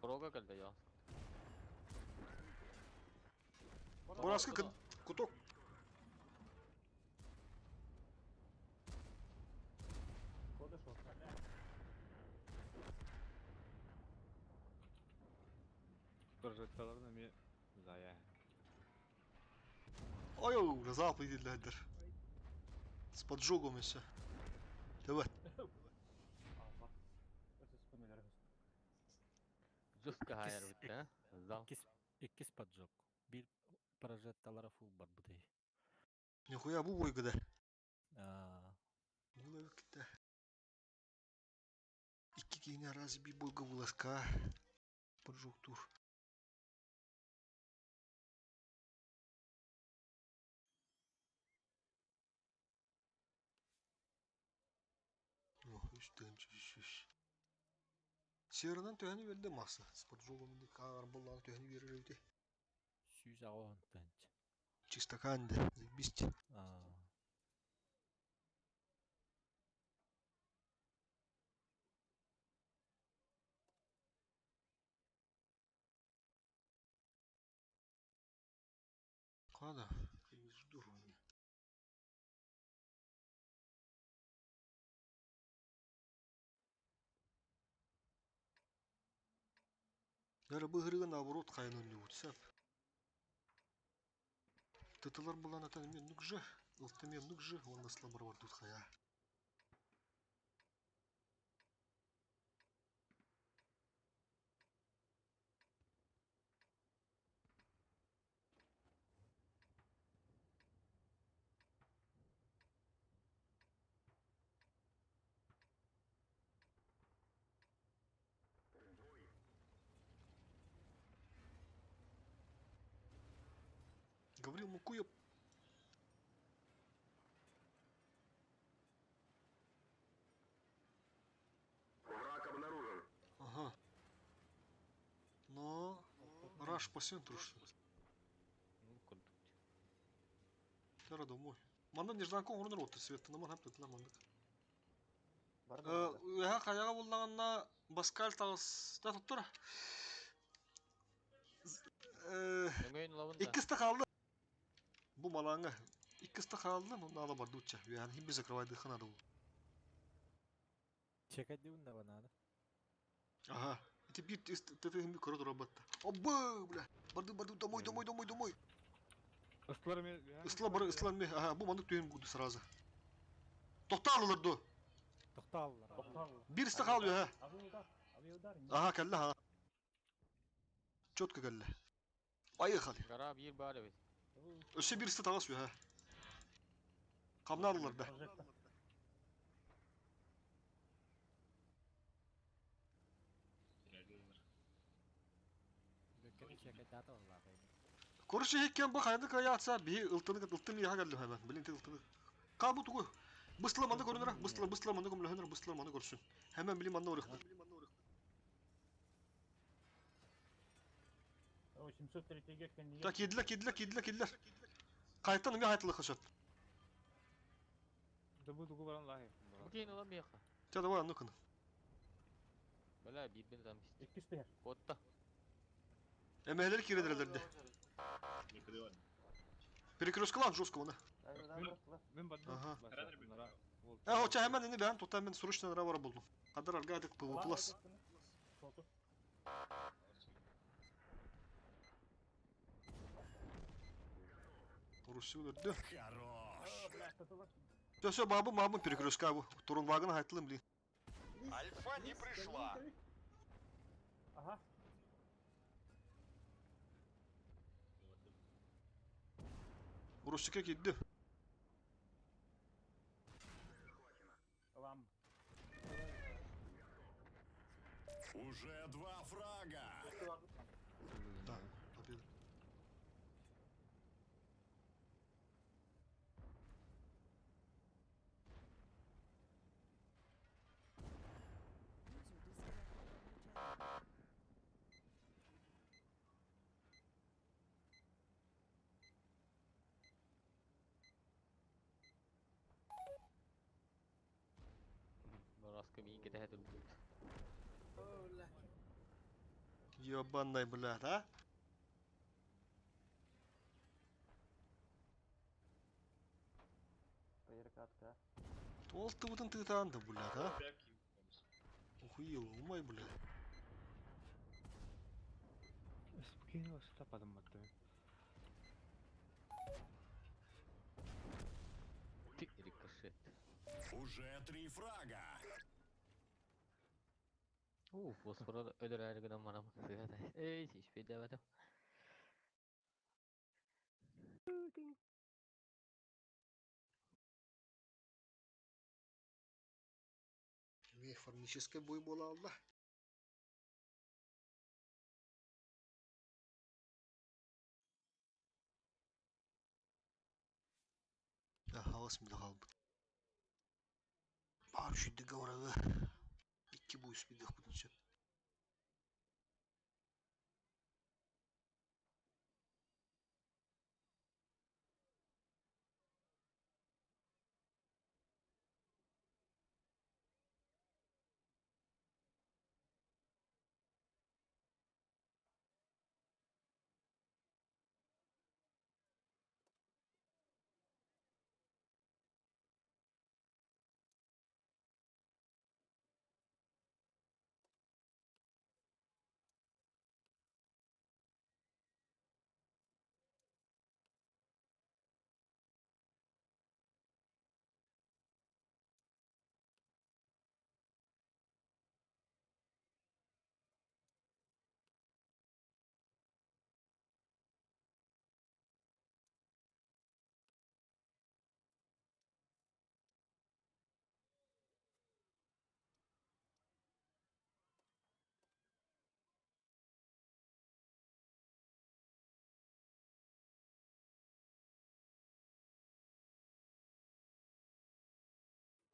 Прога келді я. Бураскы куток. Прожекторларына ми зая. Ой, запад идилләдер. С поджогом еще. Давай. Жестко хайыр битте, а? Зал. Иккис поджог. Бир прожекталара фул бар бу Нихуя бу бойгыда. Аа. Булавикта. Икки кийне раз би бойга буласка. Поджог тур. О, үш тыгынчы, үш, үш. Северынан төһәни берді маса. С поджогом каар булланы төһәни берер өте. Сүүс ағуын тыгынчы. Чисто канды, заебись. Аа. Када? Здорово. Яра быгырыгы наоборот кайнын юутсап. Тытылар булан атан мен нүкжы, ылты мен нүкжы, он насла бар бар тут хая. Гаврил Мукуя. Враг обнаружен. Ага. Но раш по центру что ли? Ну, курдук. Тара домой. Мандан нежданкон урнар отты свет наман хап тетла мандык. Э, хаяга буллаганна Баскаль тагыс да туттура. Өңөйүн лабында. Иккисте калды. Бу малаңа иккисте калды, но надо бардуча. Yani химби закрывай дыхана надо. Чекать дивун да надо. Ага. И теперь ты ты химби корот работа. Обы, бля. Барду, барду, домой, домой, домой, домой. Ыстылар ми... Ысла бар, ысла ми. Ага, бу мандык түйін буду сразу. Тоқталылар ду. Тоқталылар. Бір істі қалды, ха. Аха кэллэ ха. Четко кэллэ. Поехали. Гора биир баар эбит. Өссө биир сыт аҕыс үһэ. Хамнаалылар бе. Короче, хеккен бу хайды каятса би ылтыны ылтын яха келди hemen. Bilin ылтыны. Ка бу тугу. Быстла манды көрүнөр, быстла быстла манды көмлөһөнөр, быстла манды көрсүн. Hemen билин манды орықты. 803-ге кэннигэр. Так, киирдилэр, киирдилэр, киирдилэр, киирдилэр. Қайттан үме хайтылы қышат. Да бу тугу баран лахи. Бу кейин ылан миэхэ. Ча, давай, анны кын. Бля, биирбин там исти. Иккис түһэр. Куотта. Эмээлер киирдилерди. Перекресткалан жестко оны. Мен бардым. Ага. Э, оча hemen ini ben tutan мен срочно нара бара булдум. Кадар аргадык пылас. Руси өлөрдү. Все, все, бабы, мамы перекрестка бу. Турун вагын хайтылым блин. Альфа не пришла. Ага. Русика кидди. Вам. Уже два фрага. Да, победа. User disconnected from your channel. Бораска миин кэтэһэ турбут. Ебаный, блядь, а? Перекатка. Толты бутын тытанды, блядь, а? Охуел, умай, блядь. Спокойно, сюда падам маттым. Ты рикошет. Уже три фрага. Уу, фосфору өлөрөөрү гынан барам. Сыата. Эй, сиспейдебэтим. Механический бой була алла. Хаос мида қалбыт. Бар шүйді орағы. Икки буйс бидэх бүтін сөп.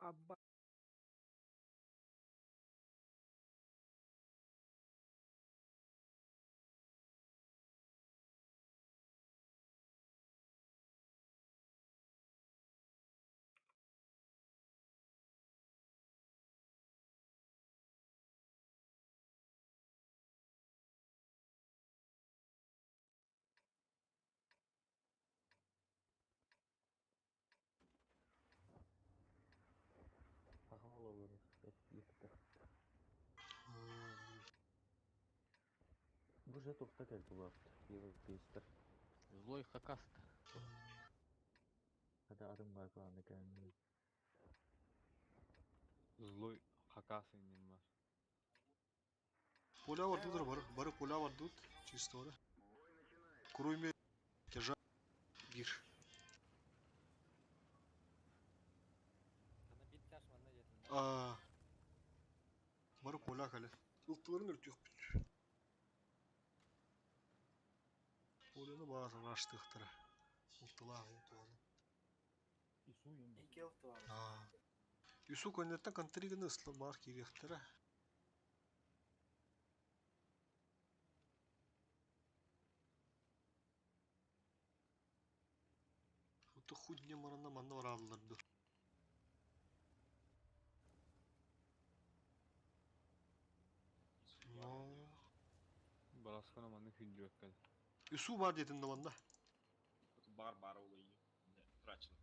Абба. Сахал olur. Yıktı. Бу же тухта келди bu hafta. Европейстер. Злой хакаста. Hadi adım var kulağında kendini. Злой хакасы иннин бар. Поля бардылар бары, бары поля бардыбыт, чисто ора. Кроме тяжа бир. Ана бир чаш манна диэтин. Аа. Бары поля кэлэ. Ылтыларын өртүөхпүт. Поляны баар араштыахтара. Ылтылаах туһаны. Икки ылтылар. Аа. Юсу көннөттөн контриганы ысла баар киириэхтэрэ. Ото худне марана манна барааллар ду. Но. Бараскана манны күндүөккэл. Юсу бар дедин да манна. Бар бар олайы. Трачено.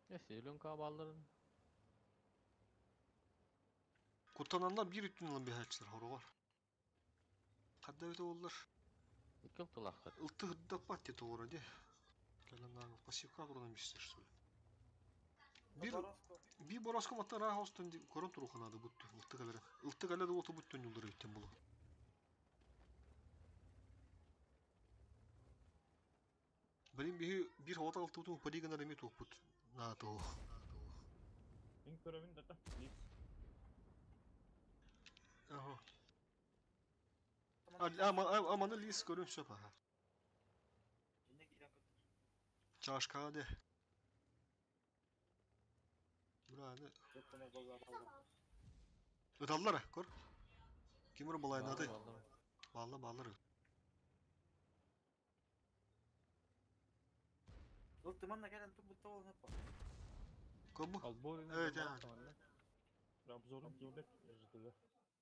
Эсилен кабалларын. Куттананнар бир үттүн ылан биһааччылар хоругар. Хадда бите оллар. Икки ылтылаахтар. Ылты хырдаппат те тоҕура де. Кэлэн пассивка туран бистер что ли. Бир би бороско матта раха остон корон туруханады бутту. Ылты калера. Ылты калера болту буттун юлдары иттен болу. Блин биһи бир хавата ылтыбытын полигонар эми туохпут. На то. Мин көрөбүн дата. Лис. Ага. А, а, маны лис көрүн сөп аха. Чашка де. Бра, Ыталлар, көр. Кимир балайнады. Балла баллар. Ылтыманна кэлэн турбутта ол нэппа. Кому? Evet, yani. Обзорум киирбэт ЖТД.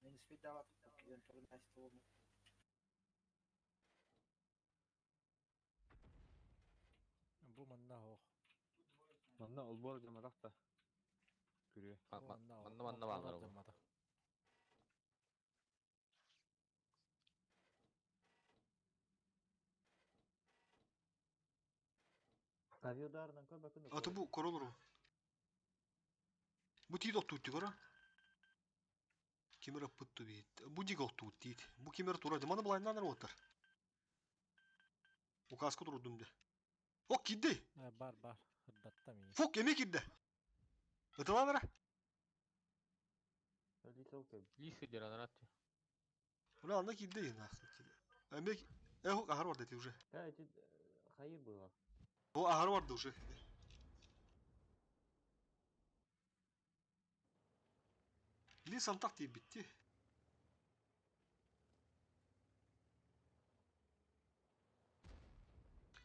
Мен спид дават кэлэн турун асты болну. Бу манна хоох. Манна олбор жаматах та. Күрүө. Манна манна баалар ол. Авиударынан көрбөкүн. Аты бу королору. Бу тиит оттуут кора. Кимер аппытту бит. Бу дик оттуут тиит. Бу кимер тура. Маны булайнан оттар. Указка турудум де. О, кидди. Бар бар. Хырдатта ми. Фок эме кидди. Ытыланара. Лис дер анарат. Ула анда кидди нах. Эме эхо ахар бар дети уже. Да, эти хайыр было. О, ахар барды уже. Лис антак дейip битти.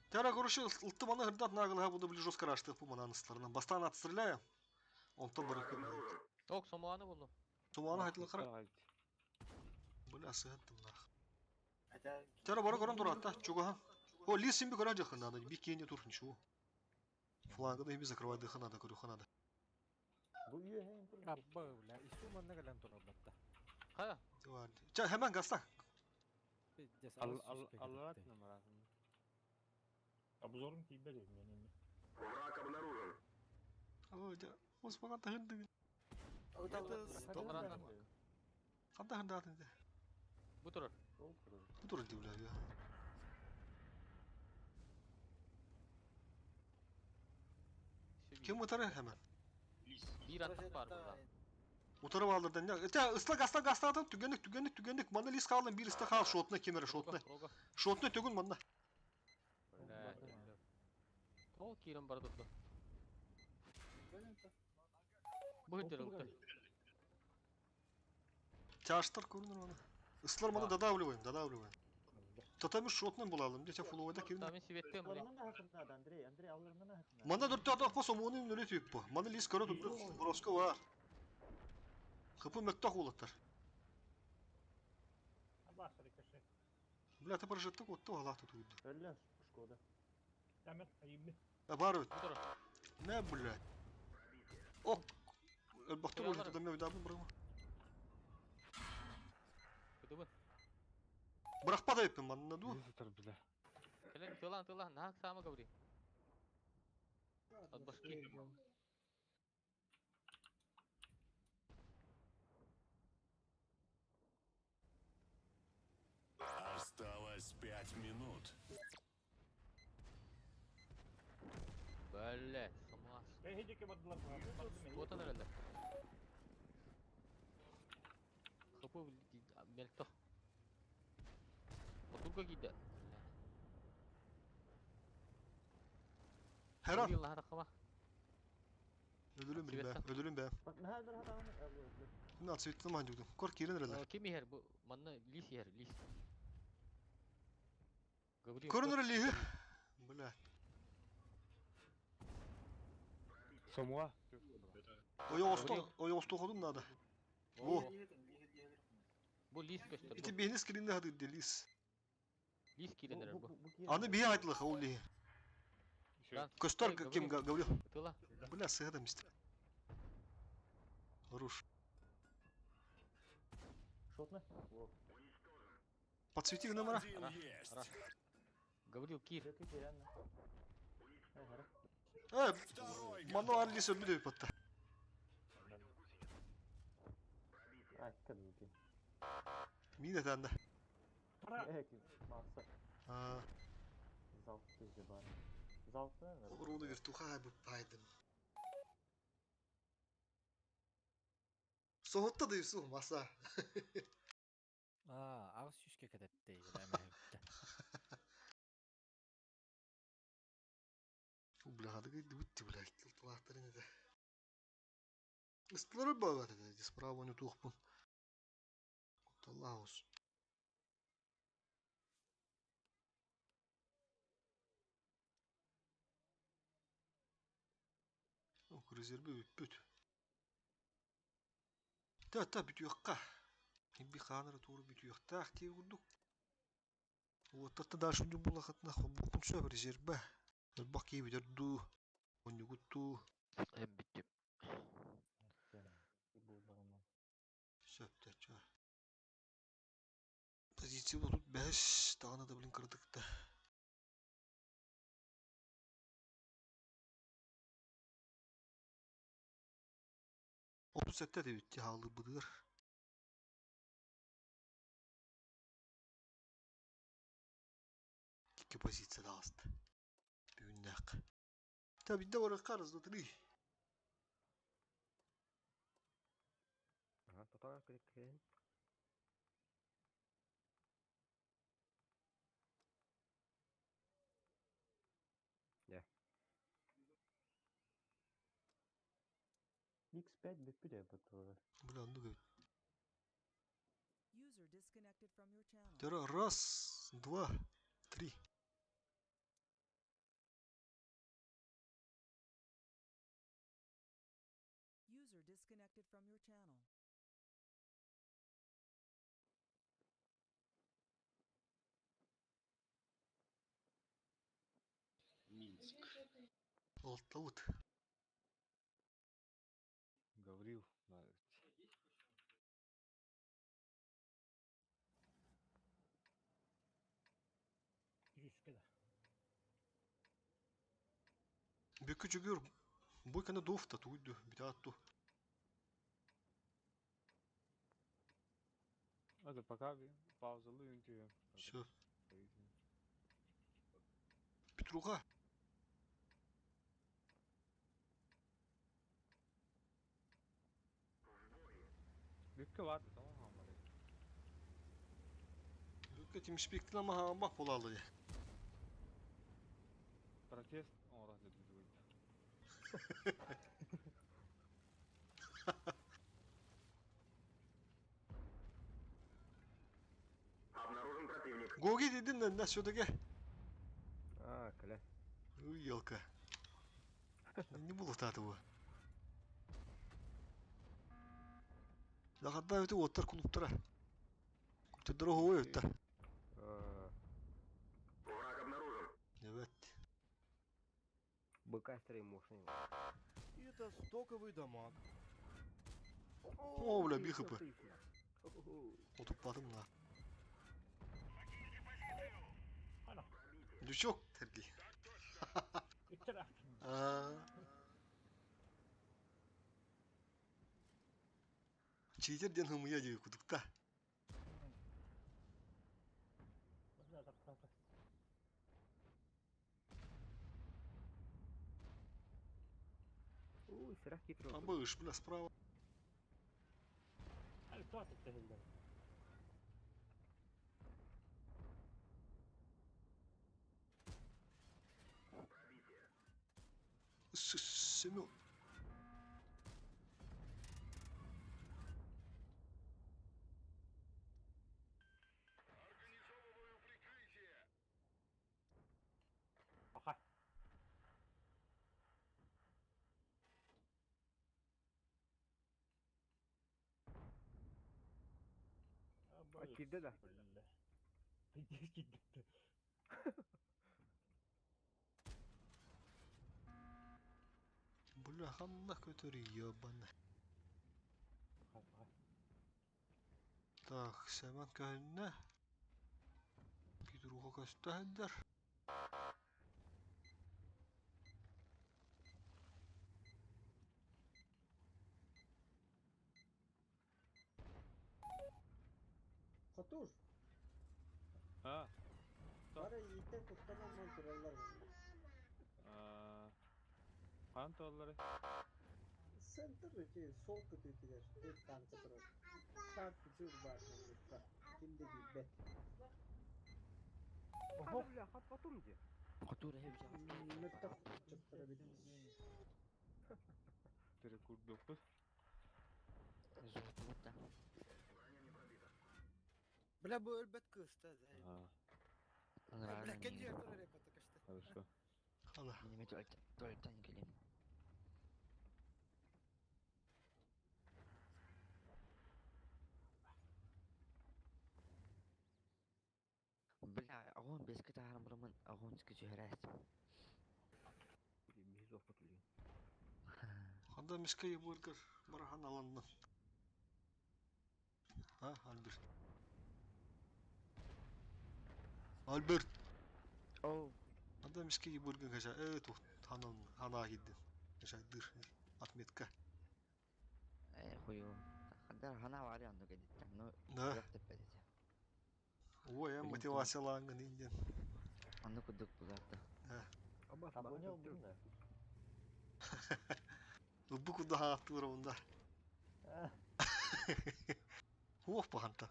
Тара короче, ылтты маны хырдат нагыл буду били жестко раштых бу манан ыстарынан. Бастан отстреляю. Онтон быракып. Ок, сомоаны болду. Сомоаны хайтылы кара. Бля, сыгаттым нах. Тара бара корон туратта, чуга. О, лис симби көрө жакын надо, би кенде тур ничего. Флангы да закрывать дыха надо, көрүхө надо. Бу үйе хен тур. Абба, бля, ису манна кэлэн турар батта. Хая. Ча, hemen гастак. Ал ал алларат номарасын. Обзорум киирбэт мен. Враг обнаружен. Ой, да, оспаган тахынды. Это Ханда ханда ханда. Бу турар. Бу турар деп бля. Ким утары hemen? Бир аттык бар burada. Утары баалардан не? Те ысла гаста гаста атып түгенник түгенник түгенник мана лис калын бир ысла кал шотна кемере шотна. Шотна төгүн манна. Тол кирен бар турду. Бу хитер ылты. Чаштар көрүнөр мана. Ыслар мана додавливаем, додавливаем. Татамы шотнан булалым, десе фуловайда кирин. Тамин сибеттем, блин. Андрей, Андрей, алларынан ахын. Мана дүрттө атак болсо, муну нүрө түйүп бу. Мана лис көрө турду, броско бар. Кыпы мөктөх улаттар. Абас рикошет. Бля, ты прожеттик отту алатты туйду. Өллө, Шкода. Тамер, айымы. Бар өт. Не, бля. Ок. Бактыр уже туда мен уйдабын быргы. Кыдыбын. Быракпа да эппин манна ду. Келен тылан тылан, нахак сама говори. От башки. 5 минут. Блять, сама. Эһидики бардылар. Вот она реле. Хапы мельто. Отурга киирдэ. Херан. Гаврил наһаа таххама. Өлөрүм бе, өлөрүм бе. На цветты мандюдум. Кор кирен реле. Ким иһэр бу манна лис иһэр, лис. Гаврил. Көрүнөр лиһи. Бля. Сомуа. Ой, осто ходум надо. Во. Бу лис көстөр. Ити бихини скринне хады лис. Лис киирэн эрэр бу. Аны бихи айтылых ол лиһи. Көстөр ким Гаврил. Тыла. Бля, сыгада мистер. Хорош. Шотно? Подсвети номера. Один есть. Гаврил киир. Мано Арлис өлбүдө патта. Ай, кәдімгі. Мин этәнде. Маса. А. Залп кезде бар. Залпы? Руны вертуха бы пайдым. Соһутта да юсу маса. Аа, аҕыс сүүскэ кэтэттэй, бля, Бля, хады битти, бля, кылтылаахтарын эде. Ыстылары багат эде, справа не тухпун. Кутталаус. Ок, резерві бүппүт. Та, та, бүтүөхка. Би хаанара тууру бүтүөхтаах тии курдук. Уоттарта дальше була хатна букун сөп резерве. Бак кии бүтөрдүү. Оннугуттуу. Эм биттим. Сөп ча. Позиция тут бәш, тағына да блин кырдык та. 37 де битти хаалыр быдыр. Икки позиция да асты. Бүгүннәк. Та бидде бар карыз да три. Ага, тотага керек. Я. X5 бүппүдө бу. Бля, ну говорит. User disconnected from your channel. Тера раз, два, три. User disconnected from your channel. Минск. Алтауыт. Гаврил, надо. Жүзкө да. Бүккү жүгүр. Буйканы дуфта туйду, битатту. Это пока пауза луинтию. Все. Петруха. Бүккө бар, tamam hamare. Бүккү тимишбектин ама бак болалы. Протест, о, раз это будет. Обнаружен противник. Гоги дедин на все-таки. А, кля. Ой, елка. Не было этого. Лақадда өте оттар клубтара. Күптер дорогой өтті. Враг обнаружен. Evet. Быка стрим мощный. Это стоковый дамаг. О, бля, бихапы. Отуппадым на. Лючок терги. А. Читер ден хымыя дей кудукта. Сирах китрол. Абыш, бля, справа. Альфа теттehilden. Семен. Аха. Кирде да. Пиздец кирде. Бля, ханна көтөр ебаный. Так, Семен көһүннэ. Петруха көстө Хотуш, А, бары yiğitten kurtaran turallar. Хан толлары. Центр эти сол көтүтүлер, төрт танка турар. Шарт күчүр бар мында. Кимде билбет. Ого. Бля, хат потом где? Хотура хеп жа. Мөттөх чыптыра бит. Перекурдукпут. Золото. Бля, бу өлбөт кыз да. А, Бля, кенди турар эпата кашта. хорошо. Хана. Неме туалеттен келем. Бля, агон беске тахарым бұрымын, агон скүчі хәрәс. Биз опытлы. Ханда мискей бургер барахан аланны. А, Альберт. Альберт. Оу. Ханда мискей бургер каша. Э, тух, ханан, хана гиддин. Каша дыр. Отметка. Э, хую. Хандар хана вари анду кедит. Ну, Да. теппедит. Ой, я мотивацияланган инден. Анду кудук буларда. Да. Абоне olдум да. Бу куда хаттыра онда. Хуох паханта.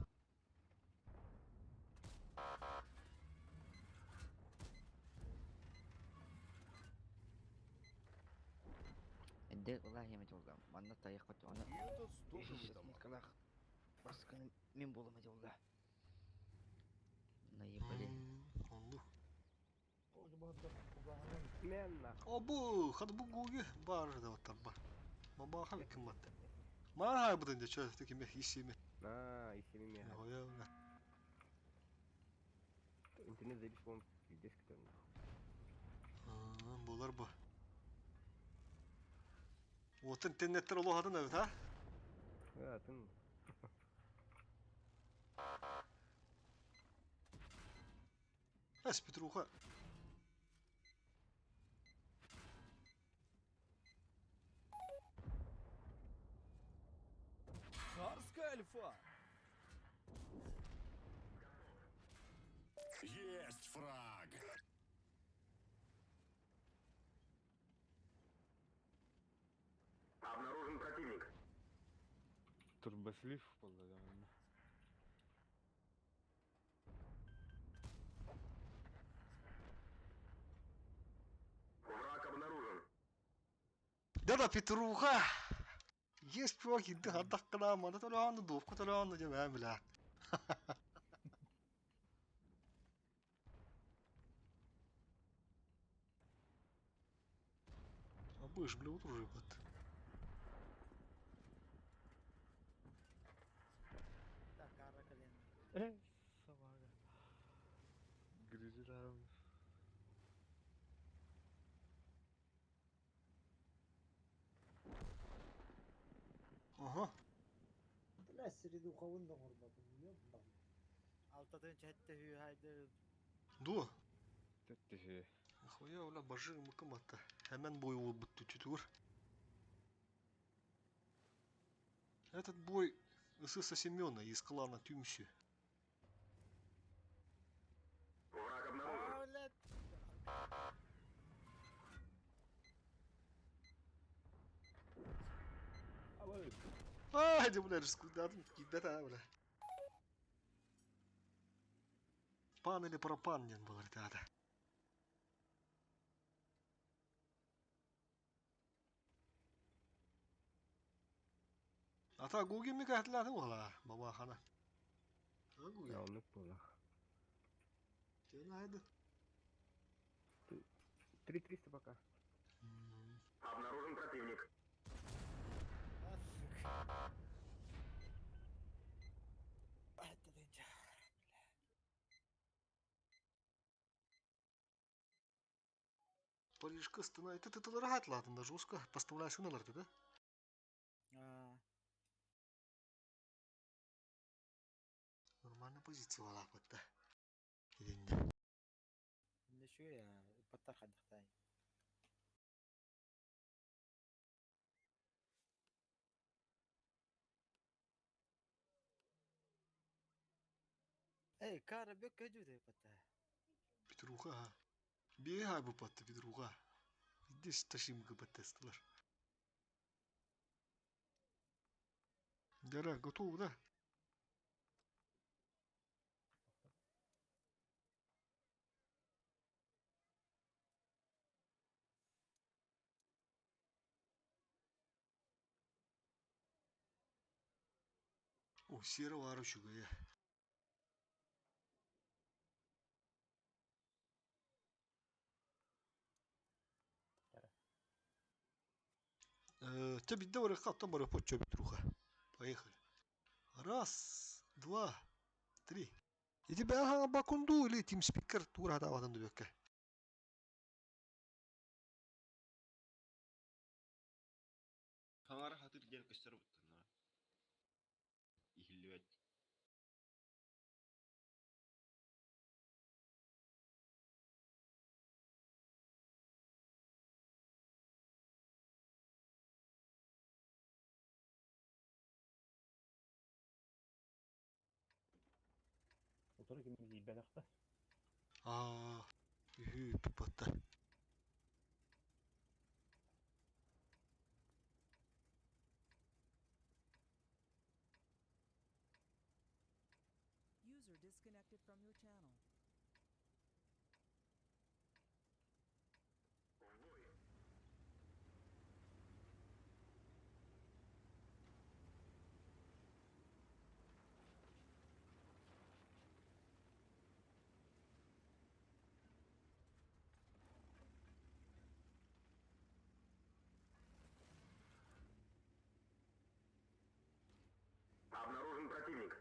Эдде улах еме жолда. Манна таяқ қот аны. Этот стоковый дамаг. Басканы мен болама жолда. Наебали. Онду. Менна. Обу, хад бу гуги бар да оттар бар. Баба ха кыммат. Мар ха будын да чё таки мех исиме. А, исими ме. Ой, бля. Интернет заебись, по-моему, пиздец который. Булар бу. Вот интернеттер олохадын эбит, а? А, тын. Эс Петруха. Царская альфа. Есть фраг! Обнаружен противник. Турбослив болла. Враг обнаружен. Да-да, Петруха! Есть чуваки, да, адаккана, мана толянды, довку толянды, деп, бля. Абыш, бля, вот уже бат. Так, кара колен. Э, собака. Гризерам. Ага. Бля, среду хавын да горбадым. Ёбан. Алтатын чәтте хүү хайды. Ду. Теттихи. Хуя, бля, бажы мыкыматта. Hemen бой ол бутты түтүр. Этот бой Иисуса Семена из клана Тюмсю. Враг обнаружен. А, блядь. Аа, дьэ бля, рискуйдаатым киирбэт аа бля. Пан или пропан диэн буолар ити аата. Ата Гугин ми каһатлаатын буолаа, бабахана. Гугин. Оннук буолла. Тен айды. 3300 пока. Обнаружен противник. Парижка стена. Это ты рахатлаатын да жестко поставляешь наларды, да? Аа. Нормальная позиция была да. Идинде. Не шуя, баттар хаддахтай. Эй, кара бек көжүдө батта. Петруха. Бега бу патты Петруха. Здесь ташим гбтестылар. Дара, готов, да? О, серого аручуга я. Тебе давай хат там почё Петруха. Поехали. Раз, два, три. И тебя ага бакунду или тим спикер тура давадан дүбекке. Хаңара хатыр диэн көстөр буттан. Ихиллибэт. Утары ким киирбэтэх Аа, үһү пипатта. User disconnected from your channel. Обнаружен противник.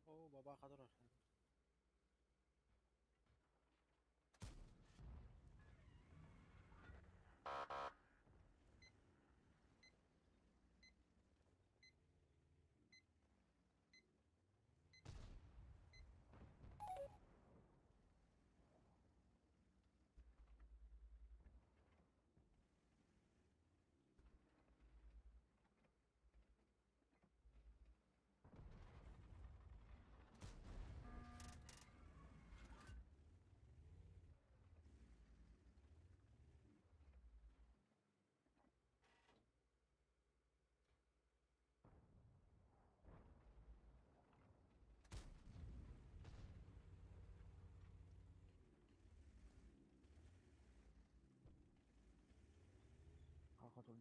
О, баба кадыр.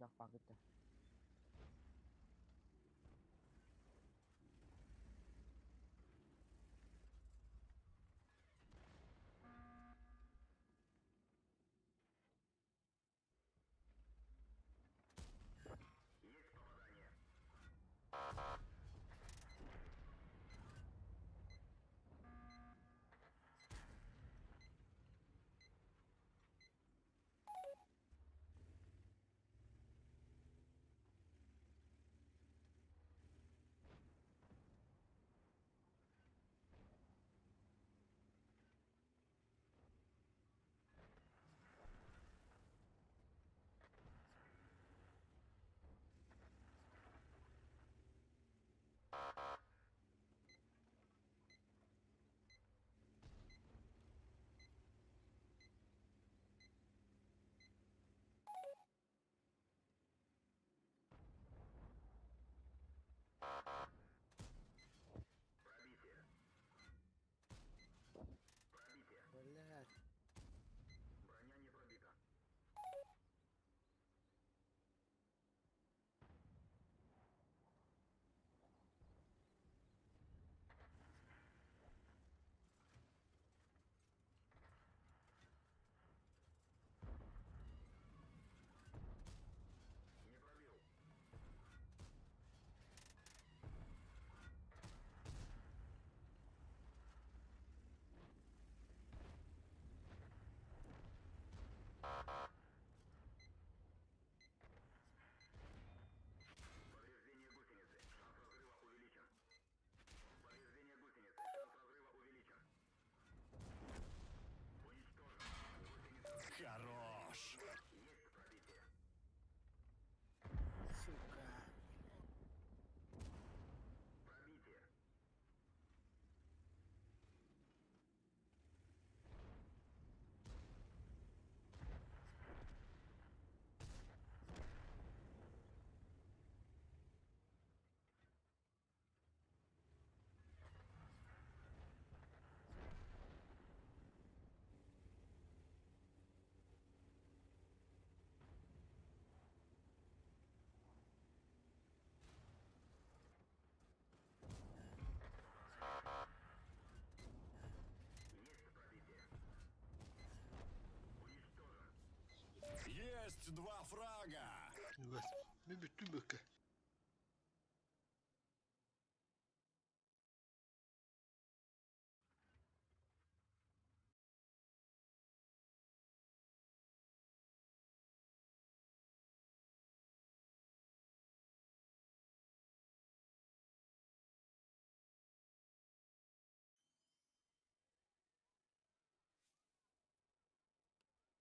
Элбэх пакетта. Есть попадание. Пробитие. Пробитие. Блядь. Броня не пробита. Не пробил. Повреждение гусеницы. Шанс разрыва увеличен. Повреждение гусеницы. Шанс разрыва увеличен. Уничтожен. Гусеница. Хорош! Есть пробитие. Сука. Пробитие. Есть пробитие. Уничтожен. Есть два фрага! Үгэс. Мен бүттүм бөккө.